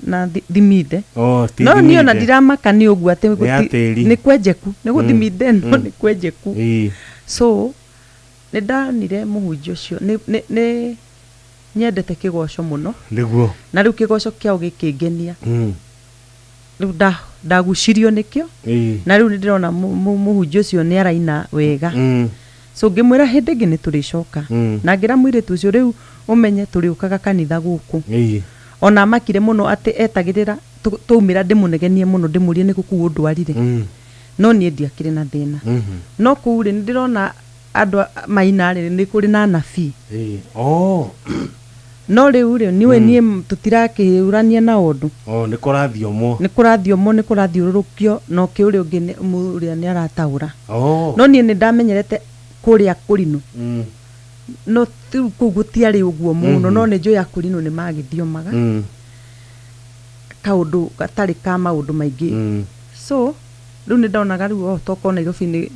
na thiminde. Oh, ti No niĩ ona thiminde. ndiramaka nĩ ũguo atĩ Nĩ ya tĩri. Nĩ kwenjeku, nĩ gũthiminde ĩno, nĩ kwenjeku. So nĩ ndonire mũhunjia ũcio, nĩ nyendete kĩgoco mũno. Na rĩu kĩgoco kĩao gĩkĩngenia. Rĩu ndagucirio nĩkĩo. Na rĩu nĩ ndĩrona mũhunjia ũcio nĩ araina wega. So ngĩmwĩra hĩndĩ ĩngĩ nĩ tũrĩcoka. Na ngĩra mũirĩtu ũcio, rĩu ũmenye tũrĩũkaga kanitha gũkũ. Ona amakire mũno atĩ etagĩrĩra twaumĩra ndĩmũnegenie mũno, ndĩmũrie nĩ gũkũ ũndwarire. No niĩ ndiakĩrĩ na thĩna. No kũu rĩ, nĩ ndĩrona andũ maina rĩ, nĩ kũrĩ na anabii. Oh. No rĩu rĩ, niwe niĩ tũtirakĩhũrania na ũndũ. Oh, nĩ kũrathiomwo. Nĩ kũrathiomwo, nĩ kũrathiũrũrũkio, na ũkĩ ũrĩa ũngĩ ũrĩa nĩ arataũra. Oh. No niĩ nĩ ndamenyerete kũrĩa kũrinũ. No rĩu kũu gũtiarĩ ũguo mũno, no nĩ njũĩ akũrinũ nĩ magĩthiomaga kaũndũ gatarĩ ka maũndũ maingĩ. So rĩu nĩ ndonaga rĩu o tokorwo Nairobi nĩ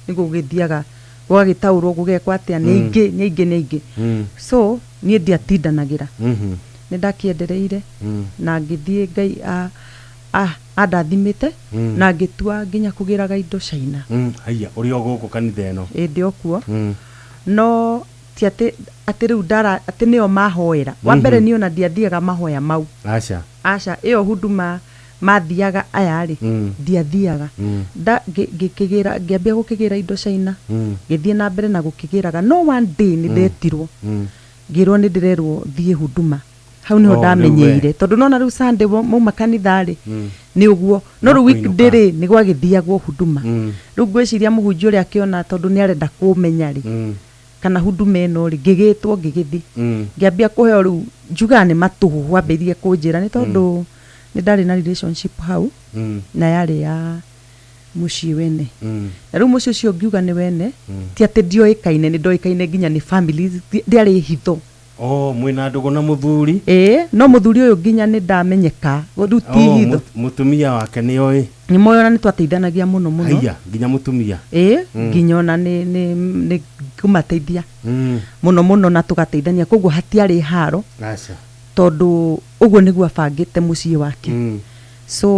gũgĩthiaga gũgagĩtaũrwo gũgekwo atĩa, nĩ aingĩ, nĩ aingĩ, nĩ aingĩ. So niĩ ndiatindanagĩra. Nĩ ndakĩendereire na ngĩthiĩ Ngai andathimĩte na ngĩtua nginya kũgĩraga indo China. Haiya, ũrĩ o gũkũ kanitha ĩno? Ĩ, ndĩ o kuo. No ti atĩ atĩ rĩu ndara atĩ nĩo mahoera. Wa mbere niĩ ona ndiathiaga mahoya mau. Aca. Aca, ĩyo huduma mathiaga aya rĩ, ndiathiaga. Ngĩkĩgĩra, ngĩambia gũkĩgĩra indo China, ngĩthiĩ na mbere na gũkĩgĩraga. No one day nĩ ndetirwo, ngĩrwo nĩ ndĩrerwo thiĩ huduma. Hau nĩho Oh, rĩu we. ndamenyeire, tondũ nona rĩu Sunday mauma kanitha rĩ, nĩ ũguo. No rĩu No weekday kũinũka. rĩ, nĩ gwagĩthiagwo huduma. Rĩu ngwĩciria mũhunjia ũrĩa akĩona tondũ nĩ arenda kũmenya rĩ, kana huduma ĩno rĩ, ngĩgĩtwo ngĩgĩthiĩ. Ngĩambia kũheo rĩu, njugaga nĩ matũhũhũ ambĩrĩirie kũnjĩra, nĩ tondũ nĩ ndarĩ na relationship hau, na yarĩ ya mũciĩ wene. Na rĩu mũciĩ ũcio ngiuga nĩ wene, ti atĩ ndioĩkaine, nĩ ndoĩkaine nginya nĩ families, ndĩarĩ hitho. Oh, mwĩna ndũgũ na mũthuri? Ĩĩ, no mũthuri ũyũ nginya nĩ ndamenyeka, rĩu ti Oh, hitho. Mũtumia wake nĩ oĩ? Nĩ moĩ, ona nĩ twateithanagia mũno mũno. Haiya, nginya mũtumia? Ĩĩ, nginya ona nĩ kũmateithia mũno mũno, na tũgateithania, koguo hatiarĩ haro. Aca. Tondũ ũguo nĩguo abangĩte mũciĩ wake. So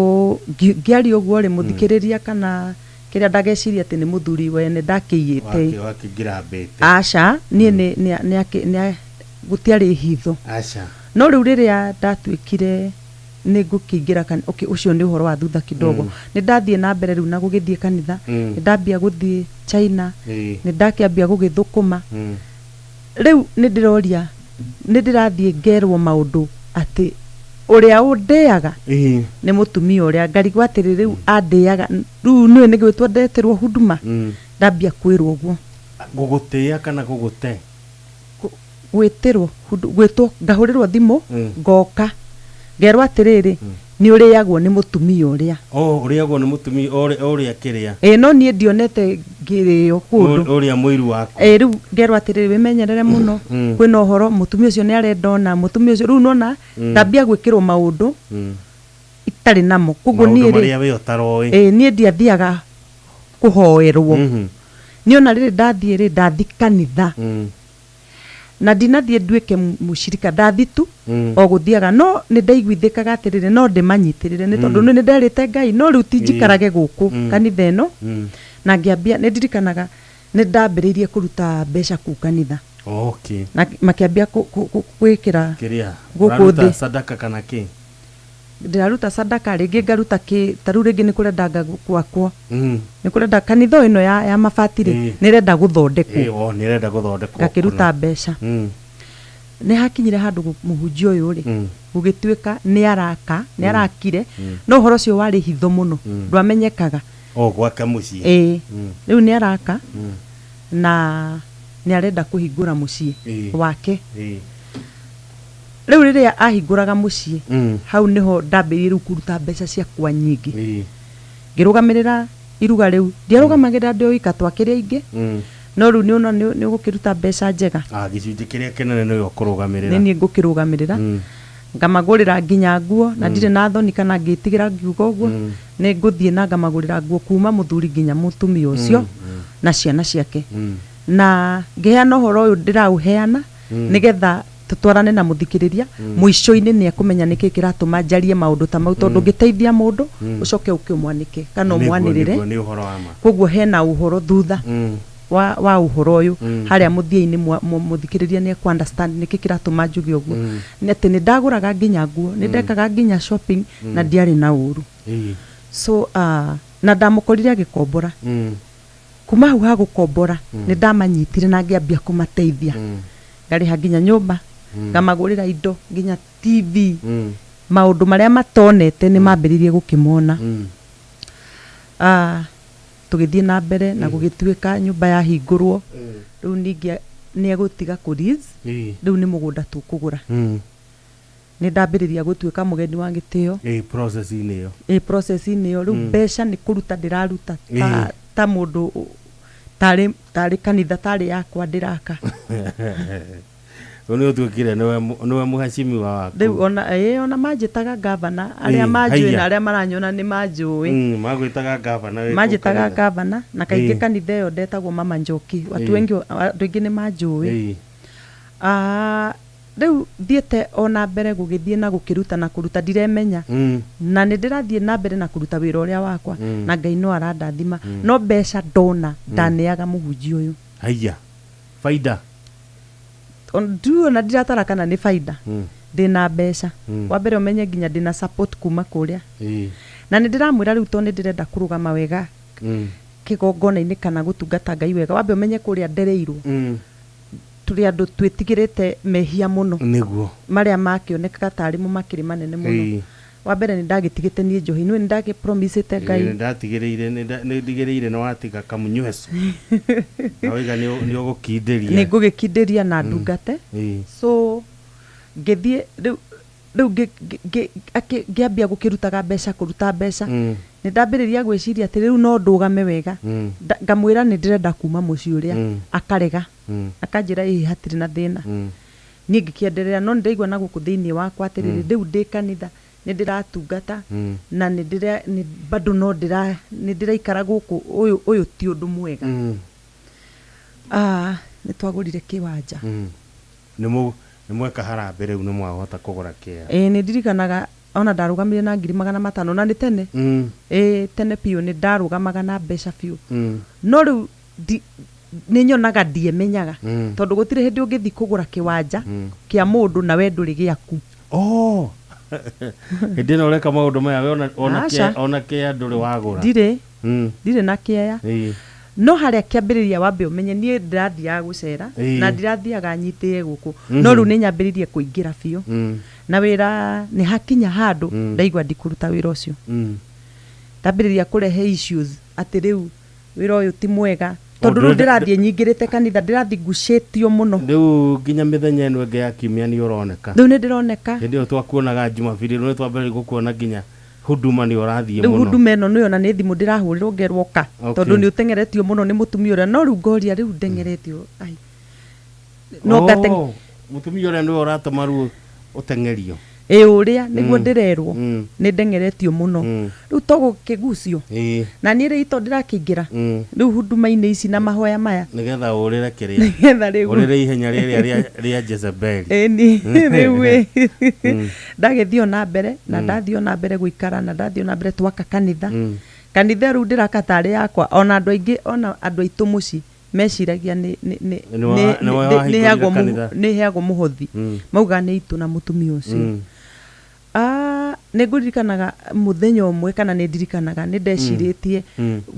ngĩaria ũguo rĩ, mũthikĩrĩria kana kĩrĩa ndageciria atĩ nĩ mũthuri wene ndakĩiyĩte. Wakĩngirambĩte. Aca, niĩ nĩ gũtiarĩ hitho. Aca. No rĩu rĩrĩa ndatuĩkire nĩ ngũkĩingĩra okay, ũcio nĩ ũhoro wa thutha kidogo. Nĩ ndathiĩ na mbere rĩu na gũgĩthiĩ kanitha, nĩ ndambia gũthiĩ China, nĩ ndakĩambia gũgĩthũkũma. Rĩu nĩ ndĩroria, nĩ ndĩrathiĩ ngerwo maũndũ atĩ ũrĩa ũndĩaga nĩ mũtumia ũrĩa, ngarigwo atĩrĩ, rĩu andĩaga rĩu nĩwe nĩ gwĩtwo ndetĩrwo huduma? Ndambia kwĩrwo ũguo. Gũgũtĩa kana gũgũte? Gwĩtĩrwo gwĩtwo, ngahũrĩrwo thimũ, ngoka ngerwo atĩrĩrĩ, nĩ ũrĩagwo nĩ mũtumia ũrĩa. Oh, ũrĩagwo nĩ mũtumia ũrĩa kĩrĩa? Ĩĩ, no niĩ ndionete ngĩrĩo kũndũ. Ũrĩa mũiru waku. Ĩĩ, rĩu ngerwo atĩrĩrĩ, wĩmenyerere mũno, kwĩna ũhoro mũtumia ũcio nĩ arenda ona mũtumia ũcio rĩu nona ndambia gwĩkĩrwo maũndũ itarĩ namo, koguo Maũndũ niĩ rĩ, marĩa we ũtaroĩ. Ĩĩ, niĩ ndiathiaga kũhoerwo. Niĩ ona rĩrĩ ndathiĩ rĩ, ndathi kanitha na ndinathiĩ nduĩke mũcirika, ndathi tu o gũthiaga, no nĩ ndaiguithĩkaga atĩrĩrĩ, no ndĩmanyitĩrĩre, nĩ tondũ nĩ nderĩte Ngai, no rĩu ti njikarage gũkũ kanitha ĩno. Na ngĩambia, nĩ ndirikanaga nĩ ndambĩrĩirie kũruta mbeca kũu kanitha. Na makĩambia gwĩkĩra Kĩrĩa? gũkũ Ũraruta thĩ. Sadaka kana kĩ? Ndĩraruta sadaka, rĩngĩ ngaruta kĩ, ta rĩu rĩngĩ nĩ kũrenda gwakwo, nĩ kũrenda kanitha ĩno ya mabati rĩ, nĩ ĩrenda gũthondekwo. Ĩĩ, oh, nĩ ĩrenda gũthondekwo. Ngakĩruta mbeca. Nĩ hakinyire handũ mũhunjia ũyũ rĩ, gũgĩtuĩka nĩ araka, nĩ arakire, no ũhoro ũcio warĩ hitho mũno, ndwamenyekaga. Oh, gwaka mũciĩ. Ĩĩ. Rĩu nĩ araka na nĩ arenda kũhingũra mũciĩ wake. Rĩu rĩrĩa ahingũraga mũciĩ, hau nĩho ndambĩrĩirie rĩu kũruta mbeca ciakwa nyingĩ. Ngĩrũgamĩrĩra iruga rĩu, ndiarũgamagĩrĩra ndĩ o wika, twakĩrĩ aingĩ, no rĩu nĩ ũna nĩ ũgũkĩruta mbeca njega. Ah, gĩcunjĩ kĩrĩa kĩnene nĩwe ũkũrũgamĩrĩra. Nĩ niĩ ngũkĩrũgamĩrĩra. Ngamagũrĩra nginya nguo, na ndirĩ na thoni kana ngĩtigĩra ngiuga ũguo. Nĩ ngũthiĩ na ngamagũrĩra nguo kuma mũthuri nginya mũtumia ũcio na ciana ciake. Na ngĩheana ũhoro ũyũ, ndĩraũheana nĩgetha tũtwarane na mũthikĩrĩria. Mũico-inĩ nĩ ekũmenya nĩkĩ kĩratũma njarie maũndũ ta mau, tondũ ũngĩteithia mũndũ, ũcoke ũke ũmwanĩke kana ũmwanĩrĩre. Nĩguo, nĩ ũhoro wa ma. Koguo hena ũhoro thutha wa ũhoro ũyũ. Harĩa mũthia-inĩ mũthikĩrĩria nĩ ekũ understand nĩkĩ kĩratũma njuge ũguo. Nĩ atĩ nĩ ndagũraga nginya nguo, nĩ ndekaga nginya shopping, na ndiarĩ na ũru. So na ndamũkorire agĩkombora. Kuma hau ha gũkombora, nĩ ndamanyitire na ngĩambia kũmateithia, ngarĩha nginya nyũmba, ngamagũrĩra indo, nginya TV. Maũndũ marĩa matonete nĩ mambĩrĩirie gũkĩmona. Tũgĩthiĩ na mbere na gũgĩtuĩka nyũmba yahingũrwo. Rĩu ningĩ Nĩ egũtiga kũ lease. Rĩu nĩ mũgũnda tũkũgũra. Nĩ ndambĩrĩria gũtuĩka mũgeni wa gĩtĩo. Ĩĩ, process-inĩ ĩyo. Ĩ, process-inĩ ĩyo rĩu. Mbeca nĩ kũruta ndĩraruta ta, ta mũndũ tarĩ kanitha tarĩ yakwa ndĩraka. Rĩu nĩ ũtuĩkire nĩwe mũheshimiwa waku. Rĩu ona ĩ, ona manjĩtaga gavana arĩa manjũĩ Haiya. na arĩa maranyona nĩ manjũĩ. Magwĩtaga gavana wĩ kũu Manjĩtaga kanitha. gavana na kaingĩ kanitha ĩyo ndetagwo Mama Njoki. Watu wengi, andũ aingĩ nĩ manjũĩ. Ah, rĩu thiĩte ona mbere gũgĩthiĩ na gũkĩruta na kũruta ndiremenya na nĩ ndĩrathiĩ na mbere na kũruta wĩra ũrĩa wakwa na Ngai no arandathima no mbeca ndona ndaneaga mũhunjia ũyũ. Haiya, faida. Ndiũ ona ndiratara kana nĩ baida. Ndĩna mbeca. Wa mbere ũmenye nginya ndĩna support kuma kũrĩa na nĩ ndĩramwĩra rĩu tondũ nĩ ndĩrenda kũrũgama wega kĩgongona-inĩ kana gũtungata Ngai wega, wambe ũmenye kũrĩa ndereirwo tũrĩ andũ twĩtigĩrĩte mehia mũno Nĩguo. marĩa makĩonekaga tarĩ mo makĩrĩ manene mũno. Wa mbere nĩ ndagĩtigĩte niĩ njohi, nĩ ndagĩpromisĩte Ngai. Nĩ ndatigĩrĩire, nĩ ndigĩrĩire nĩ watiga kamunyweco na waiga nĩ ũgũkindĩria. Nĩ ngũgĩkindĩria na ndungate. So ngĩthiĩ rĩu ngĩambia gũkĩrutaga mbeca, kũruta mbeca. Nĩ ndambĩrĩria gwĩciria atĩ rĩu no ndũgame wega. Ngamwĩra nĩ ndĩrenda kuma mũciĩ ũrĩa. Akarega. Akanjĩra ĩĩ, hatirĩ na thĩna. Niĩ ngĩkĩenderera no nĩ ndaigua na gũkũ thĩinĩ wakwa atĩrĩrĩ, rĩu ndĩ kanitha nĩ ndĩratungata na nĩ ndĩra nĩ bado no ndĩra nĩ ndĩraikara gũkũ, ũyũ ti ũndũ mwega. Ah, nĩ twagũrire kĩwanja. Nĩ mweka harambĩ rĩu nĩ mwahota kũgũra kĩa. Ĩĩ, nĩ ndirikanaga ona ndarũgamire na 500,000 na nĩ tene. Ĩĩ, tene biũ nĩ ndarũgamaga na mbeca biũ. No rĩu nĩ nyonaga ndiemenyaga tondũ gũtirĩ hĩndĩ ũngĩthiĩ kũgũra kĩwanja kĩa mũndũ na we ndũrĩ gĩaku. Oh, hĩndĩ ĩno ũreka maũndũ maya we ona Aca. ona kĩa ndũrĩ wagũra. Ndirĩ. Ndirĩ na kĩeya. No harĩa kĩambĩrĩria wambe ũmenye niĩ ndĩrathiaga gũcera na ndirathiaga nyitĩe gũkũ no rĩu nĩ nyambĩrĩirie kũingĩra biũ na wĩra nĩ hakinya handũ ndaigua ndikũruta wĩra ũcio. Ndambĩrĩria kũrehe issues atĩ rĩu wĩra ũyũ ti mwega tondũ rĩu ndĩrathiĩ nyingĩrĩte kanitha, ndĩrathiĩ ngucĩtio mũno. Rĩu nginya mĩthenya ĩno ĩngĩ ya kiumia nĩ ũroneka. Rĩu nĩ ndĩroneka. Hĩndĩ ĩyo twakuonaga Jumapili, rĩu nĩ twambĩrĩria gũkuona nginya huduma nĩ ũrathiĩ Rĩu mũno. Huduma ĩno nĩyo na nĩ thimũ ndĩrahũrĩrwo ngerwo ka tondũ nĩ ũteng'eretio mũno nĩ mũtumia ũrĩa, no rĩu ngoria rĩu ndeng'eretio ai no ngate. Oh, mũtumia ũrĩa nĩwe ũratũma rĩu ũteng'erio. Ĩ, ũrĩa nĩguo ndĩrerwo nĩ ndeng'eretio mũno rĩu to gũkĩgucio na niĩ rĩ ito ndĩrakĩingĩra rĩu huduma-inĩ ici na mahoya maya nĩgetha ũrĩre kĩrĩa nĩgetha rĩu ũrĩre ihenya rĩrĩa rĩa Jezebeli. Ĩni rĩu ĩ ndagĩthiĩ o na mbere na ndathiĩ o na mbere gũikara na ndathiĩ o na mbere twaka kanitha. Kanitha rĩu ndĩraka tarĩ yakwa, ona andũ aingĩ, ona andũ aitũ mũciĩ meciragia nĩ Nĩ wahingũrire heagwo kanitha. Nĩ heagwo mũhothi. Mauga nĩ itũ na mũtumia ũcio. Ah, nĩ ngũririkanaga mũthenya ũmwe kana nĩ ndirikanaga nĩ ndecirĩtie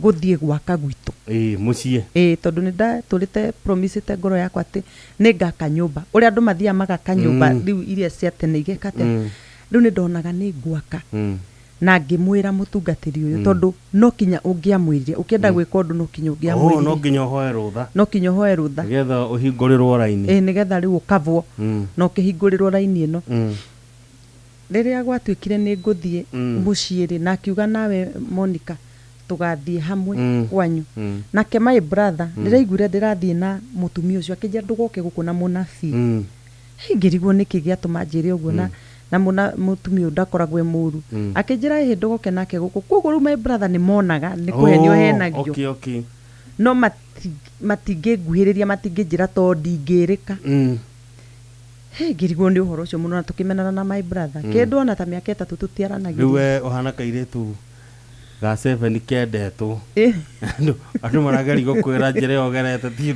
gũthiĩ gwaka gwitũ. Ĩĩ, mũciĩ. Ĩĩ, tondũ nĩ ndatũrĩte promisĩte ngoro yakwa atĩ nĩ ngaka nyũmba ũrĩa andũ mathiaga magaka nyũmba rĩu iria cia tene igeka atĩa. Rĩu nĩ ndonaga nĩ ngwaka na ngĩmwĩra mũtungatĩri ũyũ tondũ no kinya ũngĩamwĩrire ũkĩenda gwĩka ũndũ no kinya Oh, no ũngĩamwĩrire. Nginya ũhoe rũtha. No kinya ũhoe rũtha. Nĩgetha ũhingũrĩrwo raini. Ĩĩ, nĩgetha rĩu ũkavwo na ũkĩhingũrĩrwo raini ĩno. Rĩrĩa gwatuĩkire nĩ ngũthiĩ mũciĩ rĩ, na akiuga nawe Monica tũgathiĩ hamwe kwanyu. Nake my brother ndĩraiguire ndĩrathiĩ na mũtumia ũcio akĩnjĩra ndũgoke gũkũ na mũnabii. Hĩ, ngĩrigwo nĩkĩ gĩatũma njĩre ũguo na na mũtumia ũyũ ndakoragwo e mũru. Akĩnjĩra ĩhĩ ndũgoke nake gũkũ, koguo rĩu my brother nĩ monaga nĩ kũhenio Oh, henagio. okay. No matingĩnguhĩrĩria, matingĩnjĩra tondũ ndingĩrĩka. Hĩ, ngĩrigwo nĩ ũhoro ũcio mũno na tũkĩmenana na my brother kĩndũ ona ta mĩaka 3 Rĩu tũtiaranagĩria. We ũhana kairĩtu ga seven kendetwo. Andũ marageria gũkwĩra njĩra ĩyo ũgerete ti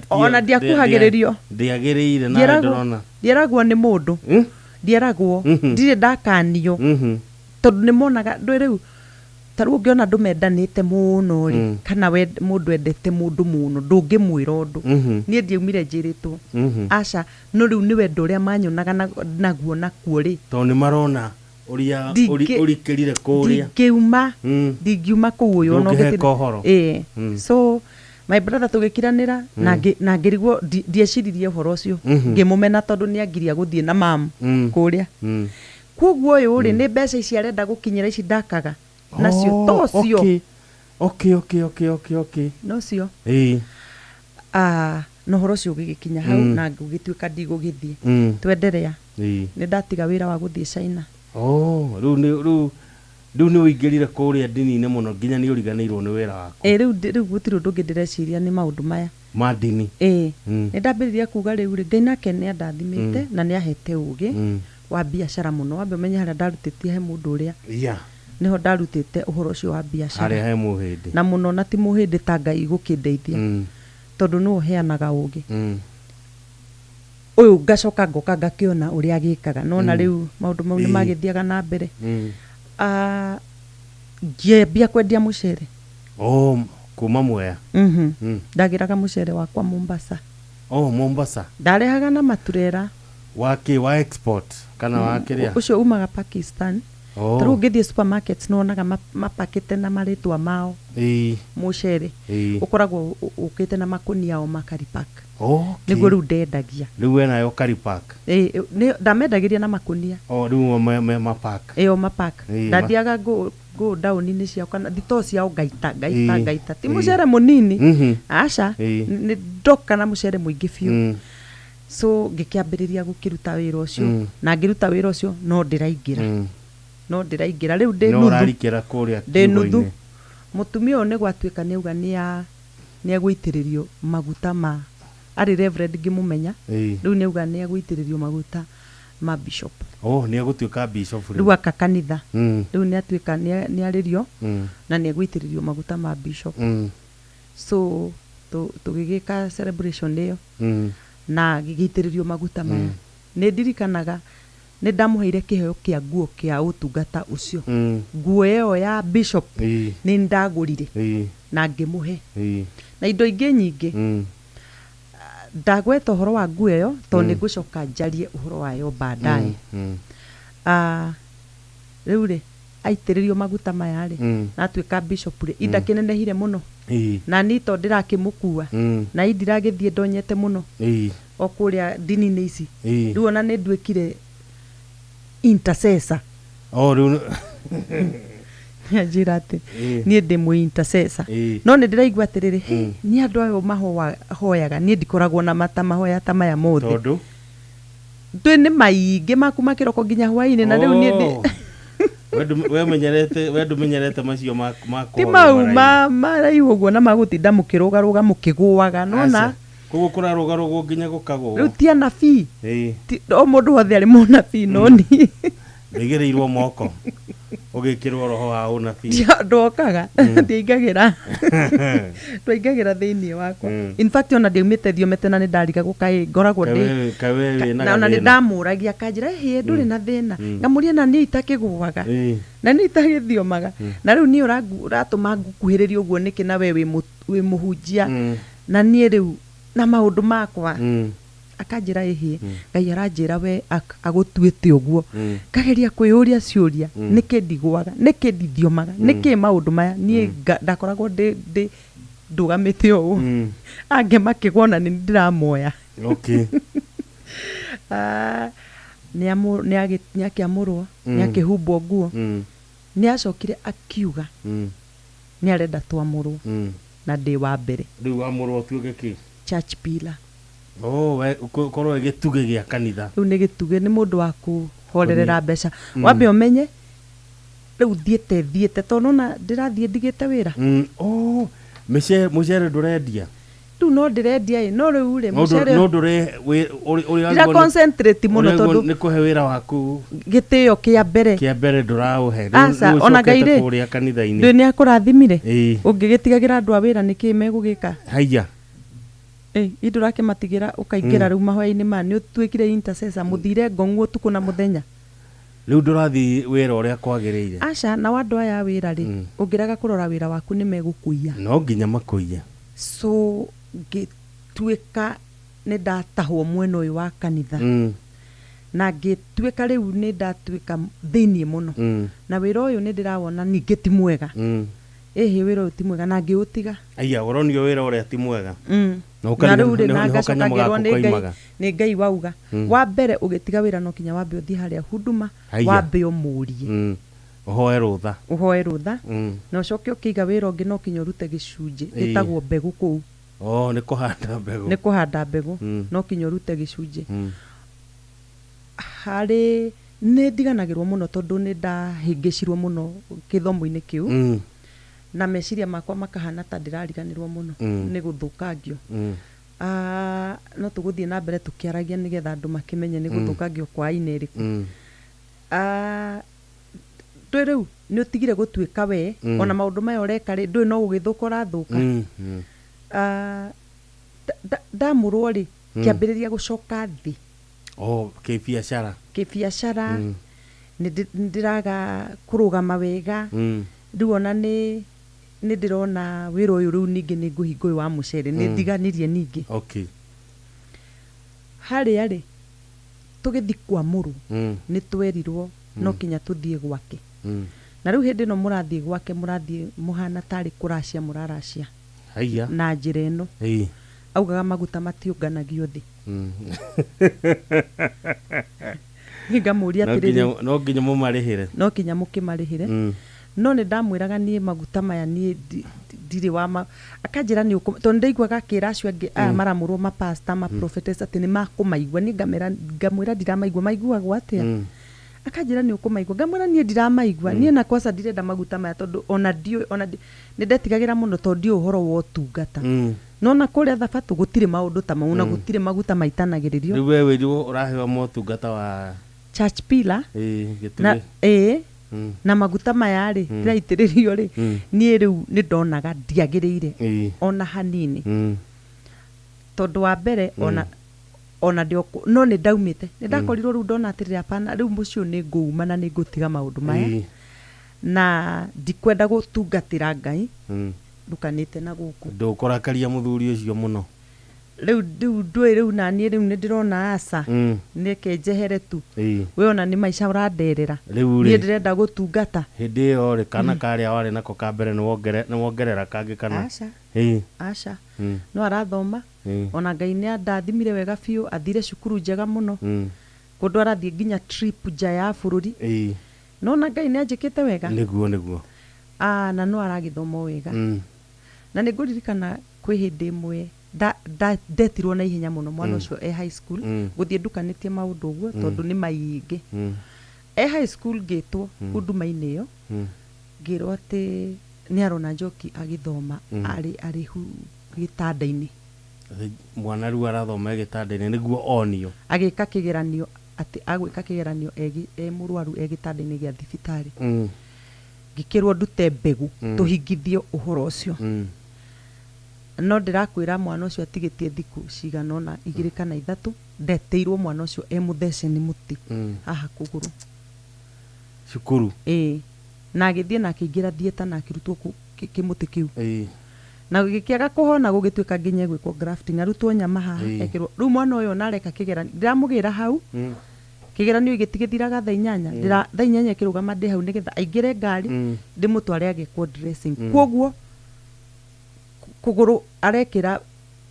Ona ndiakuhagĩrĩrio. Ndĩagĩrĩire nawe ndĩrona. Ndieragwo nĩ mũndũ, ndieragwo. Ndirĩ ndakanio tondũ nĩ monaga ndũ rĩu ta rĩu ũngĩona andũ mendanĩte mũno rĩ kana we mũndũ endete mũndũ mũno ndũngĩmwĩra ũndũ. Niĩ ndiaumire njĩrĩtwo. Aca, no rĩu nĩ wendo ũrĩa manyonaga naguo nakuo rĩ. Tondũ nĩ marona ũrĩa ũrikĩrire kũrĩa. Ndingiuma, ndingiuma kũu ũyũ ona Ndũngĩheka ũngĩthiĩ- ũhoro. Ĩĩ. So My brother tũgĩkiranĩra na na ngĩrigwo ndieciririe ũhoro ũcio. Ngĩmũmena tondũ nĩ angiria gũthiĩ na mamu kũrĩa. Koguo ũyũ rĩ, nĩ mbeca ici arenda gũkinyĩra ici ndakaga nacio to cio. Okay. No cio. Ĩĩ. Ah, na ũhoro ũcio ũgĩgĩkinya hau na ngũgĩtuĩka ndigũgĩthiĩ. Twenderea. Nĩ ndatiga wĩra wa gũthiĩ China. Oh, rĩu nĩ ũingĩrire kũrĩa ndini-inĩ mũno nginya nĩ ũriganĩirwo nĩ wĩra waku. Ĩ, rĩu gũtirĩ ũndũ ũngĩ ndĩreciria, nĩ maũndũ maya ma ndini. Ĩĩ. Nĩ ndambĩrĩria kuga rĩu rĩ, Ngai nake nĩ andathimĩte na nĩ ahete ũgĩ wa biacara mũno. Wambe ũmenye harĩa ndarutĩtie he mũndũ ũrĩa nĩho ndarutĩte ũhoro ũcio wa biacara. Harĩa he mũhĩndĩ. Na mũno, na ti mũhĩndĩ ta Ngai gũkĩndeithia, tondũ nĩwe ũheanaga ũgĩ ũyũ. Ngacoka ngoka ngakĩona ũrĩa agĩkaga nona. Rĩu maũndũ mau nĩ magĩthiaga na mbere. Ah, ngĩambia kwendia mũcere. Oh, kuma Mwea. Ndagĩraga mũcere wakwa Mombasa. Oh, Mombasa. Ndarehaga na maturera. Wa kĩ, wa export kana wa kĩrĩa? Ũcio umaga Pakistan. Oh. Ta rĩu ũngĩthiĩ supermarkets nĩwonaga mapakĩte na marĩtwa mao. Mũcere ũkoragwo ũkĩte na makũnia o makari pack. Nĩguo rĩu ndendagia. Rĩu we nayo curry pack. Ĩĩ, ndamendagĩria na makũnia. Oh, rĩu ma pack. Ĩyo mapak. Ndathiaga ngũ ndaũni-inĩ ciao kana thitoo ciao, ngaita ngaita ngaita ti mũcere mũnini. Aca. Nĩ ndoka na mũcere mũingĩ biũ. So ngĩkĩambĩrĩria gũkĩruta wĩra ũcio. Na ngĩruta wĩra ũcio no ndĩraingĩra. No ndĩraingĩra rĩu ndĩ No nuthu. ũrarikĩra kũrĩa Ndĩ nuthu. kiugo-inĩ. Mũtumia ũyũ nĩ gwatuĩka nĩ auga nĩ egũitĩrĩrio maguta ma arĩ reverend ngĩmũmenya. Rĩu nĩ auga nĩ egũitĩrĩrio maguta ma bishop. Oh, nĩ egũtuĩka bishop rĩu aka kanitha. Rĩu nĩ atuĩka nĩ arĩrio na nĩ egũitĩrĩrio maguta ma bishop. So tũgĩgĩka celebration ĩyo na gĩgĩitĩrĩrio maguta maya. Nĩ ndirikanaga nĩ ndamũheire kĩheo kĩa nguo kĩa ũtungata ũcio. Nguo ĩyo ya bishop nĩ ndagũrire na ngĩmũhe na indo ingĩ nyingĩ. Ndagweta ũhoro wa nguo ĩyo tondũ nĩ ngũcoka njarie ũhoro wayo baadaye. Ah, rĩu rĩ aitĩrĩrio maguta maya rĩ, na atuĩka bishop rĩ, indakĩnenehire mũno. Na niĩ to ndĩrakĩmũkua na ii ndiragĩthiĩ ndonyete mũno o kũrĩa ndini-inĩ ici. Rĩu ona nĩ nduĩkire intercessor. Oh, rĩu Anjĩra atĩ niĩ ndĩ mũ intercessor. No nĩ ndĩraigua atĩrĩrĩ, "Hĩ, nĩ andũ ayo mahoyaga, niĩ ndikoragwo na mata mahoya ta maya mothe." Tondũ Twĩ nĩ maingĩ makuma kĩroko nginya hwainĩ, na rĩu niĩ Oh. We ndũmenyerete macio ma ti kũhoya mau maraini. maraihu ũguo na magũtinda mũkĩrũgarũga mũkĩgũaga nona. Aca. Koguo kũrarũgarũgwo nginya gũkagũo. Rĩu ti anabii. O mũndũ wothe arĩ mũnabii, no niĩ Ndũigĩrĩirwo moko ũgĩkĩrwo roho wa ũnabii. Ndokaga ndiaingagĩra, twaingagĩra thĩinĩ wakwa. In fact, ona ndiaumĩte thiomete na nĩ ndarigagwo kaĩ ngoragwo ndĩ Kaĩ we wĩna na ona nĩ gathĩna. ndamũragia, akanjĩra, "Ĩhĩ, ndũrĩ na thĩna." Ngamũria, na niĩ itakĩgũaga na niĩ itagĩthiomaga, na rĩu niĩ ũratũma ngukuhĩrĩrie ũguo nĩkĩ, na we wĩ mũhunjia na niĩ rĩu na maũndũ makwa? Akanjĩra, "Ĩhĩ, Ngai aranjĩra we agũtuĩte ũguo." Ngageria kwĩyũria ciũria, nĩkĩ ndigũaga, nĩkĩ ndithiomaga, nĩkĩ maũndũ maya niĩ ndakoragwo ndĩ ndũgamĩte ũũ, angĩ makĩgwa ona nĩ ndĩramoya. Ah, nĩ akĩamũrwo, nĩ akĩhumbwo nguo. Nĩ acokire akiuga nĩ arenda twamũrwo na ndĩ wa mbere. Rĩu wamũrwo ũtuĩke kĩ? Church pillar. Oh, we ũkorwo wĩ gĩtugĩ gĩa kanitha. Rĩu nĩ gĩtugĩ, nĩ mũndũ wa kũhorerera mbeca. Wambe ũmenye rĩu thiĩte tondũ nona ndĩrathiĩ ndigĩte wĩra. Oh, mũcere ndũrendia? Rĩu no ndĩrendia ĩ, no rĩu rĩ No mũcere no ndũre ũrĩa ndira concentrate mũno ũrĩa tondũ nĩ kũhe wĩra waku gĩtĩo kĩa mbere. Kĩa mbere ndũraũhe. Rĩu Aca, rĩu ona Ngai ũcokete rĩ, kũrĩa kanitha-inĩ. Ndũĩ nĩ akũrathimire. Ũngĩgĩtigagĩra andũ a wĩra nĩkĩ megũgĩka? Haiya. Ĩ, ndũrakĩmatigĩra ũkaingĩra rĩu mahoya-inĩ ma nĩ ũtuĩkire intercessor, mũthire ngong'u ũtukũ na mũthenya. Rĩu ndũrathiĩ wĩra ũrĩa kwagĩrĩire. Aca, na andũ aya a wĩra rĩ, ũngĩrega kũrora wĩra waku nĩ megũkũiya. No nginya makũiye. So ngĩtuĩka nĩ ndatahwo mwena ũyũ wa kanitha na ngĩtuĩka rĩu nĩ ndatuĩka thĩiniĩ mũno na wĩra ũyũ nĩ ndĩrawona ningĩ ti mwega. Ĩhĩ, wĩra ũyũ ti mwega, na ngĩũtiga. Aya, ũronio wĩra ũrĩa ti mwega. Na Na ũkariganĩrwo rĩu rĩ, nĩho na ngacoka kanyamũ ngĩrwo gaku nĩ Ngai, koimaga. nĩ Ngai wauga. Wa mbere ũgĩtiga wĩra no kinya wambe ũthiĩ harĩa huduma, Haiya. wambe ũmũrie. Ũhoe rũtha. Ũhoe rũtha. Na ũcoke ũkĩiga wĩra ũngĩ no kinya ũrute gĩcunjĩ gĩtagwo mbegũ kũu. Oh, nĩ kũhanda mbegũ. Nĩ kũhanda mbegũ. No kinya ũrute gĩcunjĩ. Harĩ nĩ ndiganagĩrwo mũno tondũ nĩ ndahĩngĩcirwo mũno gĩthomo-inĩ kĩu. Na meciria makwa makahana ta ndĩrariganĩrwo mũno nĩ gũthũkangio. Ah, no tũgũthiĩ na mbere tũkĩaragia nĩgetha andũ makĩmenye nĩ gũthũkangio kwa aina ĩrĩkũ. Ah, ndũĩ rĩu nĩ ũtigire gũtuĩka we, ona maũndũ maya ũreka rĩ, ndũĩ no gũgĩthũka ũrathũka. Ah, ndamũrwo rĩ, kĩambĩrĩria gũcoka thĩ. Oh, kĩbiacara. Kĩbiacara. Nĩ ndĩraga kũrũgama wega. Rĩu ona nĩ ndĩrona wĩra ũyũ rĩu ningĩ nĩ ngũhinga ũyũ wa mũcere, nĩ ndiganirie ningĩ. Harĩa rĩ, tũgĩthiĩ kwamũrwo, nĩ twerirwo no kinya tũthiĩ gwake. Na rĩu hĩndĩ ĩno mũrathiĩ gwake, mũrathiĩ mũhana tarĩ kũracia mũraracia. Haiya. Na njĩra ĩno. Augaga maguta matiũnganagio thĩ. Niĩ ngamũria No atĩrĩrĩ. No nginya mũmarĩhĩre. No nginya mũkĩmarĩhĩre. No nĩ ndamwĩraga niĩ maguta maya niĩ ndirĩ wa ma, akanjĩra nĩ ũkũ, tondũ ndaiguaga akĩra acio angĩ aya maramũrwo ma pastor, ma prophetess atĩ nĩ makũmaigua. Niĩ ngamwĩra ndiramaigua, maiguagwo atĩa? Akanjĩra nĩ ũkũmaigua, ngamwĩra niĩ ndiramaigua. Niĩ na kwaca ndirenda maguta maya tondũ ona ndiũĩ, ona nĩ ndetigagĩra mũno tondũ ndiũĩ ũhoro wa ũtungata. No na kũrĩa Thabatũ gũtirĩ maũndũ ta mau, na gũtirĩ maguta maitanagĩrĩrio. Rĩu we wĩrirwo ũraheo motungata wa church pillar. Ĩĩ, Na gĩtugĩ. ĩĩ, na maguta maya rĩ, ndĩraitĩrĩrio rĩ, niĩ rĩu nĩ ndonaga ndiagĩrĩire ona hanini. Tondũ wa mbere, ona no nĩ ndaumĩte. Nĩ ndakorirwo rĩu ndona atĩrĩrĩ, hapana, rĩu mũciĩ ũyũ nĩ ngũuma na nĩ ngũtiga maũndũ maya. Na ndikwenda gũtungatĩra Ngai, ndukanĩte na gũkũ. Ndũkũrakaria mũthuri ũcio mũno. Rĩu ndũĩ rĩu na niĩ rĩu nĩ ndĩrona aca. Nĩke njehere tu. We ona nĩ maica ũranderera. Rĩu Niĩ rĩ. ndĩrenda gũtungata. Hĩndĩ ĩyo rĩ, kana karĩa warĩ nako ka mbere nĩ wongerera kangĩ kana? Aca. Aca. No arathoma. Ona Ngai nĩ andathimire wega biũ, athire cukuru njega mũno. Kũndũ arathiĩ nginya trip nja ya bũrũri. No na Ngai nĩ anjĩkĩte wega. Nĩguo, nĩguo. Ah, na no aragĩthoma wega. Na nĩ ngũririkana kwĩ hĩndĩ ĩmwe ndetirwo na ihenya mũno mwana ũcio e high school, gũthiĩ ndukanĩtie maũndũ ũguo, tondũ nĩ maingĩ. E high school ngĩtwo huduma-inĩ ĩyo, ngĩrwo atĩ nĩ arona Njoki agĩthoma arĩ gĩtanda-inĩ. Mwana rĩu arathoma e gĩtanda-inĩ nĩguo onio. Agĩka kĩgeranio, atĩ agwĩka kĩgeranio e mũrwaru e gĩtanda-inĩ gĩa thibitarĩ. Ngĩkĩrwo ndute mbegũ, tũhingithie ũhoro ũcio. No ndĩrakwĩra mwana ũcio atigĩtie thikũ cigana ũna, 2 kana 3, ndetĩirwo mwana ũcio e mũthece nĩ mũtĩ haha kũgũrũ. Cukuru. Ĩĩ. Na agĩthiĩ na akĩingĩra theatre na akĩrutwo kĩmũtĩ kĩu. Na gĩkĩaga kũhona gũgĩtuĩka nginya egwĩkwo grafting, arutwo nyama haha, ekĩrwo. Rĩu mwana ũyũ ona areka kĩgeranio, ndĩramũgĩra hau, kĩgeranio gĩtigĩthiraga thaa inyanya, thaa inyanya ĩkĩrũgama ndĩ hau nĩgetha aingĩre ngari, ndĩmũtware agĩkwo dressing. Kwoguo kũgũrũ arekĩra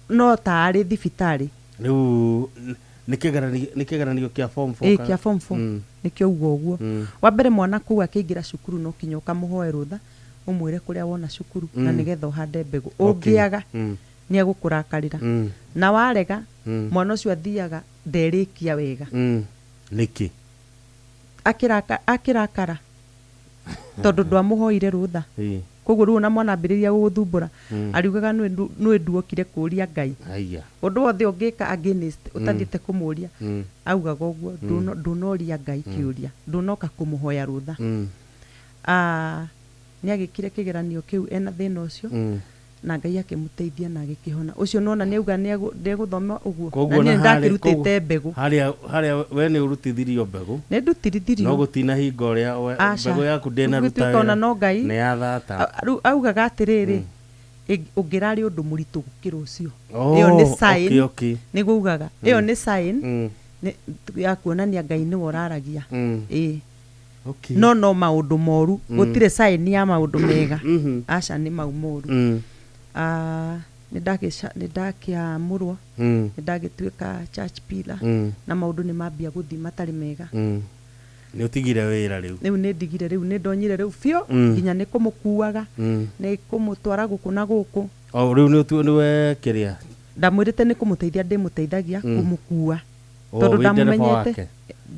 no ta arĩ thibitarĩ. Rĩu nĩ kĩgeranio kĩa form 4 Ĩĩ, kana? kĩa form 4. Nĩkĩo uga ũguo. Wa mbere mwana kũu akĩingĩra cukuru no kinya ũkamũhoe rũtha, ũmwĩre kũrĩa wona cukuru, na nĩgetha ũhande mbegũ. Ũngĩaga, nĩ egũkũrakarĩra. Na warega, mwana ũcio athiaga nderĩkia wega. Nĩkĩ? Akĩrakara. Tondũ ndwamũhoire rũtha. Koguo rĩu ona mwana ambĩrĩria gũgũthumbũra, ariugaga nĩ nduokire kũũria Ngai. Haiya. Ũndũ wothe ũngĩka against, ũtathiĩte kũmũũria, augaga ũguo, ndũnoria Ngai kĩũria, ndũnoka kũmũhoya rũtha. Nĩ agĩkire kĩgeranio kĩu ena thĩna ũcio, na Ngai akĩmũteithia na agĩkĩhona. Ũcio nona nĩ auga nĩ egũthoma ũguo. Koguo Na niĩ na harĩa- ndakĩrutĩte koguo mbegũ. Harĩa we nĩ ũrutithirio mbegũ. Nĩ ndutithirio. No gũtina hingo ũrĩa Aca. mbegũ yaku ndĩnaruta Gũtuĩka ona wĩra. no Ngai. Nĩ yathata. Rĩu augaga atĩrĩrĩ, ũngĩrarĩ ũndũ mũritũ gũkĩra ũcio. Oh, Ĩyo nĩ sign. okay, okay. Nĩguo augaga. Ĩyo nĩ sign, nĩ ya kuonania Ngai nĩwe ũraragia. Ĩĩ. No no maũndũ moru, gũtirĩ sign ya maũndũ mega. Aca, nĩ mau moru. Ah, nĩ ndakĩamũrwo, nĩ ndagĩtuĩka church pillar, na maũndũ nĩ mambia gũthiĩ matarĩ mega. Nĩ ũtigire wĩra rĩu? Rĩu nĩ ndigire, rĩu nĩ ndonyire rĩu biũ, nginya nĩ kũmũkuaga, nĩ kũmũtwara gũkũ na gũkũ. O rĩu nĩ nĩwe kĩrĩa? Ndamwĩrĩte nĩ kũmũteithia ndĩmũteithagia, kũmũkua, O, tondũ wĩ ndereba ndamũmenyete.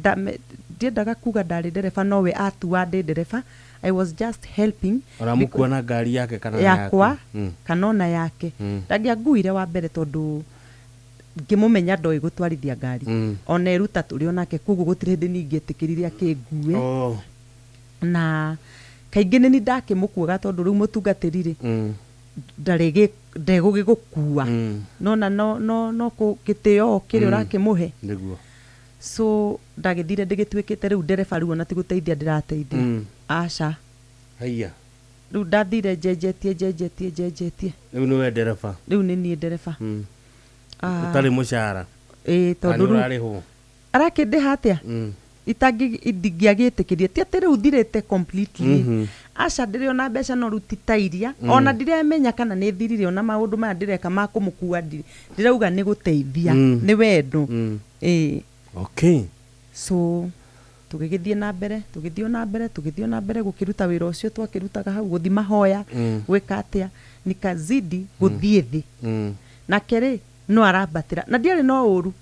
wake? Ndiendaga kuga ndarĩ ndereba, nowe atua ndĩ ndereba. I was just helping. Ũramũkua na ngari yake kana Yakwa. Yaku? Kana ona yake. Ndangĩanguire wa mbere, tondũ ngĩmũmenya ndoĩ gũtwarithia ngari. Ona eruta tũrĩ onake, koguo gũtirĩ hĩndĩ ningĩetĩkĩrire akĩngue. Na kaingĩ nĩ ni ndakĩmũkuaga, tondũ rĩu mũtungatĩri rĩ, ndarĩ ndegũgĩgũkua, nona no no no gĩtĩo kĩrĩa ũrakĩmũhe. So ndagĩthire ndĩgĩtuĩkĩte rĩu ndereba, rĩu ona ti gũteithia ndĩrateithia. Aca. Haiya. Rĩu ndathire njenjetie, njenjetie, njenjetie. Rĩu nĩwe ndereba? Rĩu nĩ niĩ ndereba. Ah. Ũtarĩ mũcara? Ĩĩ, Kana tondũ nĩ rĩu ũrarĩhwo? Arakĩndĩha atĩa? Itangĩagĩtĩkĩrie, ti atĩ rĩu thirĩte completely. Aca, ndĩrĩ ona mbeca, no rĩu ti ta iria. Ona ndiremenya kana nĩ thirire, ona maũndũ maya ndĩreka ma kũmũkua, ndĩrauga nĩ gũteithia, nĩ wendo. Ĩĩ. So tũgĩgĩthiĩ na mbere, tũgĩthiĩ na mbere, tũgĩthiĩ na mbere gũkĩruta wĩra ũcio twakĩrutaga hau, gũthiĩ mahoya, gwĩka atĩa, nikazidi gũthiĩ thĩ. Nake rĩ, no arambatĩra, na ndiarĩ no ũru,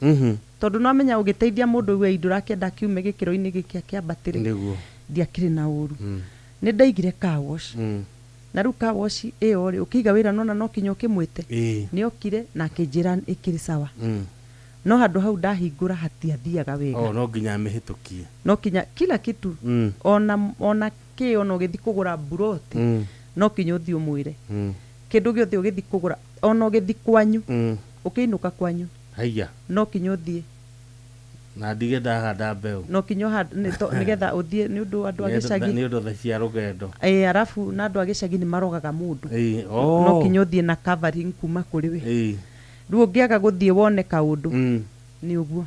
tondũ no amenya ũgĩteithia mũndũ we indo ũrakĩenda kiume gĩkĩro-inĩ gĩkĩ akĩambatĩre. Ndiakĩrĩ na ũru. Nĩ ndaigire car wash. Na rĩu car wash ĩyo rĩ, ũkĩiga wĩra nona no kinya ũkĩmwĩte. Nĩ okire na akĩnjĩra ĩkĩrĩ sawa, no handũ hau ndahingũra hatiathiaga wega. Oh, no nginya amĩhĩtũkie. No kinya kila kitu, ona kĩ, ona ũgĩthiĩ kũgũra mburoti, no kinya ũthiĩ ũmwĩre. Kĩndũ gĩothe ũgĩthiĩ kũgũra, ona ũgĩthiĩ kwanyu, ũkĩinũka kwanyu, Haiya. no kinya ũthiĩ. Na ndige ndahanda mbeũ. No kinya nĩgetha ũthiĩ, nĩ ũndũ andũ a gĩcagi Nĩ ũndũ tha cia rũgendo. Ĩ, arabu na andũ a gĩcagi nĩ marogaga mũndũ. Oh. No kinya ũthiĩ na covering kuma kũrĩ we. Rĩu ũngĩaga gũthiĩ wone kaũndũ, nĩ ũguo,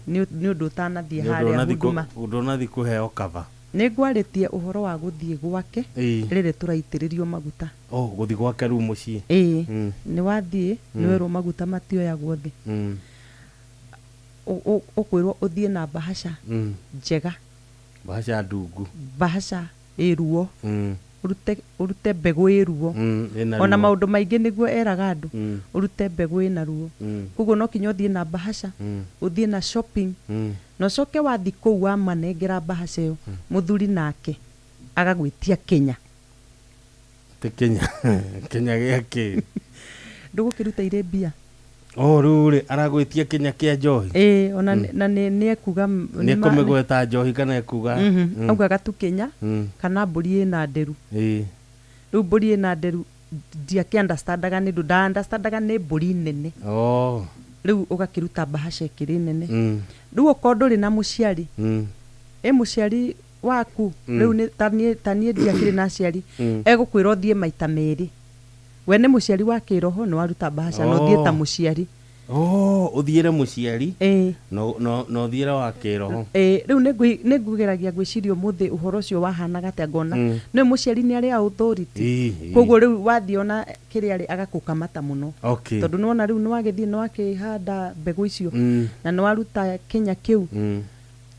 nĩ ũndũ ũtanathiĩ Nĩ ũndũ harĩa ũnathiĩ huduma. Ũndũ ũnathiĩ kũheo cover. Nĩ ngwarĩtie ũhoro wa gũthiĩ gwake rĩrĩ tũraitĩrĩrio maguta. Oh, gũthiĩ gwake rĩu mũciĩ. Ĩĩ. Nĩ wathiĩ, nĩ werwo maguta matioyagwo thĩ. Ũkwĩrwo ũthiĩ na bahaca njega. Bahaca ndungu. Bahaca ĩ ruo. Ũrute mbegũ ĩ ruo. Ĩna Ona ruo. maũndũ maingĩ nĩguo eraga andũ, ũrute mbegũ ĩna ruo. Koguo no kinya ũthiĩ na bahaca, ũthiĩ na shopping, na ũcoke wathiĩ kũu wamanengera bahaca ĩyo, mũthuri nake agagwĩtia Kenya. Ti Kenya. Kenya gĩa kĩ? Ndũgũkĩruta irĩ mbia. Oh, rĩu rĩ aragwĩtia Kenya kĩa njohi? Ĩĩ, ona na nĩ ekuga Nĩ ekũmĩgweta njohi kana ekuga? Augaga tu Kenya, kana mbũri ĩna nderu. Rĩu mbũri ĩna nderu ndiakĩ understandaga, nĩ ũndũ nda understandaga nĩ mbũri nene. Rĩu ũgakĩruta bahaca ĩkĩrĩ nene. Rĩu okorwo ndũrĩ na mũciari, ĩ mũciari waku, rĩu nĩ ta niĩ ndiakĩrĩ na aciari, egũkwĩra ũthiĩ maita merĩ. We nĩ mũciari wa kĩroho, nĩ waruta bahaca na ũthiĩ ta mũciari. Oh, ũthiĩre mũciari no ũthiĩre wa kĩroho. Ĩĩ, rĩu nĩ ngũgeragia gwĩciria ũmũthĩ ũhoro ũcio wahanaga atĩa, ngona nĩ mũciari nĩ arĩ authority. Koguo rĩu wathiĩ ona kĩrĩa rĩ, agakũkamata mũno. Tondũ nĩwona rĩu nĩwagĩthiĩ, nĩwakĩhanda mbegũ icio, na nĩwaruta Kenya kĩu,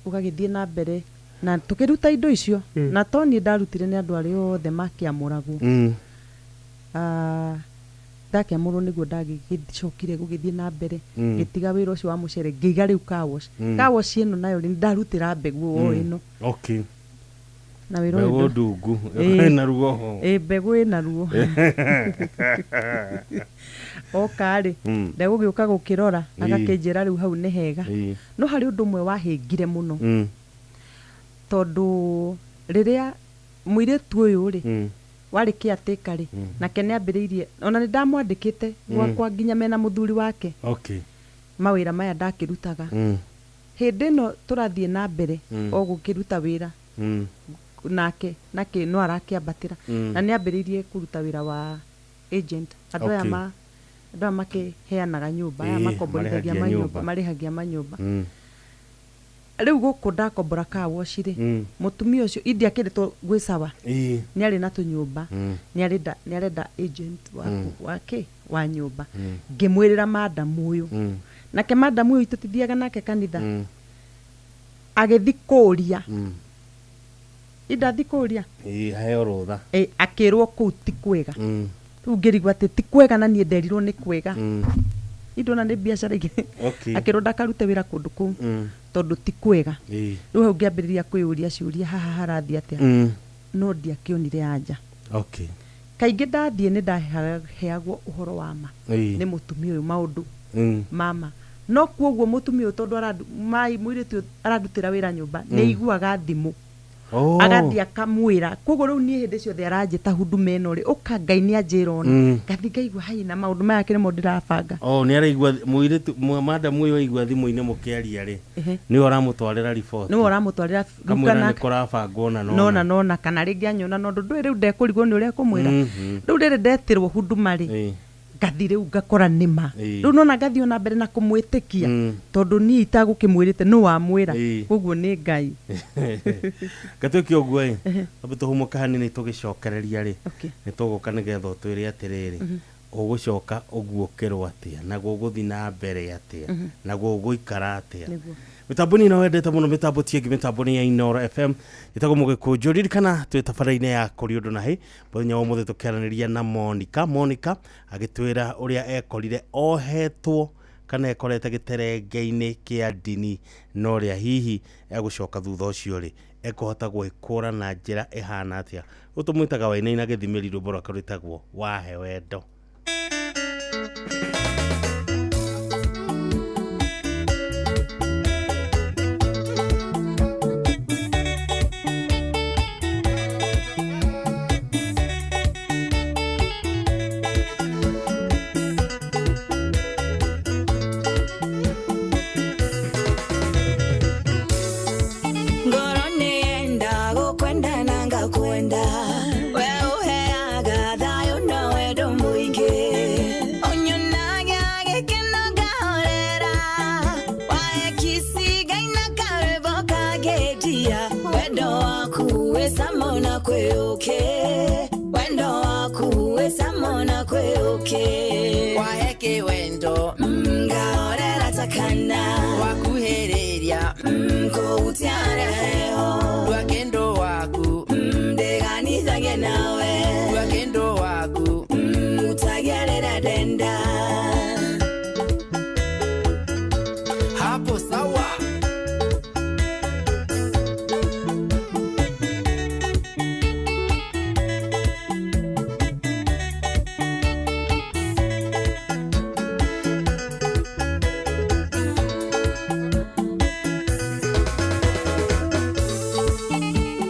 ũgagĩthiĩ na mbere na tũkĩruta indo icio. Na to niĩ ndarutire, nĩ andũ arĩa othe makĩamũragwo. Ah, ndakĩamũrwo nĩguo ndagĩcokire gũgĩthiĩ na mbere, ngĩtiga wĩra ũcio wa mũcere, ngĩiga rĩu car wash. Car wash ĩno nayo rĩ, nĩndarutĩra mbegũ o ĩno. Na wĩra ũyũ Mbegũ ndungu. Ĩĩ. Ĩna ruo. Ĩĩ, mbegũ ĩna ruo. Oka rĩ, ndegũgĩũka gũkĩrora, agakĩnjĩra rĩu hau nĩ hega. No harĩ ũndũ ũmwe wahĩngire mũno, tondũ rĩrĩa mũirĩtu ũyũ rĩ, warĩ caretaker rĩ, nake nĩ ambĩrĩirie, ona nĩ ndamwandĩkĩte gwakwa nginya mena mũthuri wake, mawĩra maya ndakĩrutaga. Hĩndĩ ĩno tũrathiĩ na mbere o gũkĩruta wĩra nake, nake no arakĩambatĩra, na nĩ ambĩrĩirie kũruta wĩra wa agent, andũ aya andũ aya makĩheanaga nyũmba, aya makomborithagia marĩhagia manyũmba, nyũmba. Marĩhagia manyũmba. Rĩu gũkũ ndakombora car wash rĩ, mũtumia ũcio indiakĩrĩtwo gwĩ sawa, nĩ arĩ na tũnyũmba, nĩ arenda agent wa wake wa nyũmba. Ngĩmwĩrĩra madam ũyũ, nake madam ũyũ tũtithiaga nake kanitha, agĩthi kũria, indathi kũria. Ĩĩ, heo rũtha. E, akĩrwo kũu ti kwega. Rĩu ngĩrigwo atĩ ti kwega na niĩ nderirwo nĩ kwega. Indona nĩ biacara ingĩ. Akĩrwo ndakarute wĩra kũndũ kũu tondũ ti kwega. Rĩu hau ngĩambĩrĩria kwĩyũria ciũria, haha harathiĩ atĩa? No ndiakĩonire anja. Kaingĩ ndathiĩ nĩ ndaheagwo ũhoro wa ma nĩ mũtumia ũyũ, maũndũ mama. No kuoguo mũtumia ũyũ, tondũ mai mũirĩtu ũyũ arandutĩra wĩra nyũmba, nĩ aiguaga thimũ, agathiĩ akamwĩra. Koguo rĩu niĩ hĩndĩ ciothe aranjĩta huduma ĩno rĩ, ũka Ngai nĩ anjĩra ona ngathi ngaigua hai na maũndũ maya kĩrĩmo ndĩrabanga. Oh, nĩ araigua mũirĩtu madam ũyũ aigua thimũ-inĩ mũkĩaria rĩ, nĩwe ũramũtwarĩra riboti. Nĩwe ũramũtwarĩra. Kamwĩra nĩ kũrabangwo na nona nona kana rĩngĩ anyona no ndũ rĩu ndekũrigwo nĩ ũrĩa kũmwĩra. Rĩu rĩrĩ ndetirwo huduma rĩ, ngathi rĩu ngakora nĩma. Rĩu nona ngathiĩ ona mbere na kũmwĩtĩkia, tondũ niĩ itagũkĩmwĩrĩte nũ wamwĩra. Koguo nĩ Ngai. Gatuĩke ũguo ĩ, twambe tũhũmũke hanini, tũgĩcokereria rĩ, nĩ tũgũka nĩgetha ũtwĩre atĩrĩrĩ, ũgũcoka ũguũkĩrwo atĩa na gũgũthiĩ na mbere atĩa, na gũgũikara atĩa. Mĩtambo nĩ ĩno wendete mũno, mĩtambo ti ĩngĩ, mĩtambo nĩ ya Inoro FM, ĩtagwo Mũgĩkũnjũ. Ririkana twĩ tabarĩra-inĩ ya kũrĩ ũndũ na hĩ mũthenya wa ũmũthĩ, tũkĩaranĩria na Monica. Monica agĩtwĩra ũrĩa ekorire ohetwo kana ekorete gĩterenge-inĩ kĩa ndini, na ũrĩa hihi egũcoka thutha ũcio rĩ, ekũhota gwĩkũra na njĩra ĩhana atĩa. Ũyũ tũmwĩtaga Wainaina Gĩthimĩri, rwĩmbo rwake rwĩtagwo Wahe Wendo. Ngoro nĩyenda gũkwenda na ngakwenda, we ũheaga thayũ na wendo mũingĩ, ũnyonaga gĩkeno ngahorera, wahe kiss ngaina karwĩmbo kangendia, wendo waku wĩ cama na kwĩ ũkĩ, wendo waku wĩ cama na kwĩ ũkĩ, wahe kĩwendo, ngahorera ta kana wakuhĩrĩria, kũhutia heho, ndua kĩndũ waku, ndĩganithagie nawe, ndua kĩndũ waku, utagia rĩrĩa ndenda. Hapo sawa.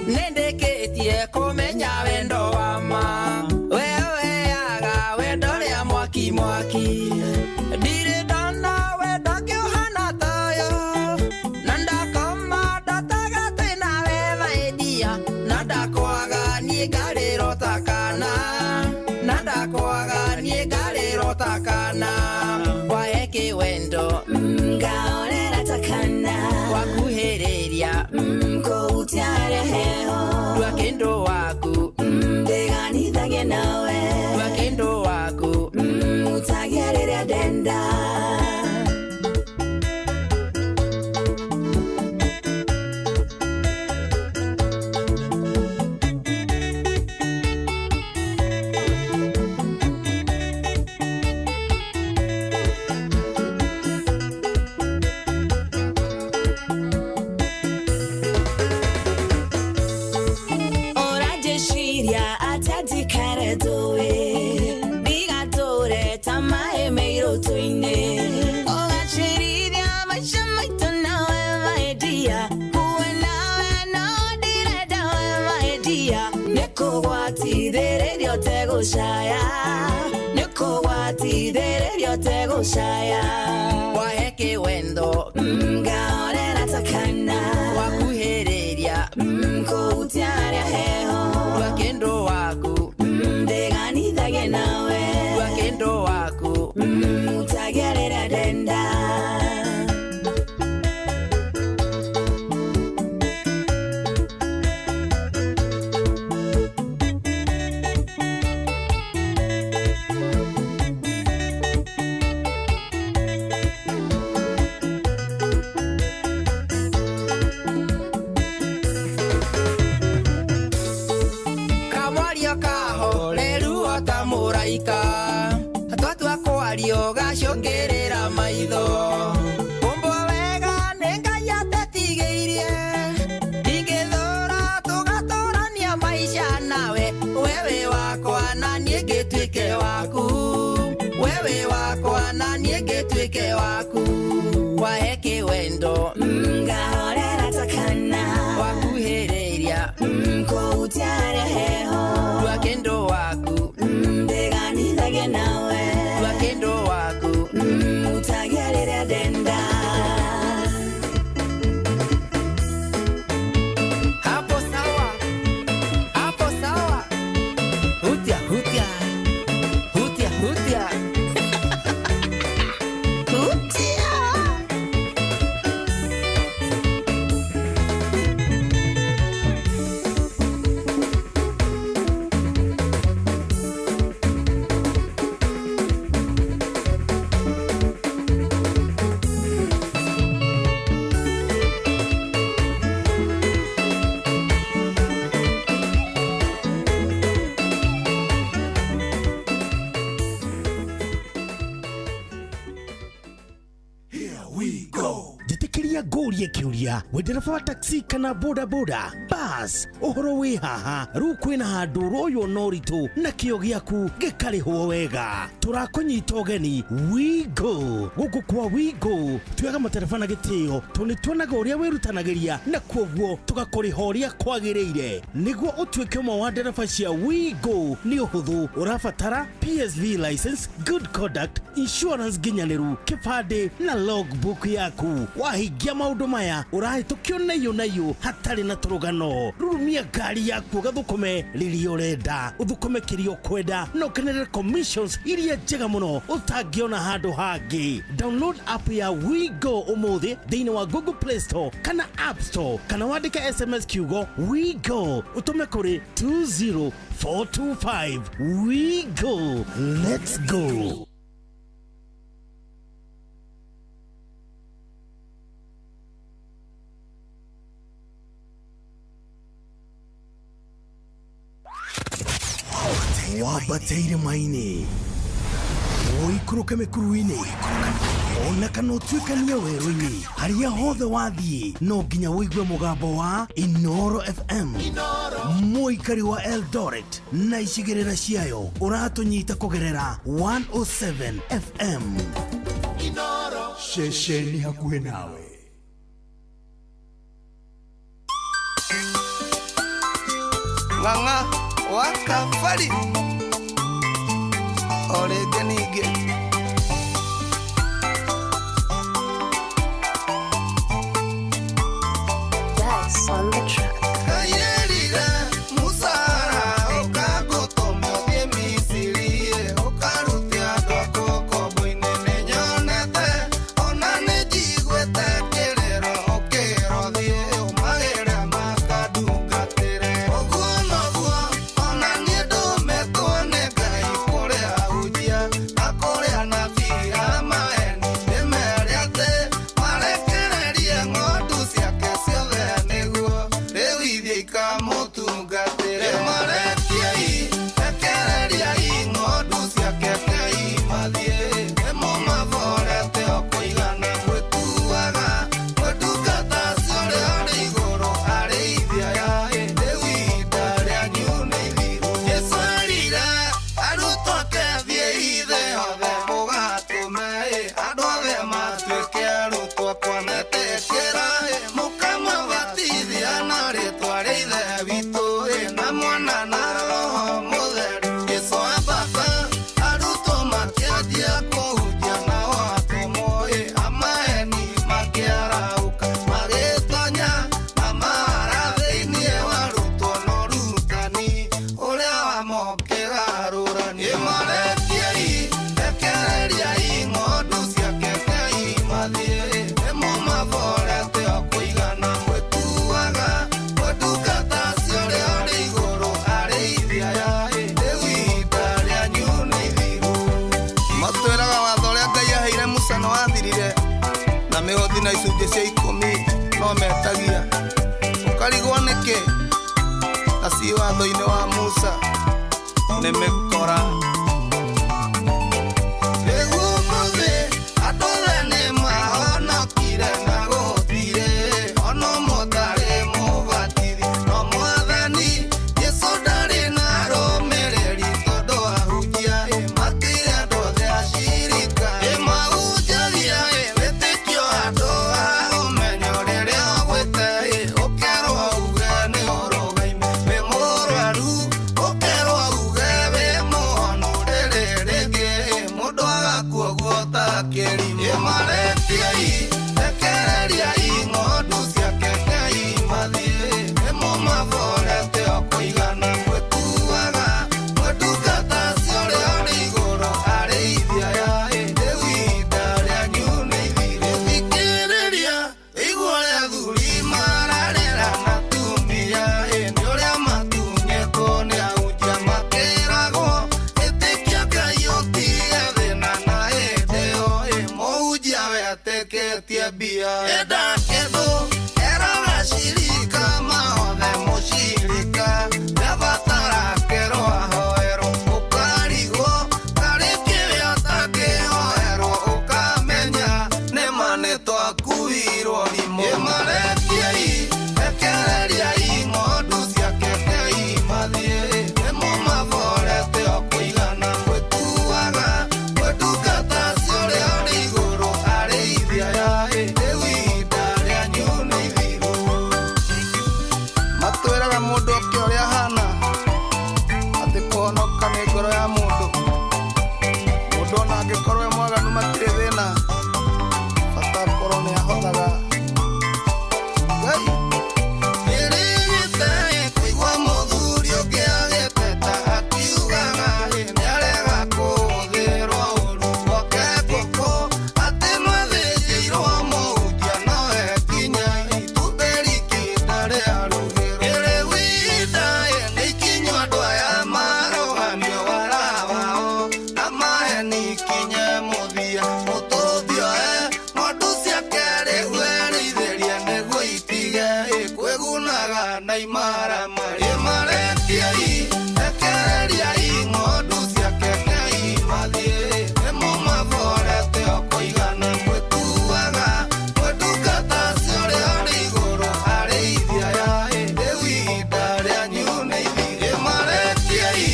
Nĩndĩkĩtie kũmenya wendo wa ma, we ũheaga wendo rĩa mwaki mwaki, ndirĩ ndona wendo ngĩũhana toyo, na ndakoma ndotaga twĩ nawe vaendia, na ndakwaga niĩ ngarĩro ta kana, na ndakwaga niĩ ngarĩro ta kana, wahe kĩwendo, ngahorera ta kana, wakuhĩrĩria, kũhutia heho, ndua kĩndũ waku, ndĩganithagie nawe, ndua kĩndũ waku, utagia rĩrĩa ndenda. Ũranjĩciria atĩa njikare ndũĩ, ndigatũre ta maĩ meirũtũ-inĩ, ũgacĩrithia maica maitũ nawe vaendia, kuwe nawe no ndĩrenda we vaendia, nĩ kũgwatithĩrĩria ũtegũcaya, nĩ kũgwatithĩrĩria ũtegũcaya, wahe kĩwendo, ngahorera ta kana, wakuhĩrĩria, kũhutia heho, ndua kĩndũ waku, ndĩganithagie nawe, ndua kĩndũ waku, utagia rĩrĩa ndenda. Ũgacũngĩrĩra maitho Kũmbwo wega nĩ Ngai atetigĩirie Ingĩthũra tũgatũrania maica nawe Wewe wakwa na niĩ ngĩtuĩke waku Wewe wakwa na niĩ ngĩtuĩke waku Wahe kĩwendo Ngahorera takana Wakuhĩrĩria Kũhutia harĩa heho Tua kĩndũ waku Ndiganithagie nawe Tua kĩndũ waku Utagia rĩrĩa ndenda Hapo sawa, hapo sawa. Hutia, hutia, hutia, hutia. Hutia. Njĩtĩkĩria ngũrie kĩũria wĩ ndereba wa taxi kana boda boda bas ũhoro wĩ haha rĩu kwĩna handũ ũroywo na ũritũ na kĩo gĩaku gĩkarĩhwo wega tũrakũnyita ũgeni Wigo gũkũ kwa Wigo tuoyaga matereba na gĩtĩo tondũ nĩ tuonaga ũrĩa wĩrutanagĩria na kuoguo tũgakũrĩha ũrĩa kwagĩrĩire nĩguo ũtuĩke ũmwe wa ndereba cia Wigo nĩ ũhũthũ ũrabatara PSV license, good conduct, insurance nginyanĩru, kĩbandĩ na logbook yaku wahingia maũndũ maya ũrahĩtũkio naiyũ naiyũ hatarĩ na tũrũgano rurumia ngari yaku ũgathũkũme rĩrĩa ũrenda ũthũkũme kĩrĩa ũkwenda na ũkenerere commissions iria njega mũno ũtangĩona handũ hangĩ. Download app ya WeGo ũmũthĩ thĩinĩ wa Google Play Store kana App Store kana wandĩke SMS kiugo WeGo ũtũme kũrĩ 20425. WeGo, let's go. Wambate irĩma-inĩ ũikũrũke mĩkuru-inĩ ona kana ũtuĩkanie werũ-inĩ harĩa hothe wathiĩ no nginya ũigue mũgambo wa Inoro FM mũikari wa Eldoret na icigĩrĩra ciayo ũratũnyita kũgerera 107 FM. Ceceni hakuhĩ nawe. Ng'ang'a wa Kafari o rĩngĩ ningĩ. Dice on the track. Kayerire Musara ũkagũtũma ũthiĩ Misiri ũkarute andũ aku ũkombo-inĩ nĩnyonete ona nĩnjiguĩte kĩrĩro ũkĩrwo thiĩ ũmagĩre makandungatĩre ũguo noguo ona niĩ ndũmĩtwo nĩ Ngai kũrĩa ahunjia na kũrĩa anabii a maheni ndĩmere atĩ marekererie ng'ondu ciake ciothe nĩguo rĩu ithiĩ ikamũtungatĩre marekiei rekereriai ng'ondu ciake kei mathiĩ nĩmũmaborete o kũigana mwĩtuaga mwĩndungata ciũrĩa ũrĩ igũrũ arĩithia aya rĩu ihinda rĩanyu nĩ ithiru. Jesũ erire arutwo ake thiĩi thĩ yothe mũgatũme andũ othe matuĩke arutwo akwa metĩkĩra mũkamabatithia na rĩtwa rĩa Ithe witũ na Mwana na Roho Mũtheru. Jesũ ambata arutwo makĩanjia kũhunjia nao atũmwo amaheni makĩarahũka magĩtonya na mara thĩinĩ wa arutwo na ũrutani ũrĩa wamokĩgarũrania. Marekiei rekereriai ng'ondu ciake kei mathiĩ nĩmũmaborete o kũigana mwĩtuaga mwĩndungata ciũrĩa ũrĩ igũrũ arĩithia aya rĩu ihinda rĩanyu nĩ ithiru. Matwĩraga watho ũrĩa Ngai aheire Musa nĩ wathirire na mĩhothi na icunjĩ cia ikũmi no metagia ũkarigwo nĩkĩ na ci watho-inĩ wa Musa nĩ mĩkora. Rĩu Mbia Enda kĩndũ eraga cirika mahothe mũcirika Ndabatara kerwo ahoerwo ũkarigwo tarĩ kĩrĩa ũtakĩhoerwo ũkamenya nĩma nĩtwakuirwo rimũ Ĩmaretiei rekereriai ng'ondu ciake kei mathiĩ nĩmũmaborete o kũigana gwĩtuaga gwĩtungata ciũrĩa ũrĩ igũrũ arĩithia aya rĩu ihinda rĩanyu nĩ ithiru. Matwĩraga mũndũ oke ũrĩa ahana atĩ kũhonoka nĩ ngoro ya mũndũ mũndũ ona angĩkorwo e mwaganu matirĩ thĩna bata akorwo nĩ ahothaga Ngai. Nĩrĩgĩte kũigua mũthuri ũngĩ agĩteta akiugaga nĩarega kũhũthĩrwo ũru oke ngũkũ atĩ mwathĩnjĩirwo mũhunjia nowe nginya itumbĩ rikĩnda rĩarugĩrwo. Rĩu ihinda nĩ ikinyu andũ aya marũgamio wara wao na maheni kinye mũthia mũtũthioe ng'ondu ciake rĩu erĩithĩrie nĩguo itige kwĩgunaga na imaramari. Ĩmaretiei rekereriai ng'ondu ciake kei mathiĩ nĩmũmaborete o kũigana gwĩtuaga gwĩtungata ciũrĩa ũrĩ igũrũ arĩithia aya rĩu ihinda rĩanyu nĩ ithiru. Ĩmaretiei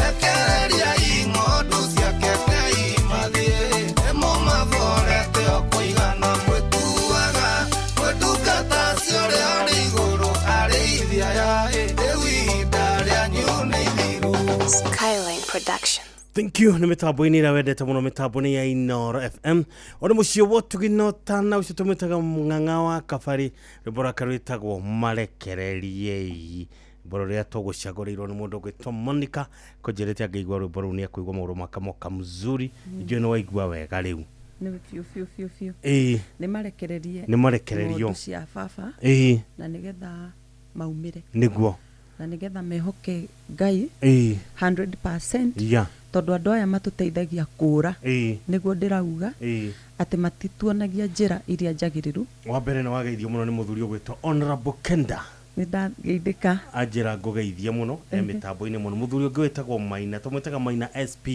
rekereriai ng'ondu ciake kei mathiĩ nĩmũmaborete o kũigana gwĩtuaga gwĩtungata ciũrĩa ũrĩ igũrũ arĩithia aya rĩu ihinda rĩanyu nĩ ithiru. Skyline Production. Thank you nä mä tambo-inä ä rä a wendete må no mä tambo nä ya Inoro FM å nä må ciä wotugino tana å cio tå mä taga ng'ang'a wa kabari rwä mbo rwake rwä tagwo marekereriei rwä rå rä a tågå cagå rä irwo nä må ndå gwä two Monica kå njä rä te angä igua rwä mbo rå u nä akåigua maå maka moka mzuri njå nä waigua wega rä u. Nĩ biũ biũ biũ biũ. Ĩĩ. Nĩ marekererie Nĩ marekererio. ng'ondu cia baba Ĩĩ. na nĩgetha maumĩre nä guo na nĩgetha mehoke Ngai Ĩĩ. 100% ya tondũ andũ aya matũteithagia kũũra Ĩĩ. nĩguo ndĩrauga Ĩĩ. atĩ matituonagia njĩra iria njagĩrĩru. Wa mbere nä wageithio må no nä må thuri å gwä two Honorable Kenda. Nĩ ndageithĩka. Anjĩra ngũgeithie mũno e mĩtambo-inĩ mũno mũthuri ũngĩ wĩtagwo Maina tũmwĩtaga Maina SP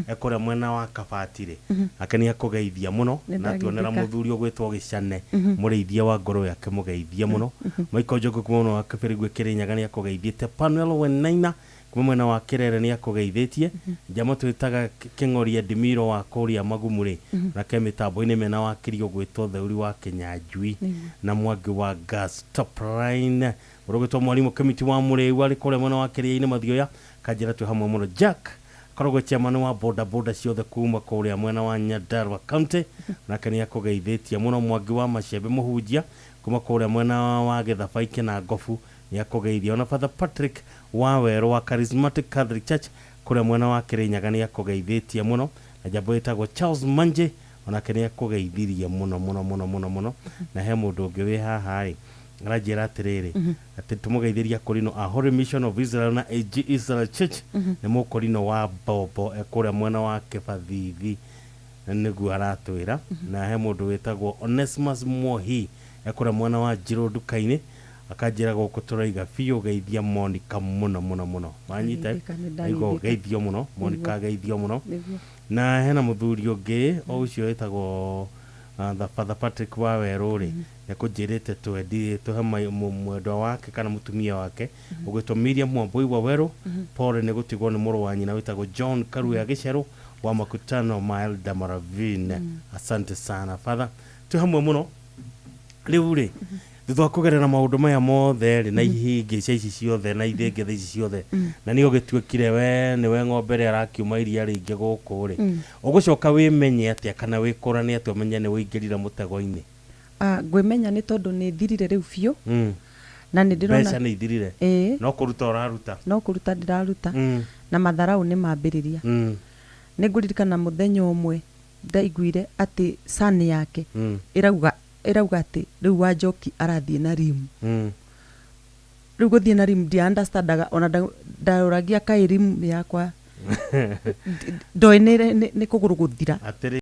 ekũrĩa mwena wa Kabati rĩ ake nĩ akũgeithia mũno Nĩ na tuonera ndageithĩka. mũthuri ũgwĩtwo Gĩcane mũrĩithia wa ngoro yake mũgeithie mũno Michael Njogu kuma mwena wa Kĩbĩrĩgwe Kĩrĩnyaga nĩ akũgeithĩte Panuel Wenaina kuma mwena wa Kĩrere nĩ akũgeithĩtie njama twĩtaga Kĩng'oria Ndimiro wa kũrĩa Magumu rĩ nake mĩtambo-inĩ mena wa Kĩrio gwĩtwo Theuri wa Kĩnyanjui na Mwangi wa Gas Top Line ũrũgĩtwo mwarimũ Kĩmiti wa Mũrĩu arĩ kũrĩa mwena wa Kĩrĩa-inĩ Mathioya kanjĩra twĩ hamwe mũno Jack akoragwo chairman wa boda boda ciothe kuma kũrĩa mwena wa Nyandarua County nake nĩ akũgeithĩtie mũno Mwangi wa Macembe mũhunjia kuma kũrĩa mwena wa Gĩthabai na Ngobu nĩ akũgeithia ona Father Patrick wa Werũ wa Charismatic Catholic Church kũrĩa mwena wa Kĩrĩnyaga nĩ akũgeithĩtie mũno na jambo ĩtagwo Charles Manje onake nĩ akũgeithirie mũno mũno mũno mũno mũno na he mũndũ ũngĩ wĩ haha rĩ aranjĩra atĩrĩrĩ atĩ tũmũgeithĩria kũrino a Holy Mission of Israel na AG Israel Church nĩ mũkũrino wa Bobo ekũrĩa mwena wa Kĩbathithi nĩguo aratwĩra na he mũndũ wĩtagwo Onesmus Mohi ekũrĩa mwena wa Njirũ nduka-inĩ akanjĩra gũkũ tũraiga biũ geithia Monica mũno mũno mũno wanyita. Ndageithĩka, nĩ aigua ndageithĩka. geithio mũno Monica. Nĩguo. Geithio mũno. Nĩguo. Na hena mũthuri ũngĩ o ũcio wĩtagwo the Father Patrick wa Werũ rĩ nĩakũnjĩrĩte twendi tũhe mwendwa wake kana mũtumia wake ũgwĩtwo Miriam Mwambui wa Werũ pole nĩ gũtigwo nĩ mũrũ wa nyina wĩtagwo John Karuya Gĩcerũ wa makutano ma Elda Maravine. Asante sana Father, twĩ hamwe mũno rĩu rĩ thutha wa kũgerera maũndũ maya mothe rĩ na ihĩngĩca ici ciothe na ithĩngĩtha ici ciothe na nĩ ũgĩtuĩkire we nĩwe ng'ombe ĩrĩa arakiuma iria rĩingĩ gũkũ rĩ ũgũcoka wĩmenye atĩa kana wĩkũrane atĩa ũmenye nĩ wĩingĩrire mũtego-inĩ? Ah, ngwĩmenya nĩ tondũ nĩ thirire rĩu biũ na nĩ Mbeca ndĩrona nĩ ithirire. Ĩĩ. No kũruta ũraruta. No kũruta ndĩraruta na matharau nĩ mambĩrĩria. Nĩ ngũririkana mũthenya ũmwe ndaiguire atĩ sani yake ĩrauga atĩ rĩu Wanjoki arathiĩ na rimu. Rĩu gũthiĩ na rimu ndia understandaga ona ndaũragia kaĩ rimu yakwa ndoĩ nĩ kũgũrũ gũthira. Atĩrĩ.